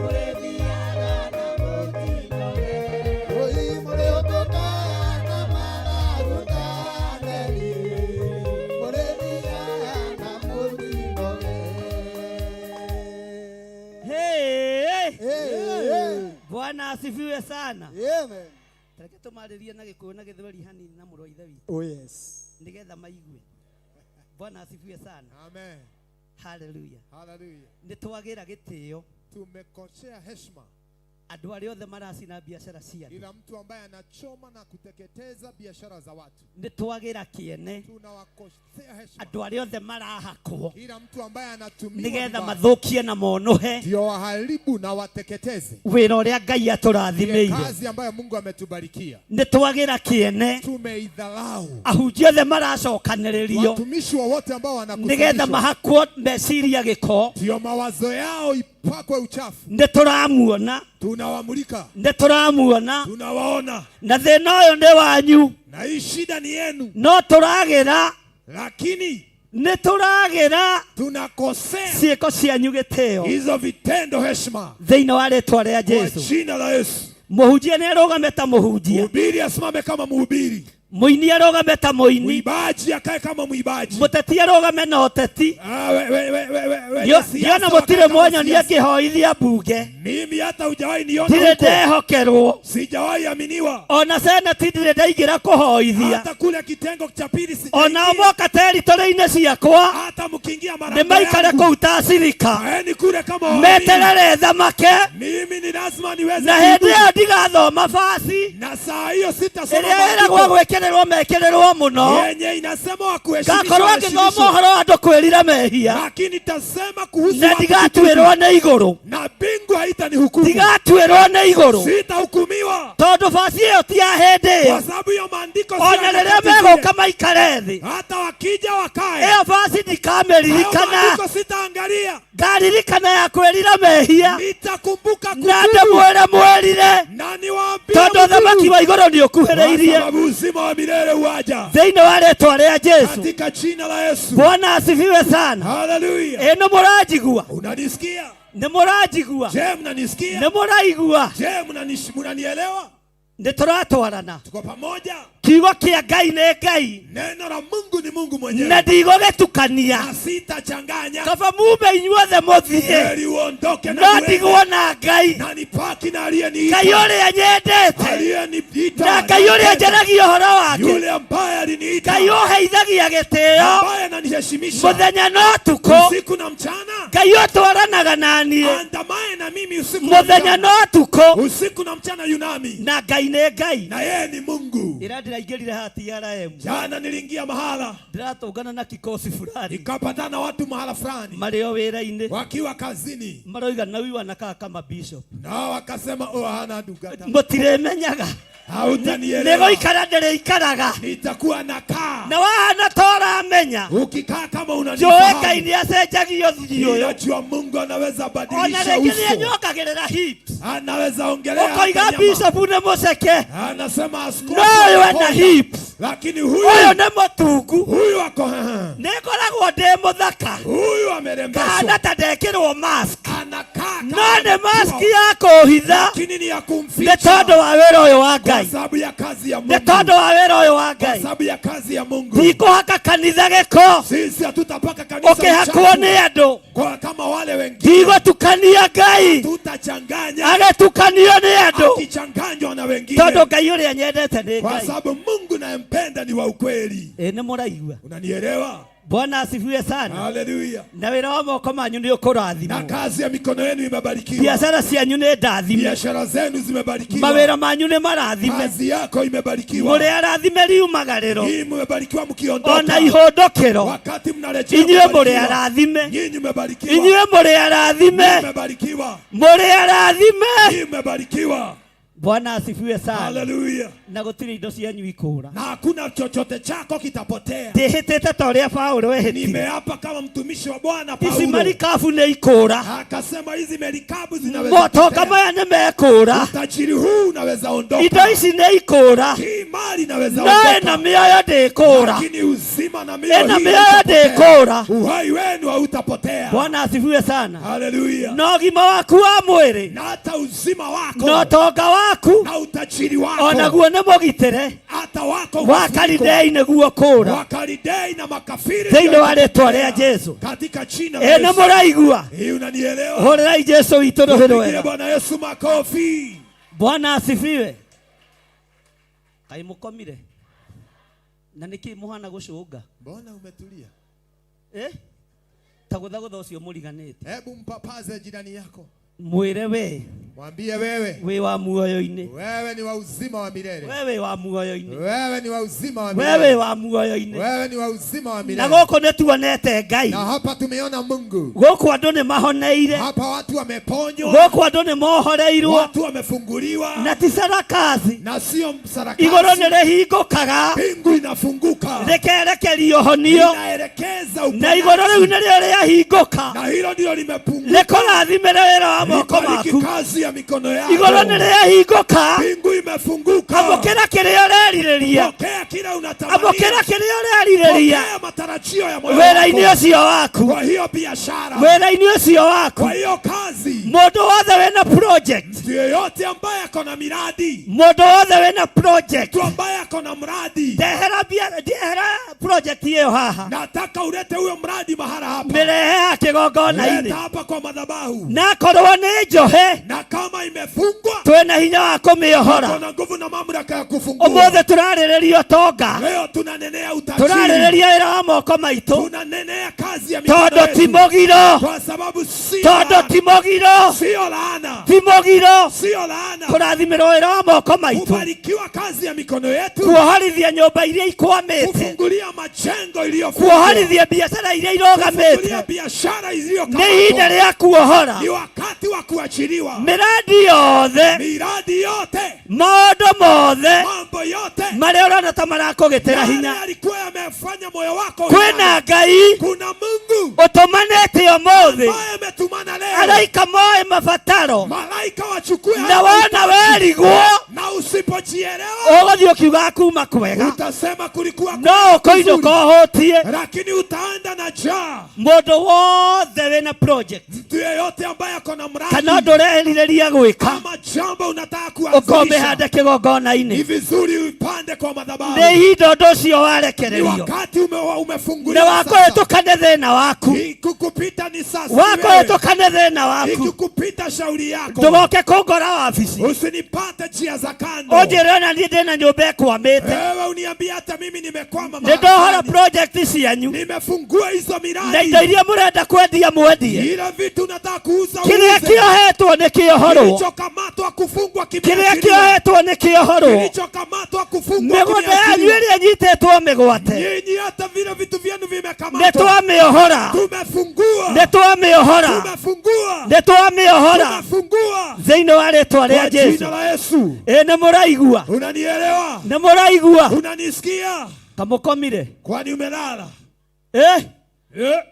ũrĩthiaga na mũtinoge, ũrĩũmbũkaga na mathagu ta nderi, ũrĩthiaga na mũtinoge. Hey, Hey, Bwana asifiwe sana. Amen. Tareke tũmarĩrie na Gĩkũyũ na Gĩthweri hanini na mũrũ wa ithe witũ Oh yes. nĩgetha maigue. Bwana asifiwe sana. Amen. Haleluya. Hallelujah. Nĩ twagĩra gĩtĩo Tumekosea heshima andũ arĩa othe maracina biacara cia andũ. kila mtu ambaye anachoma na kuteketeza biashara za watu. Nĩ twagĩra kĩene Tunawakosea heshima andũ arĩa othe marahakwo kila mtu ambaye anatumiwa nĩgetha vibaya. mathũkie na monuhe ndio waharibu na wateketeze wĩra ũrĩa Ngai ile atũrathimĩire. kazi ambayo Mungu ametubarikia. Nĩ twagĩra kĩene Tumeidharau ahunjia othe maracokanĩrĩrio watumishi wowote ambao nĩgetha wanakusanyishwa, mahakwo meciria gĩko. ndio mawazo yao ipakwe uchafu. Nĩ tũramuona, Tunawamulika, nĩ tũramuona, tunawaona, na thĩna ũyũ nĩ wanyu, na hii shida ni yenu, no tũragĩra, lakini nĩ tũragĩra tunakosea ciĩko cianyu gĩtĩo hizo vitendo heshima thĩinĩ wa rĩtwa rĩa kwa Jesu. jina la Yesu. Mũhunjia nĩ arũgame ta mũhunjia, Mhubiri asimame kama mhubiri, Mũini arũgame ta mũini. Mwimbaji akae kama mwimbaji. Mũteti arũgame na ũteti. Ah, we, we, we, we, we, we, siasa Ndiona wakae mũtirĩ kama mwonyonia siasa. ngĩhoithia mbunge. Mimi hata hujawahi niona Ndirĩ huko. ndehokerwo. Sijawahi aminiwa. Ona seneti ndirĩ ndaingĩra kũhoithia. Hata kule kitengo cha pili Ona sijaingia. moka teritorĩ-inĩ ciakwa Hata mkiingia nĩ malango maikare yangu. kũu ta acirika. Kaeni kule kama waamini. Meterere thamake Mimi ni lazima niweze na hĩndĩ kuhudumu. ĩyo ndigathoma basi Na saa hiyo sitasoma ĩrĩa ĩragwo maandiko gwĩkĩrĩrwo mekĩrĩrwo mũno yenye inasema wa kuheshimishwa ngakorwo ngĩthoma waheshimishwe. ũhoro wa andũ kwĩrira mehia Lakini tasema kuhusu na watu ndigatuĩrwo kutubu. nĩ igũrũ Na mbingu haitanihukumu. ndigatuĩrwo nĩ igũrũ Sitahukumiwa tondũ basi ĩyo ti ya hĩndĩ kwa ĩyo sababu hiyo maandiko sio ona ya rĩrĩa nyakati zile. megũka maikare thĩ Hata wakija wakae, ĩyo basi hayo ndikamĩririkana maandiko sitaangalia, ngaririkana ya kwĩrira mehia nitakumbuka na kutubu ndĩmwĩre mwĩrire na niwaambie tondũ ũthamaki mtubu, wa igũrũ nĩ kwa ũkuhĩrĩirie sababu uzima wa milele uaja thĩinĩ wa rĩtwa rĩa Jesu. katika jina la Yesu. Bwana asifiwe sana. Haleluya! Ĩ nĩ mũranjigua? Unanisikia? Nĩ mũranjigua? Je, mnanisikia? Nĩ mũraigua? Je, mnanielewa? Nĩ tũratwarana. Tuko pamoja. Kiugo kĩa Ngai nĩ Ngai Neno la Mungu ni Mungu na mwenyewe, ndigũgĩtukania. na sitachanganya. Kaba mume inyuothe mũthiĩ Heri uondoke na no uende, ndigwo na Ngai. na nipaki na aliyeniita, Ngai ũrĩa nyendete aliyeniita na Ngai ũrĩa njaragia ũhoro wake, yule ambaye aliniita, Ngai ũheithagia gĩtĩo ambaye ananiheshimisha mũthenya na ũtukũ, usiku na mchana, Ngai ũtwaranaga na niĩ andamaye na mimi usiku na mũthenya mchana, na ũtukũ, usiku na mchana yunami, na Ngai nĩ Ngai. na yeye ni Mungu. Ĩra ndĩraingĩrire haha TRM Jana niliingia mahala ndĩratũngana na kikosi fulani nikapatana na watu mahala fulani marĩ o wĩra-inĩ wakiwa kazini, maroiga na huyu anakaa kama bishop nao wakasema oh, hana ndungata, mũtirĩmenyaga hautanielewa, nĩgũikara ndĩrĩikaraga nitakuwa nakaa na wahana ta ũramenya ukikaa kama njũĩ unanifahamu. Ngai nĩacenjagia ũthiũ ũyũ Ninajua Mungu anaweza ona badilisha rĩngĩ uso, nĩanyongagĩrĩra hips anaweza ongelea hata ũkoiga nyama. bishop nĩ mũceke Anasema askofu no ũyũ ena anaponya, hips lakini ũyũ huyu nĩ mũtungu huyu ako nĩngoragwo ndĩ mũthaka huyu amerembeshwa, kana ta ndekĩrwo mask anakaa no kama nĩ mask ametiwa, ya kũhitha lakini ni ya nĩ kumficha tondũ wa wĩra ũyũ wa kwa Ngai sababu ya kazi ya nĩ Mungu, tondũ wa wĩra ũyũ wa kwa Ngai sababu ya kazi ya Mungu. ndikũhaka kanitha gĩko Sisi hatutapaka kanisa ũkĩhakwo uchafu nĩ andũ kwa kama wale wengine, ndigũtukania Ngai tutachanganya agĩtukanio nĩ andũ akichanganywa na wengine, tondũ Ngai ũrĩa nyendete nĩ kwa Ngai. sababu Mungu nayempenda ni wa ukweli. Ĩ nĩ mũraigua? Unanielewa? Bwana asifiwe sana. Haleluya! Na wĩra wa moko manyu nĩ Na ũkũrathimwo, kazi ya mikono yenu imebarikiwa, biacara cianyu nĩ ndathime, biashara zenu zimebarikiwa, mawĩra manyu nĩ marathime, kazi yako imebarikiwa, mũrĩ arathime riumagarĩro nyinyi mmebarikiwa mkiondoka, ona ihũndũkĩro, wakati mnarejea inyuĩ mũrĩ mmebarikiwa. arathime, Nyinyi mmebarikiwa, inyuĩ mũrĩ arathime, Nyinyi mmebarikiwa, mũrĩ arathime. nyinyi mmebarikiwa. Bwana asifiwe sana. Haleluya! Na gũtirĩ indo cianyu ikũra. Na hakuna chochote chako kitapotea. Ndĩhĩtĩte ta ũrĩa Paũlũ ehĩtire. Nimeapa kama mtumishi wa Bwana Ici Paulo, marikabu nĩ ikũra, akasema hizi merikabu zinaweza motonga potea. maya nĩ mekũra, Utajiri huu unaweza ondoka, indo ici nĩ ikũra, hii mali inaweza no ĩna ondoka, mĩoyo ndĩkũra, lakini uzima na mioyo ĩna hii mĩoyo haitapotea. ndĩkũra. Uhai wenu hautapotea. Bwana asifiwe sana. Haleluya! Na ũgima waku wa mwĩrĩ Na hata uzima na wako ũtonga waku na utajiri wako onaguo nĩ mũgitĩre, hata wako wa umefunikwa. Kalidei nĩguo kũra Wakalidei na makafiri thĩinĩ ndio wa rĩtwa itapotea. rĩa Jesu. katika jina la Ĩ nĩ Yesu. mũraigua? Hii unanielewa? Hũrĩrai Jesu witũ rũhĩ Tupigie rwega. Bwana Yesu makofi. Bwana asifiwe. Kaĩ mũkomire? Na nĩkĩ mũhana gũcũnga? Mbona umetulia? Eh? Ta gũthagũtha ũcio mũriganĩte. Hebu mpapaze jirani yako, Mwĩre we mwambie wewe, wĩ wa muoyo-inĩ. wewe ni wa uzima wa milele, We wĩ wa muoyo-inĩ. wewe ni wa uzima wa We milele, wĩ wa muoyo-inĩ. wewe ni wa uzima wa Na milele. gũkũ nĩ tuonete Ngai. Na hapa tumeona Mungu, Gũkũ andũ nĩ mahoneire. hapa watu wameponywa, Gũkũ andũ nĩ mohoreirwo. watu wamefunguliwa, Na ti sarakazi. na sio sarakasi. Igũrũ nĩ rĩhingũkaga Mbingu inafunguka, rĩkerekeria ũhonio. inaelekeza Na igũrũ rĩu uponyaji, nĩrĩo rĩahingũka na hilo ndilo limepunguka. rĩkũrathimĩre wĩra wa moko Libariki maku. kazi ya mikono yako. Igũrũ nĩ rĩahingũka. Mbingu imefunguka. Amũkĩra kĩrĩa ũrerirĩria. Pokea kila unatamania. Amũkĩra kĩrĩa ũrerirĩria Pokea matarajio ya moyo wĩra-inĩ wako. ũcio waku, Kwa hiyo biashara, wĩra-inĩ ũcio waku. kwa hiyo kazi, Mũndũ wothe wĩna wĩna project, Mtu yeyote ambaye ako na miradi, mũndũ wothe wĩna project, mtu ambaye ako na mradi, ndehera ndehera project ĩyo haha, nataka ulete huyo mradi mahala hapa, mĩrehe haha leta kĩgongona-inĩ, hapa kwa madhabahu, na akorwo nĩ njohe na kama imefungwa twĩna hinya wa kũmĩohora. kuna nguvu na mamlaka ya kufungua. Ũmũthĩ tũrarĩrĩria ũtonga, Leo tunanenea utajiri, tũrarĩrĩria wĩra wa moko maitũ, tunanenea kazi ya mikono tondũ ti yetu, mũgiro, kwa sababu si tondũ laana, ti mũgiro, sio laana, ti mũgiro sio laana kũrathimĩrwo wĩra wa moko maitũ, kubarikiwa kazi ya mikono yetu, kuohorithia nyũmba iria ikwamĩte, kufungulia majengo iliyofungwa, kuohorithia biacara iria kufungulia irũgamĩte. biashara Nĩ ihinda iliyokamatwa. rĩa kuohora Ni wakati wa kuachiliwa mĩradi yothe, miradi yote, maũndũ mothe mambo yote marĩa ũrona ta marakũgĩtĩra yale hinya. yalikuwa yamefanya moyo wako Kwĩna uiname. Ngai Kuna Mungu ũtũmanĩte ũmũthĩ, ambaye ametumana leo, araika moe mabataro, malaika wachukue na haya wona mahitaji. werigwo na usipojielewa ũgũthiĩ ũkiugaga kuma kwega, utasema kulikuwa no ũkũinũka ũhũtie. lakini utaenda na njaa. Mũndũ wothe wĩna project Mtu yeyote ambaye ako na kana mradi ũndũ ũrerirĩria gwĩka, ama jambo unataka kuanzisha, ũkomĩhande ni kĩgongona-inĩ. vizuri uipande kwa madhabahu. Nĩ ihinda ũndũ ũcio Ni warekererio, wakati nĩ umefunguliwa sasa. wakũhĩtũka nĩ thĩna waku, Ikikupita ni sasa, ni wewe. wakũhĩtũka nĩ thĩna waku. Ikikupita shauri yako, Ndũgoke kũngora wabici usinipate njia za kando. ũnjĩre ona niĩ ndĩna nyũmba ĩkwamĩte, Wewe uniambie hata mimi nimekwama nĩ mahali ndohora fulani. project cianyu Nimefungua hizo na miradi, indo iria mũrenda kwendia mwendie. ile vitu unataka kuuza Kĩrĩa uuze. kĩohetwo nĩ kĩohorwo, Kilichokamatwa kufungwa kĩrĩa kimeachiliwa. kĩohetwo nĩ kĩohorwo. Kilichokamatwa kufungwa Mĩgũnda yanyu kimeachiliwa. ĩrĩa ĩnyitĩtwo mĩgwate Nyinyi hata vile vitu vyenu nĩ vimekamatwa, twamĩohora, tumefungua, nĩ twamĩohora, tumefungua, nĩ twamĩohora tumefungua thĩinĩ wa rĩtwa rĩa kwa Jesu. jina la Yesu. Ĩ nĩ mũraigua, Unanielewa? nĩ mũraigua? Unanisikia? Kamũkomire? Kwani umelala? Eh? Eh?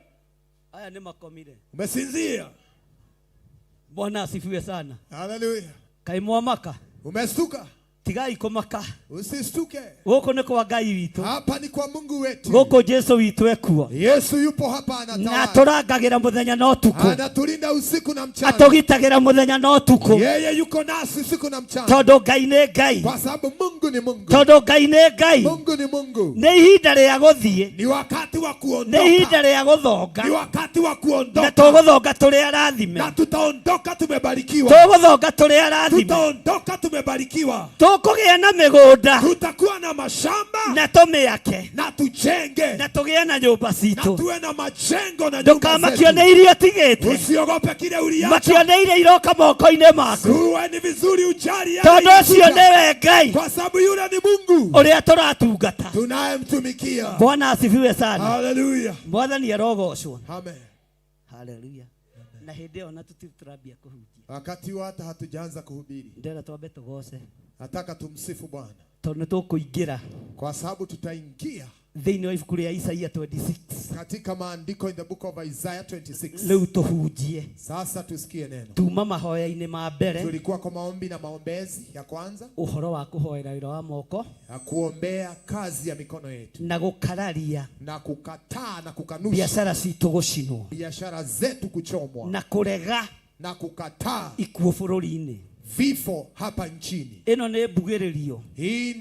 Aya nĩ makomire. Umesinzia? Bwana asifiwe sana. Haleluya. Kaĩ mwamaka? Umestuka? Tigai kũmaka. Usistuke. Gũkũ nĩ kwa Ngai witũ, Hapa ni kwa Mungu wetu. gũkũ Jesu witũ ekuo, Yesu yupo hapa na anatawala. atũrangagĩra mũthenya na ũtukũ, Anatulinda usiku na mchana. atũgitagĩra mũthenya na ũtukũ, Yeye yuko nasi usiku na mchana. tondũ Ngai nĩ Ngai, Kwa sababu Mungu ni Mungu. tondũ Ngai nĩ Ngai. Mungu ni Mungu. Nĩ ihinda rĩa gũthiĩ, Ni wakati wa nĩ kuondoka. ihinda rĩa gũthonga, Ni wakati wa na kuondoka. tũgũthonga tũrĩ arathime, Na tutaondoka tumebarikiwa. tũgũthonga tũrĩ arathime, Tutaondoka tumebarikiwa. tũkũgĩa na mĩgũnda Tutakuwa na mashamba na tũmĩake na tujenge na tũgĩe na nyũmba na citũ. tuwe na majengo na nyumba Ndũkamakio zetu. nĩ irio ũtigĩte, Usiogope kile uliacha. makio nĩ iria iroka moko-inĩ maku, Uwe ni vizuri ujali yale tondũ ũcio inakuja. nĩwe Ngai kwa sababu yule ni Mungu ũrĩa tũratungata. tunayemtumikia. Bwana asifiwe sana. Haleluya, Mwathani arogocwo. amen. Haleluya. Na hĩndĩ ĩyo na tũtirĩ tũrambia kũhunjia, Wakati huo hata hatujaanza kuhubiri, ndĩrenda twambe tũgoce nataka tumsifu Bwana tondũ nĩ tũkũingĩra kwa sababu tutaingia thĩinĩ wa ibuku rĩa Isaia 26 katika maandiko in the book of Isaiah 26. rĩu tũhunjie. Sasa tusikie neno. Tuma mahoya-inĩ ma mbere Tulikuwa kwa maombi na maombezi ya kwanza ũhoro wa kũhoera wĩra wa moko ya kuombea kazi ya mikono yetu na gũkararia na kukataa na kukanusha biacara citũ gũcinwo biashara zetu kuchomwa na kũrega na kukataa ikuũ bũrũri-inĩ. vifo hapa nchini. Ĩno nĩ mbugĩrĩrio Hii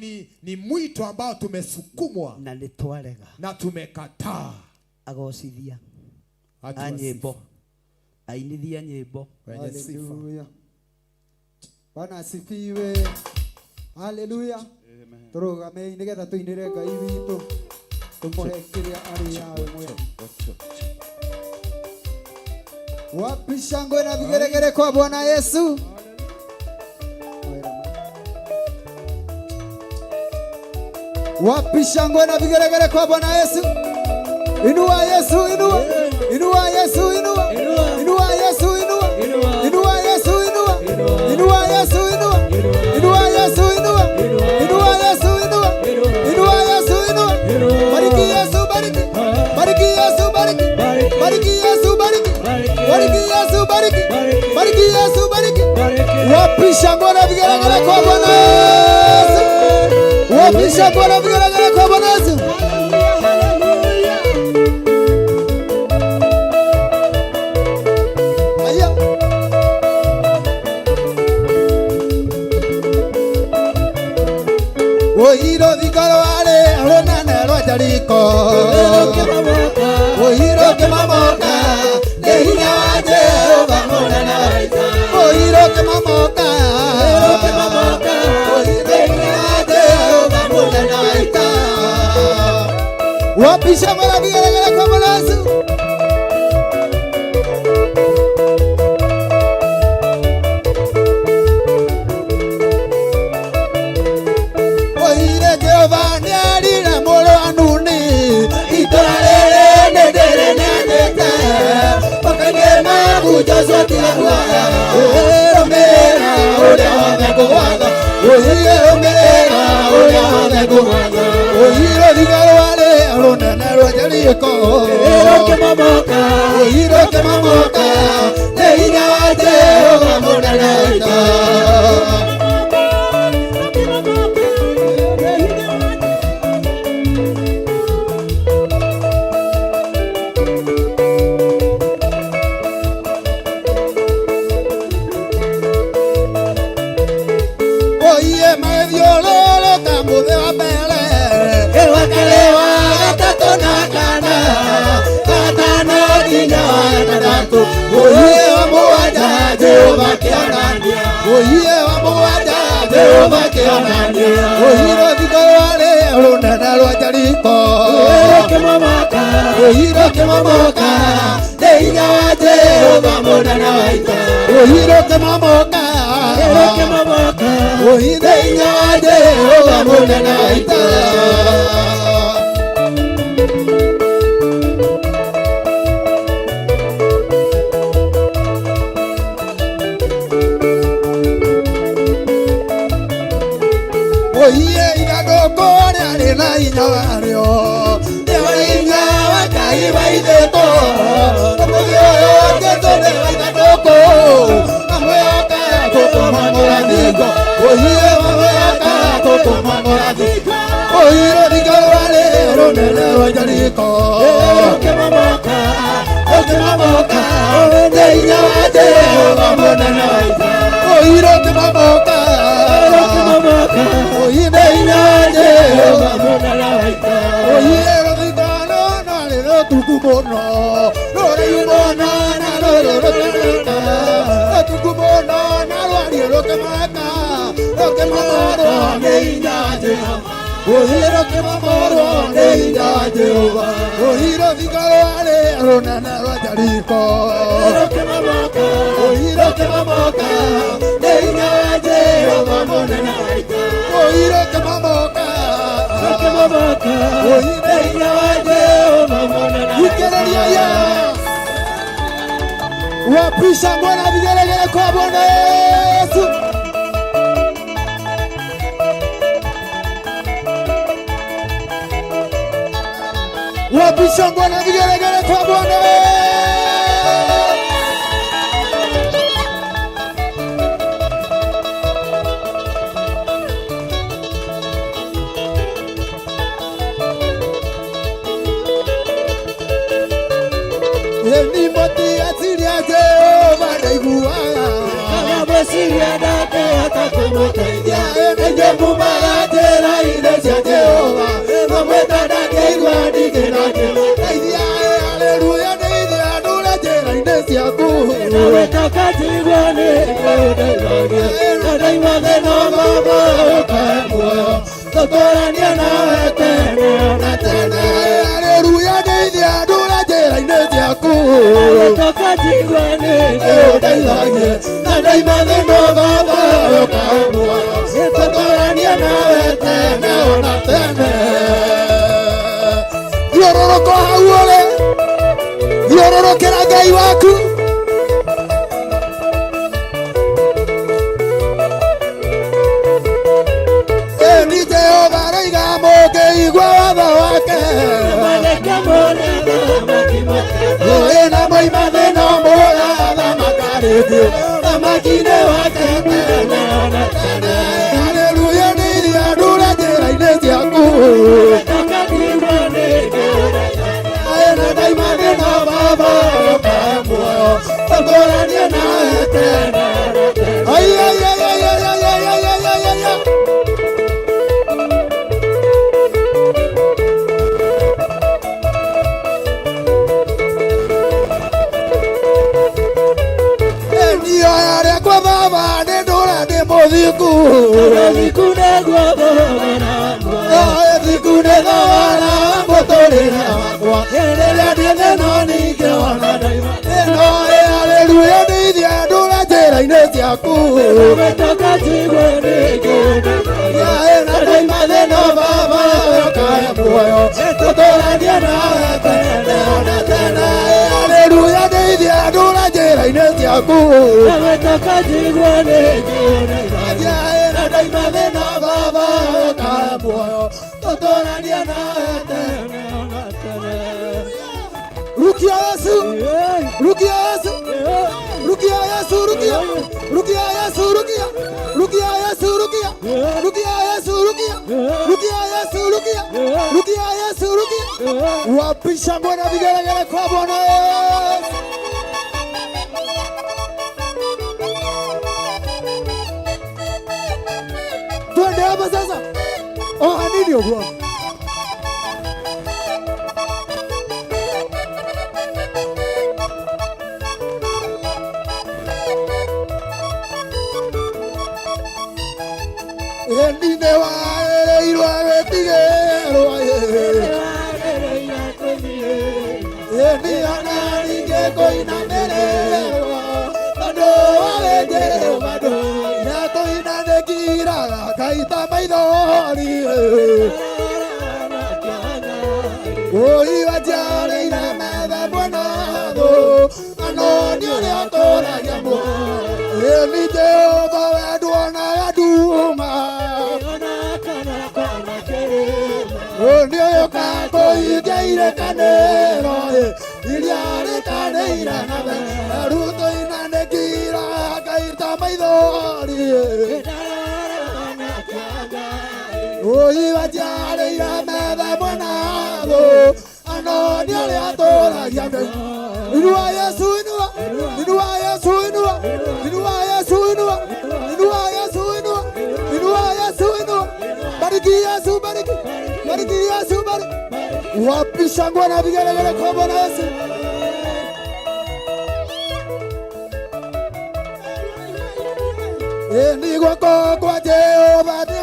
ni mwito ambao tumesukumwa na nĩ twarega. na tumekataa. Agocithia Watu a wa nyĩmbo, sifa. ainithia nyĩmbo. Wenye sifa. Haleluya. Bwana asifiwe. Haleluya. Tũrũgamei nĩgetha tũinĩre Ngai witũ, tũmũhe kĩrĩa arĩ yawe mwene. Wapi shangwe na vigeregere kwa Bwana Yesu? Wapi shangwe na vigeregere kwa Bwana Yesu? Inua Yesu, inua. Inua Yesu, inua. Inua Yesu, inua. Inua Yesu, inua. Inua Yesu, inua. Inua Yesu, inua. Inua Yesu, inua. Inua Yesu, inua. Bariki Yesu, bariki. Bariki Yesu, bariki. Bariki Yesu, bariki. Bariki Yesu, bariki. Bariki Yesu, bariki. Wapi shangwe na vigelegele kwa Bwana Yesu? Wapi shangwe na vigelegele kwa Bwana Yesu? Haya. Oiro thikorware rũnene rwa Jeriko Oiro kĩmomoka nĩ hinya wa Jehova mũnene wa ita Oiro kĩmomoka nĩ hinya wa Jehova mũnene wa ita Wapisha mara vigelegele kwa Bwana Yesu. Oire Jehova nĩarire mũrũ wa Nuni itũra rĩrĩ nĩndĩrĩneanĩte moko-inĩ maku Joshua tiga guoya rũmĩrĩra ũrĩa wothe ngũgwatha Oire rũmĩrĩra ũrĩa wothe ngũgwatha Oire rũthingo rwarĩ rũnene rwa Jeriko Oire rũkĩmomoka nĩ hinya wa Jehova mũnene wa ita Oye magĩthiũrũrũka mũthĩ wa mbere wa kerĩ wa gatatũ na kana gatano nginya wa gatandatũ Oye wa mũgwanja Jehova kĩonania Oye wa mũgwanja Jehova kĩonania Oye rũthingo rwarĩ rũnene rwa Jeriko Oye rũkĩmomoka nĩ hinya wa Jehova mũnene wa ita Oye rũkĩmomoka Oye nĩ hinya wa Jehova mũnene wa ita Oye ithandũkũ rĩarĩ na hinya warĩo nĩwe hinya wa Ngai wa ithetũ ũmũthĩ ũyũ Jesũ nĩwe ithandũkũ amwĩhoka gũtũmomora thingo Oye amwĩhoka gũtũmomora thingo Oye rũthingo rwarĩ rũnene rwa Jeriko rũkĩmomoka nĩ hinya wa Jehova mũnene wa ita Oye rũkĩmomoka Oye nĩ hinya wa Jehova mũnene wa ita Oye rũthingo rwarĩ rũtungu mũno rũraihu mũno na rũrũ rũkĩmaka rũtungu mũno na rwariĩ rũkĩmaka rũkĩmomorwo nĩ hinya wa Jehova Oye rũkĩmomorwo nĩ hinya wa Jehova Oye rũthingo rwarĩ rũnene rwa Jeriko Oye rũkĩmomoka nĩ hinya wa Jehova mũnene wa ita Oye rũkĩmomoka Oye nĩ hinya wa Jehova mũnene wa ita Ikereria ya Wapisha mwana vigelegele kwa Bwana Yesu. Wapisha mwana vigelegele kwa Bwana Yesu. Ni moti asiria Jehova ndaiguaga Meciria ndangĩhota kũmũteithia Nĩnjĩ mumaga njĩra-inĩ cia Jehova Mamwĩta ndangĩigua ndingĩ nake Ndeithia haleluya ndeithia ndũre njĩra-inĩ ciaku Nawe toka njigua nĩ ũndeithagia Na ndaima thĩna baba ũkahe muoyo Tũtũranie nawe tene na tene Haleluya ndeithia ndũre njĩra-inĩ ciaku Nawe toka njigua nĩ ũndeithagie Na ndaima thĩna baba ũkahe muoyo Tũtũranie nawe tene na tene Thiũrũrũka hau ũrĩ Thiũrũrũkĩra Ngai waku Ni Jehova aroiga mũngĩigua watho wake Mareke mone thamaki Ĩ na moima thĩna mũgathamaka rĩngĩ Thamaki-inĩ wake tene na tene Haleluya ndeithia ndũre njĩra-inĩ ciaku Toka njigua nĩ Na ndaima thĩna baba ũkahe muoyo Tũtũranie nawe tene Ai ai ai ai ai ai ai ai ai ai ai Thiku nĩ thogora mũtũrĩre wakwa rĩrĩa ndĩ thĩna ningĩona ĩno. Haleluya, ndeithia ndũra njĩra-inĩ ciaku na ndaima thĩna baba ũkahe muoyo tũtũranie nawe tene ona tene. Haleluya, ndeithia ndũra njĩra-inĩ ciaku na ndaima thĩna baba ũkahe muoyo tũtũranie nawe tene ona tene. Rukia Yesu, rukia Yesu, rukia Yesu, rukia, rukia Yesu, rukia, rukia Yesu, rukia, rukia Yesu, rukia, rukia Yesu, rukia, rukia Yesu, rukia. Wapi shangwe na vigelegele kwa Bwana Yesu? Twende hapa sasa. Oh, hanini ũguo. Ĩni nĩ waĩrĩirwo wĩtigĩrwo, ĩni ona ningĩ kũinamĩrĩrwo tondũ wa Jehova na tũinanĩkiraga kaita maithori ũi wanjarĩire metha mwena thũ ano nĩ ũrĩa ũtũragia muoyo. Ĩni Jehova we nduonaga nduma nĩ ũyũ kakũingĩire kanĩro iria rĩkanĩire na theru tũinanĩkira ngaita maithori ũi wanjarĩire metha mwena thũ ano nĩ ũrĩa atũragia. Inua Yesu, inua, inua Yesu, inua, inua Yesu, inua, inua Yesu, inua, inua Yesu, inua. Bariki Yesu, bariki, bariki Yesu, bariki. Wapi shangwe na vigelegele kwa Bwana Yesu? Ni guoko kwa Jehova nĩ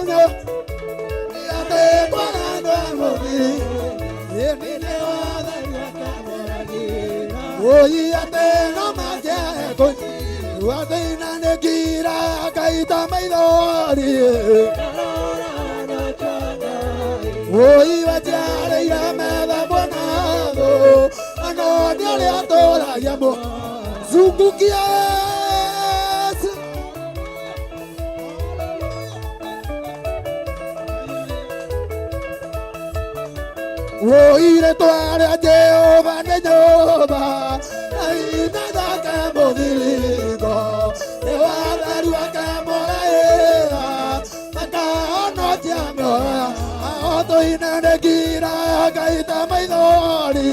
atĩ kwanandwa mũthiri ĩni nĩ oi atĩ no majeko atĩ inanĩkira kaita maithori oi waciarĩire metha mwena-thũ ano nĩ ũrĩa atũragia mũ zungukia Yesu. Oire tware Jehova nĩ nyũmba ainathake mũthiringo nĩ watheru akamũraĩra makahonokia mĩoyo ao tũinanĩkira ngaita maithori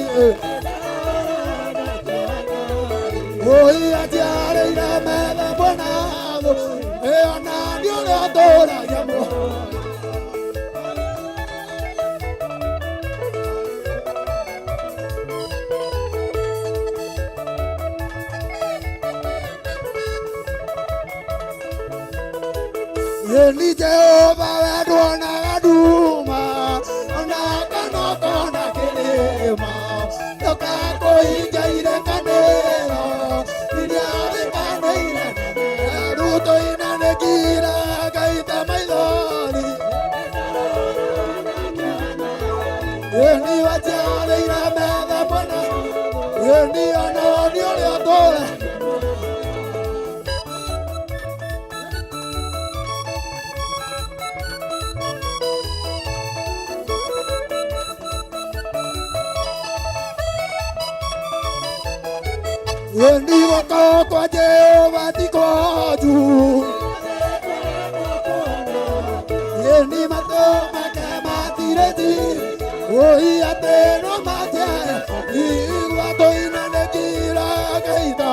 oi aciarĩire metha mwena-thũ ĩona nĩ ũrĩa ũtũragia muoyo. Ni Jehova we nduonaga nduma ona kana ũkona kĩrĩma ndũkakũhingaire kanĩro iria rĩkanĩire ruto inanĩkira ngaita maithori ni waciarĩire metha mwena ni ona nĩ ũrĩa ũtũra. Ni guoko kwa Jehova ti kwa juu ni matũ make matirĩ oi atĩ no matiae igua tũinanĩkira ngaita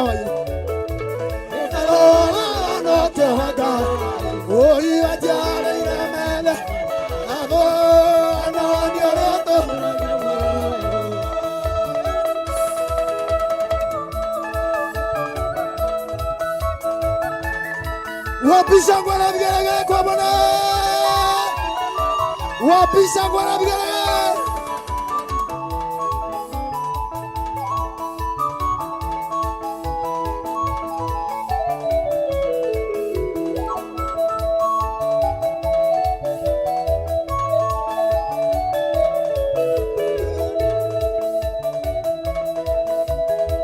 no Jehova oi waciarĩire metha athũ ano nĩ ũrĩa ũtũragia. Wapi Wapi shangwe na vigelegele kwa Bwana? Wapi shangwe na vigelegele?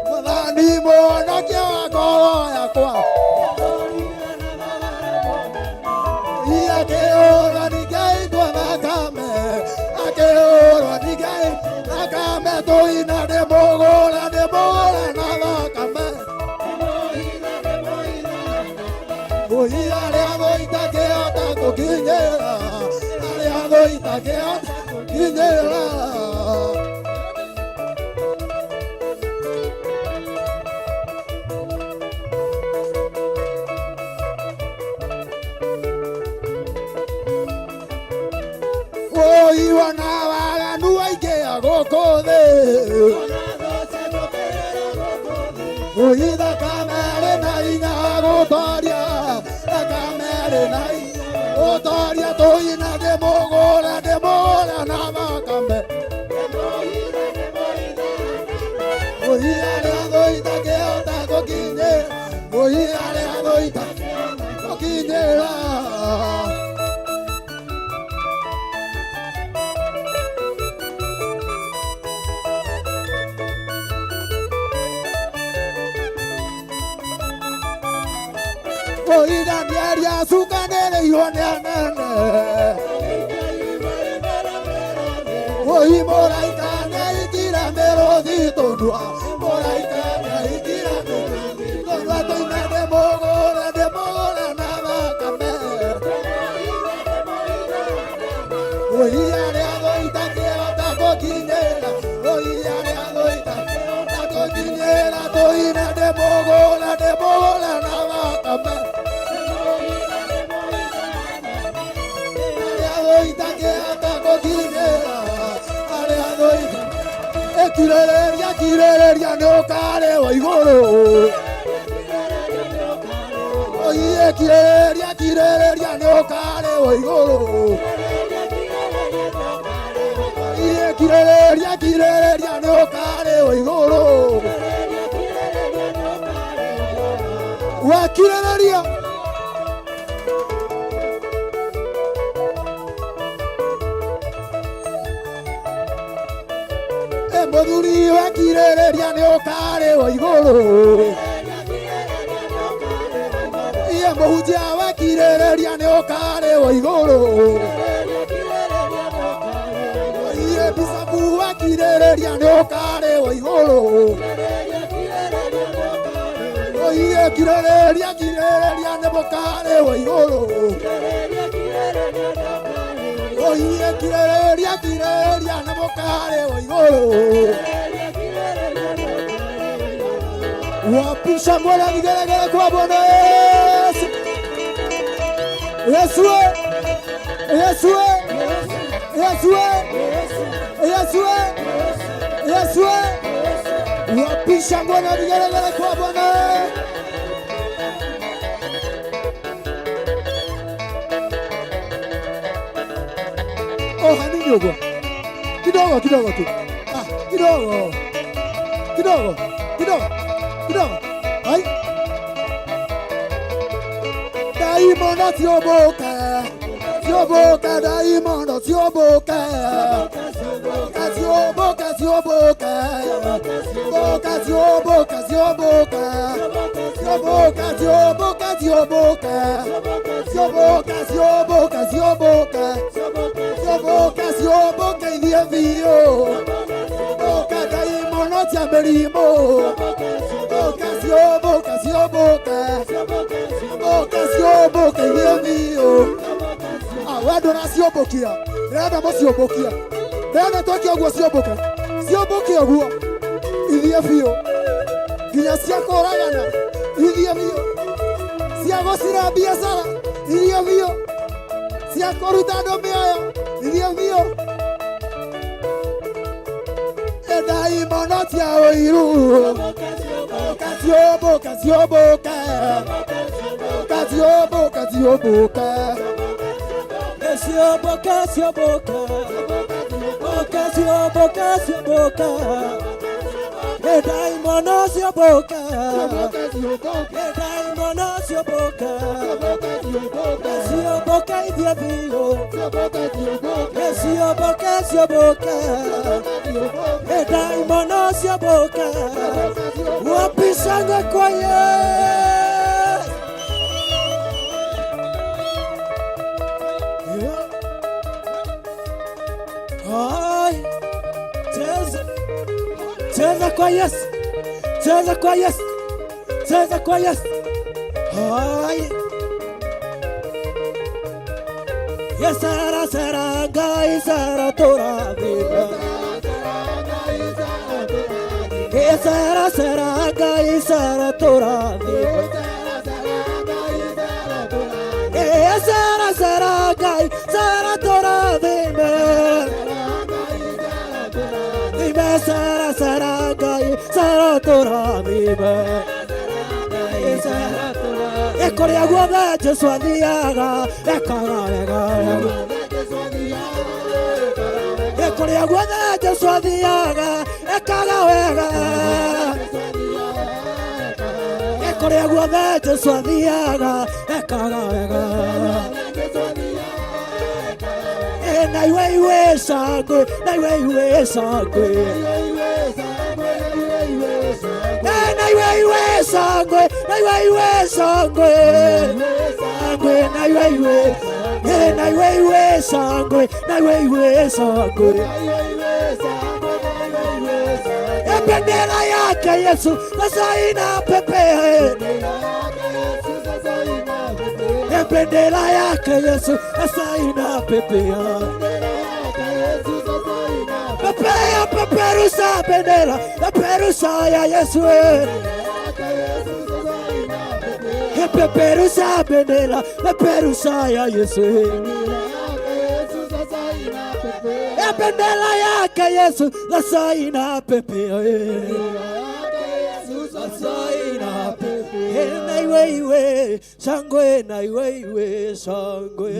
Mwathani mwonokia wa ngoro yakwa akĩũrwo nĩ Ngai twa thakame akĩũrwo nĩ Ngai thakame tũina ndĩmũgũra ndĩmũgũra na thakame Oi arĩa thũ itakĩhota gũkinyĩra arĩa thũ itakĩhota gũkinyĩra. Oi wana waganu aingĩ a gũkũ thĩ Oi thakame ĩrĩ na hinya wa gũtooria thakame ĩrĩ na hinya gũtooria tũina ndĩmũgũra ndĩmũgũra na thakame Oi arĩa thũ itakĩhota gũkinyĩra Oi arĩa thũ itakĩhota gũkinyĩra. Oi Danieli acukanĩrĩirwo nĩ anene Oi mũraika nĩaingire mĩrũthi tũnua mũraika nĩaingire mĩrũthi tũnua tũina ndĩmũgũre ndĩmũgũre na thakame Oi arĩa thũ itakĩhota gũkinyĩra Oi arĩa thũ itakĩhota gũkinyĩra tũina ndĩmũgũre ndĩmũgũre na thakame Kirĩrĩria kirĩrĩria nĩ ũkarĩwa igũrũ Oiye kirĩrĩria kirĩrĩria nĩ ũkarĩwa igũrũ Oiye kirĩrĩria kirĩrĩria nĩ ũkarĩwa igũrũ Wakirĩrĩria Mũthuri wakirĩrĩria nĩ ũkarĩwa igũrũ Iye mũhunjia wakirĩrĩria nĩ ũkarĩwa igũrũ Iye bicabu wakirĩrĩria nĩ ũkarĩwa igũrũ Iye kirĩrĩria kirĩrĩria nĩ mũkarĩwa igũrũ Oiye kirĩrĩria kirĩrĩria nĩ mũkarĩwa igũrũ Wapi shangwe na vigelegele kwa Bwana Yesu? Yesu Yesu Yesu Yesu Yesu. Wapi shangwe na vigelegele kwa Bwana? Oh, hanini huko. Kidogo kidogo tu. Ah, kidogo. Kidogo. Kidogo. Kidogo. Ai. Daimono sioboka. Sioboka daimono sioboka. Sioboka sioboka. Boka sioboka sioboka. Sioboka sioboka sioboka. Sioboka sioboka sioboka. Sioboka sioboka ithiĩ biũ. Boka daimono cia mĩrimũ. Boka sioboka sioboka. Boka sioboka ithiĩ biũ. Ah, we ndũraciũmbũkia. Ndĩrenda mũciũmbũkia. Ndĩrenda twĩke ũguo ciũmbũke. Ciũmbũke ũguo. Ithiĩ biũ. Nginya cia kũũragana. Ithiĩ biũ. Cia gũcira biacara. Ithiĩ biũ. Cia kũruta andũ mĩoyo. Ithiĩ biũ. Daimono cia ũiru. Boka ciũmbũka ciũmbũka. Boka ciũmbũke ciũmbũke Ciũmbũke ciũmbũke Ciũmbũke ciũmbũke ciũmbũke Ndaimono ciũmbũke Ndaimono ciũmbũke Ciũmbũke ithiĩ biũ Ciũmbũke ciũmbũke Ndaimono ciũmbũke Wapi shangwe kwa Yesu. Ai, cheza cheza kwa Yesu, cheza kwa Yesu, cheza kwa Yesu. Ai, Yesara sara ngai sara tora viva. Yesara sara ngai sara tora viva. Yesara sara ngai sara tora viva. Viva sara sara ngai sara tora viva. Kũrĩa guothe Jesũ athiaga ekaga wega. Kũrĩa guothe Jesũ athiaga ekaga wega. Kũrĩa guothe Jesũ athiaga ekaga wega. Na iwe iwe shangwe, na iwe iwe shangwe. Na iwe iwe shangwe, na iwe iwe shangwe. Shangwe, na iwe iwe. Na iwe iwe shangwe, na iwe iwe shangwe. Bendera yake Yesu sasa inapepea. Bendera yake Yesu sasa inapepea. Pepea, peperusha bendera, peperusha ya Yesu. Peperusha bendera, peperusha ya Yesu. Bendera yake Yesu sasa inapepea. Sasa inapepea. Na iwe iwe shangwe, na iwe iwe shangwe.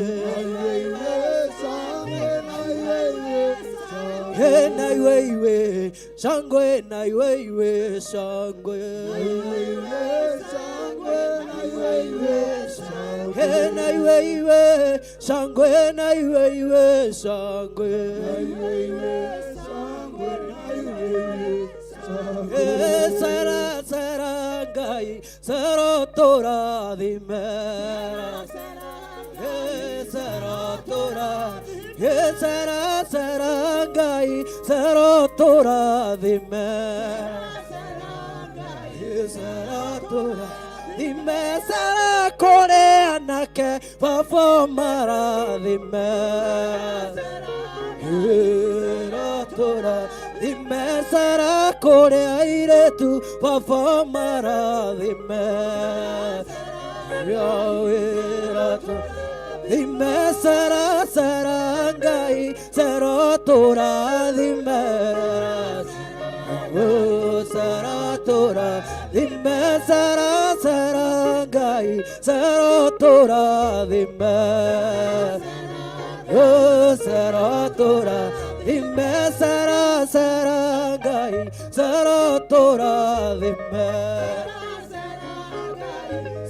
Na iwe iwe shangwe, na iwe iwe shangwe. Na iwe iwe shangwe, na iwe iwe shangwe. Sara sara ngai sara tora dimera. Sara tora, sara sara ngai sara tora dimera. Sara tora dime sara kore anake baba mara dime. Tora dime sara kore aire tu baba mara dime. Dime sara sara ngai sara tora dime. Sara tora dime sara sara ngai sara tora dime. Sara tora dime sara sara ngai sara tora dime.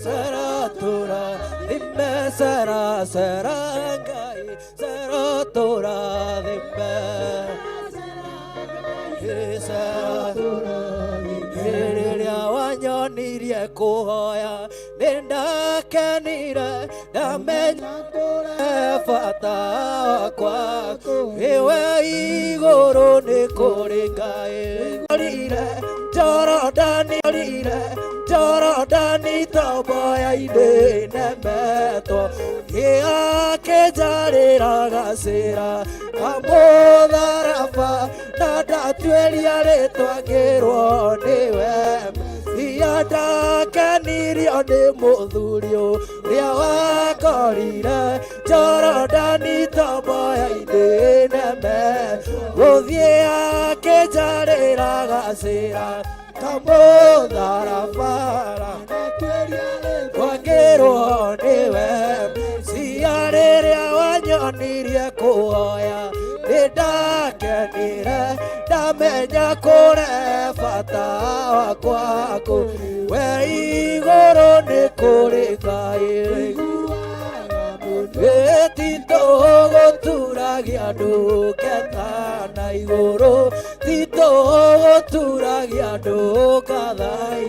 Sara tora dime sara sara ngai sara tora dime. Rĩrĩa wanyonirie kũhoya nĩndakenire ndamenya kũrĩ bata wakwa iwe igũrũ nĩ kũrĩ Ngai. Jorodani rire Jorodani tomboya-inĩ nemetwo gĩakĩnjarĩra gacĩra kamũtharaba na ndatuĩria rĩtwa ngĩrwo nĩwe. Ia ndakenirio nĩ mũthuri ũrĩa wakorire Jorodani tomboya-inĩ neme gũthiĩ akĩnjarĩra gacĩra kamũtharaba. Kwagĩrwo nĩwe cia rĩrĩa wanyonirie kũhoya nĩ ndakenire ndamenya kũre bata wakwa we igũrũ nĩ kũrĩ Ngai Tito gũturagia andũ ketha na igũrũ Tito gũturagia andũ kathai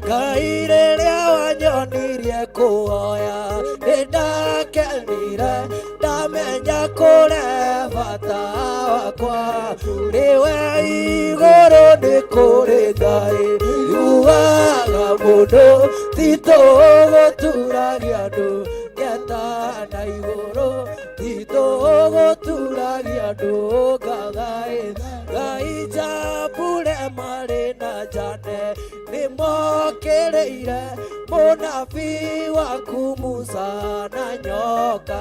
Ngai rĩrĩa wanyonirie kũhoya nĩ ndakenire ndamenya kũre bata wakwa nĩwe igũrũ nĩ kũrĩ Ngai yugaga mũndũ Tito gũturagia andũ ngeta na igũrũ Tito gũturagia andũ ngathaĩ Ngai njambure marĩ na njane nĩ mokĩrĩire mũnabii waku Musa na nyoka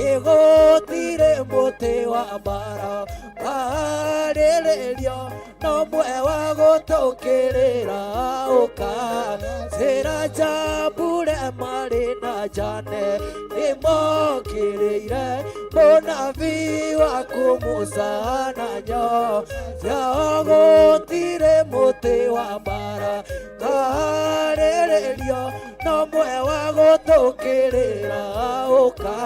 ĩgũtirĩ mũtĩ wa mbara karĩrĩrio no mwe wa gũtũkĩrĩra ũka njĩra njambure marĩ na njane nĩ mokĩrĩire mũnabii waku Musa na nyoka gũtirĩ mũtĩ wa mbara karĩrĩrio no mwe wa gũtũkĩrĩra ũka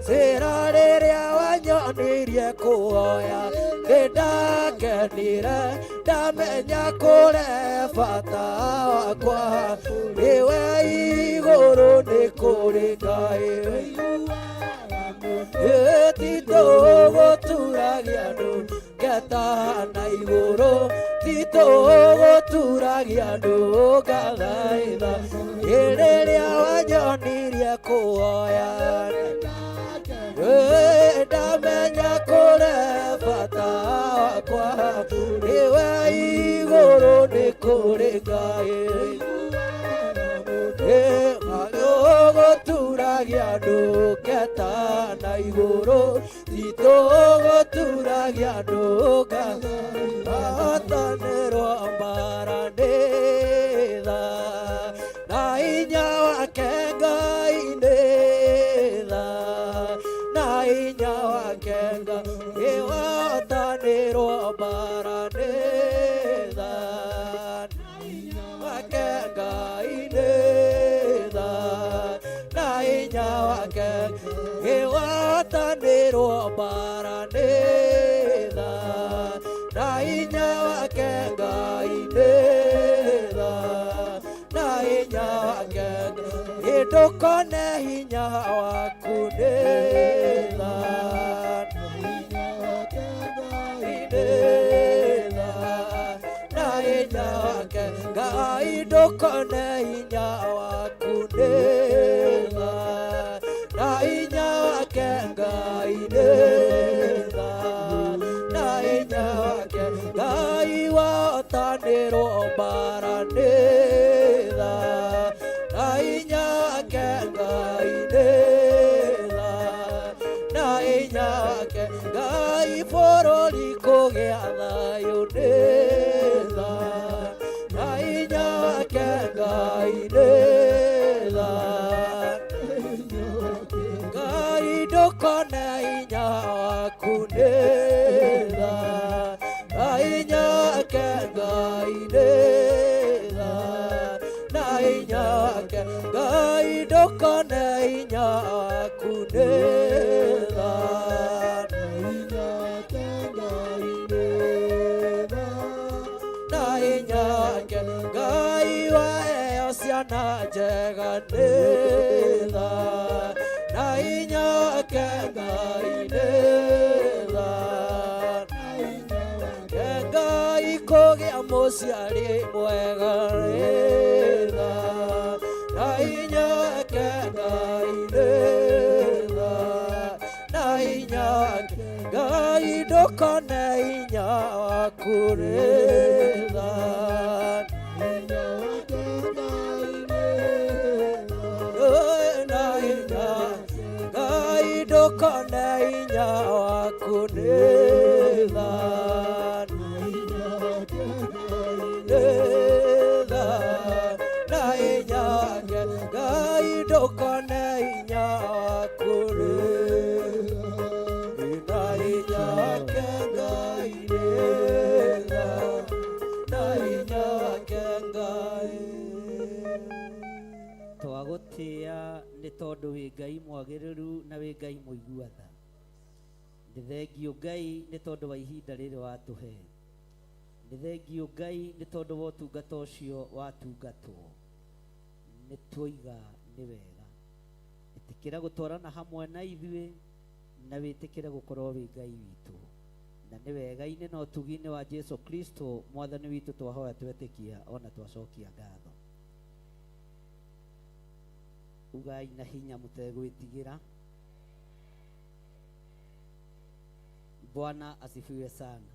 njĩra rĩrĩa wanyonirie kũhoya nĩ ndakenire ndamenya kũre bata wakwa nĩwe igũrũ nĩ kũrĩ Ngai Tito gũturagia andũ ngeta na igũrũ Tito gũturagia andũ ngathaitha rĩrĩa wanyonirie kũhoya ndamenya kũre bata wakwa nĩwe igũrũ nĩ kũrĩ Ngai gũturagia andũ ngeta na igũrũ Tito gũturagia andũ ngatanĩrwo mbara nĩ tha na hinya wake Ngai nĩ tha na hinya wake Ngai watanĩrwo mbara nĩ tha wake Ngai nĩ tha na hinya wake watanĩrwo mbara nĩ tha na hinya wake Ngai nĩ tha na hinya wake ndũkone hinya waku nĩ tha na hinya wake Ngai ndũkone hinya waku nĩ tha na hinya wake Ngai nĩ tha na hinya wake Ngai watanĩrwo mbara nĩ tha na hinya wake Ngai nĩ tha na hinya wake Ngai bũrũri kũgĩa thayũ nĩ tha na hinya wake Ngai nĩ tha Ngai ndũkone hinya waku nĩ tha na hinya wake Ngai nĩ tha na hinya wake Ngai ndũkone hinya waku nĩ tha na hinya wake Ngai waheo ciana njega nĩ tha na hinya wake Ngai nĩ tha Ngai kũgĩa mũciari mwega nĩ tha na hinya wake Ngai nĩ tha na hinya wake Ngai ndũkone hinya waku nĩ tha na hinya Ngai ndũkone hinya waku nĩ tha nĩ tha na hinya wake waku nĩ na hinya wake Ngai nĩ tha, na hinya wake Ngai. Twagũtĩa nĩ tondũ wĩ Ngai mwagĩrĩru na wĩ Ngai mũigua tha. Nĩ thengiũ Ngai nĩ tondũ wa ihinda rĩrĩ watũhe. Nĩ thengiũ Ngai nĩ tondũ wa ũtungata ũcio watungatwo. Nĩ tuoiga nĩ wega. Ĩtĩkĩra gũtwarana hamwe na ithuĩ na wĩtĩkĩre gũkorwo wĩ Ngai witũ. Na nĩ wega-inĩ na ũtugi-inĩ wa Jesu Kristo mwathani witũ twahoya twetĩkia ona twacokia ngatho. Ugai na hinya mũtegwĩtigĩra. Bwana asifiwe sana.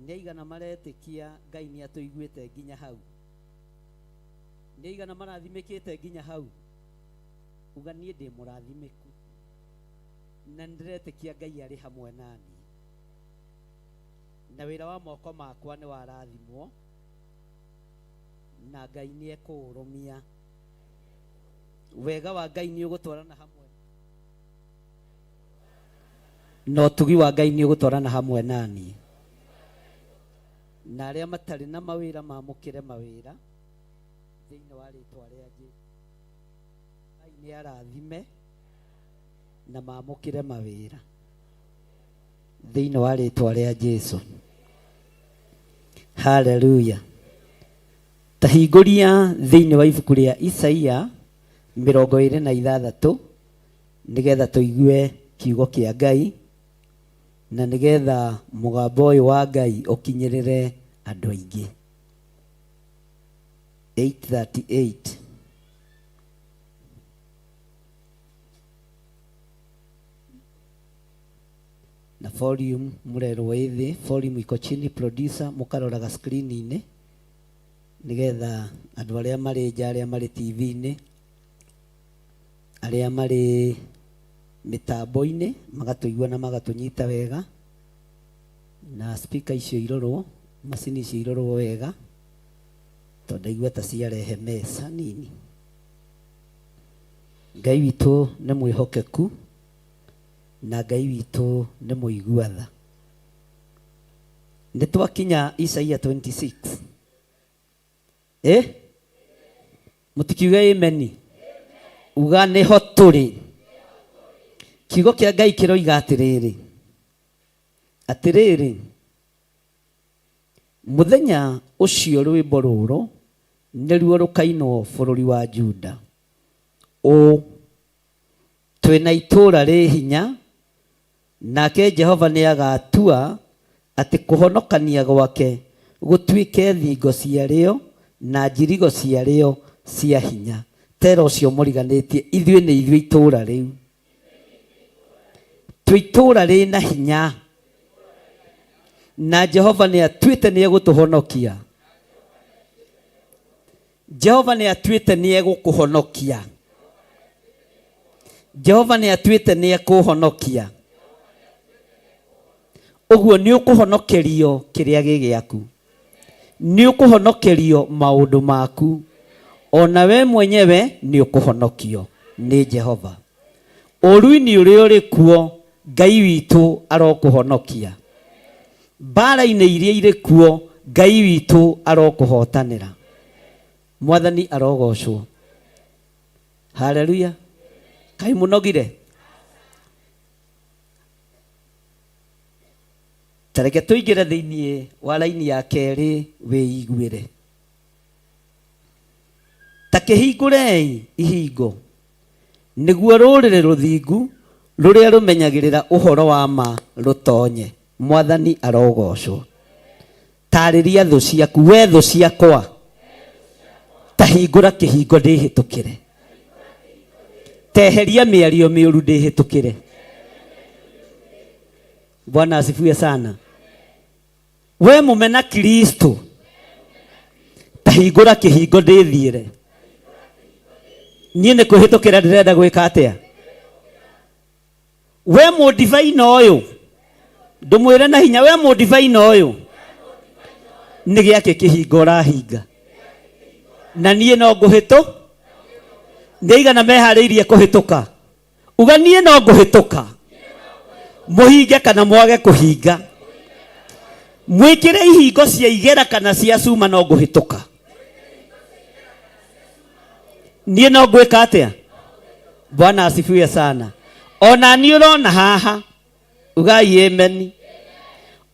Nĩ aigana maretĩkia Ngai nĩ atũiguĩte nginya hau? Nĩ aigana marathimĩkĩte nginya hau? Uga niĩ ndĩ mũrathimĩku na nĩndĩretĩkia Ngai arĩ hamwe naniĩ, na wĩra wa moko makwa nĩ warathimwo na Ngai nĩ ekũũrũmia. Wega wa Ngai nĩ ũgũtwarana hamwe na ũtugi wa Ngai nĩ ũgũtwarana hamwe naniĩ, na arĩa matarĩ na mawĩra mamũkĩre mawĩra thĩinĩ wa rĩtwa rĩa Jesu. Ngai nĩ arathime na mamũkĩre mawĩra thĩinĩ wa rĩtwa rĩa Jesu. Haleluya. Tahingũria thĩinĩ wa ibuku rĩa Isaia 26 nĩgetha tũigue kiugo kĩa Ngai na nĩgetha mũgambo ũyũ wa Ngai ũkinyĩrĩre andũ aingĩ. 8:38. Na volume mũrerwo ĩ thĩ, volume iko chini, producer mũkaroraga screen-inĩ nĩgetha andũ arĩa marĩ nja, arĩa marĩ TV-inĩ, arĩa marĩ mĩtambo-inĩ magatũigua na magatũnyita wega, na speaker icio irorwo, macini icio irorwo wega, tondũ ndaigua ta ciarehe mesa nini. Ngai witũ nĩ mwĩhokeku na Ngai witũ nĩ mũigua tha. Nĩ twakinya Isaia 26. Mũtikiuge ameni. Uga nĩho tũrĩ. Kiugo kĩa Ngai kĩroiga atĩrĩrĩ, atĩrĩrĩ, mũthenya ũcio rwĩmbo rũrũ nĩruo rũkainwo bũrũri wa Juda. Ũũ, twĩna itũũra rĩ hinya, nake Jehova nĩagatua atĩ kũhonokania gwake gũtuĩke thingo ciarĩo na njirigo ciarĩo cia hinya. Tera ũcio mũriganĩtie, ithuĩ nĩ ithuĩ itũũra rĩu. Twĩ itũũra rĩna hinya, na Jehova nĩatuĩte nĩegũtũhonokia. Jehova nĩatuĩte nĩegũkũhonokia. Jehova nĩatuĩte nĩekũhonokia. Ũguo nĩũkũhonokerio kĩrĩa gĩ gĩaku, nĩũkũhonokerio maũndũ maku, ona we mwenyewe nĩũkũhonokio nĩ Jehova. Ũũru-inĩ ũrĩa ũrĩ kuo, Ngai witũ arokũhonokia. Mbaara-inĩ iria irĩ kuo, Ngai witũ arokũhootanĩra. Mwathani arogocwo. Haleluya. Kaĩ mũnogire? Ta reke tũingĩre thĩinĩ wa raini ya kerĩ wĩiguĩre. Ta kĩhingũrei ihingo, nĩguo rũrĩrĩ rũthingu rũrĩa rũmenyagĩrĩra ũhoro wa ma rũtonye. Mwathani arogocwo. Taarĩria thũ ciaku, we thũ ciakwa, ta hingũra kĩhingo ndĩhĩtũkĩre. Teheria mĩario mĩũru ndĩhĩtũkĩre. Bwana asifiwe sana. We mũmena Kristo, ta hingũra kĩhingo ndĩthiĩre. Niĩ nĩ kwĩhĩtũkĩra ndĩrenda gwĩka atĩa? We mũndibaina ũyũ, ndũmwĩre na hinya, we mũndibaina ũyũ, nĩ gĩakĩ kĩhingo ũrahinga? Na niĩ no ngũhĩtũ. Nĩ aigana meharĩirie kũhĩtũka? Uga niĩ no ngũhĩtũka. Mũhinge kana mwage kũhinga. Mwĩkĩre ihingo cia igera kana cia cuma no ngũhĩtũka. Niĩ no ngwĩka atĩa? Bwana asifiwe sana. Ona niĩ ũrona haha, ugai amen.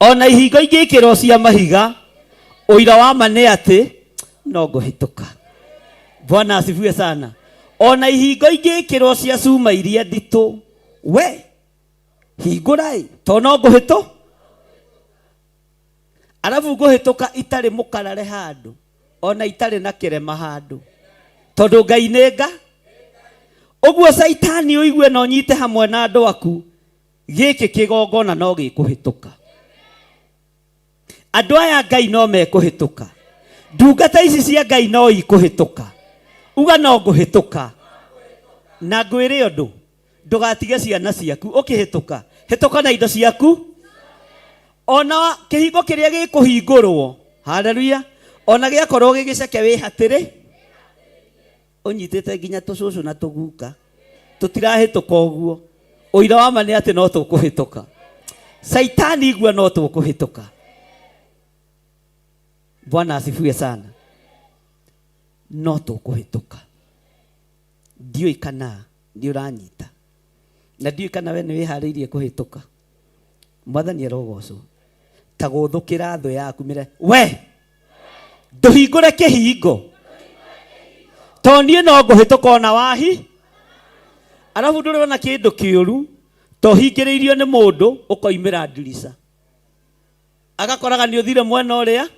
Ona ihingo ingĩkĩrwo cia mahiga, ũira wa ma nĩ atĩ no ngũhĩtũka. Bwana asifiwe sana. Ona ihingo ingĩkĩrwo cia cuma iria nditũ, we hingũrai to no ngũhĩtũ arabu ngũhĩtũka itarĩ mũkarare handũ ona itarĩ na kĩrema handũ tondũ Ngai nĩ nga ũguo Caitani ũigue na ũnyite hamwe na andũ aku gĩkĩ kĩgongona no gĩkũhĩtũka andũ aya Ngai no mekũhĩtũka ndungata ici cia Ngai no ikũhĩtũka uga no ngũhĩtũka na ngwĩre ũndũ ndũgatige ciana ciaku ũkĩhĩtũka hĩtũka na indo ciaku ona kĩhingo kĩrĩa gĩkũhingũrwo haleluya ona gĩakorwo gĩgĩceke wĩ hatĩrĩ ũnyitĩte nginya tũcũcũ na tũguka tũtirahĩtũka ũguo ũira wa ma nĩ atĩ no tũkũhĩtũka Caitani igua no tũkũhĩtũka Bwana asifiwe sana no tũkũhĩtũka ndiũĩ kana nĩ ũranyita na ndiũĩ kana we nĩ wĩharĩirie kũhĩtũka mwathani arogocwo ta gũthũkĩra thũ yaku mĩre we ndũhingũre kĩhingo to niĩ no ngũhĩtũka ona wahi arabu ndũrĩ ona kĩndũ kĩũru to hingĩrĩirio nĩ mũndũ ũkoimĩra ndirica agakoraga nĩ ũthire mwena ũrĩa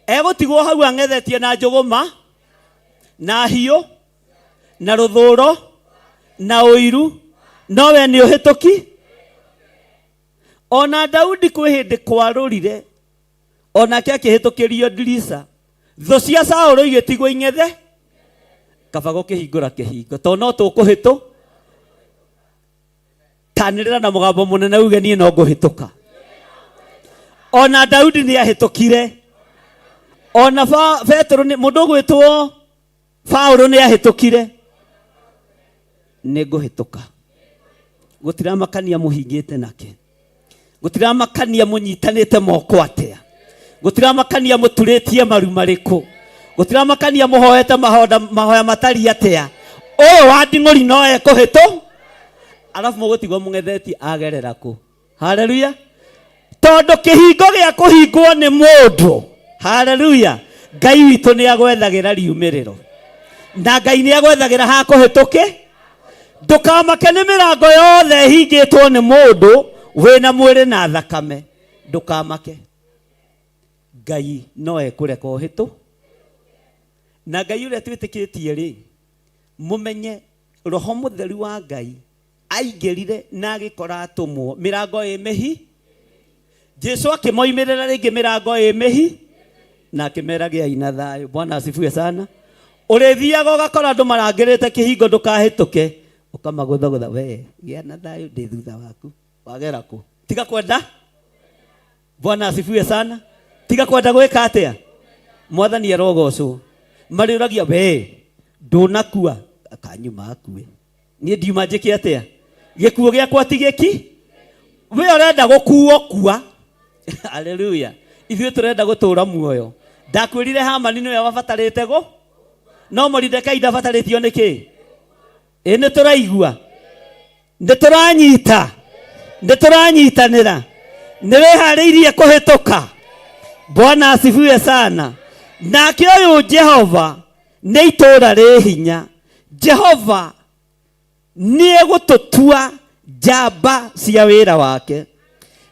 egũtigwo hau ang'ethetie na njũgũma na hiũ na rũthũro na ũiru no we nĩ ũhĩtũki ona Daudi kwĩ hĩndĩ kwarũrire onake akĩhĩtũkĩrio ndirica thũ cia Saũlũ igĩtigwo ing'ethe kaba gũkĩhingũra kĩhingo to no tũkũhĩtũ tanĩrĩra na mũgambo mũnene uge niĩ no ngũhĩtũka ona Daudi nĩ ahĩtũkire ona Petero nĩ mũndũ ũgwĩtwo Paulo nĩ ahĩtũkire nĩ ngũhĩtũka gũtiramakania mũhingĩte nake gũtiramakania mũnyitanĩte moko atĩa gũtiramakania mũturĩtie maru marĩkũ gũtiramakania mũhoete mahoya matariĩ atĩa ũyũ wa nding'ũri no ekũhĩtũ arabu mũgũtigwo mũng'ethetie agerera kũ haleluya tondũ kĩhingo gĩa kũhingwo nĩ mũndũ haleluya Ngai witũ nĩ agwethagĩra riumĩrĩro na Ngai nĩ agwethagĩra ha kũhĩtũke ndũkamake nĩ mĩrango yothe ĩhingĩtwo nĩ mũndũ wĩna mwĩrĩ na thakame ndũkamake Ngai no ekũreka ũhĩtũ na Ngai ũrĩa twĩtĩkĩtie rĩ mũmenye roho mũtheru wa Ngai aingĩrire na agĩkora atũmwo mĩrango ĩ mĩhi Jesu akĩmoimĩrĩra rĩngĩ mĩrango ĩ mĩhi na akĩmera gĩai na thayũ Bwana asifiwe sana ũrĩthiaga ũgakora andũ marangĩrĩte kĩhingo ndũkahĩtũke ũkamagũthagũtha we gĩa na thayũ ndĩ thutha waku wagera kũ tiga kwenda Bwana asifiwe sana tiga kwenda gwĩka atĩa mwathani arogocwo marĩũragia we ndũnakua akanyuma akue niĩ ndiuma njĩke atĩa gĩkuũ gĩakwa ti gĩki we ũrenda gũkuo kua haleluya ithuĩ tũrenda gũtũra muoyo ndakwĩrire Hamani nĩwe wabatarĩte gũ no Moridekai ndabatarĩtio nĩ kĩ ĩ nĩ tũraigua nĩ tũranyita nĩ tũranyitanĩra nĩ wĩharĩirie kũhĩtũka Bwana asifiwe sana nake ũyũ Jehova nĩ itũũra rĩ hinya Jehova nĩ egũtũtua njamba cia wĩra wake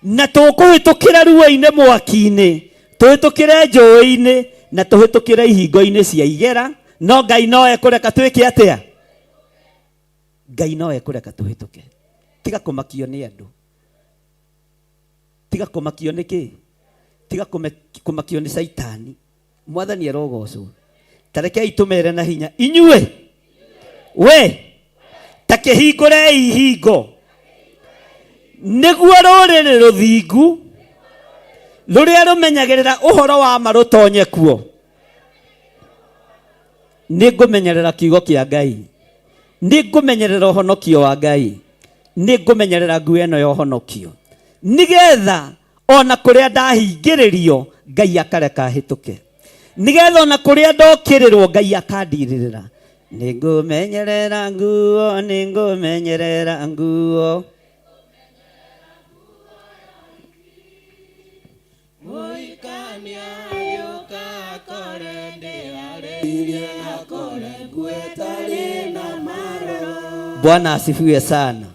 na tũkũhĩtũkĩra ruo-inĩ mwaki-inĩ tũhĩtũkĩre njũĩ-inĩ na tũhĩtũkĩre ihingo-inĩ cia igera no Ngai no ekũreka twĩke atĩa Ngai no ekũreka tũhĩtũke tiga kũmakio nĩ andũ tiga kũmakio nĩ kĩ tiga kũmakio nĩ Caitani mwathani arogocwo ta rekei tũmere na hinya inyuĩ we ta kĩhingũrei ihingo nĩguo rũrĩrĩ rũthingu rũrĩa rũmenyagĩrĩra ũhoro wa ma rũtonye kuo nĩ ngũmenyerera kiugo kĩa Ngai Nĩ ngũmenyerera ũhonokio wa Ngai, nĩ ngũmenyerera nguo ĩno ya ũhonokio, nĩgetha ona kũrĩa ndahingĩrĩrio Ngai akareka hĩtũke, nĩgetha ona kũrĩa ndokĩrĩrwo Ngai akandirĩrĩra. Nĩ ngũmenyerera nguo, nĩ ngũmenyerera nguo. Bwana asifiwe sana.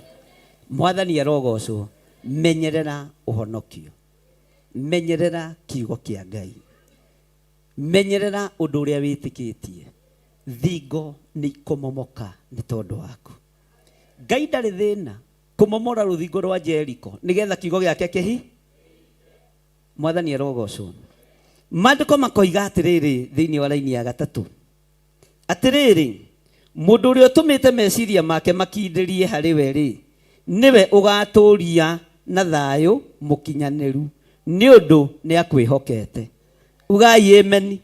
Mwathani arogocwo. Menyerera ũhonokio, menyerera kiugo kĩa Ngai, menyerera ũndũ ũrĩa wĩtĩkĩtie. Thingo nĩ ikũmomoka nĩ tondũ waku. Ngai ndarĩ thĩna kũmomora rũthingo rwa Jeriko nĩgetha kiugo gĩake kĩhi. Mwathani arogocwo. Maandĩko makoiga atĩrĩrĩ thĩinĩ wa raini ya gatatũ, atĩrĩrĩ, mũndũ ũrĩa ũtũmĩte meciria make makindĩrie harĩ we rĩ, nĩwe ũgatũũria na thayũ mũkinyanĩru, nĩ ũndũ nĩ akwĩhokete. Ugai ameni.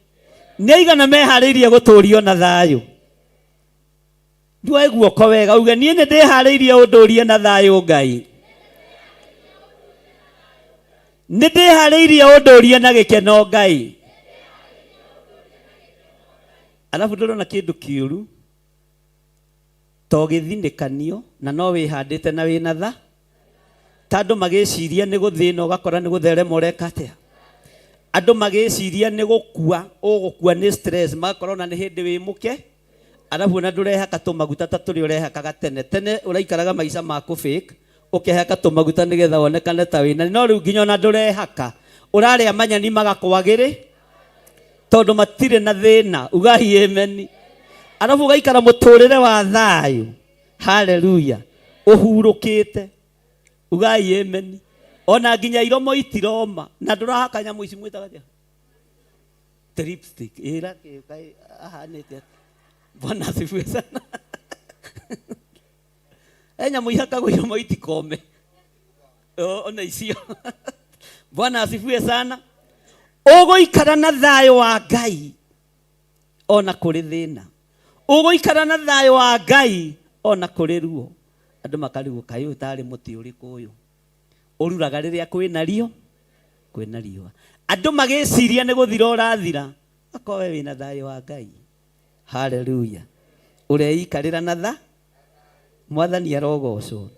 Nĩ aigana meharĩirie gũtũũrio na thayũ? Ndwoe guoko wega uge niĩ nĩ ndĩharĩirie ũndũrie na thayũ Ngai. Nĩ ndĩharĩirie ũndũrie na gĩkeno Ngai. Alafu ndũrona kĩndũ kĩũru to gĩthinĩkanio na no wĩhandĩte na wĩna tha, ta andũ magĩciria nĩ gũthĩna ũgakora nĩ gũtherema ũreka atĩa. Andũ magĩciria nĩ gũkua ũgũkua nĩ stress, magakorwo na nĩ hĩndĩ wĩ mũke, alafu ona ndũrehaka tũmaguta ta tũrĩa ũrehakaga tene tene, ũraikaraga maica ma kũ fake ũkehaka tũmaguta nĩgetha wonekane ta wĩna, no rĩu nginya ona ndũrehaka, ũrarĩa manyani magakwagĩrĩ tondũ matirĩ na thĩna. Ugai ameni. Alafu ũgaikara mũtũrĩre wa thayũ. Haleluya. Ũhurũkĩte. Ugai ameni. Ona nginya iromo itiroma na ndũrahaka nyamũ ici mwĩtaga atĩa? Lipstick. Ĩra kaĩ ahanĩte atĩa? Bwana asifiwe sana. E nyamũ ihakagwo iromo itikome. Ona icio. Bwana asifiwe sana. Ũgũikara na thayũ wa Ngai ona kũrĩ thĩna, ũgũikara na thayũ wa Ngai ona kũrĩ ruo. Andũ makarigwo kaĩ ũyũ tarĩ mũtĩ ũrĩkũ ũyũ ũruraga rĩrĩa kwĩna rio, kwĩna riũa. Andũ magĩciria nĩ gũthira ũrathira, akorwo we wĩna thayũ wa Ngai. Haleluya. Ũreikarĩra na tha, Mwathani arogocwo.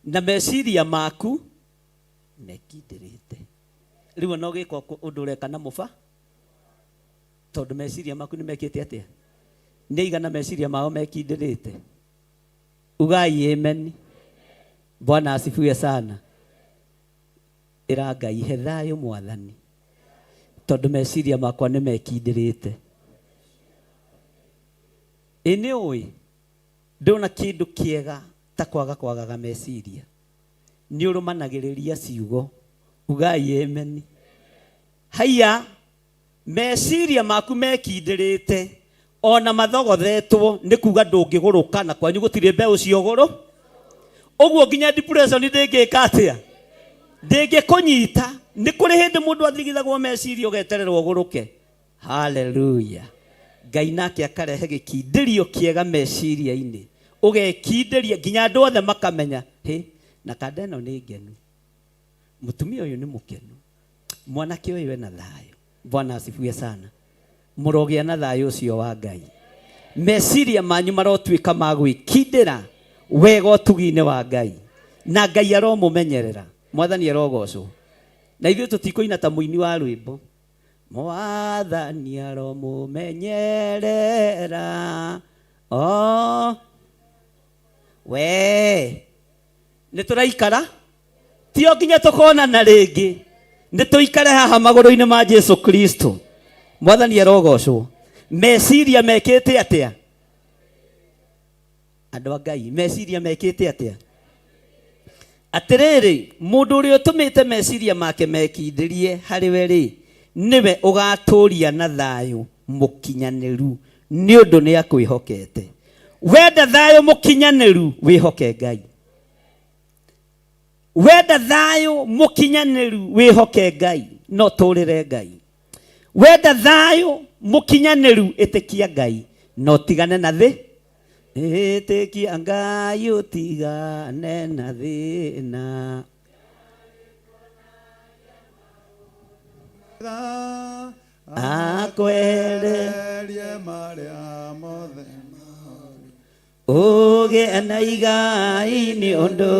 Na meciria maku mekindĩrĩte. Rĩu ona ũgĩka ũndũ ũreka na mũba, tondũ meciria maku nĩ mekĩte atĩa? Nĩ aigana meciria mao mekindĩrĩte? Ugai amen. Bwana asifiwe sana. Ĩra Ngai he thayũ Mwathani, tondũ meciria makwa nĩ mekindĩrĩte. Ĩ nĩ ũĩ ndũna kĩndũ kĩega ta kwaga kwagaga meciria. Nĩ ũrũmanagĩrĩria ciugo. Ugai amen. Haiya, meciria maku mekindĩrĩte ona mathogothetwo nĩ kuga ndũngĩgũrũka, na kwanyu gũtirĩ mbeũ cia ũgũrũ. Ũguo nginya depression ndĩngĩka atĩa? Ndĩngĩkũnyita. Nĩ kũrĩ hĩndĩ mũndũ athigithagwo meciria ũgetererwo ũgũrũke. Haleluya. Ngai nake akarehe gĩkindĩrio kĩega meciria-inĩ, ũgekindĩria nginya andũ othe makamenya, hĩ, na kanda ĩno nĩ ngenu, mũtumia ũyũ nĩ mũkenu, mwanake ũyũ ena thayũ. Bwana asifiwe sana. Mũrogĩa na thayũ ũcio wa Ngai. Meciria manyu marotuĩka ma gwĩkindĩra wega ũtugi-inĩ wa Ngai, na Ngai aromũmenyerera. Mwathani arogocwo. Na ithuĩ tũtikũina ta mũini wa rwĩmbo, Mwathani aromũmenyerera. O we nĩ tũraikara, tio nginya tũkonana rĩngĩ, nĩ tũikare haha magũrũ-inĩ ma Jesu Kristo. Mwathani arogocwo. Meciria mekĩte atĩa? Andũ a Ngai, meciria mekĩte atĩa? Atĩrĩrĩ, mũndũ ũrĩa ũtũmĩte meciria make mekindĩrie harĩ we rĩ, nĩwe ũgatũũria na thayũ mũkinyanĩru, nĩ ũndũ nĩ akwĩhokete. Wenda thayũ mũkinyanĩru, wĩhoke Ngai. Wenda thayũ mũkinyanĩru, wĩhoke Ngai, no tũrĩre Ngai. Wenda thayũ mũkinyanĩru, ĩtĩkia Ngai, no tigane na thĩ. Ĩtĩkia Ngai ũtigane na thĩna. Akwehererie marĩa mothe ũgĩe na igai nĩ ũndũ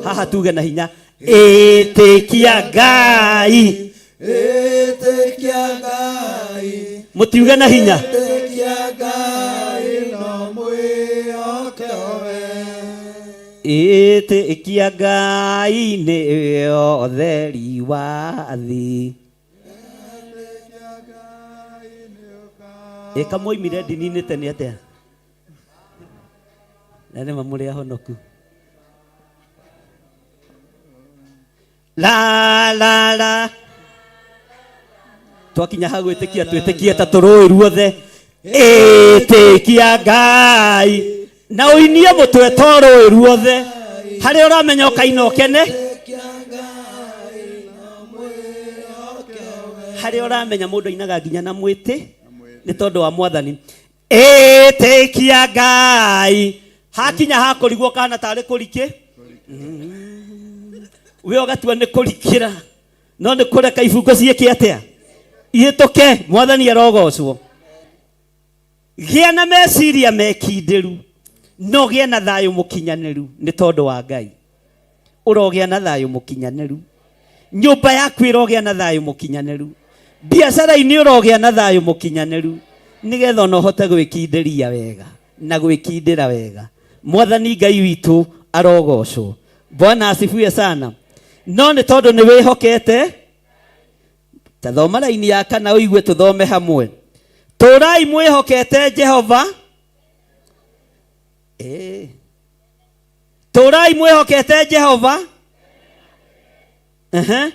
haha tuge na hinya ĩtĩkia Ngai Ĩtĩkia Ngai Mũtiuge na hinya. Ĩtĩkia Ngai no mwĩhoke we Ĩtĩkia Ngai nĩwe ũtheri wa thĩ. Ĩka mwoimire ndini-inĩ tene atĩa? Na nĩ ma mũrĩ ahonoku. La la la. Twakinya ha gwĩtĩkia twĩtĩkie ta tũrũĩ ruothe. Ĩtĩkia Ngai. Na ũinie mũtwe to rũĩ ruothe. Harĩa ũramenya ũkaina ũkene. Harĩa ũramenya mũndũ ainaga nginya na mwĩtĩ nĩ tondũ wa mwathani. Ĩtĩkia Ngai. Hakinya ha kũrigwo kana tarĩ kũrikĩ. We ũgatua nĩ kũrikĩra no nĩ kũreka ibungo ciĩke atĩa ihĩtũke. Mwathani arogocwo. Gĩa na meciria mekindĩru no gĩe na thayũ mũkinyanĩru nĩ tondũ wa Ngai. Ũrogĩa na thayũ mũkinyanĩru. Nyũmba yaku ĩrogĩa na thayũ mũkinyanĩru. Biacara-inĩ ũrogĩa na thayũ mũkinyanĩru nĩgetha ona ũhote gwĩkindĩria wega na gwĩkindĩra wega. Mwathani Ngai witũ arogocwo. Bwana asifiwe sana. No nĩ tondũ nĩ wĩhokete. Ta thoma raini ya kana ũigue tũthome hamwe. Tũrai mwĩhokete Jehova. Tũrai mwĩhokete Jehova. Ehe.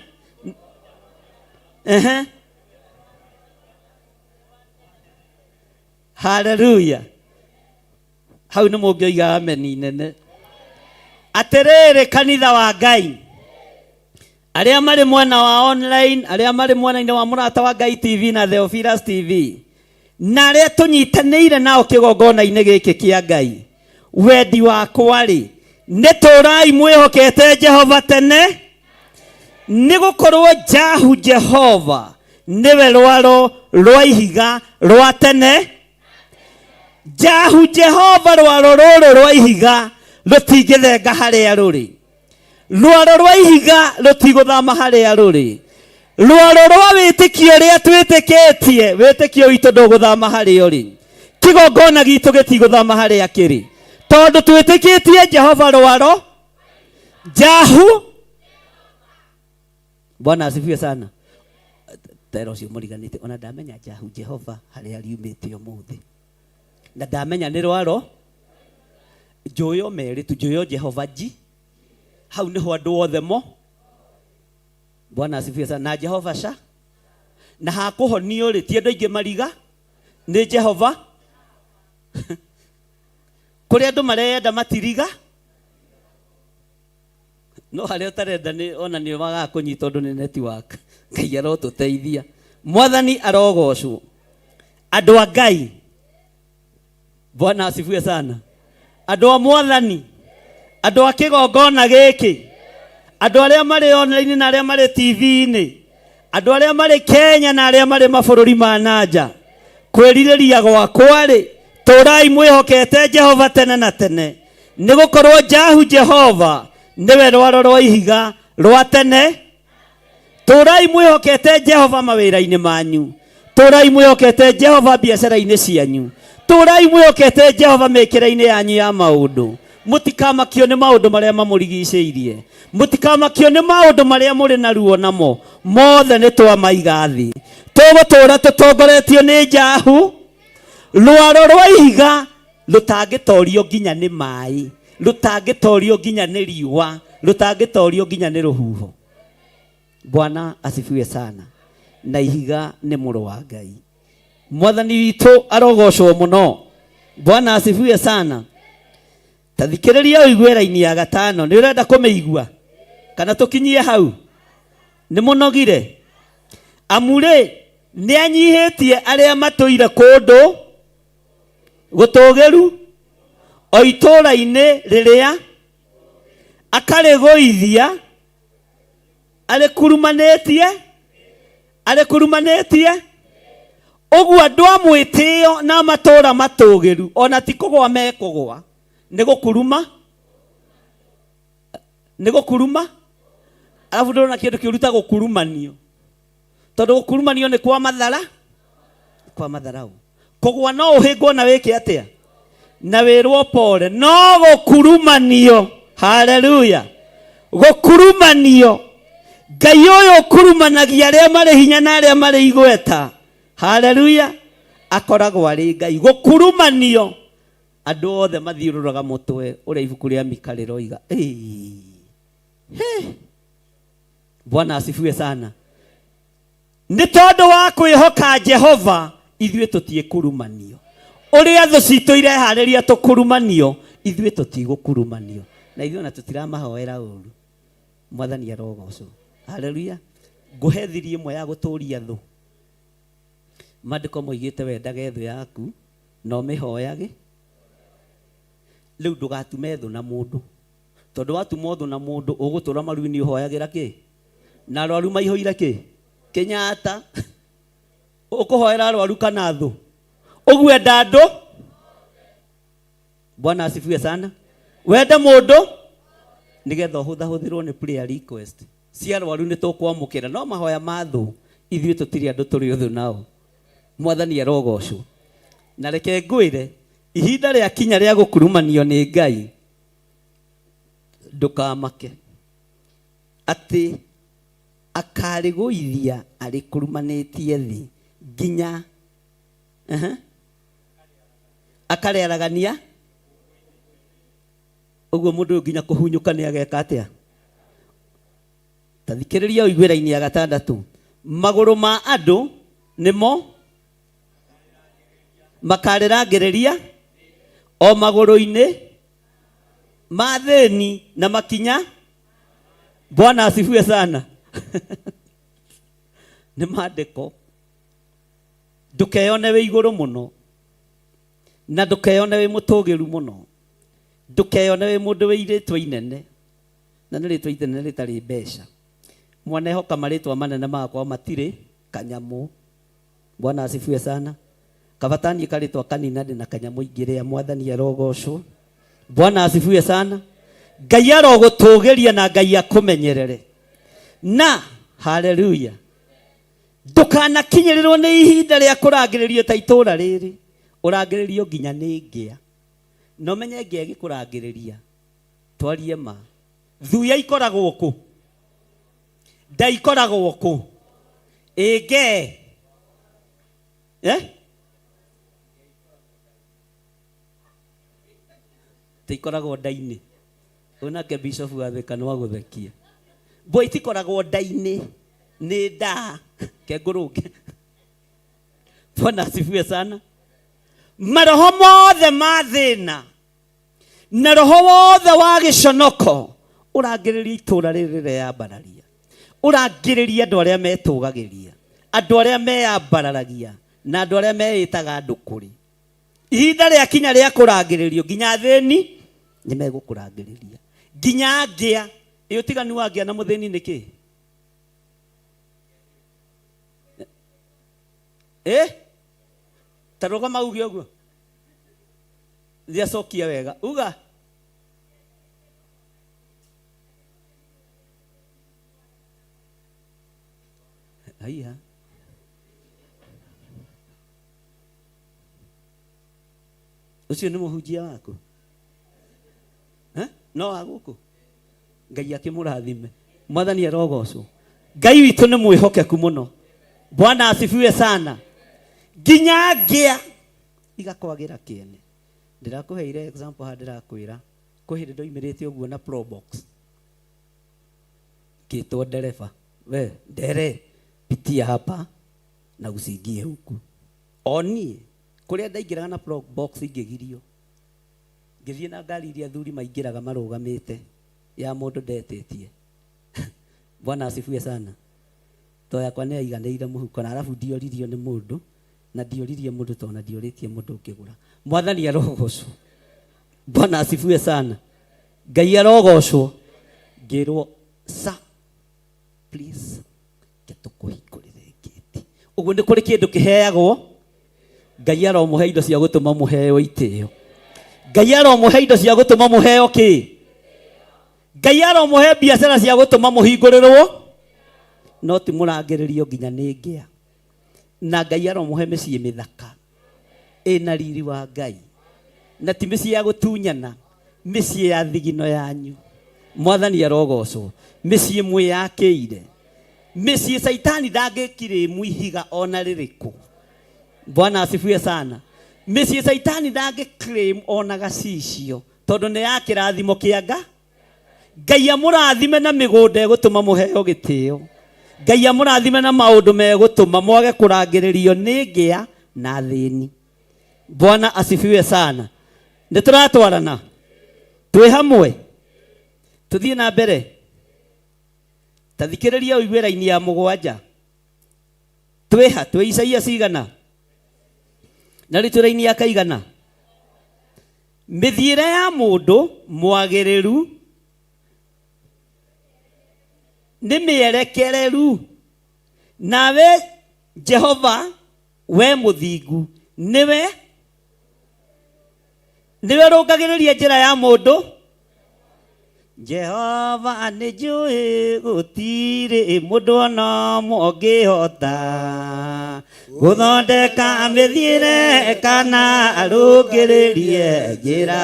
Ehe. Haleluya. Hau nĩ mũngĩoiga ameni nene. Atĩrĩrĩ kanitha wa Ngai, arĩa marĩ mwena wa online, arĩa marĩ mwena-inĩ wa Mũrata wa Ngai TV na Theophilus TV, na arĩa tũnyitanĩire nao kĩgongona-inĩ gĩkĩ kĩa Ngai, wendi wakwa rĩ, nĩ tũrai mwĩhokete Jehova tene, nĩ gũkorwo Jahu Jehova nĩwe rwaro rwa ihiga rwa tene. Jahu Jehova rwaro rũrũ rwa ihiga rũtingĩthenga harĩa rũrĩ. Rwaro rwa ihiga rũtigũthama harĩa rũrĩ. Rwaro rwa wĩtĩkio ũrĩa twĩtĩkĩtie, wĩtĩkio witũ ndũgũthama harĩa ũrĩ. Kĩgongona gitũ gĩtigũthama harĩa kĩrĩ. Tondũ twĩtĩkĩtie Jehova rwaro Jahu. Bwana asifiwe sana. Tera ũcio mũriganĩte ona ndamenya Jahu Jehova harĩa riumĩte ũmũthĩ. Na ndamenya nĩ rwaro njũyo merĩ tu, njũyo Jehova ji. Hau nĩho andũ othe mo. Bwana asifiwe sana. Na Jehova sha. Na hakũhonio rĩ, ti andũ aingĩ mariga, nĩ Jehova. Kũrĩa andũ mareyenda matiriga, no harĩa ũtarenda nĩ ona nĩ wagaga kũnyita ũndũ nĩ network. Ngai arotũteithia. Mwathani arogocwo. Andũ a Ngai, Bwana asifiwe sana. Andũ a Mwathani, andũ a kĩgongona gĩkĩ, andũ arĩa marĩ online na arĩa marĩ T V-inĩ, andũ arĩa marĩ Kenya na arĩa marĩ mabũrũri ma nanja, kwĩrirĩria gwakwa rĩ, tũrai mwĩhokete Jehova tene na tene, nĩ gũkorwo Jahu Jehova nĩwe rwaro rwa ihiga rwa tene. Tũrai mwĩhokete Jehova mawĩra-inĩ manyu, tũrai mwĩhokete Jehova biacara-inĩ cianyu, tũrai mwĩhokete Jehova mĩkĩre-inĩ yanyu ya maũndũ. Mũtikamakio nĩ maũndũ marĩa mamũrigicĩirie, mũtikamakio nĩ maũndũ marĩa mũrĩ na ruo namo, mothe nĩ twamaiga thĩ. Tũgũtũra tũtongoretio nĩ Jahu, rwaro rwa ihiga rũtangĩtorio nginya nĩ maĩ, rũtangĩtorio nginya nĩ riũa, rũtangĩtorio nginya nĩ rũhuho. Bwana asifiwe sana. Na ihiga nĩ mũrũ wa Ngai. Mwathani witũ arogocwo mũno. Bwana asifiwe sana. Ta thikĩrĩria ũigue raini ya gatano. Nĩ ũrenda kũmĩigua? Kana tũkinyie hau? Nĩ mũnogire? Amu rĩ, nĩ anyihĩtie arĩa matũire kũndũ. Gũtũũgĩru o itũũra-inĩ rĩrĩa akarĩgũithia arĩkurumanĩtie arĩkurumanĩtie ũguo andũ a mwĩtĩo na matũũra matũũgĩru ona ti kũgwa mekũgwa nĩ gũkuruma nĩ gũkuruma arabu ndĩrona kĩndũ kĩũru ta gũkurumanio tondũ gũkurumanio nĩ kwa mathara kwa matharau kũgwa no ũhĩngwo na wĩke atĩa na wĩrwo pole no gũkurumanio haleluya gũkurumanio ngai ũyũ ũkurumanagia arĩa marĩ hinya na arĩa marĩ igweta haleluya akoragwo arĩ ngai gũkurumanio andũ othe mathiũrũraga mũtwe ũrĩa ibuku rĩa mika rĩroiga Ĩĩ. He. bwana asifiwe sana nĩ tondũ wa kwĩhoka jehova ithuĩ tũtiĩkurumanio ũrĩa thũ citũ ireharĩria tũkurumanio ithuĩ tũtigũkurumanio na ithuĩ ona tũtiramahoera ũru mwathani arogocwo haleluya ngũhe thiri ĩmwe ya gũtũria thũ maandĩko moigĩte wendage thũ yaku na ũmĩhoyage rĩu ndũgatume thũ na mũndũ tondũ watuma ũthũ na mũndũ ũgũtũra maru-inĩ ũhoyagĩra kĩ na arwaru maihũire kĩ Kenyatta ũkũhoera arwaru kana thũ ũguo enda andũ bwana asifiwe sana wende mũndũ nĩgetha ũhũthahũthĩrwo nĩ prayer request cia arwaru nĩ tũkwamũkĩra no mahoya ma thũ ithuĩ tũtirĩ andũ tũrĩ ũthũ nao mwathani arogocwo na reke ngwĩre ihinda rĩa kinya rĩa gũkurumanio nĩ ngai ndũkamake atĩ akarĩgũithia arĩkurumanĩtie thĩ nginya uh-huh, akarĩaragania ũguo mũndũ ũyũ nginya kũhunyũka nĩ ageka atĩa ta thikĩrĩria ũigue raini ya gatandatũ magũrũ ma andũ nĩmo makarĩrangĩrĩria o magũrũ-inĩ ma thĩni na makinya bwana asifiwe sana nĩ maandĩko ndũkeyone wĩ igũrũ mũno na ndũkeyone wĩ mũtũgĩru mũno ndũkeyone wĩ mũndũ wĩ irĩtwa inene na nĩ rĩtwa inene rĩtarĩ mbeca mwanehoka marĩtwa manene magakorwo matirĩ kanyamũ bwana asifiwe sana kabatani karĩtwa kanina ndĩ na kanyamũ ingĩrĩa mwathani arogocwo bwana asifiwe sana ngai arogũtũgĩria na ngai akũmenyerere na haleluya ndũkanakinyĩrĩrwo nĩ ihinda rĩa kũrangĩrĩrio ta itũũra rĩrĩ ũrangĩrĩrio nginya nĩ ngĩa na ũmenye ngĩa ĩgĩkũrangĩrĩria twarie ma thuya ikoragwo kũ nda ikoragwo kũ ĩngee eh? Tikoragwo nda-inĩ ũyũ nake bishop wa Thika nĩ wa gũthekia mbwa itikoragwo nda-inĩ nĩ ndaa kengũrũnge bwana asifiwe sana maroho mothe ma thĩna na roho wothe wa gĩconoko ũrangĩrĩria itũũra rĩrĩ rĩreyambararia ũrangĩrĩria andũ arĩa metũgagĩria andũ arĩa meyambararagia na andũ arĩa meĩtaga andũ kũrĩ ihinda rĩakinya rĩa kũrangĩrĩrio nginya athĩni nĩ megũkũrangĩrĩria nginya ngĩa ĩ ũtiganu wa ngĩa na mũthĩni nĩ kĩ ĩ ta rũgama uge ũguo ndiacokia wega uga haiya ũcio nĩ mũhunjia waku Eh? no wa gũkũ ngai akĩmũrathime mwathani arogocwo ngai witũ nĩ mwĩhokeku mũno bwana asifiwe sana nginya ngĩa igakwagĩra kĩene ndĩrakũheire example haha ndĩrakwĩra kwĩ hĩndĩ ndoimĩrĩte ũguo na probox ngĩtwo ndereba we ndere pitia hapa na usiingie huku o niĩ kũrĩa ndaingĩraga na probox ingĩgirio ngĩthiĩ na ngari iria athuri maingĩraga marũgamĩte ya mũndũ ndetĩtie bwana asifiwe sana to yakwa nĩ yaiganĩire mũhuko na arabu ndioririo nĩ mũndũ Na ndioririe mũndũ tondũ na ndiorĩtie mũndũ ngĩgũra. Mwathani arogocwo. Bwana asifiwe sana. Ngai arogocwo. Ngĩrwo sa please ke tũkũhingũrĩre ngĩti. Ũguo nĩ kũrĩ kĩndũ kĩheagwo. Ngai aromũhe indo cia gũtũma mũheo itĩo. Ngai aromũhe indo cia gũtũma mũheo kĩ? Ngai aromũhe biacara cia gũtũma mũhingũrĩrwo no ti mũrangĩrĩrio nginya nĩ ngĩa. Na Ngai aromũhe mĩciĩ mĩthaka ĩna riri wa Ngai na ti mĩciĩ ya gũtunyana, mĩciĩ ya thigino yanyu. Mwathani arogocwo. Mĩciĩ mwĩyakĩire, mĩciĩ caitani ndangĩkirĩmu ihiga ona rĩrĩkũ. Bwana asifiwe sana. Mĩciĩ caitani ndangĩ ona gacicio tondũ nĩ ya kĩrathimo kĩa nga Ngai amũrathime na mĩgũnda ĩgũtũma mũheo gĩtĩo. Ngai amũrathime na maũndũ megũtũma mwage kũrangĩrĩrio nĩ ngĩa na thĩni. Bwana asifiwe sana. Nĩ tũratwarana twĩ hamwe, tũthiĩ na mbere. Ta thikĩrĩria ũigue raini ya mũgwanja. Twĩha twĩ Isaia cigana na rĩu twĩ raini ya kaigana. Mĩthiĩre ya mũndũ mwagĩrĩru nĩ mĩerekereru, nawe Jehova we mũthingu nĩwe nĩwe ũrũngagĩrĩria njĩra ya mũndũ. Jehova nĩ njũĩ gũtirĩ mũndũ ona ũmwe ũngĩhota gũthondeka mĩthiĩre kana arũngĩrĩrie njĩra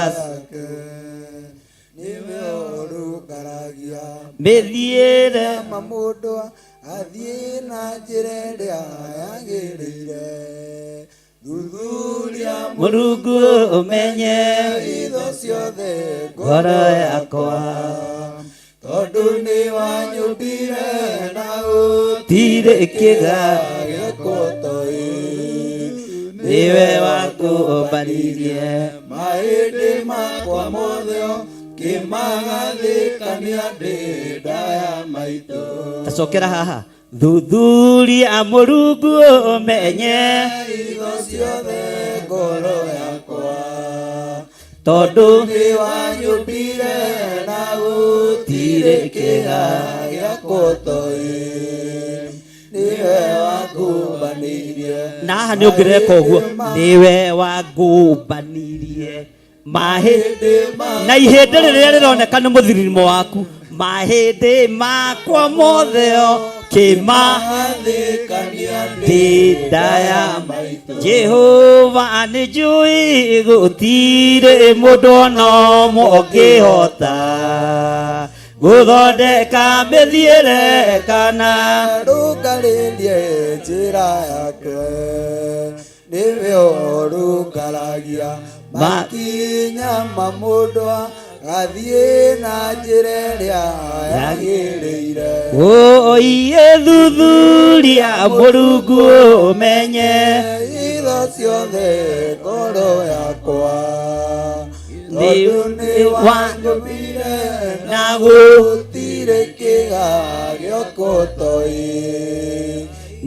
Nĩwe ũrũngaragia mĩthiĩre ma mũndũ athiĩ na njĩra ĩrĩa yagĩrĩire. Thuthuria Mũrungu ũmenye itho ciothe ngoro yakwa, tondũ nĩ wanyũmbire na tirĩ kĩga gĩkũtoĩ. Nĩwe wakũmbanirie Mahĩndĩ makwa mothe kĩmagathĩkania ndĩ nda ya maitũ. Tacokera haha. Thuthuria Mũrungu ũmenye itho ciothe ngoro yakwa, tondũ nĩ wanyũmbire na gũtirĩ kĩga gĩakũtoĩ. Nĩwe wakũmbanirie. Na haha nĩ ũngĩreka ũguo, nĩwe wangũmbanirie mahĩndĩ na ihĩndĩ rĩrĩa rĩroneka nĩ mũthiririmo waku, mahĩndĩ makwa mothe o kĩmathĩkania ndĩ nda ya maitũ. Jehova nĩ njũĩ gũtirĩ mũndũ ona ũmwe ũngĩhota gũthondeka mĩthiĩre kana rũngarĩrie njĩra yake. Nĩwe ũrũngaragia makinya ma mũndũ athiĩ na njĩra ĩrĩa yagĩrĩire. Oiye thuthuria Mũrungu ũmenye itho ciothe ngoro yakwa, Nĩ tondũ nĩ wanyũmbire na gũtirĩ kĩga gĩakũtoĩ.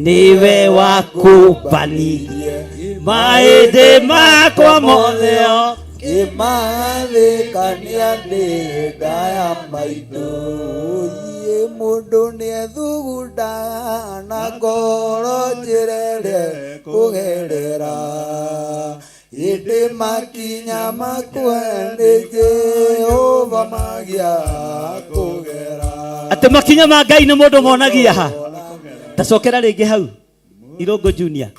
Nĩwe wakũmbanirie mahĩndĩ makwa mothe o kĩmathĩkania ndĩ nda ya maitũ. Iĩ mũndũ nĩethugundaga na ngoro njĩra ĩrĩa kũgerera, ĩndĩ makinya makwa nĩ Jehova magia kũgera. Atĩ makinya ma Ngai nĩ mũndũ monagia ha. Tacokera rĩngĩ hau Irũngũ Junior,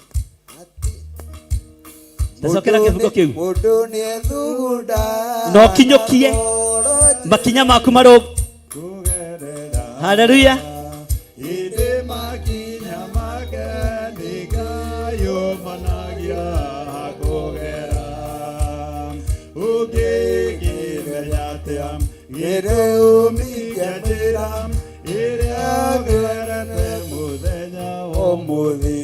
tacokera kĩbungo kĩu. Mũndũ nĩethugundaga Na ũkinyũkie makinya maku marũ. Haleluya. Ĩndĩ makinya make nĩ Ngai ũmanagia kũgera. Ũngĩkĩmenya atĩa gĩrũmi kĩa njĩra ĩrĩa ũgerete mũthenya ũmũthĩ?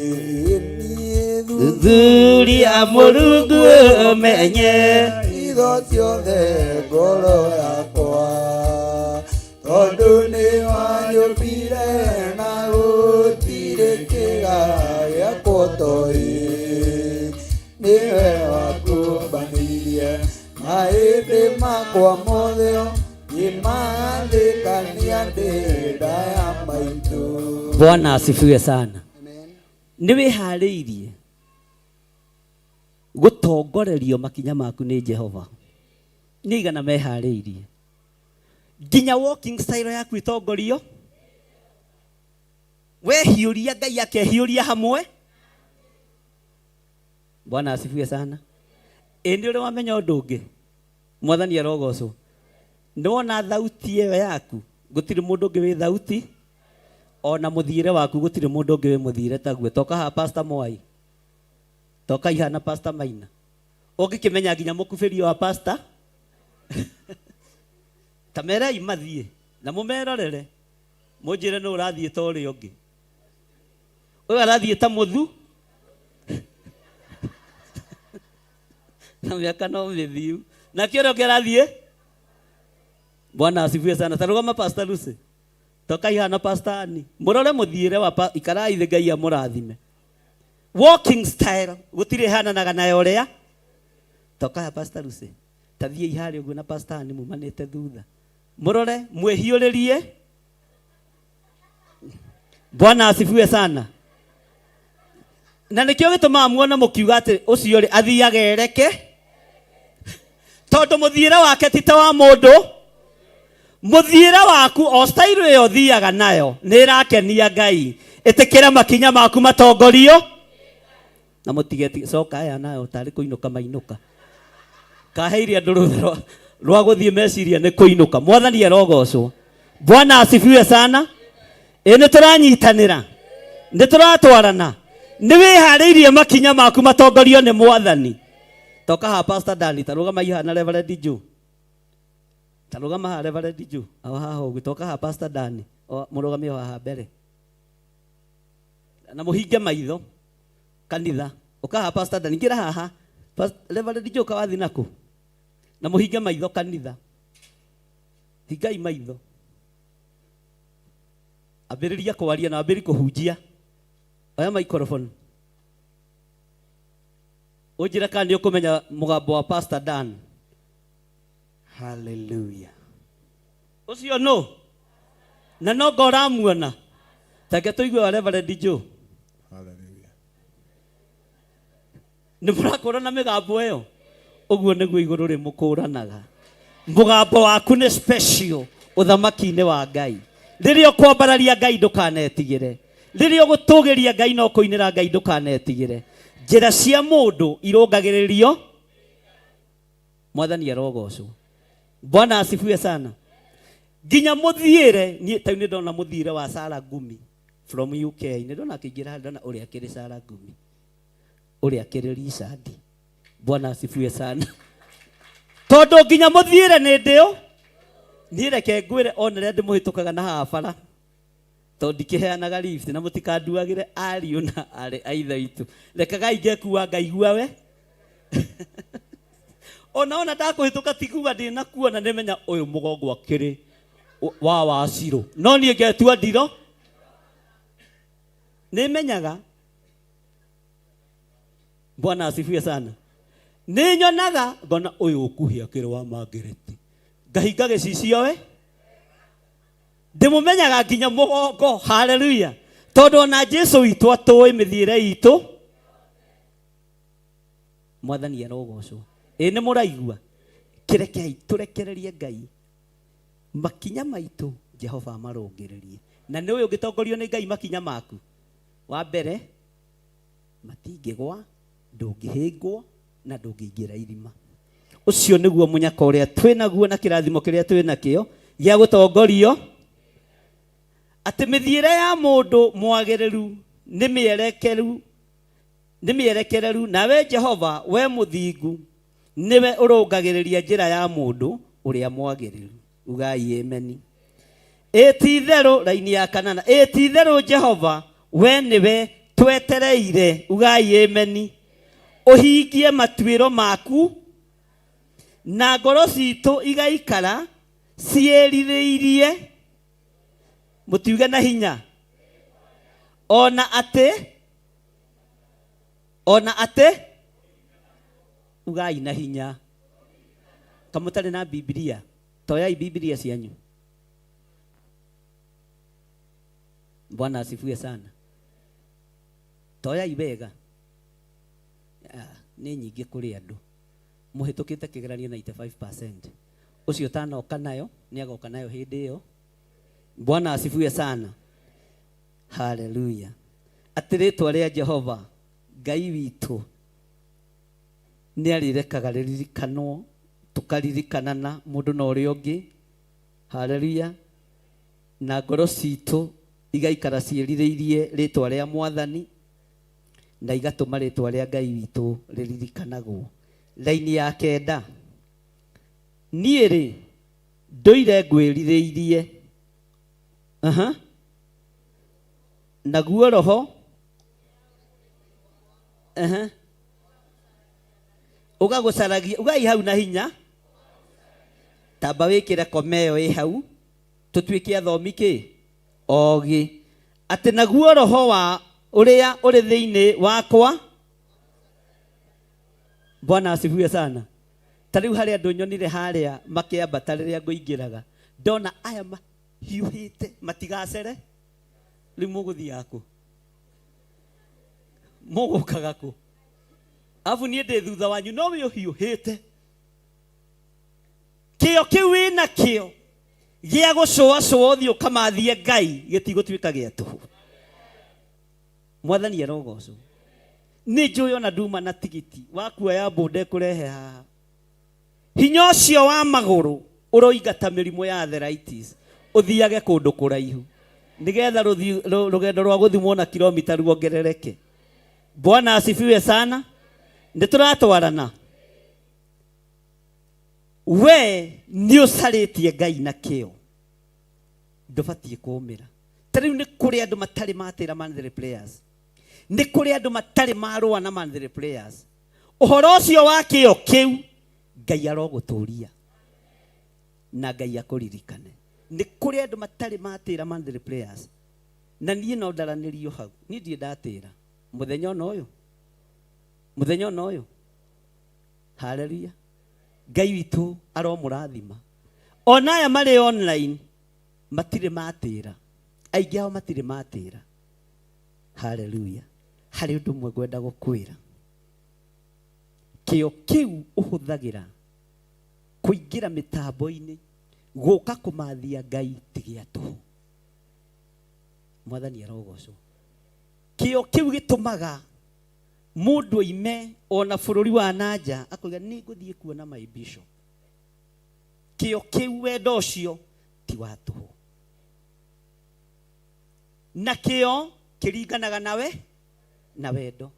Thuthuria Mũrungu ũmenye itho ciothe ngoro yakwa, tondũ nĩ wanyũmbire na gũtirĩ kĩga gĩakũtoĩ. makwa mothe ngĩmathĩkania ndĩ nda ya maitũ. Bwana asifiwe sana. Nĩ wĩharĩirie gũtongorerio makinya maku nĩ Jehova? Nĩ igana meharĩirie nginya walking style yaku ĩtongorio? Wehiũria Ngai akehiũria hamwe. Bwana asifiwe sana. Ĩ nĩ ũrĩ wamenya ũndũ ũngĩ? Mwathani arogocwo. Nĩ wona thauti ĩyo yaku, gũtirĩ mũndũ ũngĩ wĩ thauti, ona mũthiĩre waku gũtirĩ mũndũ ũngĩ wĩ mũthiĩre taguo. Toka haha Pastor Mwai, toka ihana Pastor Maina, ũngĩkĩmenya nginya mũkubĩrio wa pastor ta merei mathiĩ na mũmerorere mũnjĩre nũ ũrathiĩ ta ũrĩa ũngĩ. Ũyũ arathiĩ ta mũthu na mĩaka no mĩthiu, nake ũrĩa ũngĩ arathiĩ. Bwana asifiwe sana. Tarũgama Pastor Lucy, toka ihana Pastor Annie, mũrore mũthiĩre wa ikarai thĩ, Ngai amũrathime. Walking style gũtirĩ hananaga na ũrĩa. Toka ya Pastor Lucy, tathiĩ harĩa ũguo na Pastor Annie mumanĩte thutha, mũrore mwĩhiũrĩrie. Bwana asifiwe sana. Na nĩkĩo gĩtũmaga muone mũkiuga atĩ ũcio rĩ athiaga ereke, tondũ mũthiĩre wake ti ta wa mũndũ. Mũthiĩre waku o style ĩyo ũthiaga nayo nĩ ĩrakenia Ngai. Ĩtĩkĩra makinya maku matongorio na mũtige coka aya nayo tarĩ kũinũka mainũka kaheire andũ rũtha rwa gũthiĩ meciria nĩ kũinũka. Mwathani arogocwo. Bwana asifiwe sana. Ĩ nĩ tũranyitanĩra, nĩ tũratwarana, nĩ wĩharĩirie makinya maku matongorio nĩ Mwathani. Toka haha Pastor Dani, tarũgama ihana Reverend Joe, tarũgama haha Reverend Joe, aho haha ũguo. Toka haha Pastor Dani, o mũrũgamie o haha mbere na mũhinge maitho kanitha. Ũka haha Pastor Dani, ingĩra haha. Reverend Joe kawathi nakũ na mũhinge maitho kanitha, hingai maitho. Ambĩrĩria kwaria na ambĩrĩria kũhunjia. Oya microphone ũnjĩre kana nĩ ũkũmenya mũgambo wa Pastor Dan. Hallelujah. Ũcio nũ? Na no ngo ũramuona. Take tũigue wa Reverend Joe. Hallelujah. Nĩ mũrakũrana mĩgambo ĩyo? Ũguo nĩguo igũrũ rĩmũkũranaga. Mũgambo waku nĩ special ũthamaki-inĩ wa Ngai. Rĩrĩa ũkwambararia Ngai ndũkanetigĩre. Rĩrĩa ũgũtũgĩria Ngai na ũkũinĩra Ngai ndũkanetigĩre. Njĩra cia mũndũ irũngagĩrĩrio. Mwathani arogocwo. Bwana asifiwe sana. Nginya mũthiĩre, niĩ ta rĩu nĩ ndona mũthiĩre wa Sarah Ngumi from UK. Nĩ ndona akĩingĩra, ndona ũrĩa akĩrĩ Sarah Ngumi, ũrĩa akĩrĩ Richard. Bwana asifiwe sana. Tondũ nginya mũthiĩre nĩ ndĩũ. Niĩ reke ngwĩre ona rĩrĩa ndĩmũhĩtũkaga na haha bara, tondũ ndikĩheanaga lift na mũtikanduagĩre ariũ na arĩ a ithe witũ. Rekagai ngekua ngaigua we. Ona ona ndakũhĩtũka ti kuga ndĩnakuona, nĩmenya ũyũ mũgongo akĩrĩ wa wacirũ. No niĩ ngetua ndiro. Nĩmenyaga. Bwana asifiwe sana. Nĩnyonaga ngona ũyũ ũkuhĩ akĩrĩ wa Margaret. Ngahinga gĩcicio we. Ndĩmũmenyaga nginya mũgongo. Hallelujah. Tondũ ona Jesu witũ atũĩ mĩthiĩre itũ. Mwathani arogocwo. Ĩ nĩ mũraigua? Kĩrekei tũrekererie Ngai makinya maitũ, Jehova amarũngĩrĩrie. Na nĩ ũyũ ũngĩtongorio nĩ Ngai makinya maku. Wa mbere, matingĩgwa, ndũngĩhĩngwo na ndũngĩingĩra irima. Ũcio nĩguo mũnyaka ũrĩa twĩnaguo na kĩrathimo kĩrĩa twĩnakĩo gĩa gũtongorio, atĩ mĩthiĩre ya mũndũ mwagĩrĩru nĩ mĩerekeru, nĩ mĩerekereru, nawe Jehova we mũthingu nĩwe ũrũngagĩrĩria njĩra ya mũndũ ũrĩa mwagĩrĩru. Ugai ameni. Ĩ ti itherũ, raini ya kanana, ĩ ti itherũ Jehova we nĩwe twetereire. Ugai ameni. Ũhingie matuĩro maku na ngoro citũ igaikara ciĩrirĩirie. Mũtiuge na hinya. Ona atĩ, ona atĩ, ugai na hinya. Kamũtarĩ na Bibilia, toyai Bibilia cianyu. Bwana asifiwe sana. Toyai wega. Ah, nĩ nyingĩ kũrĩ andũ mũhĩtũkĩte kĩgeranio 95%. Ũcio ũtanoka nayo nĩ agoka nayo hĩndĩ ĩyo. Bwana asifiwe sana. Haleluya. Atĩ rĩtwa rĩa Jehova Ngai witũ nĩ arĩrekaga rĩririkanwo, tũkaririkanana mũndũ na ũrĩa ũngĩ. Haleluya. Na ngoro citũ igaikara ciĩrirĩirie rĩtwa rĩa Mwathani na igatũma rĩtwa rĩa Ngai witũ rĩririkanagwo. Raini ya kenda, niĩ rĩ ndũire ngwĩrirĩirie. Aha. Naguo roho aha ũgagũcaragia ugai hau na hinya tamba wĩkĩre koma ĩyo ĩ hau tũtuĩke athomi kĩ ogĩ atĩ naguo roho wa ũrĩa ũrĩ thĩinĩ wakwa. Bwana asifiwe sana. Ta rĩu harĩ andũ nyonire harĩa makĩambata rĩrĩa ngũingĩraga, ndona aya mahiũhĩte matigacere. Rĩu mũgũthiaga kũ? Mũgũkaga kũ? Arabu niĩ ndĩ thutha wanyu no wĩ ũhiũhĩte. Kĩo kĩu wĩna kĩo gĩa gũcũacũa ũthiĩ ũkamathie Ngai gĩtigũtuĩka gĩa tũhũ. Mwathani arogocwo. Nĩ njũĩ ona nduma na tigiti wa kuoya mbũnda ĩkũrehe haha. Hinya ũcio wa magũrũ ũroingata mĩrimũ ya arthritis ũthiage kũndũ kũraihu nĩgetha rũgendo rwa gũthimwo na kilomita ruongerereke. Bwana asifiwe sana. Nĩ tũratwarana. We nĩ ũcarĩtie Ngai na kĩo, ndũbatiĩ kũmĩra. Ta rĩu nĩ kũrĩ andũ matarĩ matĩra monthly prayers, nĩ kũrĩ andũ matarĩ marũa na monthly prayers. Ũhoro ũcio wa kĩo kĩu Ngai arogũtũria na Ngai akũririkane. Nĩ kũrĩ andũ matarĩ matĩra monthly prayers, na niĩ no ndaranĩrio hau, niĩ ndirĩ ndatĩra mũthenya ona ũyũ, mũthenya ona ũyũ. Haleluya. Ngai witũ aromũrathima. Ona aya marĩ online matirĩ matĩra, aingĩ ao matirĩ matĩra. Haleluya. Harĩ ũndũ ũmwe ngwenda gũkwĩra, kĩo kĩu ũhũthagĩra kũingĩra mĩtambo-inĩ gũka kũmathia Ngai ti gĩa tũhũ. Mwathani arogocwo. Kĩo kĩu gĩtũmaga mũndũ oime ona bũrũri wa nanja akoiga nĩ ngũthiĩ kuona my bishop. Kĩo kĩu, wendo ũcio ti wa tũhũ, na kĩo kĩringanaga nawe na wendo.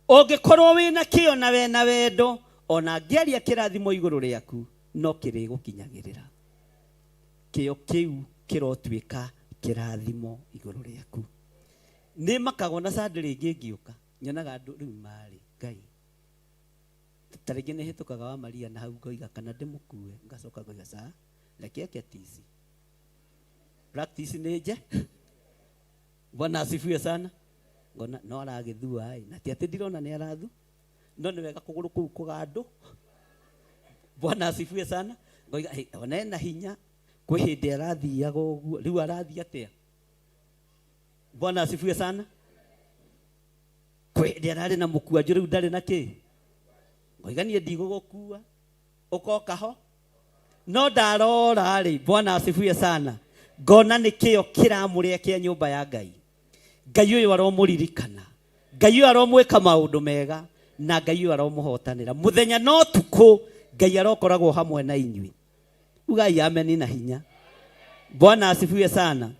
Ũngĩkorwo wĩna kĩo na wena wendo, ona ngĩaria kĩrathimo igũrũ rĩaku no kĩrĩgũkinyagĩrĩra. Kĩo kĩu kĩrotuĩka kĩrathimo igũrũ rĩaku. Nĩ makagwo na Sunday rĩngĩ ngĩũka nyonaga andũ rĩu marĩ Ngai ta rĩngĩ nĩ hĩtũkaga wa Maria na hau ngoiga kana ndĩmũkue, ngacoka ngoiga ca reke eke tici practice nĩ nje. Bwana asifiwe sana. Ngona no aragĩthua ĩ, na ti atĩ ndirona nĩ arathu, no nĩ wega kũgũrũ kũu kũgandũ. Bwana asifiwe sana. Ngoiga hey, ona ena hinya, kwĩ hĩndĩ arathiaga ũguo, rĩu arathiĩ atĩa? Bwana asifiwe sana. Kwĩ hĩndĩ ararĩ na mũkwanjũ, rĩu ndarĩ na kĩ. Ngoiga niĩ ndigũgũkua, ũkoka ho no ndarora rĩ. Bwana asifiwe sana. Ngona nĩ kĩo kĩramũrĩa kĩa nyũmba ya Ngai. Ngai ũyũ aromũririkana, Ngai ũyũ aromwĩka maũndũ mega, na Ngai ũyũ aromũhotanĩra mũthenya na ũtukũ. Ngai arokoragwo hamwe na inyuĩ. Ugai ameni na hinya. Bwana asifiwe sana.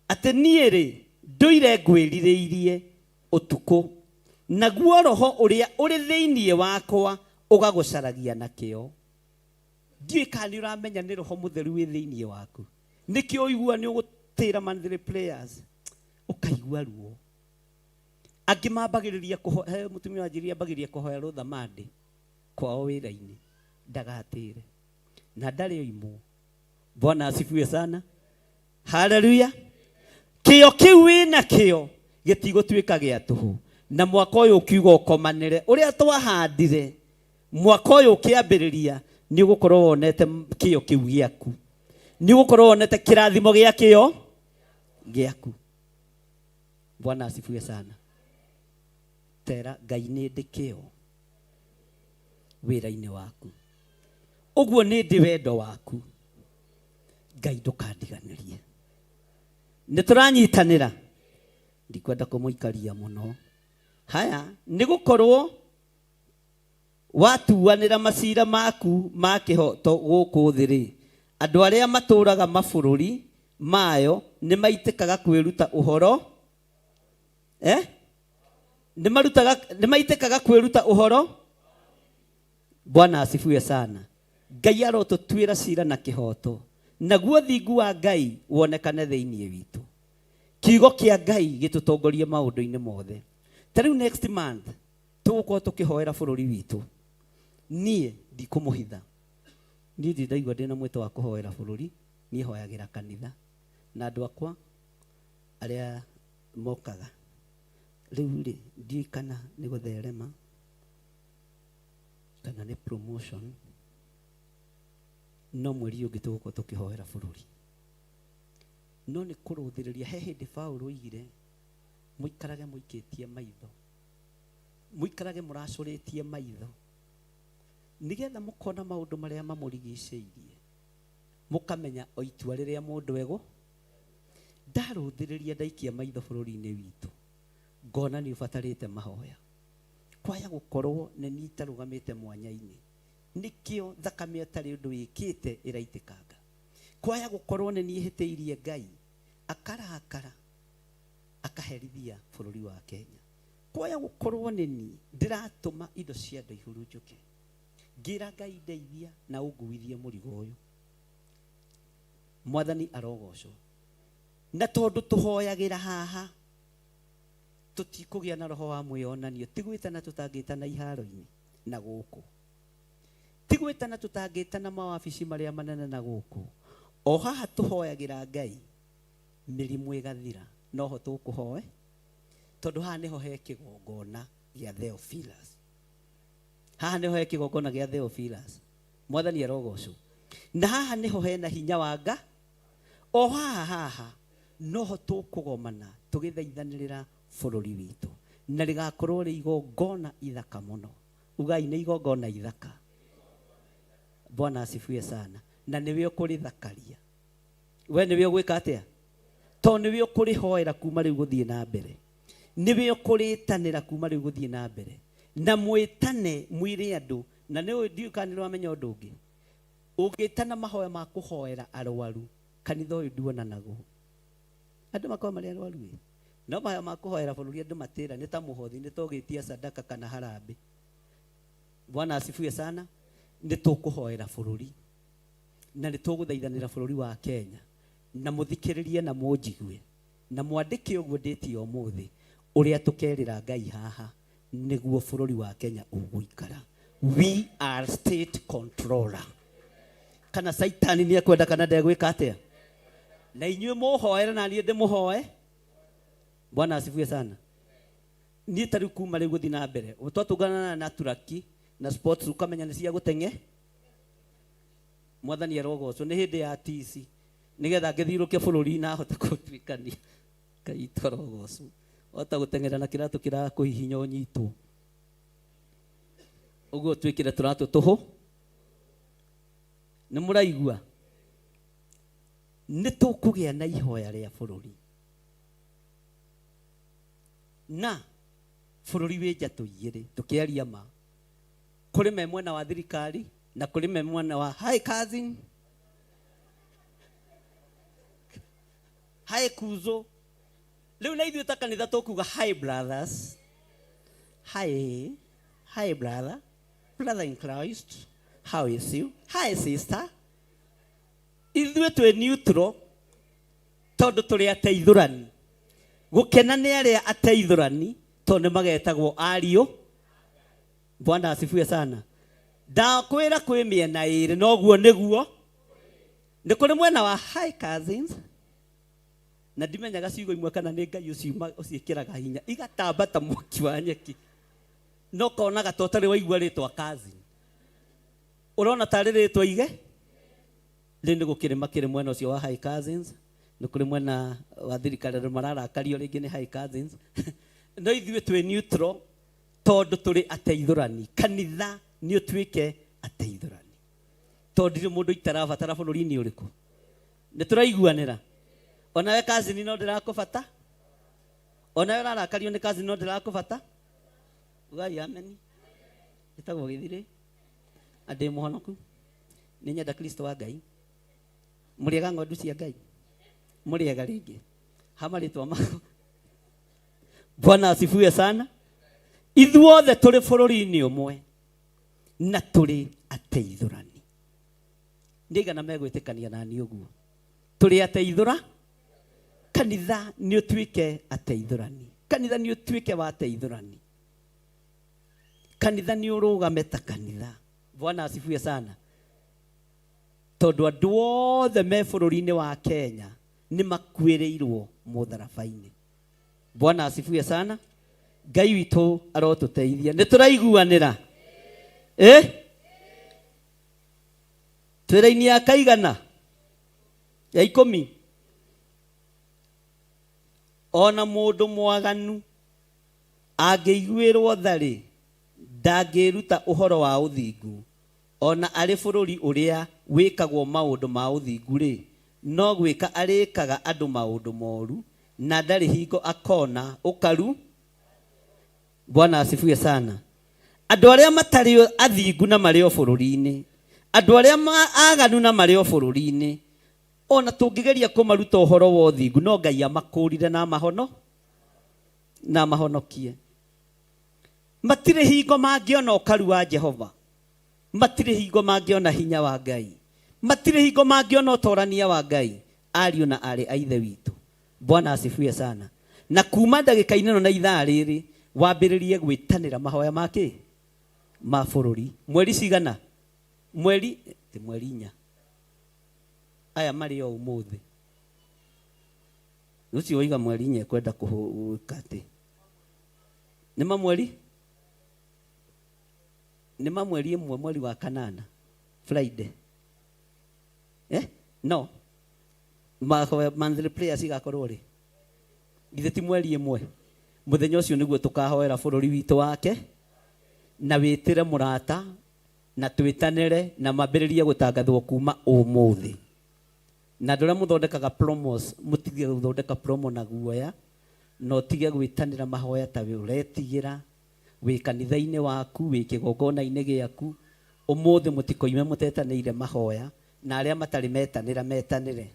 Atĩ niĩ rĩ ndũire ngwĩrirĩirie ũtukũ, naguo roho ũrĩa ũrĩ thĩinĩ wakwa ũgagũcaragia na kĩo. Ndiũĩ kana nĩ ũramenya nĩ roho mũtheru wĩ thĩinĩ waku. Nĩkĩo ũigua nĩ ũgũtĩra monthly prayers ũkaigua ruo. Angĩ mambagĩrĩria kũhoya, mũtumia wanjĩrĩria ambagĩrĩria kũhoya rũtha Monday kwao wĩra-inĩ ndagatĩre na ndarĩ oimwo. Bwana asifiwe sana. Haleluya. Kĩo kĩu wĩna kĩo gĩtigũtuĩka gĩa tũhũ, na mwaka ũyũ ũkiuga ũkomanĩre ũrĩa twahandire. Mwaka ũyũ ũkĩambĩrĩria nĩ ũgũkorwo wonete kĩyo kĩu gĩaku, nĩ ũgũkorwo wonete kĩrathimo gĩa kĩyo gĩaku. Bwana asifiwe sana. Tera Ngai nĩ ndĩ kĩyo wĩra-inĩ waku, ũguo nĩ ndĩ wendo waku. Ngai ndũkandiganĩrie. Nĩ tũranyitanĩra, ndikwenda kũmũikaria mũno. Haya, nĩ gũkorwo watuanĩra macira maku ma kĩhoto gũkũ thĩ rĩ, andũ arĩa matũũraga mabũrũri mayo nĩ maitĩkaga kwĩruta ũhoro, eh? Nĩ marutaga, nĩ maitĩkaga kwĩruta ũhoro. Bwana asifiwe sana. Ngai arotũtuĩra cira na kĩhoto, naguo thingu wa Ngai wonekane thĩinĩ witũ. Kiugo kĩa Ngai gĩtũtongorie maũndũ-inĩ mothe. Ta rĩu next month tũgũkorwo tũkĩhoera bũrũri witũ. Niĩ ndikũmũhitha, niĩ ndirĩ ndaigua ndĩna mwĩto wa kũhoera bũrũri. Niĩ hoyagĩra kanitha na andũ akwa arĩa mokaga. Rĩu rĩ, ndiũĩ kana nĩ gũtherema kana nĩ promotion, no mweri ũngĩ tũgũkorwo tũkĩhoera bũrũri. No nĩ kũrũthĩrĩria. He hĩndĩ Paũlũ oigire mũikarage mũikĩtie maitho, mũikarage mũracũrĩtie maitho, nĩgetha mũkona maũndũ marĩa mamũrigicĩirie, mũkamenya o itua rĩrĩa mũndũ egũ. Ndarũthĩrĩria ndaikia maitho bũrũri-inĩ witũ, ngona nĩ ũbatarĩte mahoya. Kwaya gũkorwo nĩ niĩ itarũgamĩte mwanya-inĩ, nĩkĩo thakame ĩtarĩ ũndũ wĩkĩte ĩraitĩkanga. Kwaya gũkorwo nĩ niĩ hĩtĩirie Ngai, akarakara akaherithia bũrũri wa Kenya. Kwaya gũkorwo nĩ niĩ ndĩratũma indo cia andũ ihurunjũke, ngĩra Ngai ndeithia na ũnguithie mũrigo ũyũ. Mwathani arogocwo. Na tondũ tũhoyagĩra haha, tũtikũgĩa na roho wa mwĩyonanio. Ti gwĩtana tũtangĩtana iharo-inĩ na gũkũ, ti gwĩtana tũtangĩtana mawabici marĩa manene na gũkũ. O haha tũhoyagĩra Ngai, mĩrimũ ĩgathira, noho tũkũhoe, tondũ haha nĩho he kĩgongona gĩa Theophilus. Haha nĩho he kĩgongona gĩa Theophilus. Mwathani arogocwo. Na haha nĩho hena hinya wa Nga. O haha haha noho tũkũgomana tũgĩthaithanĩrĩra bũrũri witũ, na rĩgakorwo rĩ igongona ithaka mũno. Ugai nĩ igongona ithaka. Bwana asifiwe sana. Na nĩwe ũkũrĩthakaria. We nĩwe ũgwĩka atĩa? Tondũ nĩwe ũkũrĩhoera kuma rĩu gũthiĩ na mbere, nĩwe ũkũrĩtanĩra kuma rĩu gũthiĩ na mbere. Na mwĩtane mwĩre andũ. Na nĩ ndiũĩ kana nĩ ũramenya ũndũ ũngĩ, ũngĩtana mahoya ma kũhoera arwaru, kanitha ũyũ nduonanagwo. Andũ makoragwo marĩ arwaru ĩ, no mahoya ma kũhoera bũrũri andũ matĩra nĩ ta mũhothi, nĩ ta ũgĩtia sadaka kana harambĩ. Bwana asifiwe sana. Nĩ tũkũhoera bũrũri na nĩ tũgũthaithanĩra bũrũri wa Kenya, na mũthikĩrĩrie na mũnjigue na mwandĩke ũguo ndĩtie ũmũthĩ, ũrĩa tũkerĩra Ngai haha nĩguo bũrũri wa Kenya ũgũikara. We are state controller. Kana Saitani nĩ ekwenda kana ndegwĩka atĩa? Na inyuĩ mũhoere na niĩ ndĩmũhoe. Bwana asifiwe sana. Niĩ ta rĩu kuma rĩu gũthiĩ na mbere, twatũngana na turaki na sports, ũkamenya nĩ cia gũteng'e. Mwathani arogocwo. Nĩ hĩndĩ ya tici, nĩgetha ngĩthiũrũke bũrũri na ahote gũtuĩkania. Ngai witũ arogocwo. Wahota gũteng'era na kĩratũ kĩrakũhihinya ũnyitwo. Ũguo twĩkĩre tũratũ tũhũ. Nĩ mũraigua? Nĩ tũkũgĩa na ihoya rĩa bũrũri. Na bũrũri wĩ njatũ igĩrĩ, tũkĩaria ma. Kũrĩ me mwena wa thirikari na kũrĩ me mwena wa hi cousin, hi kuzo. Rĩu na ithuĩ ta kanitha tũkuga hi brothers, hi, hi brother, brother in Christ, how is you, hi sister. Ithuĩ twĩ neutral tondũ tũrĩ ateithũrani. Gũkena nĩ arĩa ateithũrani tondũ nĩ magetagwo ariũ. Bwana asifiwe sana. Ndakwĩra kwĩ mĩena ĩrĩ, noguo nĩguo. Nĩ kũrĩ mwena wa hi cousins, na ndimenyaga ciugo imwe kana nĩ Ngai ũciĩkĩraga hinya, igatamba ta mwaki wa nyeki, no konaga ta ũtarĩ waigua rĩtwa cousin. Ũrona tarĩ rĩtwa ige rĩu nĩ gũkĩrĩma kĩrĩ mwena ũcio wa High Cousins, nĩ kũrĩ mwena wa thirikari andũ mararakario rĩngĩ nĩ High Cousins. No ithuĩ twĩ neutral tondũ tũrĩ ateithũrani. Kanitha nĩ ũtuĩke ateithũrani, tondũ ndirĩ mũndũ itarabatara bũrũri-inĩ ũrĩkũ. Nĩ tũraiguanĩra? Onawe cousin no ndĩrakũbata, onawe ũrarakario nĩ cousin no ndĩrakũbata. Ugai ameni. Ĩtagwo Gĩthirĩ na ndĩ mũhonoku, nĩ nyenda Kristo wa Ngai. Mũrĩega ng'ondu cia Ngai, mũrĩega rĩngĩ ha marĩtwa makwa. Bwana asifiwe sana. Ithuothe tũrĩ bũrũri-inĩ ũmwe na tũrĩ ateithũrani. Nĩ aigana megwĩtĩkania na niĩ ũguo? Tũrĩ ateithũra. Kanitha nĩ ũtuĩke ateithũrani, kanitha nĩ ũtuĩke wa ateithũrani, kanitha nĩ ũrũgame ta kanitha. Bwana asifiwe sana. Tondũ andũ othe me bũrũri-inĩ wa Kenya nĩ makuĩrĩirwo mũtharaba-inĩ. Bwana asifiwe sana. Ngai witũ arotũteithia. Nĩ tũraiguanĩra? Twĩra-inĩ ya kaigana ya 10. Ona mũndũ mwaganu angĩiguĩrwo tha-rĩ, ndangĩĩruta ũhoro wa ũthingu. Ona arĩ bũrũri ũrĩa wĩkagwo maũndũ ma ũthingu-rĩ, no gwĩka arĩkaga andũ maũndũ moru, na ndarĩ hingo akona ũkaru. Bwana asifiwe sana. Andũ arĩa matarĩ athingu na marĩ o bũrũri-inĩ, andũ arĩa aganu na marĩ o bũrũri-inĩ, ona tũngĩgeria kũmaruta ũhoro wa ũthingu, no Ngai amakũũrire na amahono na amahonokie. Matirĩ hingo mangĩona ũkaru wa Jehova, matirĩ hingo mangĩona hinya wa Ngai, matirĩ hingo mangĩona ũtorania wa Ngai. Ariũ na aarĩ a Ithe witũ, Bwana asifiwe sana. Na kuma ndagĩka-inĩ ĩno na ithaa rĩrĩ, wambĩrĩrie gwĩtanĩra mahoya ma kĩ? Ma bũrũri. Mweri cigana? Mweri, ti mweri 4. Aya marĩ o ũmũthĩ. Ũcio waiga mweri 4 ekwenda gwĩka atĩ. Nĩ ma mweri? Nĩ ma mweri 1, mweri wa 8, Friday. No. Mahoya monthly prayers igakorwo rĩ? Githĩ ti mweri 1? Mũthenya ũcio nĩguo tũkahoera bũrũri witũ wake, na wĩtĩre mũrata, na twĩtanĩre, na mambĩrĩrie gũtangathwo kuma ũmũthĩ. Na andũ arĩa mũthondekaga promos, mũtige gũthondeka promo na guoya, na ũtige gwĩtanĩra mahoya ta we ũretigĩra, wĩ kanitha-inĩ waku, wĩ kĩgongona-inĩ gĩaku. Ũmũthĩ mũtikoime mũtetanĩire mahoya, na arĩa matarĩ metanĩra metanĩre.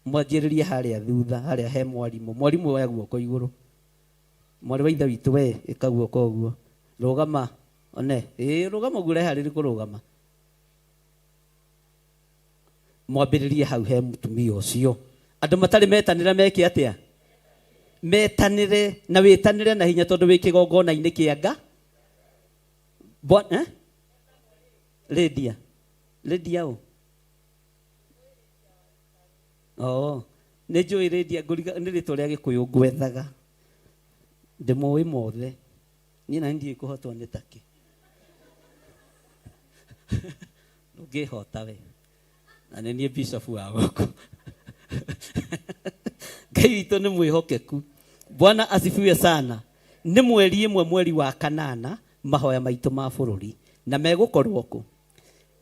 Mwanjĩrĩrie harĩa thutha, harĩa he mwarimũ. Mwarimũ oya guoko igũrũ. Mwarĩ wa ithe witũ we, ĩka guoko ũguo. Rũgama, one. Ĩĩ, rũgama ũguo ũreharĩria kũrũgama. Mwambĩrĩrie hau he mũtumia ũcio. Andũ matarĩ metanĩra meke atĩa? Metanĩre, na wĩtanĩre na hinya tondũ wĩ kĩgongona-inĩ kĩa nga. Bwana, Lydia. Lydia ũ? Oh, nĩ njũĩ Lydia, ngũriga nĩ rĩtwa rĩa Gĩkũyũ ngwethaga. Ndĩmoĩ mothe. Niĩ na ndiũĩ kũhotwo nĩ takĩ. Ndũngĩhota we. Na nĩ niĩ bishop wa gũkũ. Ngai witũ nĩ mwĩhokeku. Bwana asifiwe sana. Nĩ mweri 1, mweri wa 8, mahoya maitũ ma bũrũri. Na megũkorwo kũ?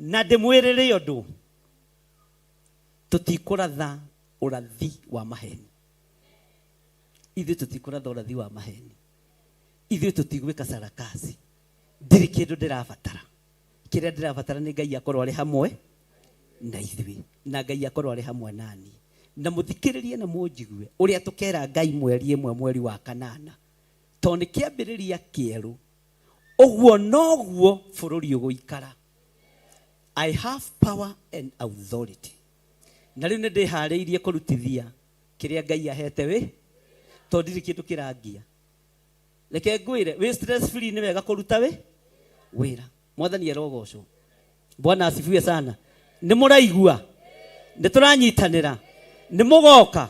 Na ndĩmwĩrĩre ũndũ, tũtikũratha ũrathi wa maheni. Ithuĩ tũtikũratha ũrathi wa maheni. Ithuĩ tũtigwĩka sarakasi. Ndirĩ kĩndũ ndĩrabatara. Kĩrĩa ndĩrabatara nĩ Ngai akorwo arĩ hamwe na ithuĩ, na Ngai akorwo arĩ hamwe na niĩ. Na mũthikĩrĩrie na mũnjigue ũrĩa tũkera Ngai mweri 1, mweri wa 8, tondũ nĩ kĩambĩrĩria kĩerũ. Ũguo noguo bũrũri ũgũikara. I have power and authority. Na rĩu nĩ ndĩharĩirie kũrutithia kĩrĩa Ngai ahete wĩ, tondũ ndirĩ kĩndũ kĩrangia. Reke ngwĩre, wĩ stress free nĩ wega kũruta wĩ wĩra. Mwathani arogocwo. Bwana asifiwe sana. Nĩ mũraigua? Nĩ tũranyitanĩra? Nĩ mũgoka?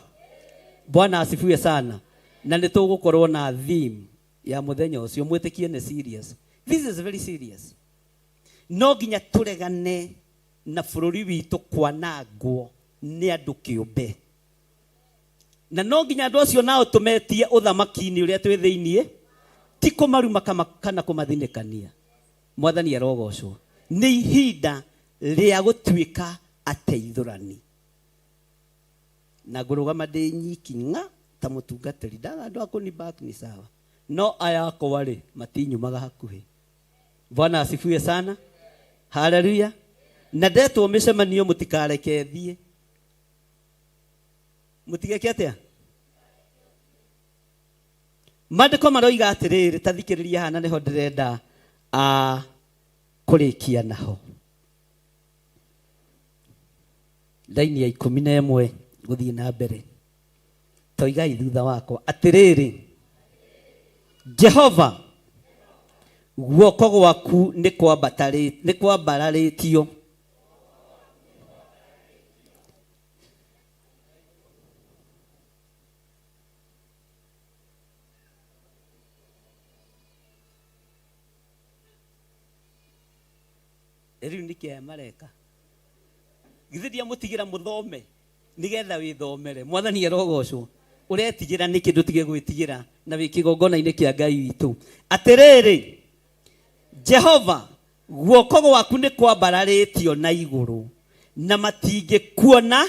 Bwana asifiwe sana. Na nĩ tũgũkorwo na theme ya mũthenya ũcio, mwĩtĩkie nĩ serious. This is very serious. No nginya tũregane na bũrũri witũ kwanangwo nĩ andũ kĩũmbe. Na no nginya andũ acio nao tũmetie ũthamaki-inĩ ũrĩa twĩ thĩiniĩ, ti kũmaruma kana kũmathinĩkania. Mwathani arogocwo. Nĩ ihinda rĩa gũtuĩka ateithũrani. Na ngũrũgama ndĩ nyiki ng'a ta mũtungatĩri. Ndaga andũ a kũni back ni sawa. No aya akwa rĩ, matinyumaga hakuhĩ. Bwana asifiwe sana. Haleluya. Na ndetwo mĩcemanio mũtikareke thiĩ. Mũtigeke atĩa? Maandĩko maroiga atĩrĩrĩ, ta thikĩrĩria haha na nĩho ndĩrenda kũrĩkia naho. Raini ya 11 gũthiĩ na mbere. Toigai thutha wakwa atĩrĩrĩ, Jehova guoko gwaku nĩ kwambararĩtio. Rĩu nĩkĩ aya mareka? Githĩ ndiamũtigĩra mũthome nĩgetha wĩthomere. Mwathani arogocwo. Ũretigĩra nĩkĩ? Ndũtige gwĩtigĩra na wĩ kĩgongona-inĩ kĩa Ngai witũ. Atĩrĩrĩ, Jehova guoko gwaku nĩ kwambararĩtio na igũrũ na matingĩkuona.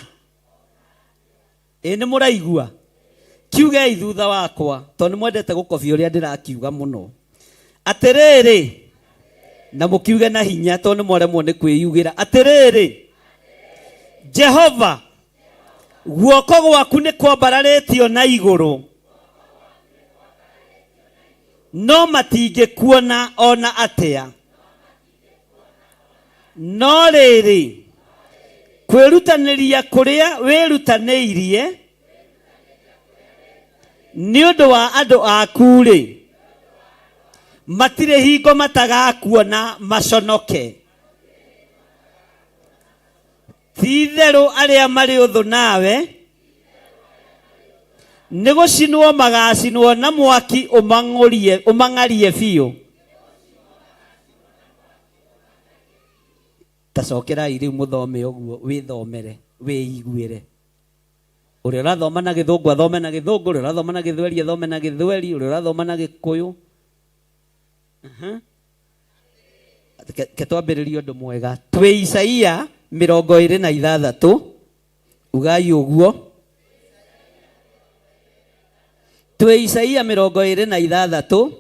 Ĩ nĩ mũraigua? Kiugei thutha wakwa tondũ nĩ mwendete gũkobia ũrĩa ndĩrakiuga mũno. Atĩrĩrĩ, na mũkiuge na hinya tondũ nĩ mwaremwo nĩ kwĩyugĩra. Atĩrĩrĩ, Jehova guoko gwaku nĩ kwambararĩtio na igũrũ no matingĩkuona ona atĩa. No rĩrĩ, kwĩrutanĩria kũrĩa wĩrutanĩirie nĩ ũndũ wa andũ aku-rĩ, matirĩ hingo matagakuona maconoke. Ti-itherũ arĩa marĩ ũthũ nawe nĩ gũcinwo magacinwo na mwaki ũmang'arie biũ. Ta cokerai rĩu mũthome ũguo, wĩthomere, wĩiguĩre. Ũrĩa ũrathoma na gĩthũngũ athome na gĩthũngũ, ũrĩa ũrathoma na gĩthweri athome na gĩthweri, ũrĩa ũrathoma na gĩkũyũ. Ke twambĩrĩrie ũndũ mwega. Twĩ Isaia 26, ugai ũguo. Twĩ Isaia 26,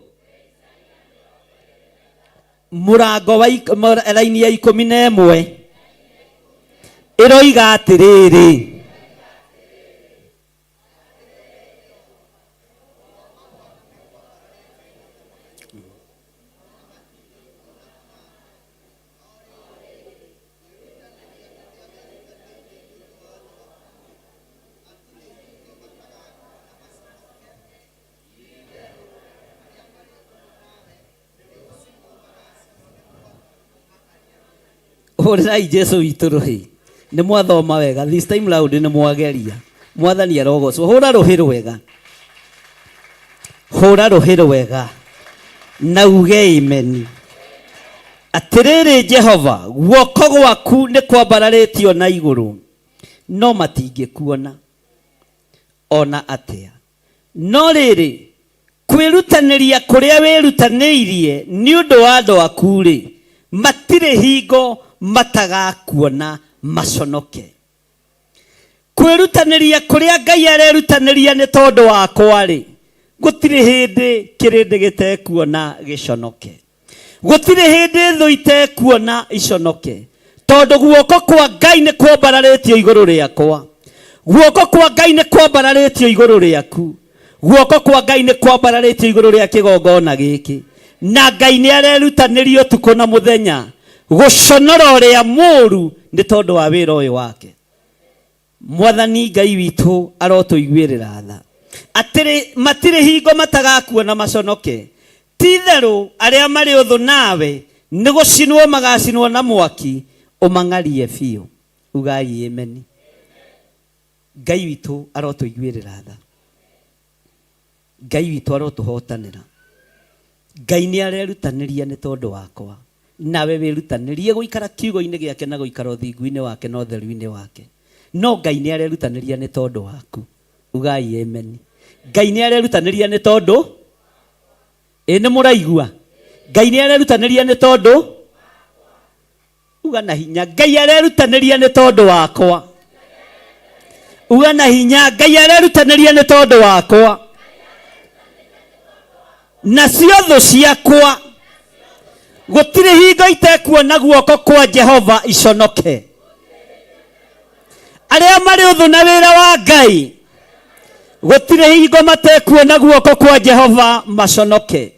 mũrango wa raini ya 11 ĩroiga atĩrĩrĩ, Hũrĩrai Jesu witũ rũhĩ. Nĩ mwathoma wega. This time round nĩ mwageria. Mwathani arogocwo. Hũra rũhĩ rwega. Hũra rũhĩ rwega. Na uge amen. Atĩrĩrĩ Jehova, guoko gwaku nĩ kwambararĩtio na igũrũ, no matingĩkuona ona atĩa. No rĩrĩ, kwĩrutanĩria kũrĩa wĩrutanĩirie nĩ ũndũ wa andũ aku-rĩ, matirĩ hingo matagakuona maconoke. Kwĩrutanĩria kũrĩa Ngai arerutanĩria nĩ tondũ wakwa-rĩ, gũtirĩ hĩndĩ kĩrĩndĩ gĩtekuona gĩconoke. Gũtirĩ hĩndĩ thũ itekuona iconoke, tondũ guoko kwa Ngai nĩ kwambararĩtio igũrũ rĩakwa. Guoko kwa Ngai nĩ kwambararĩtio igũrũ rĩaku. Guoko kwa Ngai nĩ kwambararĩtio igũrũ rĩa kĩgongona gĩkĩ. Na Ngai nĩ arerutanĩria ũtukũ na mũthenya gũconora ũrĩa mũũru nĩ tondũ wa wĩra ũyũ wake. Mwathani Ngai witũ arotũiguĩrĩra tha. Atĩrĩ, matirĩ hingo matagakuona maconoke. Ti-itherũ arĩa marĩ ũthũ nawe nĩ gũcinwo magacinwo na mwaki ũmang'arie biũ. Ugai ameni. Ngai witũ arotũiguĩrĩra tha. Ngai witũ arotũhotanĩra. Ngai nĩ arerutanĩria nĩ tondũ wakwa. Nawe wĩrutanĩrie gũikara kiugo-inĩ gĩake na gũikara ũthingu-inĩ wake na ũtheru-inĩ wake. No Ngai nĩ arerutanĩria nĩ tondũ waku. Ugai amen. Ngai nĩ arerutanĩria nĩ tondũ ĩ nĩ mũraigua. Ngai nĩ arerutanĩria nĩ tondũ uga na hinya Ngai arerutanĩria nĩ tondũ wakwa. Uga na hinya Ngai arerutanĩria nĩ tondũ wakwa. Nacio thũ ciakwa gũtirĩ hingo itekuona guoko kwa Jehova iconoke. Arĩa marĩ ũthũ na wĩra wa Ngai gũtirĩ hingo matekuona guoko kwa Jehova maconoke.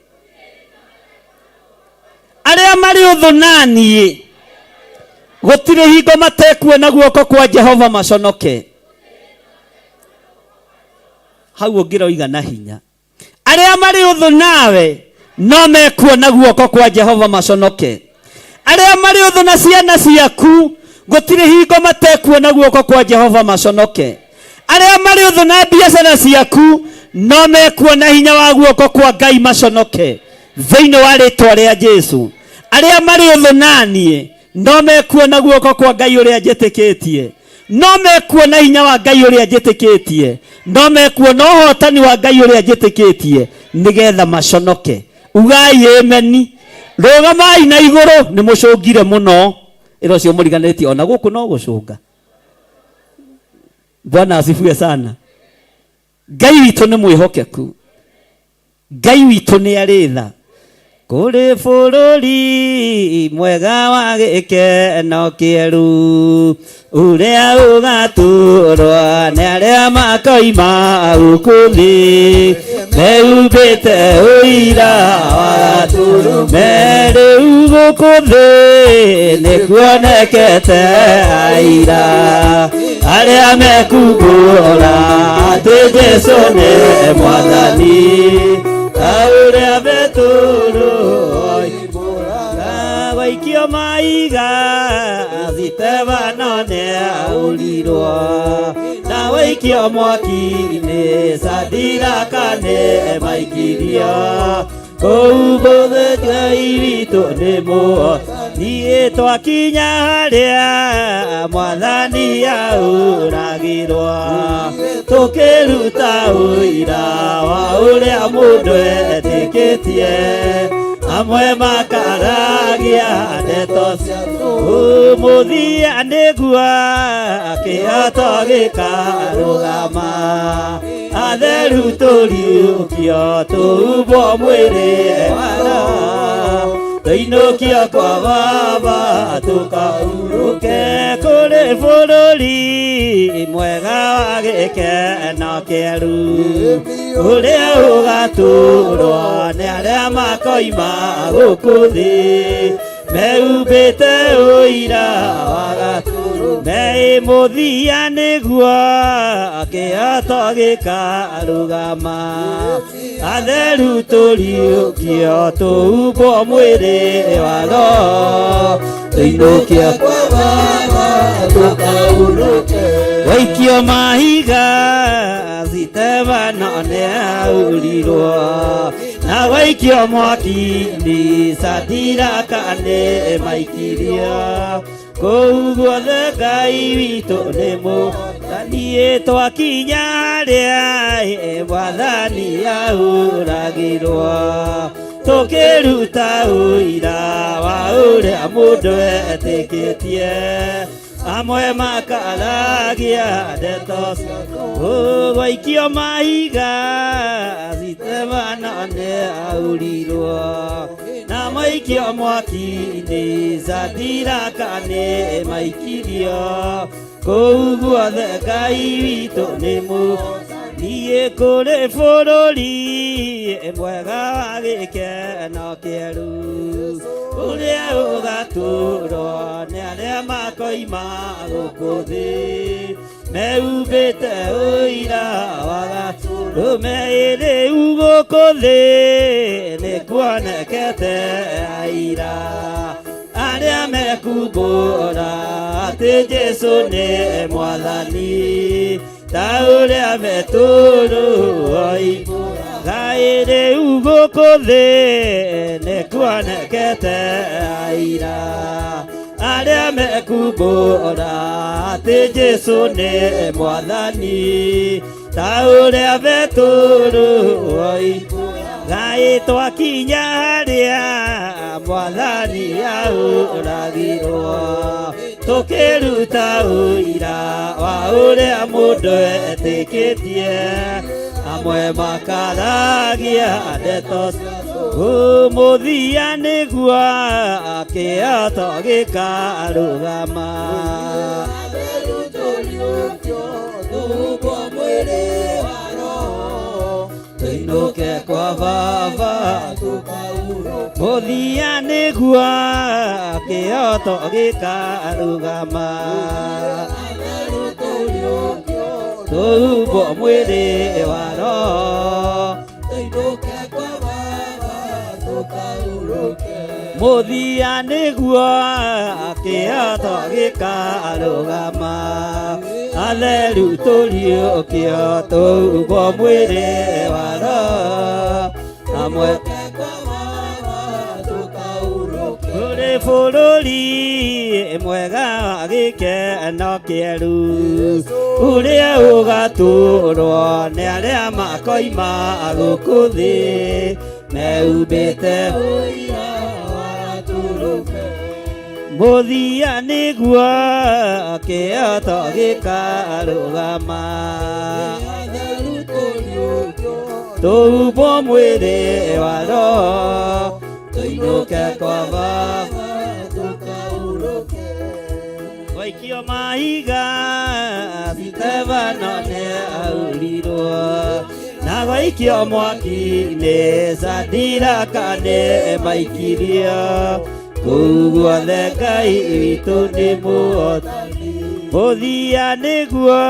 Arĩa marĩ ũthũ na niĩ gũtirĩ hingo matekuona guoko kwa Jehova maconoke. Hau ũngĩroiga na hinya arĩa marĩ ũthũ nawe no mekuona guoko kwa Jehova maconoke. Arĩa marĩ ũthũ na ciana ciaku gũtirĩ hingo matekuona guoko kwa Jehova maconoke. Arĩa marĩ ũthũ na biacara ciaku no mekuona hinya wa guoko kwa Ngai maconoke thĩinĩ wa rĩtwa rĩa Jesu. Arĩa marĩ ũthũ na niĩ no mekuona guoko kwa Ngai ũrĩa njĩtĩkĩtie, no mekuona hinya wa Ngai ũrĩa njĩtĩkĩtie, no mekuona ũhotani wa Ngai ũrĩa njĩtĩkĩtie nĩgetha maconoke. Ugai ameni. Rũgamai na igũrũ nĩ mũcũngire mũno. Ĩra ũcio mũriganĩtie ona gũkũ no gũcũnga. Bwana asifiwe sana. Ngai witũ nĩ mwĩhokeku. Ngai witũ nĩ arĩ tha. Kũrĩ bũrũri mwega wa gĩkeno kĩerũ ũrĩa ũgatũrwo nĩ arĩa makoima gũkũ thĩ mehumbĩte ũira wa gatũrũme. Rĩu gũkũ thĩ nĩkuonekete aira arĩa mekumbũra atĩ Jesũ nĩ Mwathani ta ũrĩa Petero oimbũraga waikio maiga Stefano nĩahũrirwo na waikio mwaki-inĩ Sadiraka nĩmaikirio kũu guothe Ngai witũ nĩ mũhotani. Twakinya harĩa Mwathani ahũragĩrwo tũkĩruta ũira wa ũrĩa mũndũ etĩkĩtie amwe makaragia ndeto cia mũthia nĩguo kĩhoto gĩkarũgama atheru tũriũkio tũhumbwo mwĩrĩ wara tũinũkio kwa Baba tũkahurũke kũrĩ bũrũri mwega wa gĩkeno kĩerũ ũrĩa ũgatũrwo nĩ arĩa makoima gũkũ thĩ mehumbĩte ũira wa gatũrũme. Mũthia nĩguo kĩhoto gĩkarũgama atheru tũriũkio tũhumbwo mwĩrĩ wa roho tũinũkio kwa Baba tũkahurũke. Waikio mahiga Stefano nĩahũrirwo na waikio mwaki-inĩ Sadiraka nĩmaikirio kũu guothe Ngai witũ nĩ mũhotani. Twakinya harĩa Mwathani ahũragĩrwo tũkĩruta ũira wa ũrĩa mũndũ etĩkĩtie amwe makaragia ndeto cia gwaikio mahiga Stefano nĩahũrirwo na maikio mwaki-inĩ Sadiraka nĩmaikirio kũu guothe Ngai witũ nĩ mũhotani. Kũrĩ bũrũri mwega wa gĩkeno kĩerũ ũrĩa ũgatũrwo nĩ arĩa makoima gũkũ thĩ mehumbĩte ũira wa gatũrũme. Rĩu gũkũ thĩ nĩkuonekete aira arĩa mekumbũra atĩ Jesũ nĩ Mwathani ta ũrĩa Petero oimbũraga. Ngai rĩu gũkũ thĩ nĩkuonekete aira arĩa mekumbũra atĩ Jesũ nĩ mwathani ta ũrĩa Petero Ngai twakinya harĩa mwathani ahũragirwo tũkĩruta ũira wa ũrĩa mũndũ etĩkĩtie amwe makaragia ndeto mũthia nĩguo kĩoto gĩkarũgama tũinũke kwa baba mũthia nĩguo kĩoto gĩkarũgama tũhumbwo mwĩrĩ wa roho mũthia nĩguo kĩoto gĩkarũgama atheru tũriũkio tũhumbwo mwĩrĩ wa roho amwe kũrĩ bũrũri mwega wa gĩkeno kĩeru ũrĩa ũgatũũrwo nĩ arĩa makoima gũkũ thĩ mehumbĩte mũthia nĩguo kĩoto gĩkarũgama tũhumbwo mwĩrĩ wa roho tũinũke kwa baba gwaikio mahiga Stefano nĩ aurirwo na gwaikio mwaki-inĩ Sadiraka nĩ maikirio kũu guothe Ngai witũ nĩ mũhotani mũthia nĩguo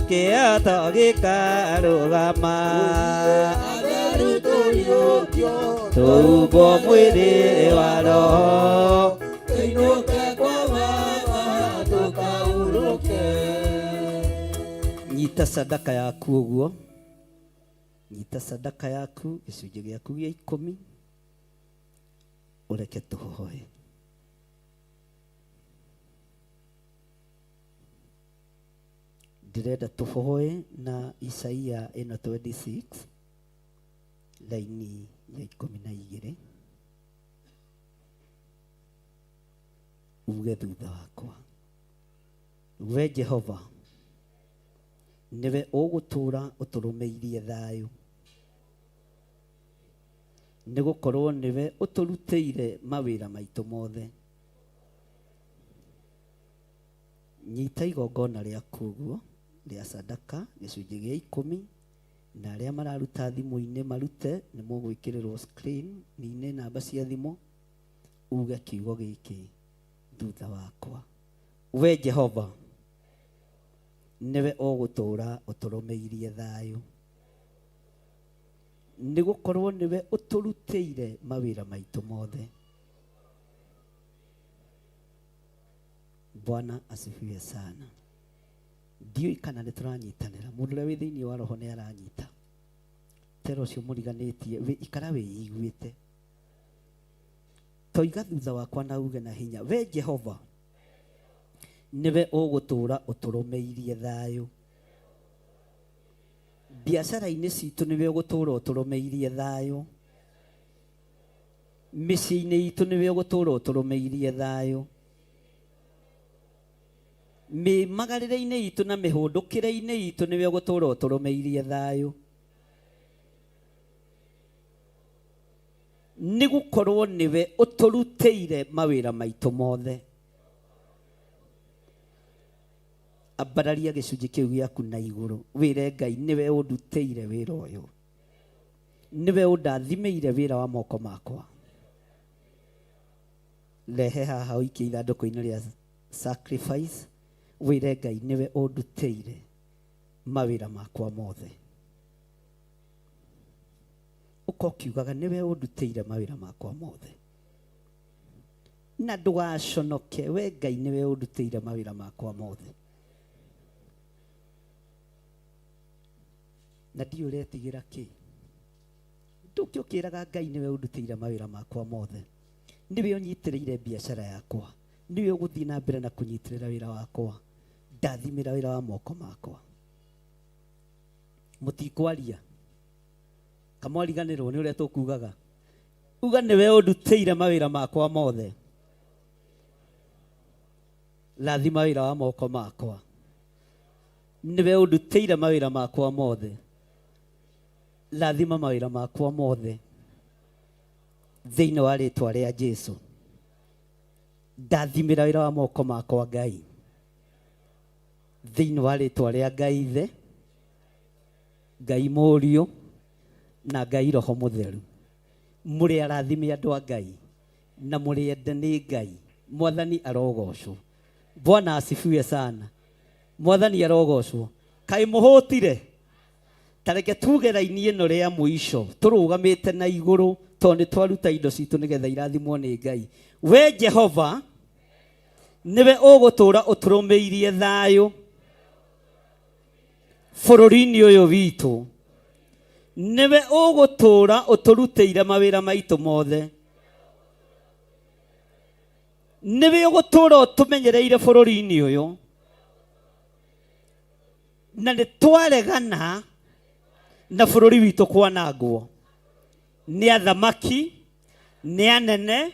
kĩoto gĩkarũgama tũhumbwo mwĩrĩ wa roho nyita sadaka yaku ũguo nyita sadaka yaku gĩcunjĩ gĩaku gĩa ikũmi ũreke tũhoe ndĩrenda tũhoe na Isaia ĩno 26 laini ya 12 uge thutha wakwa we Jehova nĩwe ũgũtũũra ũtũrũmĩirie thayũ nĩgũkorwo nĩwe ũtũrutĩire mawĩra maitũ mothe nyita igongona rĩaku ũguo rĩa sadaka gĩcunjĩ gĩa ikũmi na arĩa mararuta thimũ-inĩ marute nĩ mũgwĩkĩrĩrwo screen-inĩ namba cia thimũ uge kiugo gĩkĩ thutha wakwa we Jehova nĩwe ũgũtũũra ũtũrũmĩirie thayũ nĩgũkorwo nĩwe ũtũrutĩire mawĩra maitũ mothe Bwana asifiwe sana ndiũĩ kana nĩ tũranyitanĩra mũndũ ũrĩa wĩ thĩinĩ wa roho nĩ aranyita tera ũcio mũriganĩtie ikara wĩiguĩte toiga thutha wakwa na uge na hinya we Jehova nĩwe ũgũtũũra ũtũrũmĩirie thayũ biacara-inĩ citũ nĩwe ũgũtũũra ũtũrũmĩirie thayũ mĩciĩ-inĩ itũ nĩwe ũgũtũũra ũtũrũmĩirie thayũ mĩmagarĩre-inĩ itũ na mĩhũndũkĩre-inĩ itũ nĩwe ũgũtũũra ũtũrũmĩirie thayũ nĩgũkorwo nĩwe ũtũrutĩire mawĩra maitũ mothe ambararia gĩcunjĩ kĩu gĩaku na igũrũ wĩre Ngai nĩwe ũndutĩire wĩra ũyũ nĩwe ũndathimĩire wĩra wa moko makwa rehe haha ũikie ithandũkũ-inĩ rĩa sacrifice wĩre Ngai nĩwe ũndutĩire mawĩra makwa mothe ũka ũkiugaga nĩwe ũndutĩire mawĩra makwa mothe na ndũgaconoke we Ngai nĩwe ũndutĩire mawĩra makwa mothe na ndiũ ũretigĩra kĩ Ndũke ũkĩraga Ngai nĩwe ũndutĩire mawĩra makwa mothe, nĩwe ũnyitĩrĩire biacara yakwa, nĩwe ũgũthiĩ na mbere na kũnyitĩrĩra wĩra wakwa, ndathimĩra wĩra wa moko makwa. Mũtikwaria kamwariganĩrwo nĩ ũrĩa tũkugaga. Uga nĩwe ũndutĩire mawĩra makwa mothe, rathima wĩra wa moko makwa. Nĩwe ũndutĩire mawĩra makwa mothe, rathima mawĩra makwa mothe thĩinĩ wa rĩtwa rĩa Jesu. Ndathimĩra wĩra wa moko makwa Ngai thĩinĩ wa rĩtwa rĩa Ngai Ithe, Ngai Mũriũ na Ngai Roho Mũtheru. Mũrĩ arathime andũ a Ngai na mũrĩ ende nĩ Ngai. Mwathani arogocwo. Bwana asifiwe sana. Mwathani arogocwo. Kaĩ mũhũtire? Ta reke tuge raini ĩno rĩa mũico tũrũgamĩte na igũrũ tondũ nĩ twaruta indo citũ nĩgetha irathimwo nĩ Ngai. We Jehova nĩwe ũgũtũra ũtũrũmĩirie thayũ bũrũri-inĩ ũyũ witũ, nĩwe ũgũtũra ũtũrutĩire mawĩra maitũ mothe, nĩwe ũgũtũra ũtũmenyereire bũrũri-inĩ ũyũ, na nĩ twaregana na bũrũri witũ kwanangwo nĩ athamaki, nĩ anene,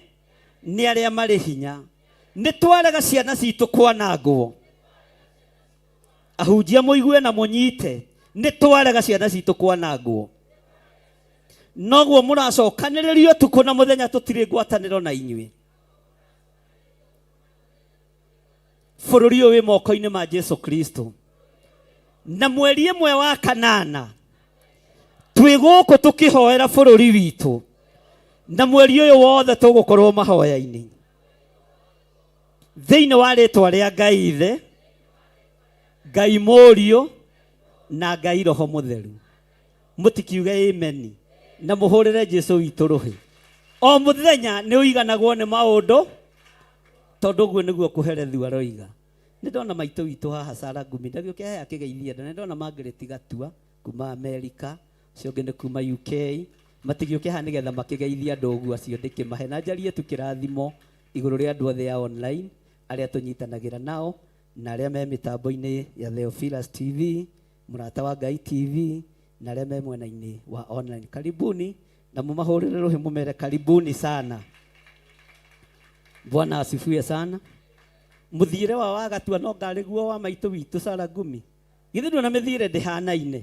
nĩ arĩa marĩ hinya. Nĩ twarega ciana citũ kwanangwo. Ahunjia mũigue na mũnyite, nĩ twarega ciana citũ kwanangwo. Noguo mũracokanĩrĩrio ũtukũ na mũthenya, tũtirĩ ngwatanĩro na inyuĩ. Bũrũri ũyũ wĩ moko-inĩ ma Jesu Kristo. Na mweri ĩmwe wa kanana twĩ gũkũ tũkĩhoera bũrũri witũ, na mweri ũyũ wothe tũgũkorwo mahoya-inĩ thĩinĩ wa rĩtwa rĩa Ngai Ithe, Ngai Mũriũ na Ngai Roho Mũtheru. Mũtikiuge ameni na mũhũrĩre Jesu witũ rũhĩ. O mũthenya nĩ ũiganagwo nĩ maũndũ, tondũ ũguo nĩguo kũherethu aroiga. Nĩ ndona maitũ witũ haha Sara Ngumi ndagĩũke haha akĩgeithia andũ. Nĩ ndona Margaret Gatua kuma Amerika, ũcio ũngĩ nĩ kuma UK. Matigĩũke haha nĩgetha makĩgeithie andũ ũguo, acio ndĩkĩmahe na njarie tu kĩrathimo igũrũ rĩa andũ othe a online arĩa tũnyitanagĩra nao na arĩa me mĩtambo-inĩ ya Theophilus TV, Mũrata wa Ngai TV, na arĩa me mwena-inĩ wa online. Karibuni na mũmahũrĩre rũhĩ mũmere karibuni sana. Bwana asifiwe sana. Mũthiĩre wa wagatua no ngarĩguo wa maitũ witũ Sara Ngumi. Githĩ ndũna mĩthiĩre ndĩhanaine?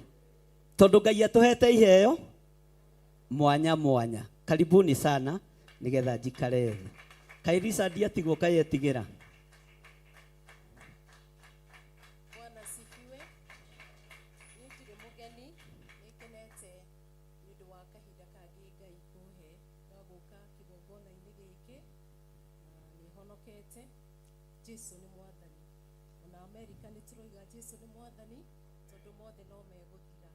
Tondũ Ngai atũhete iheo mwanya mwanya. Karibuni sana nigetha njikare thĩ. Kaĩ Richard atigwo kaĩ etigĩra? Bwana asifiwe. Niĩ ndirĩ mũgeni, nĩngenete nĩ ũndũ wa kahinda kangĩ Ngai kũhe ga gũka kĩgongona-inĩ gĩkĩ, na nĩhonokete. Jesu nĩ mwathani. Ona Amerika nĩ tũroiga Jesu nĩ mwathani, tondũ mothe no megũthira.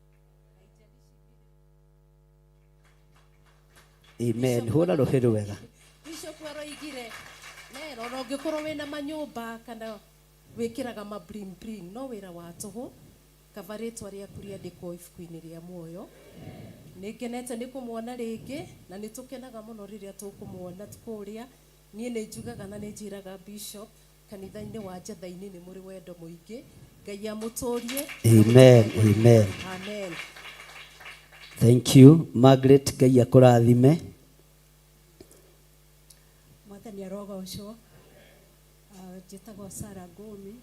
Haijalishi vile Amen. Hũra rũhĩ rwega. Bishop aroigire nero ona ũngĩkorwo wĩna manyũmba kana wĩkĩraga ma bling bling, no wĩra wa tũhũ, kaba rĩtwa rĩaku rĩandĩkwo ibuku-inĩ rĩa muoyo. Nĩ ngenete nĩ kũmuona rĩngĩ, na nĩ tũkenaga mũno rĩrĩa tũkũmuona kũrĩa. Niĩ nĩ njugaga na nĩ njĩraga Bishop, kanitha-inĩ wa Njatha-inĩ nĩ mũrĩ wendo mũingĩ. Ngai amũtũrie. Amen, amen. Amen. Thank you Margaret, Ngai akũrathime. Mwathani arogocwo. Njĩtagwo Sarah Ngũmi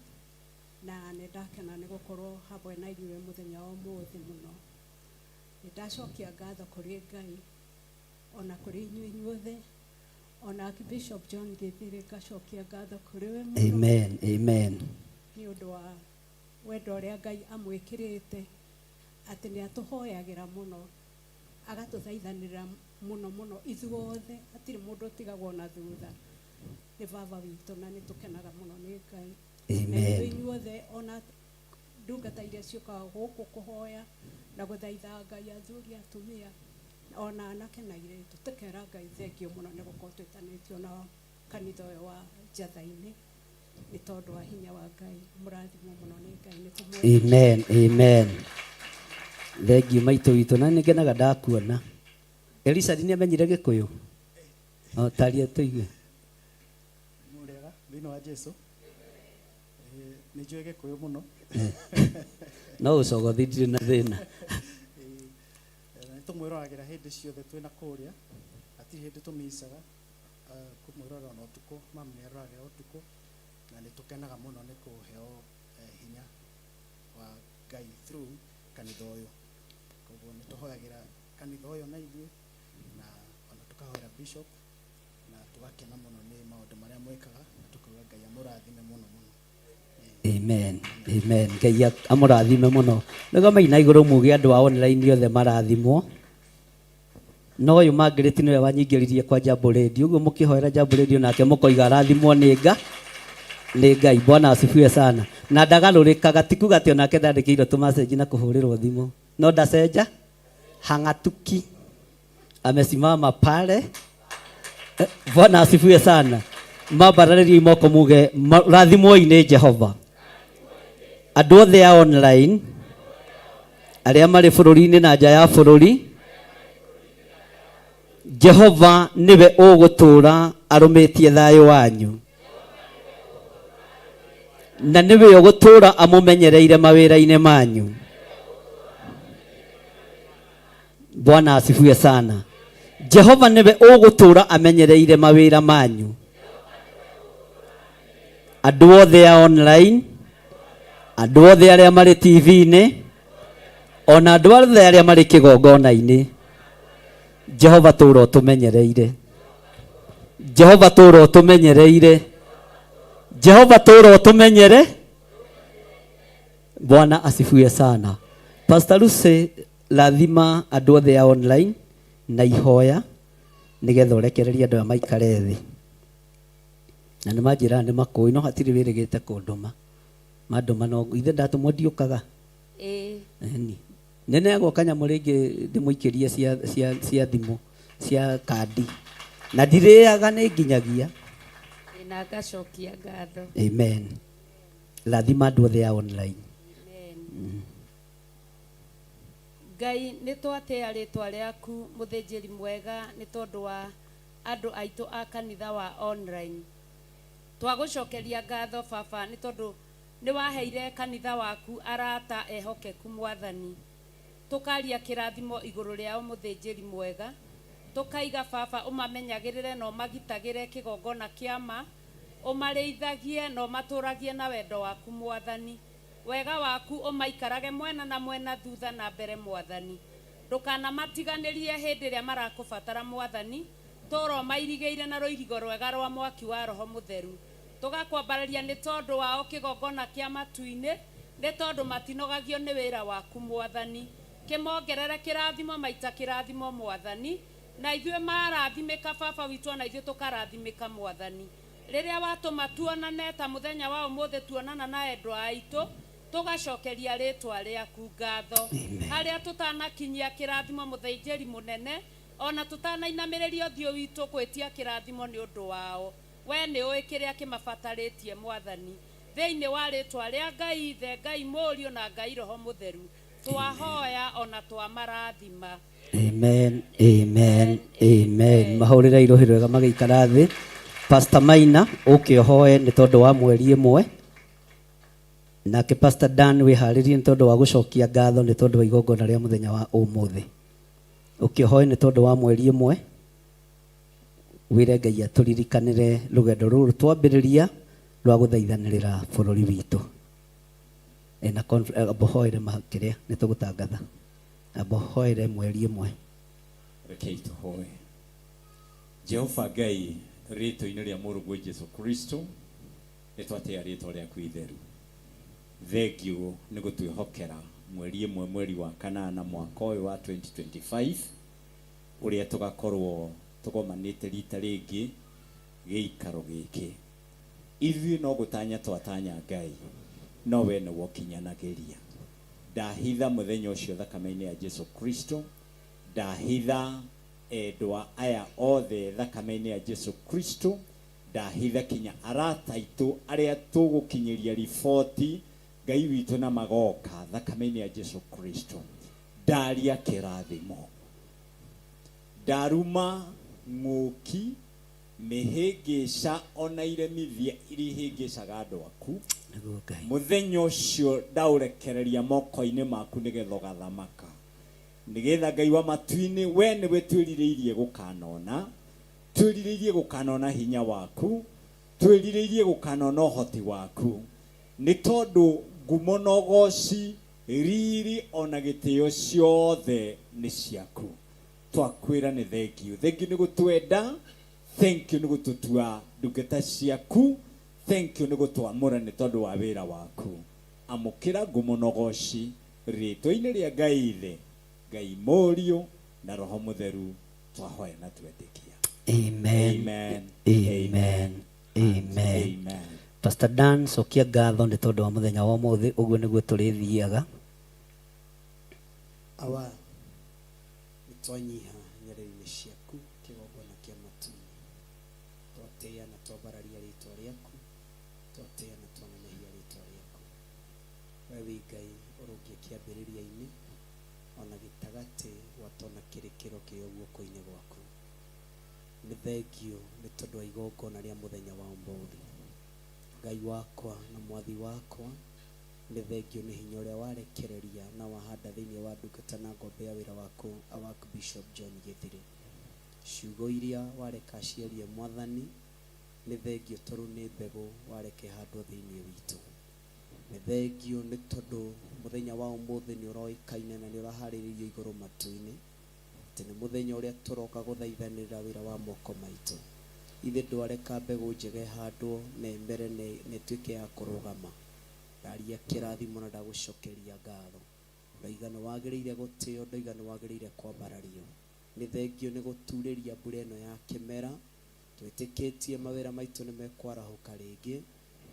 na nĩ ndakena nĩ gũkorwo hamwe na inyuĩ mũthenya wa ũmũthĩ mũno. Nĩ ndacokia ngatho kũrĩ Ngai ona kũrĩ inyuĩ inyuothe, ona Bishop John Gĩthiri ngacokia ngatho kũrĩ we mũno. Amen, amen. Nĩ ũndũ wa wendo ũrĩa Ngai amwĩkĩrĩte, atĩ nĩ atũhoyagĩra mũno, agatũthaithanĩrĩra mũno mũno ithuothe, hatirĩ mũndũ ũtigagwo na thutha. Nĩ baba witũ na nĩ tũkenaga mũno nĩ Ngai. Amen. Na ithuĩ inyuothe ona ndungata iria ciũkaga gũkũ kũhoya na gũthaitha Ngai, athuri, atumia, ona anake na airĩtu, tũkera Ngai thengio mũno nĩ gũkorwo twĩtanĩtio na kanitha ũyũ wa Njatha-inĩ nĩ tondũ wa hinya wa Ngai. Mũrathimwo mũno nĩ Ngai, nĩ tũmwendete. Amen, amen. Thengiũ maitũ witũ, na nĩ ngenaga ndakuona. Elisa nĩ amenyire gĩkũyũ o taria tũigue. Mũrĩega thĩinĩ wa Jesu. Nĩ njũĩ gĩkũyũ mũno. No ũcogothi ndirĩ na thĩna. Na nĩ tũmwĩroragĩra hĩndĩ ciothe twĩna kũrĩa, hatirĩ hĩndĩ tũmicaga kũmwĩrorera ona ũtukũ, mami nĩ aroragĩra ũtukũ, na nĩ tũkenaga mũno nĩ kũheo hinya wa Ngai through kanitha ũyũ. Koguo nĩ tũhoyagĩra kanitha ũyũ na ithuĩ, na ona tũkahoera bishop, na tũgakena mũno nĩ maũndũ marĩa mwĩkaga, na tũkauga Ngai amũrathime mũno mũno. Amen. Amen. Ngai amũrathime mũno. Rũgamai na igũrũ muge andũ a online othe marathimwo. No ũyũ Margaret nĩwe wanyingĩririe kwa Jambo Radio. Ũguo mũkĩhoera Jambo Radio nake mũkoiga arathimwo nĩ nga nĩ Ngai. Bwana asifiwe sana. Na ndagarũrĩkaga ti kuga atĩ onake ndandĩkĩirwo tũ message na kũhũrĩrwo thimũ. No ndacenja hang'atuki amesimama pale. Bwana asifiwe sana. Mambararĩriai moko muge rathimwoi nĩ Jehova. Andũ othe a online arĩa marĩ bũrũri-inĩ na nja ya bũrũri, Jehova nĩwe ũgũtũũra arũmĩtie thayũ wanyu, na nĩwe ũgũtũũra amũmenyereire mawĩra-inĩ manyu. Bwana asifiwe sana. Jehova nĩwe ũgũtũũra amenyereire mawĩra manyu. Andũ othe a online, andũ othe arĩa marĩ TV-inĩ, ona andũ othe arĩa marĩ kĩgongona-inĩ, Jehova tũũra ũtũmenyereire. Jehova tũũra ũtũmenyereire. Jehova tũũra ũtũmenyere. Bwana asifiwe sana. Pastor Lucy, rathima andũ othe a online na ihoya nĩgetha ũrekererie andũ aya maikare thĩ. Na nĩ manjĩraga nĩ makũĩ no hatirĩ wĩrĩgĩte kũndũma. Mandũma no ithe ndatũmwo ndiũkaga. Ĩĩ. Ĩni. Nĩ neagwo kanyamũ rĩngĩ ndĩmũikĩrie cia cia cia thimũ cia kandi. Na ndirĩaga nĩ nginyagia. Ĩĩ, na ngacokia ngatho. Amen. Rathima andũ othe a online. Amen. Ngai nĩ twatĩa rĩtwa rĩaku mũthĩnjĩri mwega nĩ tondũ wa andũ aitũ a kanitha wa online. Twagũcokeria ngatho baba nĩ tondũ nĩ waheire kanitha waku arata ehokeku mwathani. Tũkaria kĩrathimo igũrũ rĩao mũthĩnjĩri mwega. Tũkaiga baba ũmamenyagĩrĩre na ũmagitagĩre kĩgongona kĩa ma, ũmarĩithagie na ũmatũragie na wendo waku mwathani. Wega waku ũmaikarage mwena na mwena thutha na mbere mwathani. Ndũkanamatiganĩrie hĩndĩ ĩrĩa marakũbatara mwathani, tũra ũmairigĩire na rũirigo rwega rwa mwaki wa roho mũtheru. Tũgakwambararia nĩ tondũ wao kĩgongona kĩa matu-inĩ, nĩ tondũ matinogagio nĩ wĩra waku mwathani. Kĩmongerere kĩrathimo maita kĩrathimo mwathani, na ithuĩ marathimĩka baba witũ ona ithuĩ tũkarathimĩka mwathani. Rĩrĩa watũma tuonane ta mũthenya wa ũmũthĩ tuonana na endwa aitũ, tũgacokeria rĩtwa rĩaku ngatho. Harĩa tũtanakinyia kĩrathimo mũthĩnjĩri mũnene, ona tũtanainamĩrĩria ũthiũ witũ gwĩtia kĩrathimo nĩ ũndũ wao. We nĩ ũĩ kĩrĩa kĩmabatarĩtie mwathani. Thĩinĩ wa rĩtwa rĩa Ngai Ithe, Ngai Mũriũ na Ngai Roho Mũtheru, twahoya ona twamarathima. Amen, amen, amen. Mahũrĩre irũhĩ rwega magĩikara thĩ. Pastor Maina ũke ũhoe nĩ tondũ wa mweri ĩmwe. Nake Pastor Dan wĩharĩrie nĩ tondũ wa gũcokia ngatho nĩ tondũ wa igongona rĩa mũthenya wa ũmũthĩ. Ũke ũhoe nĩ tondũ wa mweri ĩmwe. Wĩre Ngai atũririkanĩre rũgendo rũrũ twambĩrĩria rwa gũthaithanĩrĩra bũrũri witũ. Na ambohoere kĩrĩa nĩ tũgũtangatha. Ambohoere mweri ĩmwe. Rekei tũhoe. Jehova Ngai, rĩtwa-inĩ rĩa mũrũguo Jesu Kristo, nĩ twatĩa rĩtwa rĩaku itheru. Thengiũ nĩ gũtwĩhokera mweri ĩmwe mweri wa kanana mwaka ũyũ wa 2025 ũrĩa tũgakorwo tũgomanĩte rita rĩngĩ gĩikaro gĩkĩ. Ithuĩ no gũtanya twatanya Ngai, no we nĩwe ũkinyanagĩria. Ndahitha mũthenya ũcio thakame-inĩ ya Jesu Kristo, ndahitha endwa aya othe thakame-inĩ ya Jesu Kristo, ndahitha kinya arata aitũ arĩa tũgũkinyĩria riboti Ngai witũ na magoka thakame-inĩ ya Jesu Kristo. Ndaria kĩrathimo, Ndaruma ng'ũki, mĩhĩngĩca ona iremithia iria ihĩngĩcaga andũ aku. Nĩguo Ngai. Mũthenya ũcio ndaũrekereria moko-inĩ maku nĩgetha ũgathamaka. Nĩgetha Ngai wa matu-inĩ, we nĩwe twĩrirĩirie gũkanona, twĩrirĩirie gũkanona hinya waku, twĩrirĩirie gũkanona ũhoti waku. Nĩ tondũ ngumo na ũgoci, riri ona gĩtĩo ciothe nĩ ciaku. Twakwĩra nĩ thengiũ. Thengiũ nĩ gũtwenda, thank you nĩ gũtũtua ndungata ciaku, thank you nĩ gũtwamũra nĩ tondũ wa wĩra waku. Amũkĩra ngumo na ũgoci rĩtwa-inĩ rĩa Ngai Ithe, Ngai Mũriũ na Roho Mũtheru, twahoya na twetĩkia. Amen. Amen. Amen. Amen. Amen. Pastor Dan, cokia ngatho nĩ tondũ wa mũthenya wa ũmũthĩ, ũguo nĩguo tũrĩthiaga. Awa, nĩ twanyiha nyarĩrĩ-inĩ ciaku kĩgongona kĩa matu-inĩ, twatĩĩa na twambararia rĩtwa rĩaku, twatĩĩa na twanenehia rĩtwa rĩaku. We wĩ Ngai ũrũngiĩ kĩambĩrĩria-inĩ ona gĩtagatĩ gwata ona kĩrĩkĩro kĩrĩ o guoko-inĩ gwaku. Nĩ thengio nĩ tondũ wa igongona rĩa mũthenya wa ũmũthĩ. Ngai wakwa na mwathi wakwa, nĩ thengio nĩ hinya ũrĩa warekereria na wahanda thĩinĩ wa ndungata na ngombe ya wĩra waku Archbishop John Gĩthirĩ. Ciugo iria wareka ciarie mwathani, nĩ thengio tondũ nĩ mbegũ wareka ĩhandwo thĩinĩ witũ. Nĩ thengio nĩ tondũ mũthenya wa ũmũthĩ nĩ ũroĩkaine na nĩ ũraharĩrĩirio igũrũ matu-inĩ, atĩ nĩ mũthenya ũrĩa tũroka gũthaithanĩrĩra wĩra wa moko maitũ. Ithe ndwareka mbegũ njega ĩhandwo na ĩmere na ĩtuĩke ya kũrũgama. Ndaria kĩrathimo na ndagũcokeria ngatho. Ndoiga nĩ wagĩrĩire gũtĩo, ndoiga nĩ wagĩrĩire kwambarario. Nĩ thengio nĩ gũturĩria mbura ĩno ya kĩmera. Twĩtĩkĩtie mawĩra maitũ nĩ mekwarahũka rĩngĩ.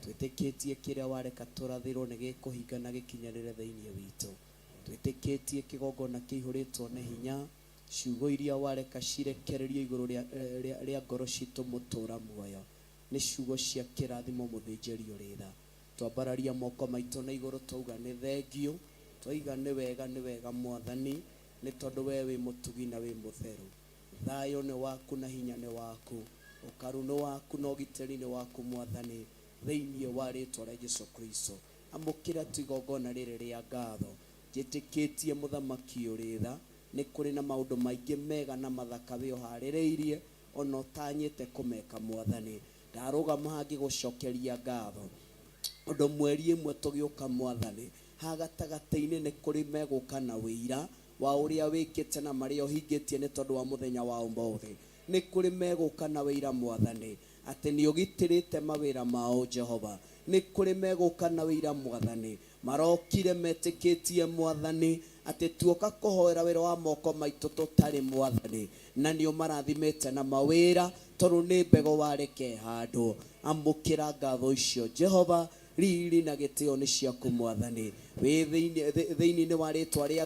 Twĩtĩkĩtie kĩrĩa wareka tũrathĩrwo nĩ gĩkũhinga na gĩkinyanĩre thĩinĩ witũ. Twĩtĩkĩtie kĩgongona kĩihũrĩtwo nĩ hinya, ciugo iria wareka cirekererio igũrũ rĩa ngoro citũ mũtũra muoyo. Nĩ ciugo cia kĩrathimo mũthĩnjĩri ũrĩ tha. Twambararia moko maitũ na igũrũ twauga nĩ thengio, twaiga nĩ wega, nĩ wega mwathani, nĩ tondũ we wĩ mũtugi na wĩ mũtheru. Thayũ nĩ waku na hinya nĩ waku, ũkaru nĩ waku na ũgitĩri nĩ waku mwathani, thĩinĩ wa rĩtwa rĩa Jesu Kristo. Amũkĩra tu igongona rĩrĩ rĩa ngatho. Njĩtĩkĩtie mũthamaki ũrĩ tha, nĩ kũrĩ na maũndũ maingĩ mega na mathaka wĩoharĩrĩirie, ona ũtanyĩte kũmeka mwathani. Ndarũgama haha ngĩgũcokeria ngatho. Ũndũ mweri ĩmwe tũgĩũka mwathani, haha gatagatĩ-inĩ nĩ kũrĩ megũka na wĩira wa ũrĩa wĩkĩte na marĩa ũhingĩtie nĩ tondũ wa mũthenya wa ũmũthĩ. Nĩ kũrĩ megũka na wĩira mwathani, atĩ nĩ ũgitĩrĩte mawĩra mao Jehova. Nĩ kũrĩ megũka na wĩira mwathani, marokire metĩkĩtie mwathani, atĩ tuoka kũhoera wĩra wa moko maitũ tũtarĩ mwathani, na nĩ ũmarathimĩte na mawĩra tondũ nĩ mbegũ wareke handũ. Amũkĩra ngatho icio Jehova, riri na gĩtĩo nĩ ciaku mwathani. Wĩ thĩinĩ wa rĩtwa rĩa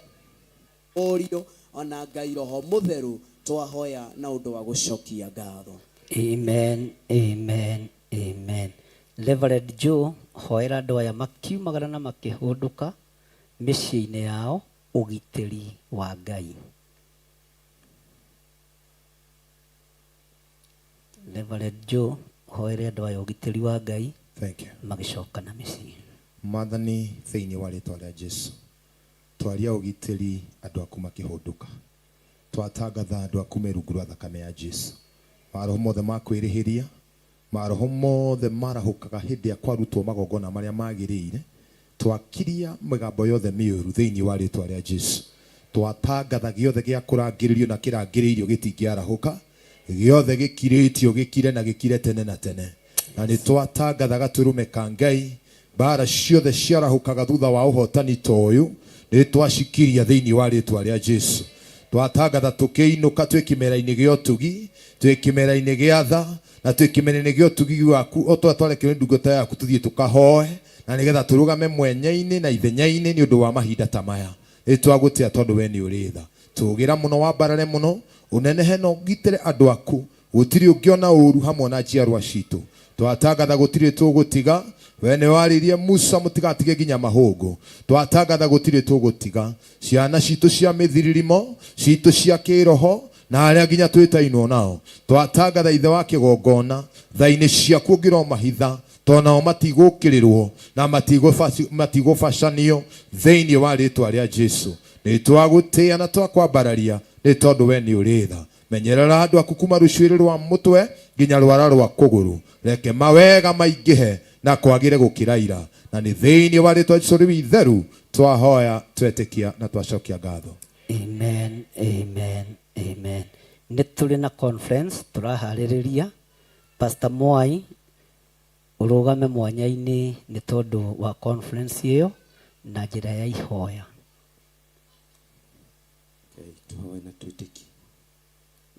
Mũriũ ona Ngai Roho Mũtheru, twahoya na ũndũ wa gũcokia ngatho. Amen, amen, amen. Reverend Joe, hoera andũ aya makiumagara na makĩhũndũka mĩciĩ-inĩ yao ũgitĩri wa Ngai. Reverend Joe, hoere andũ aya ũgitĩri wa Ngai. Thank you. Magĩcoka na mĩciĩ. Mwathani, thĩinĩ wa rĩtwa rĩa Jesu, twaria ũgitĩri andũ aku makĩhũndũka. Twatangatha andũ aku me rungu rwa thakame ya Jesu. Maroho mothe ma kwĩrĩhĩria, maroho mothe marahũkaga hĩndĩ ya kwarutwo magongona marĩa magĩrĩire, twakiria mĩgambo yothe mĩũru thĩinĩ wa rĩtwa rĩa Jesu. Twatangatha gĩothe gĩa kũrangĩrĩrio na kĩrangĩrĩirio gĩtingĩarahũka, gĩothe gĩkirĩtio gĩkire na gĩkire tene na tene. Na nĩ twatangatha gatũrũme ka Ngai, mbara ciothe ciarahũkaga thutha wa ũhotani ta ũyũ, nĩ twacikiria thĩinĩ wa rĩtwa rĩa Jesu. Twatangatha tũkĩinũka twĩ kĩmera-inĩ gĩa ũtugi, twĩ kĩmera-inĩ gĩa tha, na twĩ kĩmera-inĩ gĩa ũtugi waku, o tũrĩa twarekerwo nĩ ndungata yaku tũthiĩ tũkahoe, na nĩgetha tũrũgame mwenya-inĩ na ithenya-inĩ nĩ ũndũ wa mahinda ta maya. Nĩ twagũtĩa tondũ we nĩ ũrĩ tha. Tũgĩra mũno, wambarare mũno, ũnenehe na ũgitĩre andũ aku. Gũtirĩ ũngĩona ũru hamwe na njiarwa citũ. Twatangatha gũtirĩ tũgũtiga. We nĩ warĩirie Musa mũtigatige nginya mahũngũ. Twatangatha gũtirĩ tũgũtiga. Ciana citũ cia mĩthiririmo, citũ cia kĩroho, Na arĩa nginya twĩtainwo nao. Twatangatha ithe wa kĩgongona tha-inĩ ciaku ũngĩromahitha tondũ nao matigũkĩrĩrwo na matigũbacanio thĩinĩ wa rĩtwa rĩa Jesu. Nĩ twagũtĩĩa na twakwambararia nĩ tondũ we nĩ ũrĩ tha. Menyerera andũ aku kuma rũcuĩrĩ rwa mũtwe nginya rwara rwa kũgũrũ. Reke mawega maingĩhe na kwagĩre gũkĩra ira. Na nĩ thĩinĩ wa rĩtwa Jesu rĩu itheru twahoya twetĩkia na twacokia ngatho. Amen, amen, amen. Nĩ tũrĩ na conference tũraharĩrĩria. Pastor Mwai ũrũgame mwanya-inĩ nĩ tondũ wa conference ĩyo na njĩra ya ihoya. Ngai tũhoe na twĩtĩkie.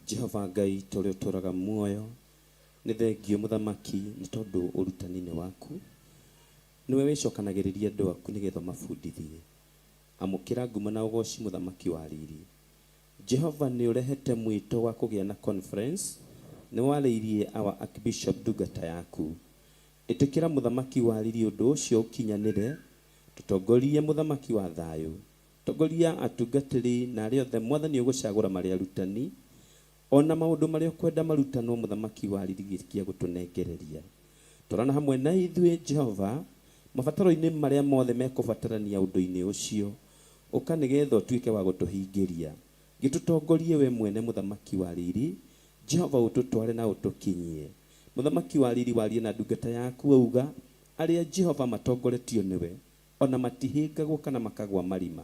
Jehova Ngai tũrĩa ũtũraga muoyo, nĩ thengio mũthamaki nĩ tondũ ũrutani-inĩ waku. Nĩwe wĩcokanagĩrĩria andũ aku nĩgetha ũmabundithie. Amũkĩra ngumo na ũgoci mũthamaki wa riri. Jehova nĩ ũrehete mwĩto wa kũgĩa na conference, nĩ warĩirie our Archbishop ndungata yaku. Ĩtĩkĩra mũthamaki wa riri ũndũ ũcio ũkinyanĩre, tũtongorie mũthamaki wa thayũ. Tongoria atungatĩri na arĩa othe mwathani ũgũcagũra marĩ arutani, ona maũndũ marĩa ũkwenda marutanwo mũthamaki wa riri gĩkia gũtũnengereria. Twarana hamwe na ithuĩ Jehova, mabataro-inĩ marĩa mothe mekũbatarania ũndũ-inĩ ũcio. Ũka nĩgetha ũtuĩke wa gũtũhingĩria. Gĩtũtongorie we mwene mũthamaki wa riri, Jehova ũtũtware na ũtũkinyie. Mũthamaki wa riri warie na ndungata yaku auga, arĩa Jehova matongoretio nĩwe, ona matihĩngagwo kana makagwa marima.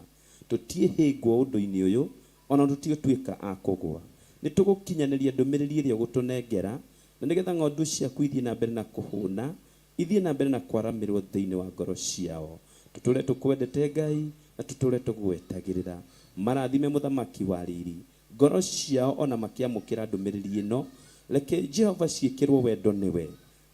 Tũtiĩhĩngwo ũndũ-inĩ ũyũ, ona tũtigũtuĩka a kũgwa. Nĩ tũgũkinyanĩria ndũmĩrĩri ĩrĩa ũgũtũnengera, na nĩgetha ng'ondu ciaku ithiĩ na mbere na kũhũna, ithiĩ na mbere na kwaramĩrwo thĩinĩ wa ngoro ciao. Tũtũre tũkwendete Ngai, na tũtũre tũgwetagĩrĩra. Marathime mũthamaki wa riri. Ngoro ciao ona makĩamũkĩra ndũmĩrĩri ĩno, reke Jehova ciĩkĩrwo wendo nĩwe,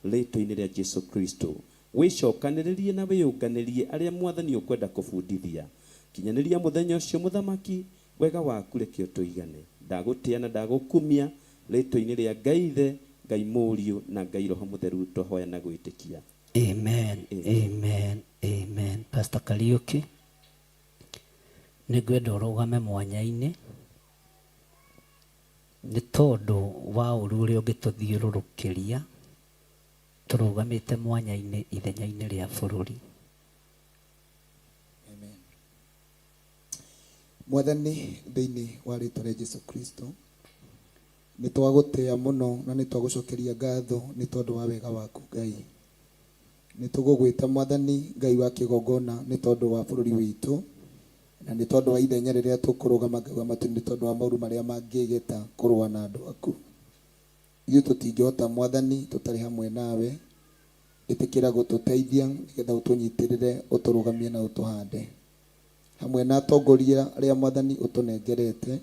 rĩtwa-inĩ rĩa Jesu Kristo. Wĩcokanĩrĩrie na wĩyũnganĩrie arĩa mwathani ũkwenda kũbundithia. Kinyanĩria mũthenya ũcio mũthamaki, wega waku reke ũtũigane. Ndagũtĩa na ndagũkumia rĩtwa-inĩ rĩa Ngai Ithe, Ngai Mũriũ na Ngai Roho Mũtheru twahoya na gwĩtĩkia. Amen, amen, amen. Pastor Kariuki, nĩ ngwenda ũrũgame mwanya-inĩ nĩ tondũ wa ũru ũrĩa ũngĩtũthiũrũrũkĩria tũrũgamĩte mwanya-inĩ ithenya-inĩ rĩa bũrũri. Amen. Mwathani thĩinĩ wa rĩtwa rĩa Jesu Kristo, nĩ twagũtĩa mũno na nĩ twagũcokeria ngatho nĩ tondũ wa wega waku Ngai. Nĩ tũgũgwĩta Mwathani Ngai wa kĩgongona nĩ tondũ wa bũrũri witũ, na nĩ tondũ wa ithenya rĩrĩa tũkũrũgama Ngai wa matu nĩ tondũ wa maũru marĩa mangĩgeta kũrũa na andũ aku. Ithuĩ tũtingĩhota Mwathani tũtarĩ hamwe nawe, ĩtĩkĩra gũtũteithia nĩgetha ũtũnyitĩrĩre, ũtũrũgamie na ũtũhande. Hamwe na atongoria arĩa Mwathani ũtũnengerete,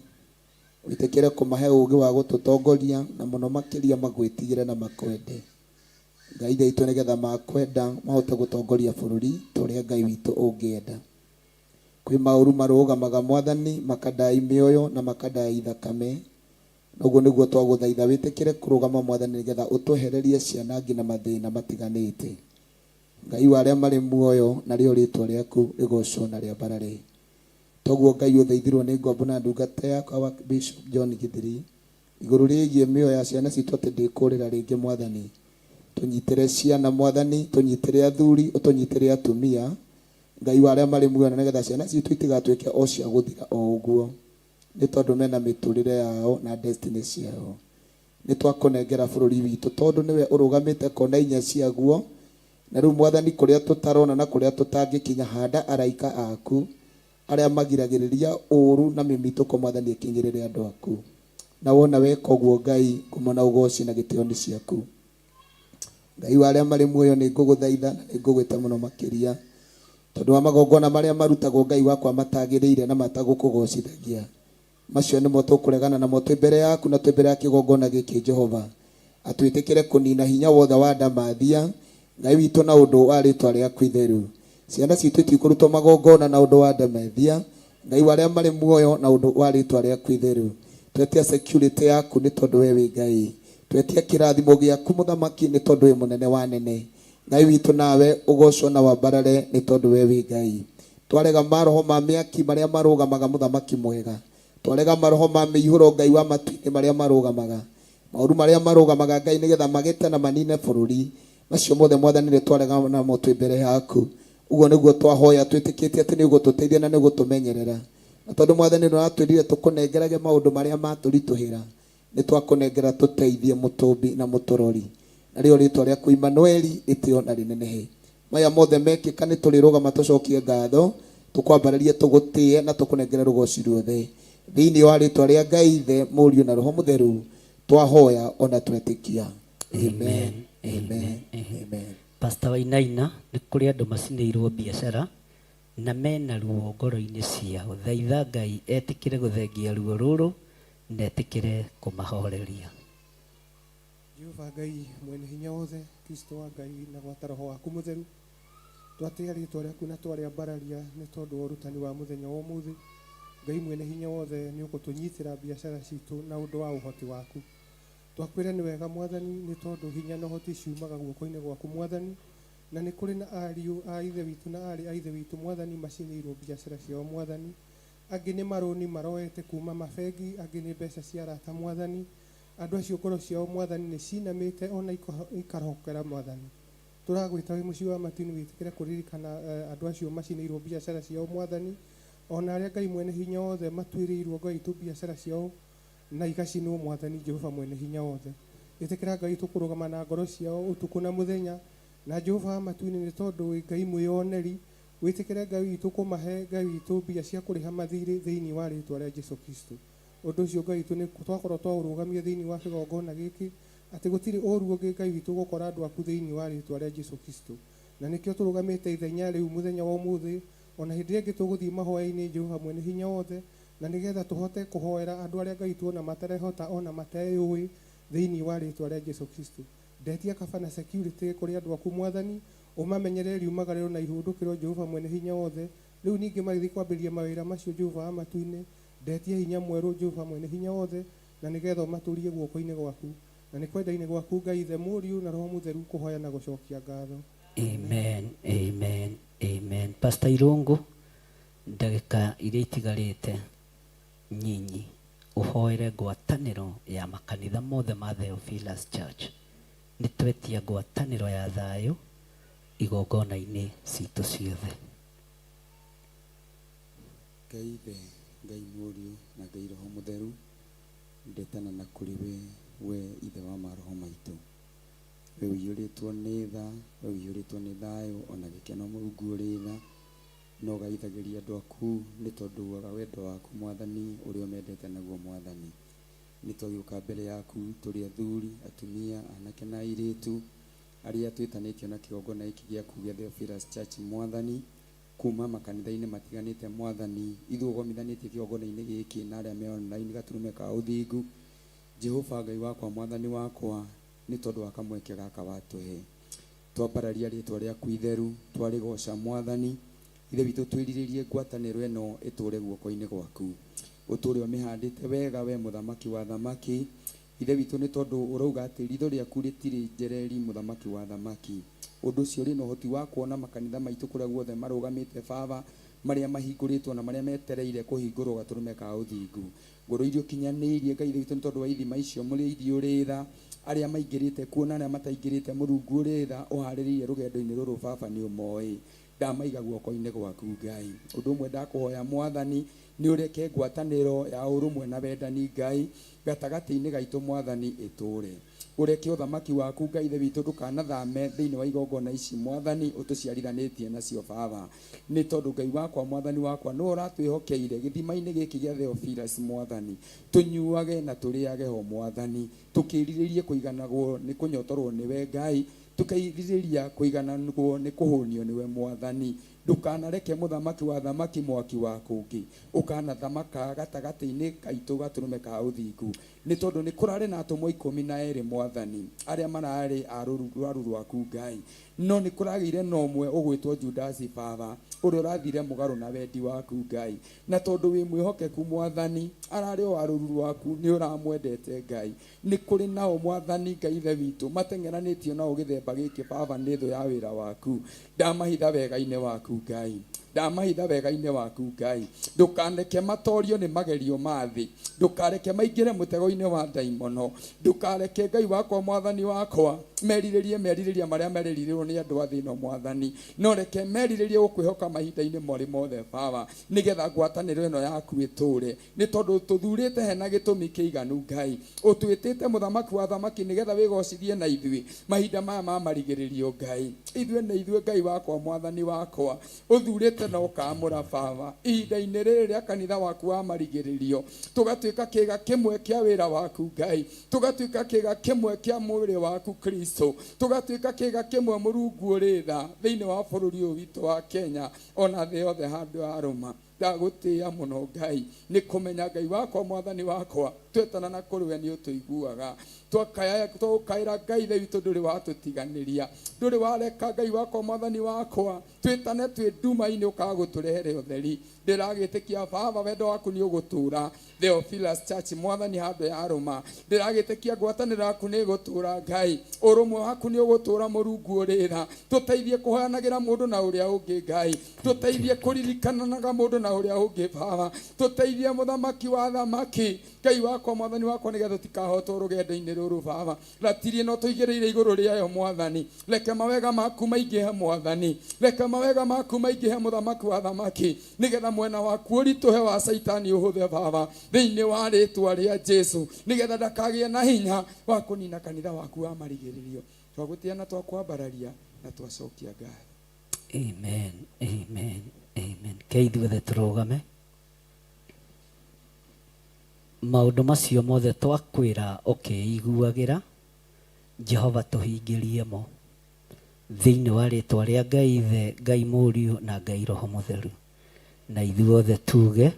wĩtĩkĩre kũmahe ũũgĩ wa gũtũtongoria na mũno makĩria magwĩtigĩre na makwende. Ngai Ithe witũ nĩgetha makwenda mahote gũtongoria bũrũri ta ũrĩa Ngai witũ ũngĩenda. Kwĩ maũru marũgamaga Mwathani makandai mĩoyo na makandai thakame. Noguo nĩguo twagũthaitha wĩtĩkĩre kũrũgama Mwathani nĩgetha ũtwehererie ciana nginya mathĩna matiganĩte. Ngai wa arĩa marĩ muoyo narĩo rĩtwa rĩaku rĩgocwo na rĩambarare. Toguo Ngai ũthaithirwo nĩ ngombo na ndungata yakwa wa Bishop John Githiri igũrũ rĩgiĩ mĩoyo ya ciana citũ atĩ ndĩkũrĩra rĩngĩ Mwathani. Tũnyitĩre ciana Mwathani, tũnyitĩre athuri, ũtũnyitĩre atumia, Ngai wa arĩa marĩ muoyo na nĩgetha ciana citũ itigatuĩke o cia gũthira o ũguo nĩ tondũ mena mĩtũrĩre yao na destiny ciao. Nĩ twakũnengera bũrũri witũ tondũ nĩwe ũrũgamĩte kona inya ciaguo, na rĩu Mwathani kũrĩa tũtarona na kũrĩa tũtangĩkinya handa araika aku arĩa magiragĩrĩria ũru na mĩmitũko Mwathani ĩkinyĩrĩre andũ aku. Na wona weka ũguo Ngai ngumo na ũgoci na gĩtĩo nĩ ciaku. Ngai wa arĩa marĩ muoyo nĩ ngũgũthaitha na nĩ ngũgwĩta mũno makĩria tondũ wa magongona marĩa marutagwo Ngai wakwa matagĩrĩire na matagũkũgocithagia. Macio nĩmo tũkũregana namo twĩ mbere yaku na twĩ mbere ya kĩgongona gĩkĩ Jehova. Atwĩtĩkĩre kũnina hinya wothe wa ndamathia Ngai witũ na ũndũ wa rĩtwa rĩaku itheru. Ciana citũ itikũrutwo magongona na ũndũ wa ndamathia Ngai wa arĩa marĩ muoyo na ũndũ wa rĩtwa rĩaku itheru. Twetia security yaku nĩ tondũ we wĩ Ngai. Twetia kĩrathimo gĩaku mũthamaki nĩ tondũ wĩ mũnene wa nene. Ngai witũ nawe ũgocwo na wambarare nĩ tondũ we wĩ Ngai. Twarega maroho ma mĩaki marĩa marũgamaga mũthamaki mwega. Twarega maroho ma mĩihũro Ngai wa matu-inĩ marĩa marũgamaga, maũru marĩa marũgamaga Ngai nĩgetha magĩte na manine bũrũri. Macio mothe Mwathani nĩ twarega namo twĩ mbere yaku. Ũguo nĩguo twahoya twĩtĩkĩtie atĩ nĩ ũgũtũteithia na nĩ ũgũtũmenyerera. Na tondũ Mwathani nĩ ũratwĩrire tũkũnengerage maũndũ marĩa matũritũhĩra, nĩ twakũnengera tũteithie mũtũmbi na mũtũrori. Narĩo rĩtwa rĩaku Imanueli rĩtĩo na rĩnenehe. Maya mothe mekĩka nĩ tũrĩrũgama tũcokie ngatho, tũkwambararie tũgũtĩe na tũkũnengere rũgoci ruothe. Thĩinĩ wa rĩtwa rĩa Ngai Ithe, Mũriũ na Roho Mũtheru, twahoya ona twetĩkia. Amen. Amen. Amen. Pastor Wainaina nĩ kũrĩ andũ macinĩirwo biacara na mena ruo ngoro-inĩ ciao. Thaitha Ngai etĩkĩre gũthengia ruo rũrũ na etĩkĩre kũmahoreria. Jehova Ngai mwene hinya wothe, Kristo wa Ngai na gwata roho waku mũtheru, twatĩa rĩtwa rĩaku na twarĩambararia nĩ tondũ wa ũrutani wa mũthenya wa ũmũthĩ. Ngai mwene hinya wothe nĩ ũgũtũnyitĩra biacara citũ na ũndũ wa ũhoti waku. Twakwĩra nĩ wega Mwathani nĩ tondũ hinya na ũhoti ciumaga guoko-inĩ gwaku Mwathani, na nĩ kũrĩ na ariũ a ithe witũ na aarĩ a ithe witũ Mwathani macinĩirwo biacara ciao Mwathani. Angĩ nĩ marũni maroete kuma mabengi, angĩ nĩ mbeca cia arata Mwathani. Andũ acio ngoro ciao Mwathani nĩ cinamĩte ona ikarokera Mwathani. Tũragwĩta wĩ mũciĩ wa matu-inĩ wĩtĩkĩre kũririkana andũ acio macinĩirwo biacara ciao Mwathani, ona arĩa Ngai mwene hinya wothe matuĩrĩirwo Ngai tu biacara ciao na igacinwo Mwathani Jehova mwene hinya wothe. Ĩtĩkĩra Ngai tũkũrũgama na ngoro ciao ũtukũ na mũthenya, na Jehova wa matu-inĩ nĩ tondũ wĩ Ngai mwĩyoneri, wĩtĩkĩre Ngai witũ kũmahe Ngai witũ mbia cia kũrĩha mathirĩ thĩinĩ wa rĩtwa rĩa Jesu Kristo. Ũndũ ũcio Ngai witũ nĩ twakorwo twaũrũgamia thĩinĩ wa kĩgongona gĩkĩ, atĩ gũtirĩ ũru ũngĩ Ngai witũ ũgũkora andũ aku thĩinĩ wa rĩtwa rĩa Jesu Kristo. Na nĩkĩo tũrũgamĩte ithenya rĩu mũthenya wa ũmũthĩ, ona hĩndĩ ĩrĩa ĩngĩ tũgũthiĩ mahoya-inĩ Jehova mwene hinya wothe, na nĩgetha tũhote kũhoera andũ arĩa Ngai tuona matarehota ona mateyũĩ thĩinĩ wa rĩtwa rĩa Jesu Kristo. Ndetia kaba na security kũrĩ andũ aku Mwathani, ũmamenyerere riumagarĩro na ihũndũkĩro Jehova mwene hinya wothe. Rĩu ningĩ magĩthiĩ kwambĩrĩria mawĩra macio Jehova wa matu-inĩ, ndetia hinya mwerũ Jehova mwene hinya wothe, na nĩgetha ũmatũrie guoko-inĩ gwaku. Na nĩ kwenda-inĩ gwaku Ngai Ithe, Mũriũ na Roho Mũtheru kũhoya na gũcokia ngatho. Amen, amen, amen. Pastor Irungu, ndagĩka iria itigarĩte nyinyi ũhoere ngwatanĩro ya makanitha mothe ma Theophilus Church. Nĩ twetia ngwatanĩro ya thayũ igongona-inĩ citũ ciothe. Ngai Ithe, Ngai Mũriũ na Ngai Roho Mũtheru, ndetana na kũrĩ we, we Ithe wa maroho maitũ. We ũiyũrĩtwo nĩ tha, we ũiyũrĩtwo nĩ thayũ ona gĩkeno Mũrungu ũrĩ tha, na ũgaithagĩria andũ aku nĩ tondũ wa wendo waku Mwathani ũrĩa ũmendete naguo Mwathani. Nĩ twagĩũka mbere yaku tũrĩ athuri, atumia, anake na airĩtu arĩa twĩtanĩtio na kĩgongona gĩkĩ gĩaku gĩa Theophilus Church Mwathani, kuma makanitha-inĩ matiganĩte Mwathani, ithuĩ ũgomithanĩtie kĩgongona-inĩ gĩkĩ na arĩa me online gaturume ka ũthingu. Jehova Ngai wakwa Mwathani wakwa, nĩ tondũ wa kamweke gaka watũhe. Twambararia rĩtwa rĩaku itheru, twarĩgoca Mwathani, Ithe witũ twĩrirĩrie ngwatanĩro ĩno ĩtũre guoko-inĩ gwaku. Ũtũre ũmĩhandĩte wega we mũthamaki wa thamaki. Ithe witũ nĩ tondũ ũrauga atĩ ritho rĩaku rĩtirĩ njereri mũthamaki wa thamaki. Ũndũ ũcio ũrĩ na ũhoti wa kuona makanitha maitũ kũrĩa guothe marũgamĩte Baba, marĩa mahingũrĩtwo na marĩa metereire kũhingũrwo gatũrũme ka ũthingu. Ngoro iria ũkinyanĩirie Ngai Ithe witũ nĩ tondũ wa ithima icio mũrĩithi ũrĩ tha, arĩa maingĩrĩte kuo na arĩa mataingĩrĩte Mũrungu ũrĩ tha, ũharĩrĩirie rũgendo-inĩ rũrũ Baba nĩ ũmoĩ. Ndamaiga guoko-inĩ gwaku Ngai. Ũndũ ũmwe ndakũhoya Mwathani, nĩ ũreke ngwatanĩro ya ũrũmwe na wendani Ngai gatagatĩ-inĩ gaitũ Mwathani ĩtũre. Ũreke ũthamaki waku Ngai Ithe witũ ndũkanathame thĩinĩ wa igongona ici Mwathani ũtũciarithanĩtie nacio Baba. Nĩ tondũ Ngai wakwa Mwathani wakwa nĩwe ũratwĩhokeire gĩthima-inĩ gĩkĩ gĩa Theophilus Mwathani. Tũnyuage na tũrĩage ho Mwathani. Tũkĩrirĩrie kũiganagwo nĩ kũnyotorwo nĩwe Ngai, tũkerirĩria kũigananwo nĩ kũhũnio nĩwe Mwathani. Ndũkanareke mũthamaki wa thamaki mwaki wa kũngĩ ũkanathamaka gatagatĩ-inĩ gaitũ gatũrũme ka ũthingu. Nĩ tondũ nĩ kũrarĩ na atũmwo 12 Mwathani, arĩa mararĩ a rwaru rwaku Ngai. No nĩ kũragĩire na ũmwe ũgwĩtwo Judasi Baba, ũrĩa ũrathire mũgarũ na wendi waku Ngai. Na tondũ wĩ mwĩhokeku Mwathani, Ararĩ o wa rũru rwaku, nĩ ũramwendete Ngai. Nĩ kũrĩ nao Mwathani Ngai Ithe witũ mateng'eranĩtio nao gĩthemba gĩkĩ Baba nĩ thũ ya wĩra waku. Ndamahitha wega-inĩ waku Ngai. Ndamahitha wega-inĩ waku Ngai. Ndũkaneke matorio nĩ magerio ma thĩ. Ndũkareke maingĩre mũtego-inĩ wa ndaimono. Ndũkareke Ngai wakwa Mwathani wakwa merirĩrie merirĩria marĩa merirĩirwo nĩ andũ a thĩ ĩno Mwathani. No reke merirĩrie gũkwĩhoka mahinda-inĩ marĩ mothe Baba, nĩgetha ngwatanĩro ĩno yaku ĩtũre. Nĩ tondũ ũtũthurĩte hena gĩtũmi kĩiganu Ngai. Ũtwĩtĩte mũthamaki wa athamaki nĩgetha wĩgocithie na ithuĩ mahinda maya ma marigĩrĩrio Ngai. Ithuĩ nĩ ithuĩ Ngai wakwa Mwathani wakwa ũthurĩte na ũkaamũra Baba ihinda-inĩ rĩrĩ rĩa kanitha waku wa marigĩrĩrio, tũgatuĩka kĩĩga kĩmwe kĩa wĩra waku Ngai, tũgatuĩka kĩĩga kĩmwe kĩa mwĩrĩ waku Kristo, tũgatuĩka kĩĩga kĩmwe Mũrungu ũrĩ tha thĩinĩ wa bũrũri ũyũ witũ wa Kenya ona thĩ yothe handũ yarũma. Ndagũtĩĩa mũno Ngai nĩ kũmenya Ngai wakwa Mwathani wakwa twetana na kũrĩ we nĩ ũtũiguaga. Twakaya twagũkaĩra Ngai Ithe witũ ndũrĩ watũtiganĩria, ndũrĩ wareka Ngai wakwa Mwathani wakwa twĩtane twĩ nduma-inĩ ũkaga gũtũrehere ũtheri. Ndĩragĩtĩkia Baba wendo waku nĩ ũgũtũra Theophilus Church Mwathani handũ yarũma. Ndĩragĩtĩkia ngwatanĩro yaku nĩ ĩgũtũra Ngai, ũrũmwe waku nĩ ũgũtũra Mũrungu ũrĩ tha. Tũteithie kũhoyanagĩra mũndũ na ũrĩa ũngĩ Ngai, tũteithie kũririkananaga mũndũ na ũrĩa ũngĩ Baba, tũteithie mũthamaki wa athamaki Ngai wakwa Mwathani wakwa nĩgetha tũtikahotwo rũgendo-inĩ rũrũ Baba. Ratiri ĩno tũigĩrĩire igũrũ rĩayo Mwathani, reke mawega maku maingĩhe Mwathani, reke mawega maku maingĩhe mũthamaki wa athamaki, nĩgetha mwena waku ũritũhe wa Caitani ũhũthe Baba, thĩinĩ wa rĩtwa rĩa Jesu, nĩgetha ndakagĩe na hinya wa kũnina kanitha waku wa marigĩrĩrio. Twagũtĩa na twakwambararia na twacokia ngatho. Amen, amen, amen. Kei ithuothe tũrũgame. Maũndũ macio mothe twakwĩra ũkĩiguagĩra, Jehova tũhingĩrie mo. Thĩinĩ wa rĩtwa rĩa Ngai Ithe, Ngai Mũriũ na Ngai Roho Mũtheru. Na ithuothe tuge.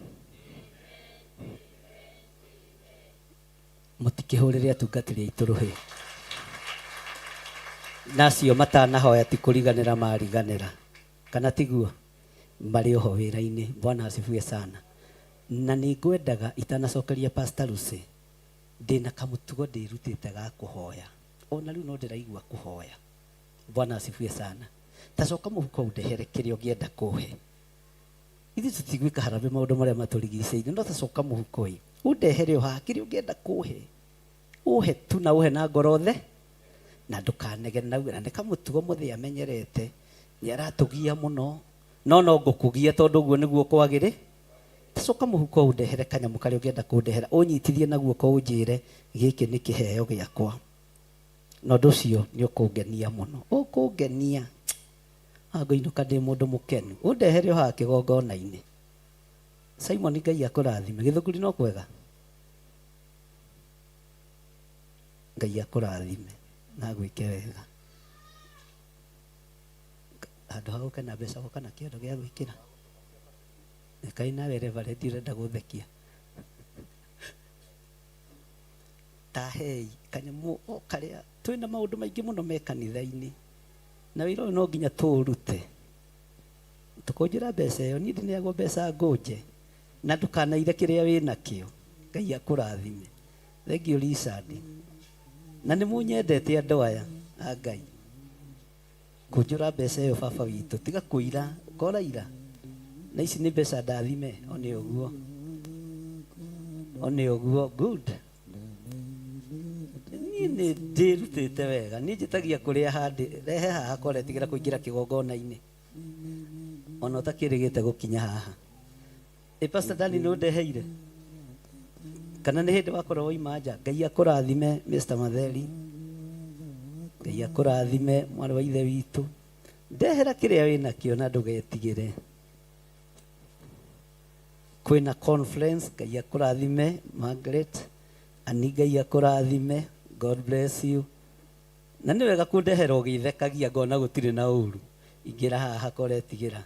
Mũtikĩhũrĩre atungatĩri aitũ rũhĩ. Na acio matanahoya ti kũriganĩra mariganĩra. Kana tiguo? Marĩ oho wĩra-inĩ. Bwana asifiwe sana. Na nĩ ngwendaga itanacokeria Pastor Lucy, ndĩna kamũtugo ndĩrutĩte ga kũhoya. Ona rĩu no ndĩraigua kũhoya. Bwana asifiwe sana. Ta coka mũhuko ũndehere kĩrĩa ũngĩenda kũhe. Ithuĩ tũtigwĩka harambĩ maũndũ marĩa matũrigicĩirie, no ta coka mũhuko ĩ, ũndehere o haha kĩrĩa ũngĩenda kũhe. Ũhe tu na ũhe na ngoro the, na ndũkanegene na uge, na nĩ kamũtugo mũthĩ amenyerete, nĩ aratũgia mũno, no no ngũkũgia tondũ ũguo nĩguo kwagĩrĩ. Ta coka mũhuko ũndehere kanyamũ karĩa ũngĩenda kũndehera, ũnyitithie na guoko ũnjĩre gĩkĩ nĩ kĩheo gĩakwa. Na ũndũ ũcio nĩ ũkũngenia mũno, ũkũngenia. Ngũinũka ndĩ mũndũ mũkenu. Ũndehere o haha kĩgongona-inĩ. Simon Ngai akũrathime. Gĩthũngũri no kwega? Ngai akũrathime na agwĩke wega. Handũ ha gũke na mbeca woka na kĩondo gĩa gwĩkĩra. Kaĩ nawe Reverend ũrenda gũthekia. Ta hei kanyamũ o karĩa twĩna maũndũ maingĩ mũno me kanitha-inĩ. Na wĩra ũyũ no nginya tũũrute. Tũkũnjĩra mbeca ĩyo, niĩ ndineagwo mbeca ngũnje. Na ndũkanaire kĩrĩa wĩnakĩo. Ngai akũrathime. Thengiũ Richard. Na nĩ mũnyendete andũ aya a Ngai. Kũnjũra mbeca ĩyo baba witũ. Tiga kũira. Koraira. Na ici nĩ mbeca ndathime. One ũguo. One ũguo. Good. Niĩ nĩ ndĩrutĩte wega. Niĩ njĩtagia kũrĩa handĩ. Rehe haha kore tigĩra kũingĩra kĩgongona-inĩ. Ona ũtakĩrĩgĩte gũkinya haha. Ĩ Pastor Dani nĩ ũndeheire? Kana nĩ hĩndĩ wakorwo waima nja? Ngai akũrathime Mr. Matheri. Ngai akũrathime mwarĩ wa ithe witũ. Ndehera kĩrĩa wĩnakĩo na ndũgetigĩre. Kwĩna conference, Ngai akũrathime Margaret. Ani Ngai akũrathime. God bless you. Na nĩ wega kũndehera ũgĩthekagia ngona gũtirĩ na ũru. Ingĩra haha koretigĩra.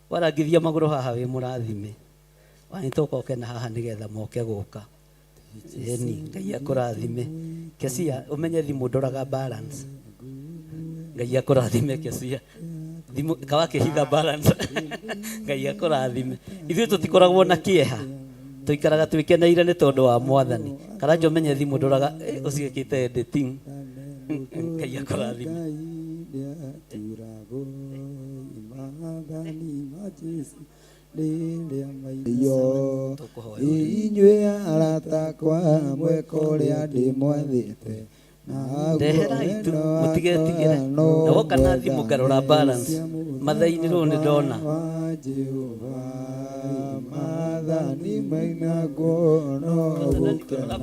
Warangithia magũrũ haha wĩ mũrathime. Wanĩtũka ũke na haha nĩgetha moke gũka. Ĩni, Ngai akũrathime. Kesia, ũmenye thimũ ndoraga balance. Ngai akũrathime Kesia. Thimũ, kawakĩhitha balance. Ngai akũrathime. Ithuĩ tũtikoragwo na kĩeha. Tũikaraga twĩkeneire nĩ tondũ wa Mwathani. Karanja ũmenye thimũ ndũraga ũciĩkĩte editing. Ngai akũrathime. Yo, inyuĩ arata akwa mweka ũrĩa ndĩmwathĩte. Ndeherai tu mũtigetigĩre. Na woka na thimũ ngarora balance. Mathaa-inĩ rĩu nĩ ndona. Maathani mainagwo no gũkena.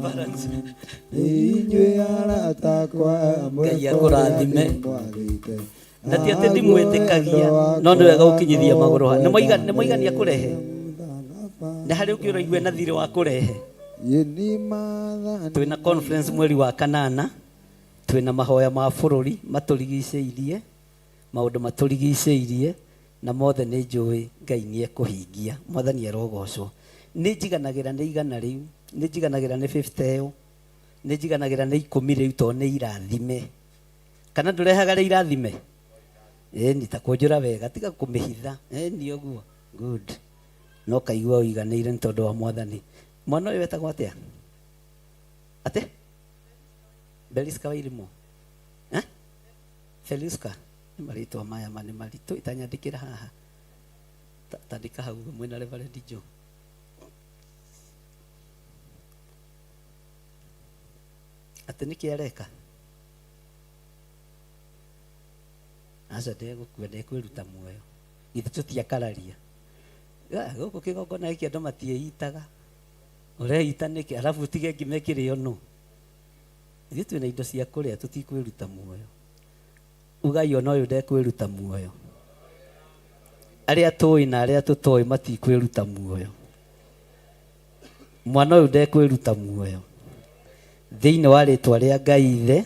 Inyuĩ arata akwa Ngai mweka ũrĩa akũrathime. ndĩmwathĩte. Na ti atĩ ndimwĩtĩkagia, no nĩ wega gũkinyithia magũrũ haha. Nĩ mwaigania kũrehe? Nĩ harĩ ũngĩ ũraigua na thirĩ wa kũrehe? Twĩna conference mweri wa kanana, twĩna mahoya ma bũrũri matũrigicĩirie, maũndũ matũrigicĩirie, na mothe nĩ njũĩ Ngai nĩ ekũhingia. Mwathani arogocwo. Nĩ njiganagĩra nĩ 100 rĩu, nĩ njiganagĩra nĩ 50 ĩyo, nĩ njiganagĩra nĩ 10 rĩu tondũ nĩ irathime. Kana ndũrehaga rĩ irathime? Ĩni, ta kũnjũra wega, tiga kũmĩhitha. Ĩni ũguo. Good. No kaigua ũiganĩire nĩ tondũ wa Mwathani. Mwana ũyũ wetagwo atĩa? Atĩ? Beliska Wairimu. Eh? Feliska. Nĩ marĩtwa maya ma nĩ maritũ itanyandĩkĩra haha. Tandĩka hau ũguo mwĩna Reverend Joe. Atĩ nĩkĩ areka? Aca ndegũkua, ndekwĩruta muoyo. Ithuĩ tũtiakararia. Gũkũ kĩgongona gĩkĩ andũ matiĩitaga. Ũreita nĩkĩ? Arabu ũtige ngima ĩkĩrĩo nũ? Ithuĩ twĩna indo cia kũrĩa, tũtikwĩruta muoyo. Ugai ona ũyũ ndekwĩruta muoyo. Arĩa tũĩ na arĩa tũtoĩ matikwĩruta muoyo. Mwana ũyũ ndekwĩruta muoyo. Thĩinĩ wa rĩtwa rĩa Ngai Ithe,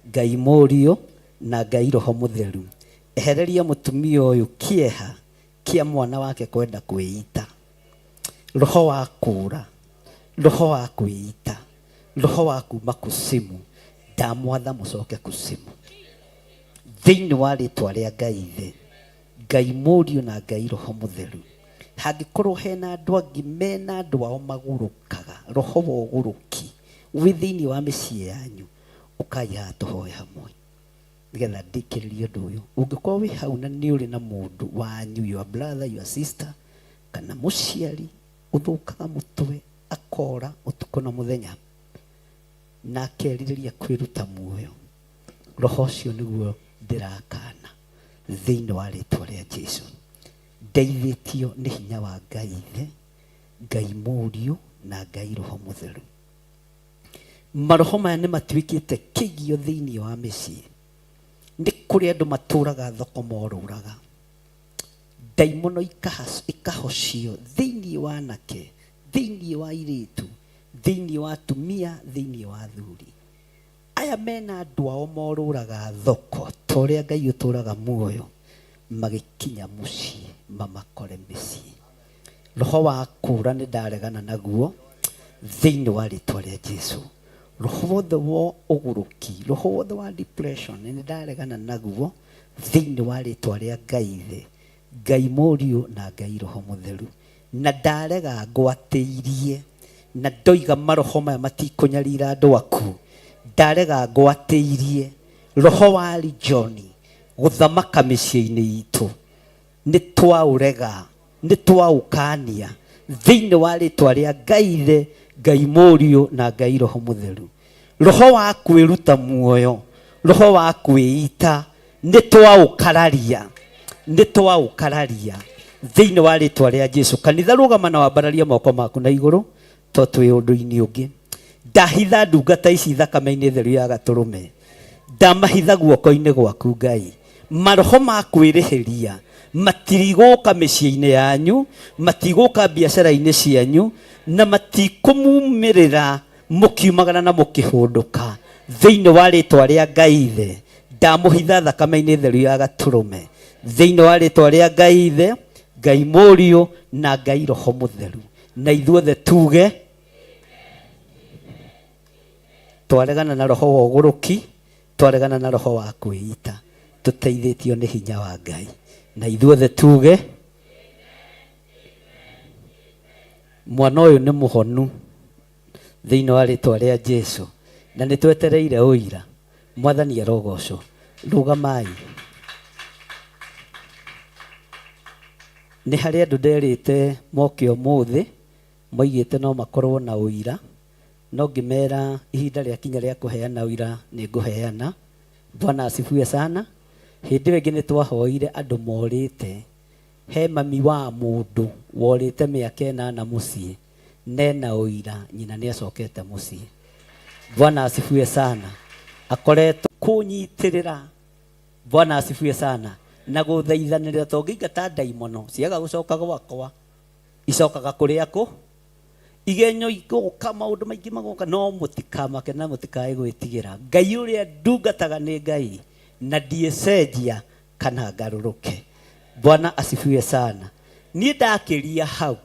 Ngai Mũriũ, na Ngai Roho Mũtheru. Ehereria mũtumia ũyũ kĩeha kĩa mwana wake kwenda kwĩita. Roho wa kũũra, roho wa kwĩita, roho wa kuma kusimu, ndamwatha mũcoke kusimu. Thĩinĩ wa rĩtwa rĩa Ngai Ithe, Ngai Mũriũ na Ngai Roho Mũtheru. Hangĩkorwo hena andũ angĩ mena andũ ao magũrũkaga, roho wa ũgũrũki wĩ thĩinĩ wa mĩciĩ yanyu, ũkai haha tũhoe hamwe. Nĩgetha ndĩkĩrĩrie ũndũ ũyũ. Ũngĩkorwo wĩ hau na nĩ ũrĩ na mũndũ wanyu, your brother, your sister, kana mũciari ũthũkaga mũtwe akora ũtukũ na mũthenya na akerirĩria kwĩruta muoyo, roho ũcio nĩguo ndĩrakana thĩinĩ wa rĩtwa rĩa Jesu. Ndeithĩtio nĩ hinya wa Ngai Ithe, Ngai Mũriũ na Ngai Roho Mũtheru. Maroho maya nĩ matuĩkĩte kĩgio thĩinĩ wa mĩciĩ. Nĩ kũrĩ andũ matũraga thoko morũraga. Ndaimono ikahocio thĩinĩ wa anake, thĩinĩ wa airĩtu, thĩinĩ wa atumia, thĩinĩ wa athuri. Aya mena andũ ao morũraga thoko ta ũrĩa Ngai ũtũraga muoyo, magĩkinya mũciĩ mamakore mĩciĩ. Roho wa kũũra nĩ ndaregana naguo thĩinĩ wa rĩtwa rĩa Jesu. Roho wothe wa ũgũrũki, roho wothe wa depression nĩ ndaregana naguo thĩinĩ wa rĩtwa rĩa Ngai Ithe, Ngai Mũriũ na Ngai Roho Mũtheru. Na ndarega ngwatĩirie, na ndoiga maroho maya matikũnyarira andũ aku. Ndarega ngwatĩirie roho wa Lijoni gũthamaka mĩciĩ-inĩ itũ. Nĩ twaũrega, nĩ twaũkania thĩinĩ wa rĩtwa rĩa Ngai Ithe, Ngai Mũriũ na Ngai Roho Mũtheru. Roho wa kwĩruta muoyo, roho wa kwĩita, nĩ twaũkararia, nĩ twaũkararia thĩinĩ wa rĩtwa rĩa Jesu. Kanitha rũgama na wambararie moko maku na igũrũ to twĩ ũndũ-inĩ ũngĩ. Ndahitha ndungata ici thakame-inĩ theru ya gatũrũme, ndamahitha guoko-inĩ gwaku Ngai. Maroho ma kwĩrĩhĩria matirigũka mĩciĩ-inĩ yanyu, matigũka biacara-inĩ cianyu, na matikũmumĩrĩra mũkiumagara na mũkĩhũndũka thĩinĩ wa rĩtwa rĩa Ngai Ithe. Ndamũhitha thakame-inĩ theru ya gatũrũme thĩinĩ wa rĩtwa rĩa Ngai Ithe, Ngai Mũriũ na Ngai Roho Mũtheru. Na ithuothe tuge twaregana na roho wa ũgũrũki, twaregana na roho wa kwĩita, tũteithĩtio nĩ hinya wa Ngai. Na ithuothe tuge Mwana ũyũ nĩ mũhonu thĩinĩ wa rĩtwa rĩa Jesu, na nĩ twetereire ũira. Mwathani arogocwo. Rũgamai. Nĩ harĩ andũ nderĩte moke ũmũthĩ, moigĩte no makorwo na ũira, no ngĩmera ihinda rĩakinya rĩa kũheana ũira nĩ ngũheana. Bwana asifiwe sana. Hĩndĩ ĩyo ĩngĩ nĩ twahoire andũ morĩte, he mami wa mũndũ worĩte mĩaka 8 mũciĩ, nena ũira nyina nĩ acokete mũciĩ. Bwana asifiwe sana. Akoretwo kũnyitĩrĩra. Bwana asifiwe sana. Na gũthaithanĩrĩra to ngĩingata ndaimono ciaga gũcoka gwakwa, icokaga kũrĩa kũ igenyo igũka, maũndũ maingĩ magoka, no mũtikamake na mũtikae gwĩtigĩra. Ngai ũrĩa ndungataga nĩ Ngai na ndiĩcenjia kana ngarũrũke. Bwana asifiwe sana. Niĩ ndakĩria hau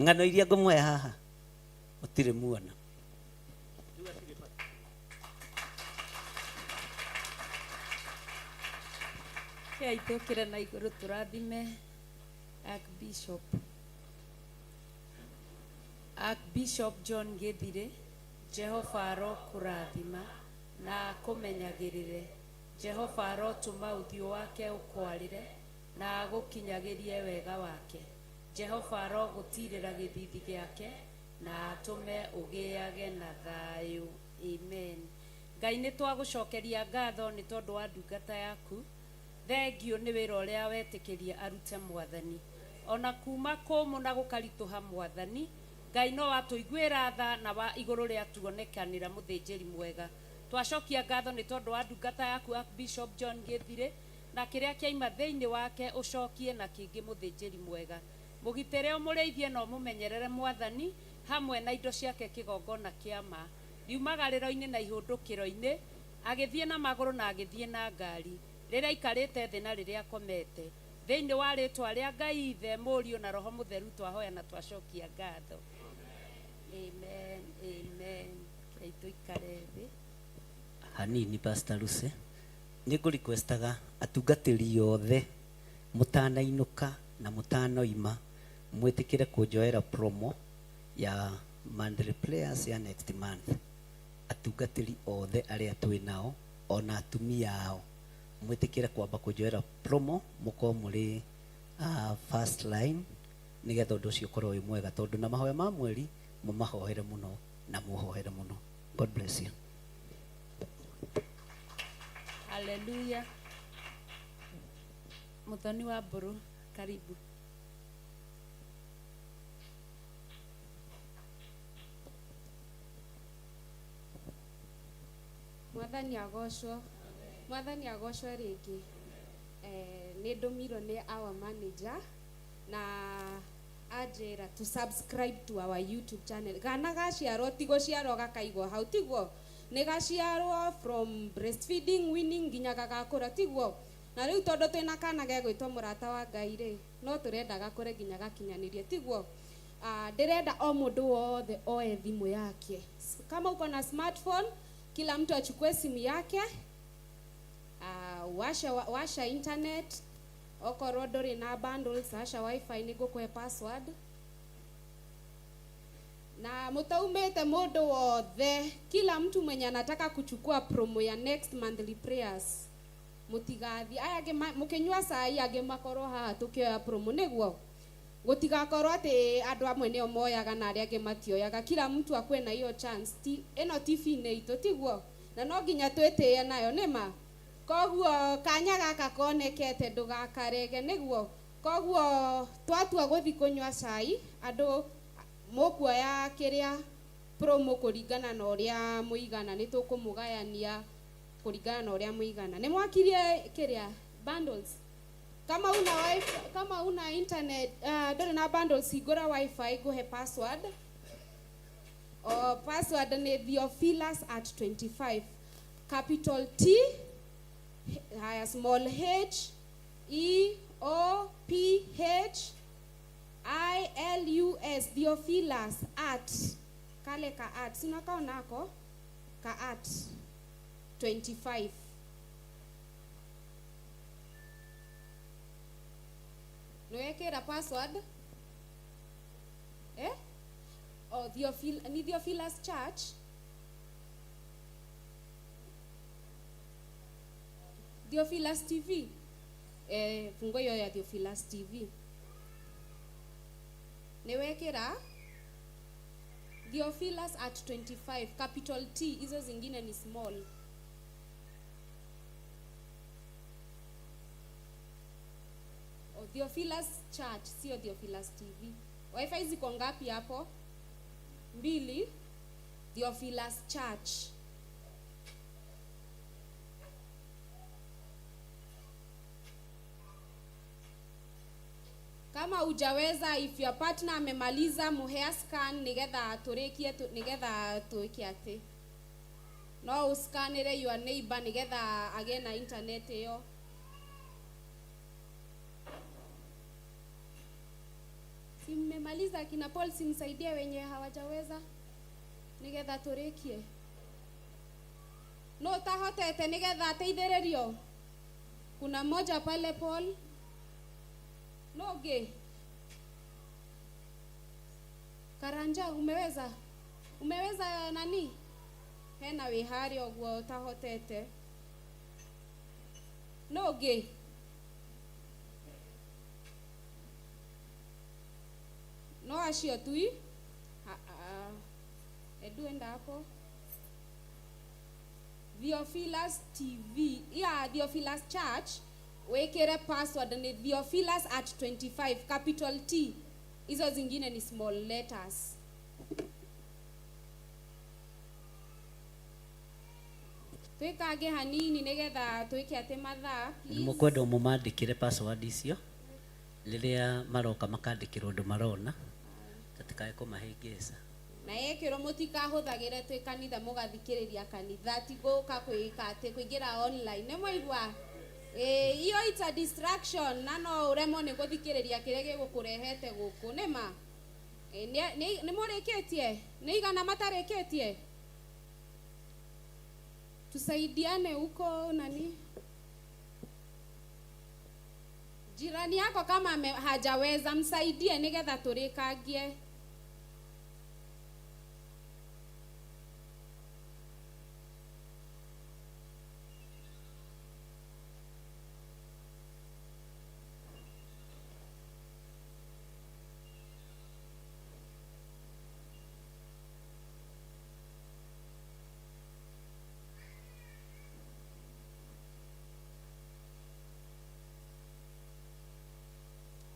ng'ano iria ngũmũhe haha mũtirĩ muona. Rekei tũkĩre na igũrũ tũrathime Archbishop. Archbishop John Gĩthirĩ, Jehova arokũrathima na akũmenyagĩrĩre. Jehova arotũma ũthiũ wake ũkwarĩre na agũkinyagĩrie wega wake. Jehova arogũtirĩra gĩthithi gĩake na atũme ũgĩage na thayũ. Amen. Ngai nĩ twagũcokeria ngatho nĩ tondũ wa ndungata yaku. Thengiũ nĩ wĩra ũrĩa wetĩkĩria arute Mwathani. Ona kuma kũmũ na gũkaritũha Mwathani, Ngai no watũiguĩra tha na wa igũrũ rĩa tuonekanĩra mũthĩnjĩri mwega. Twacokia ngatho nĩ tondũ wa ndungata yaku Archbishop John Gĩthirĩ, na kĩrĩa kĩaima thĩinĩ wake ũcokie na kĩngĩ mũthĩnjĩri mwega. Mũgitĩre ũmũrĩithie na ũmũmenyerere Mwathani, hamwe na indo ciake kĩgongona kĩa ma. Riumagarĩro-inĩ na ihũndũkĩro-inĩ, agĩthiĩ na magũrũ na agĩthiĩ na ngari, rĩrĩa aikarĩte thĩ na rĩrĩa akomete. Thĩinĩ wa rĩtwa rĩa Ngai Ithe, Mũriũ na Roho Mũtheru twahoya na twacokia ngatho. Amen, amen. Rekei tũikare thĩ. Hanini Pastor Lucy, nĩ ngũrequestaga atungatĩri othe mũtanainũka na mũtanoima mwĩtĩkĩre kũnjoera promo ya monthly prayers ya next month. Atungatĩri othe arĩa twĩ nao ona atumia ao mwĩtĩkĩre kwamba kũnjoera promo, mũkorwo mũrĩ first line nĩgetha ũndũ ũcio ũkorwo wĩ mwega, tondũ na mahoya ma mweri mũmahoere mũno na mũhoere mũno. God bless you. Hallelujah. Muthoni wa Mburu, karibu. Mwathani agocwo. Mwathani agocwo rĩngĩ. Nĩ ndũmirwo nĩ our manager na anjĩra to subscribe to our YouTube channel. Gana gaciarwo ti gũciarwo gakaigwo hau, tiguo? Nĩ gaciarwo from breastfeeding, weaning nginya gagakũra, tiguo? Na rĩu tondũ twĩna kana gegwĩtwo mũrata wa Ngai rĩ, no tũrenda gakũre nginya gakinyanĩrie, tiguo? Ndĩrenda o mũndũ wothe oe thimũ yake. Kama uko na smartphone, kila mtu achukue simu yake, washa internet, okorwo ndũrĩ na bundles, washa wifi nĩngũkũhe password. Na mutaumĩte mũndũ wothe, kila mtu mwenye anataka kuchukua promo ya next monthly prayers, mũtigathiĩ. Aya angĩ mũkĩnyua cai, angĩ makorwo haha tũkĩoya promo, nĩguo gũtigakorwo atĩ andũ amwe nĩo moyaga na arĩa angĩ matioyaga. Kila mtu akue na hiyo chance. Ti, ĩno TV nĩ itũ, tiguo? Na no nginya twĩtĩe nayo, nĩma? Koguo kanya gaka konekete ndũgakarege, nĩguo? Koguo twatua gũthiĩ kũnyua cai, andũ mũkuoya kĩrĩa promo kũringana na ũrĩa mũigana, nĩ tũkũmũgayania kũringana na ũrĩa mũigana. Nĩ mwakirie kĩrĩa bundles? Kama una wifi, kama una internet, ndũrĩ na bundles, hingũra wifi, ngũhe password. O password nĩ Theophilus at 25. Capital T, haya small h, E, O, P, H, I, L, U, S, Theophilus at, kale ka at, sina kaonako? Ka at 25. Niwekera password? Ni Theophilus Church. Theophilus TV. Fungo hiyo ya Theophilus TV. Niwekera Theophilus at 25 capital T, hizo zingine ni small. Oh, Theophilus Church, sio Theophilus TV. Wi-Fi ziko ngapi hapo? 2. Theophilus Church. Kama hujaweza, if your partner amemaliza, muhea scan nigetha turikie, nigetha tuike ati. No uscanire your neighbor nigetha agĩe na internet iyo. Si mmemaliza kina Paul, simsaidie wenye hawajaweza nigetha turikie. No tahotete nigetha ateithĩrĩrio. Kuna mmoja pale Paul. Noge. Karanja, umeweza? Umeweza nani? Hena wihari oguo utahotete. Noge. No acio tui. Edu enda hapo. Theophilus TV. Yeah, Theophilus Church. Wekere password ni Theophilus at 25 capital T. Hizo zingine ni small letters. Twikage hanini nigetha twike ati mathaa, please. Nimukwenda mumandikire password icio riria maroka makandikirwo undu marona tutikae kumahĩngĩca. Na yekirwo mutikahũthagĩre twĩ kanitha mũgathikĩrĩria kanitha, ti gũka kwĩka atĩ kũingĩra online. Nĩ mwaigua? Iyo it's a distraction na no uremwo nĩ gũthikĩrĩria kĩrĩa gĩgũkũrehete gũkũ, nĩ ma? Nĩ mũrĩkĩtie? Nĩ igana matarĩkĩtie? Tusaidiane huko nani? Jirani yako kama hajaweza msaidie nigetha tũrĩkangie.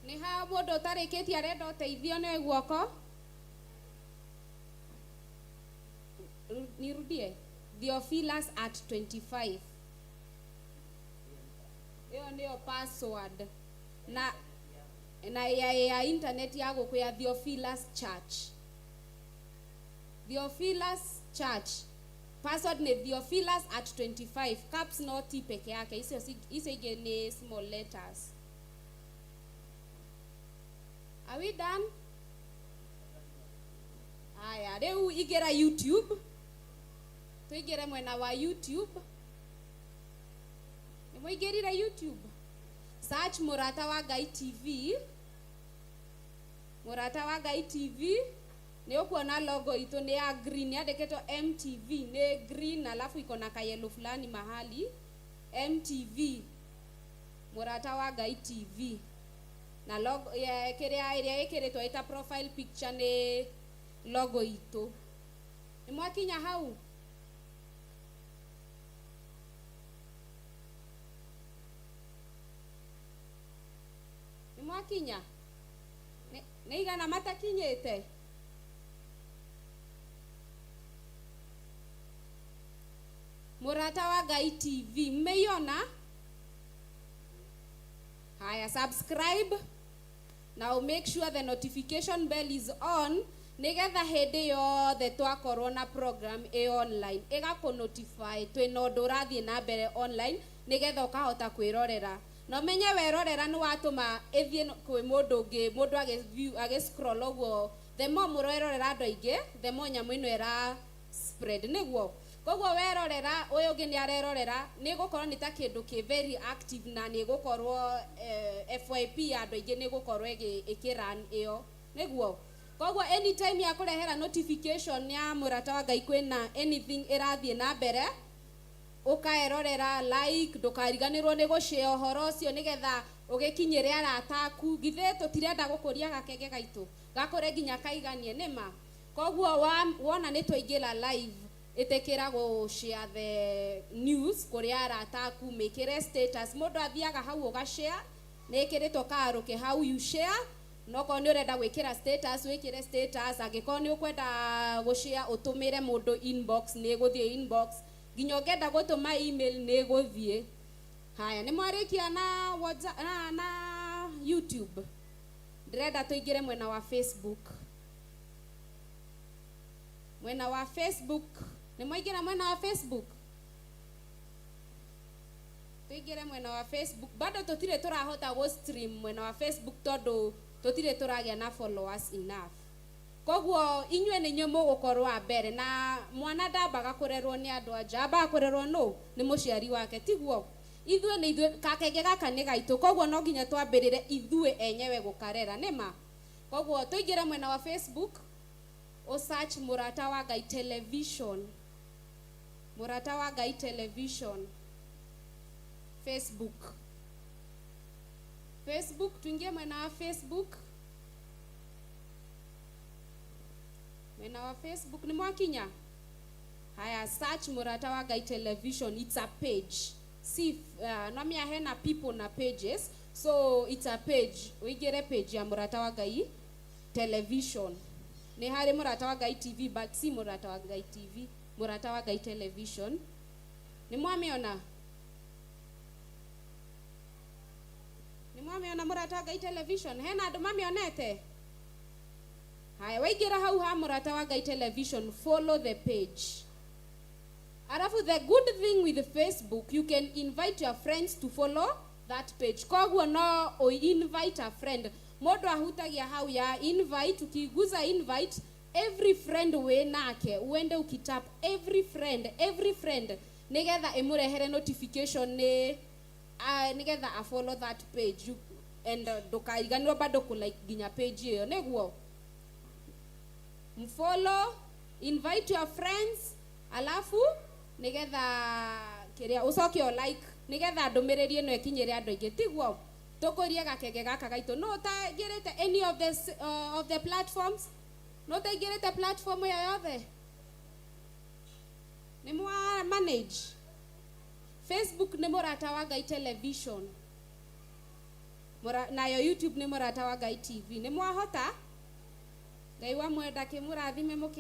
Nĩ ha mũndũ ũtarĩkĩtie arenda ũteithio nĩ guoko? Nirudie. Theophilus at 25. Hiyo ndio password. Na ya internet ya gũkũ ya Theophilus Church. Theophilus Church. Password ni Theophilus at 25. Caps no T peke yake. Hizo ingine ni small letters. Are we done? Aya, rĩu ingĩra YouTube. Tũingĩre mwena wa YouTube. Nĩ mũingĩrire YouTube? Search Mũrata wa Ngai TV. Mũrata wa Ngai TV. Nĩ ũkuona logo itũ nĩ ya green, yandĩkĩtwo MTV, nĩ green alafu iko na kayellow fulani mahali. MTV. Mũrata wa Ngai TV. Na logo ya kĩrĩa ĩrĩa ĩkĩrĩtwo ĩta profile picture nĩ logo itũ. Nĩ mwakinya hau? Nĩ mwakinya? Nĩ igana matakinyĩte? Mũrata wa Ngai TV, mmeiona? Haya, subscribe. Now make sure the notification bell is on nigetha hĩndĩ yothe twakorwo na program ĩ online ĩgakũ notify twĩna ũndũ ũrathiĩ na mbere online nigetha ũkahota kwĩrorera. Na ũmenye werorera nĩ watũma ĩthiĩ kwĩ mũndũ ũngĩ, mũndũ agĩ scroll ũguo. The more mũrerorera andũ aingĩ, the more nyamũ ĩno ĩra spread, nĩguo. Koguo werorera ũyũ ũngĩ nĩ arerorera, nĩ gũkorwo nĩ ta kĩndũ kĩ very active na nĩ gũkorwo FYP ya andũ aingĩ nĩ gũkorwo ĩkĩ run ĩyo, nĩguo. Koguo anytime ya kũrehera notification ya Mũrata wa Ngai kwĩna anything ĩrathiĩ na mbere, ũkaerorera, like, ndũkariganĩrwo nĩ gũshare ũhoro ũcio nĩgetha ũgĩkinyĩre arata aku. Githĩ tũtirenda gũkũria gakenge gaitũ gakũre nginya kaiganie nĩma? Koguo wona nĩ twaingĩra live, ĩtĩkĩra gũ share the news kũrĩ arata aku, mĩkĩre status. Mũndũ athiaga hau ũgashare, nĩ ĩkĩrĩtwo karũke hau, you share. Nokorwo nĩ ũrenda gwĩkĩra status, wĩkĩre status. Angĩkorwo nĩ ũkwenda gũshare, ũtũmĩre mũndũ inbox, nĩ ĩgũthiĩ inbox. Nginya ũngĩenda gũtũma email, nĩ ĩgũthiĩ. Haya, nĩ mwarĩkia na WhatsApp, na YouTube? Ndĩrenda tũingĩre mwena wa Facebook. Mwena wa Facebook, nĩ mwaingĩra mwena wa Facebook? Tũingĩre mwena wa Facebook. Bado tũtirĩ tũrahota gũ stream mwena wa Facebook tondũ tũtirĩ tũragĩa na followers enough. Koguo inyuĩ nĩ inyuĩ mũgũkorwo a mbere. Na mwana ndambaga kũrerwo nĩ andũ anja, ambaga kũrerwo nũ? Nĩ mũciari wake, tiguo? Ithuĩ nĩ ithuĩ, kakenge gaka nĩ gaitũ, koguo no nginya twambĩrĩre ithuĩ enyewe gũkarera, nĩma? Koguo tũingĩre mwena wa Facebook, o search Mũrata wa Ngai Television. Mũrata wa Ngai Television Facebook. Facebook, tuingie mwena wa Facebook. Mwena wa Facebook nĩ mwakinya? Haya, search Mũrata wa Ngai Television. It's a page. See, nomia hena people na pages, so it's a page. Ũingĩre page ya Mũrata wa Ngai Television. Nĩ harĩ Mũrata wa Ngai TV, but si Mũrata wa Ngai TV, Mũrata wa Ngai Television. Nĩ mwamĩona? Nĩ mwamĩona Mũrata wa Ngai Television? Hena andũ mamĩonete? Haya, waingĩra hau ha Mũrata wa Ngai Television, follow the page. Alafu the good thing with Facebook, you can invite your friends to follow that page. Koguo no o invite a friend. Mũndũ ahutagia hau ya invite, ukiguza invite, every friend wĩ nake, uende ukitap every friend, every friend, nĩgetha ĩmũrehere notification nĩ nĩgetha a follow that page. You, and ndũkariganĩrwo bado kũ like nginya page ĩyo, nĩguo mfollow, invite your friends, alafu nĩgetha kĩrĩa ũcoke o like, nĩgetha ndũmĩrĩri ĩno ĩkinyĩre andũ aingĩ, tiguo? Tũkũrie gakenge gaka gaitũ. No ũtaingĩrĩte any of the platforms? No ũtaingĩrĩte platform ĩyo yothe? Nĩ mwa manage? Facebook nĩ Mũrata wa Ngai Television. Nayo YouTube nĩ Mũrata wa Ngai TV. Nĩ mwahota? Ngai wa mwenda kĩmũrathime mũkĩ.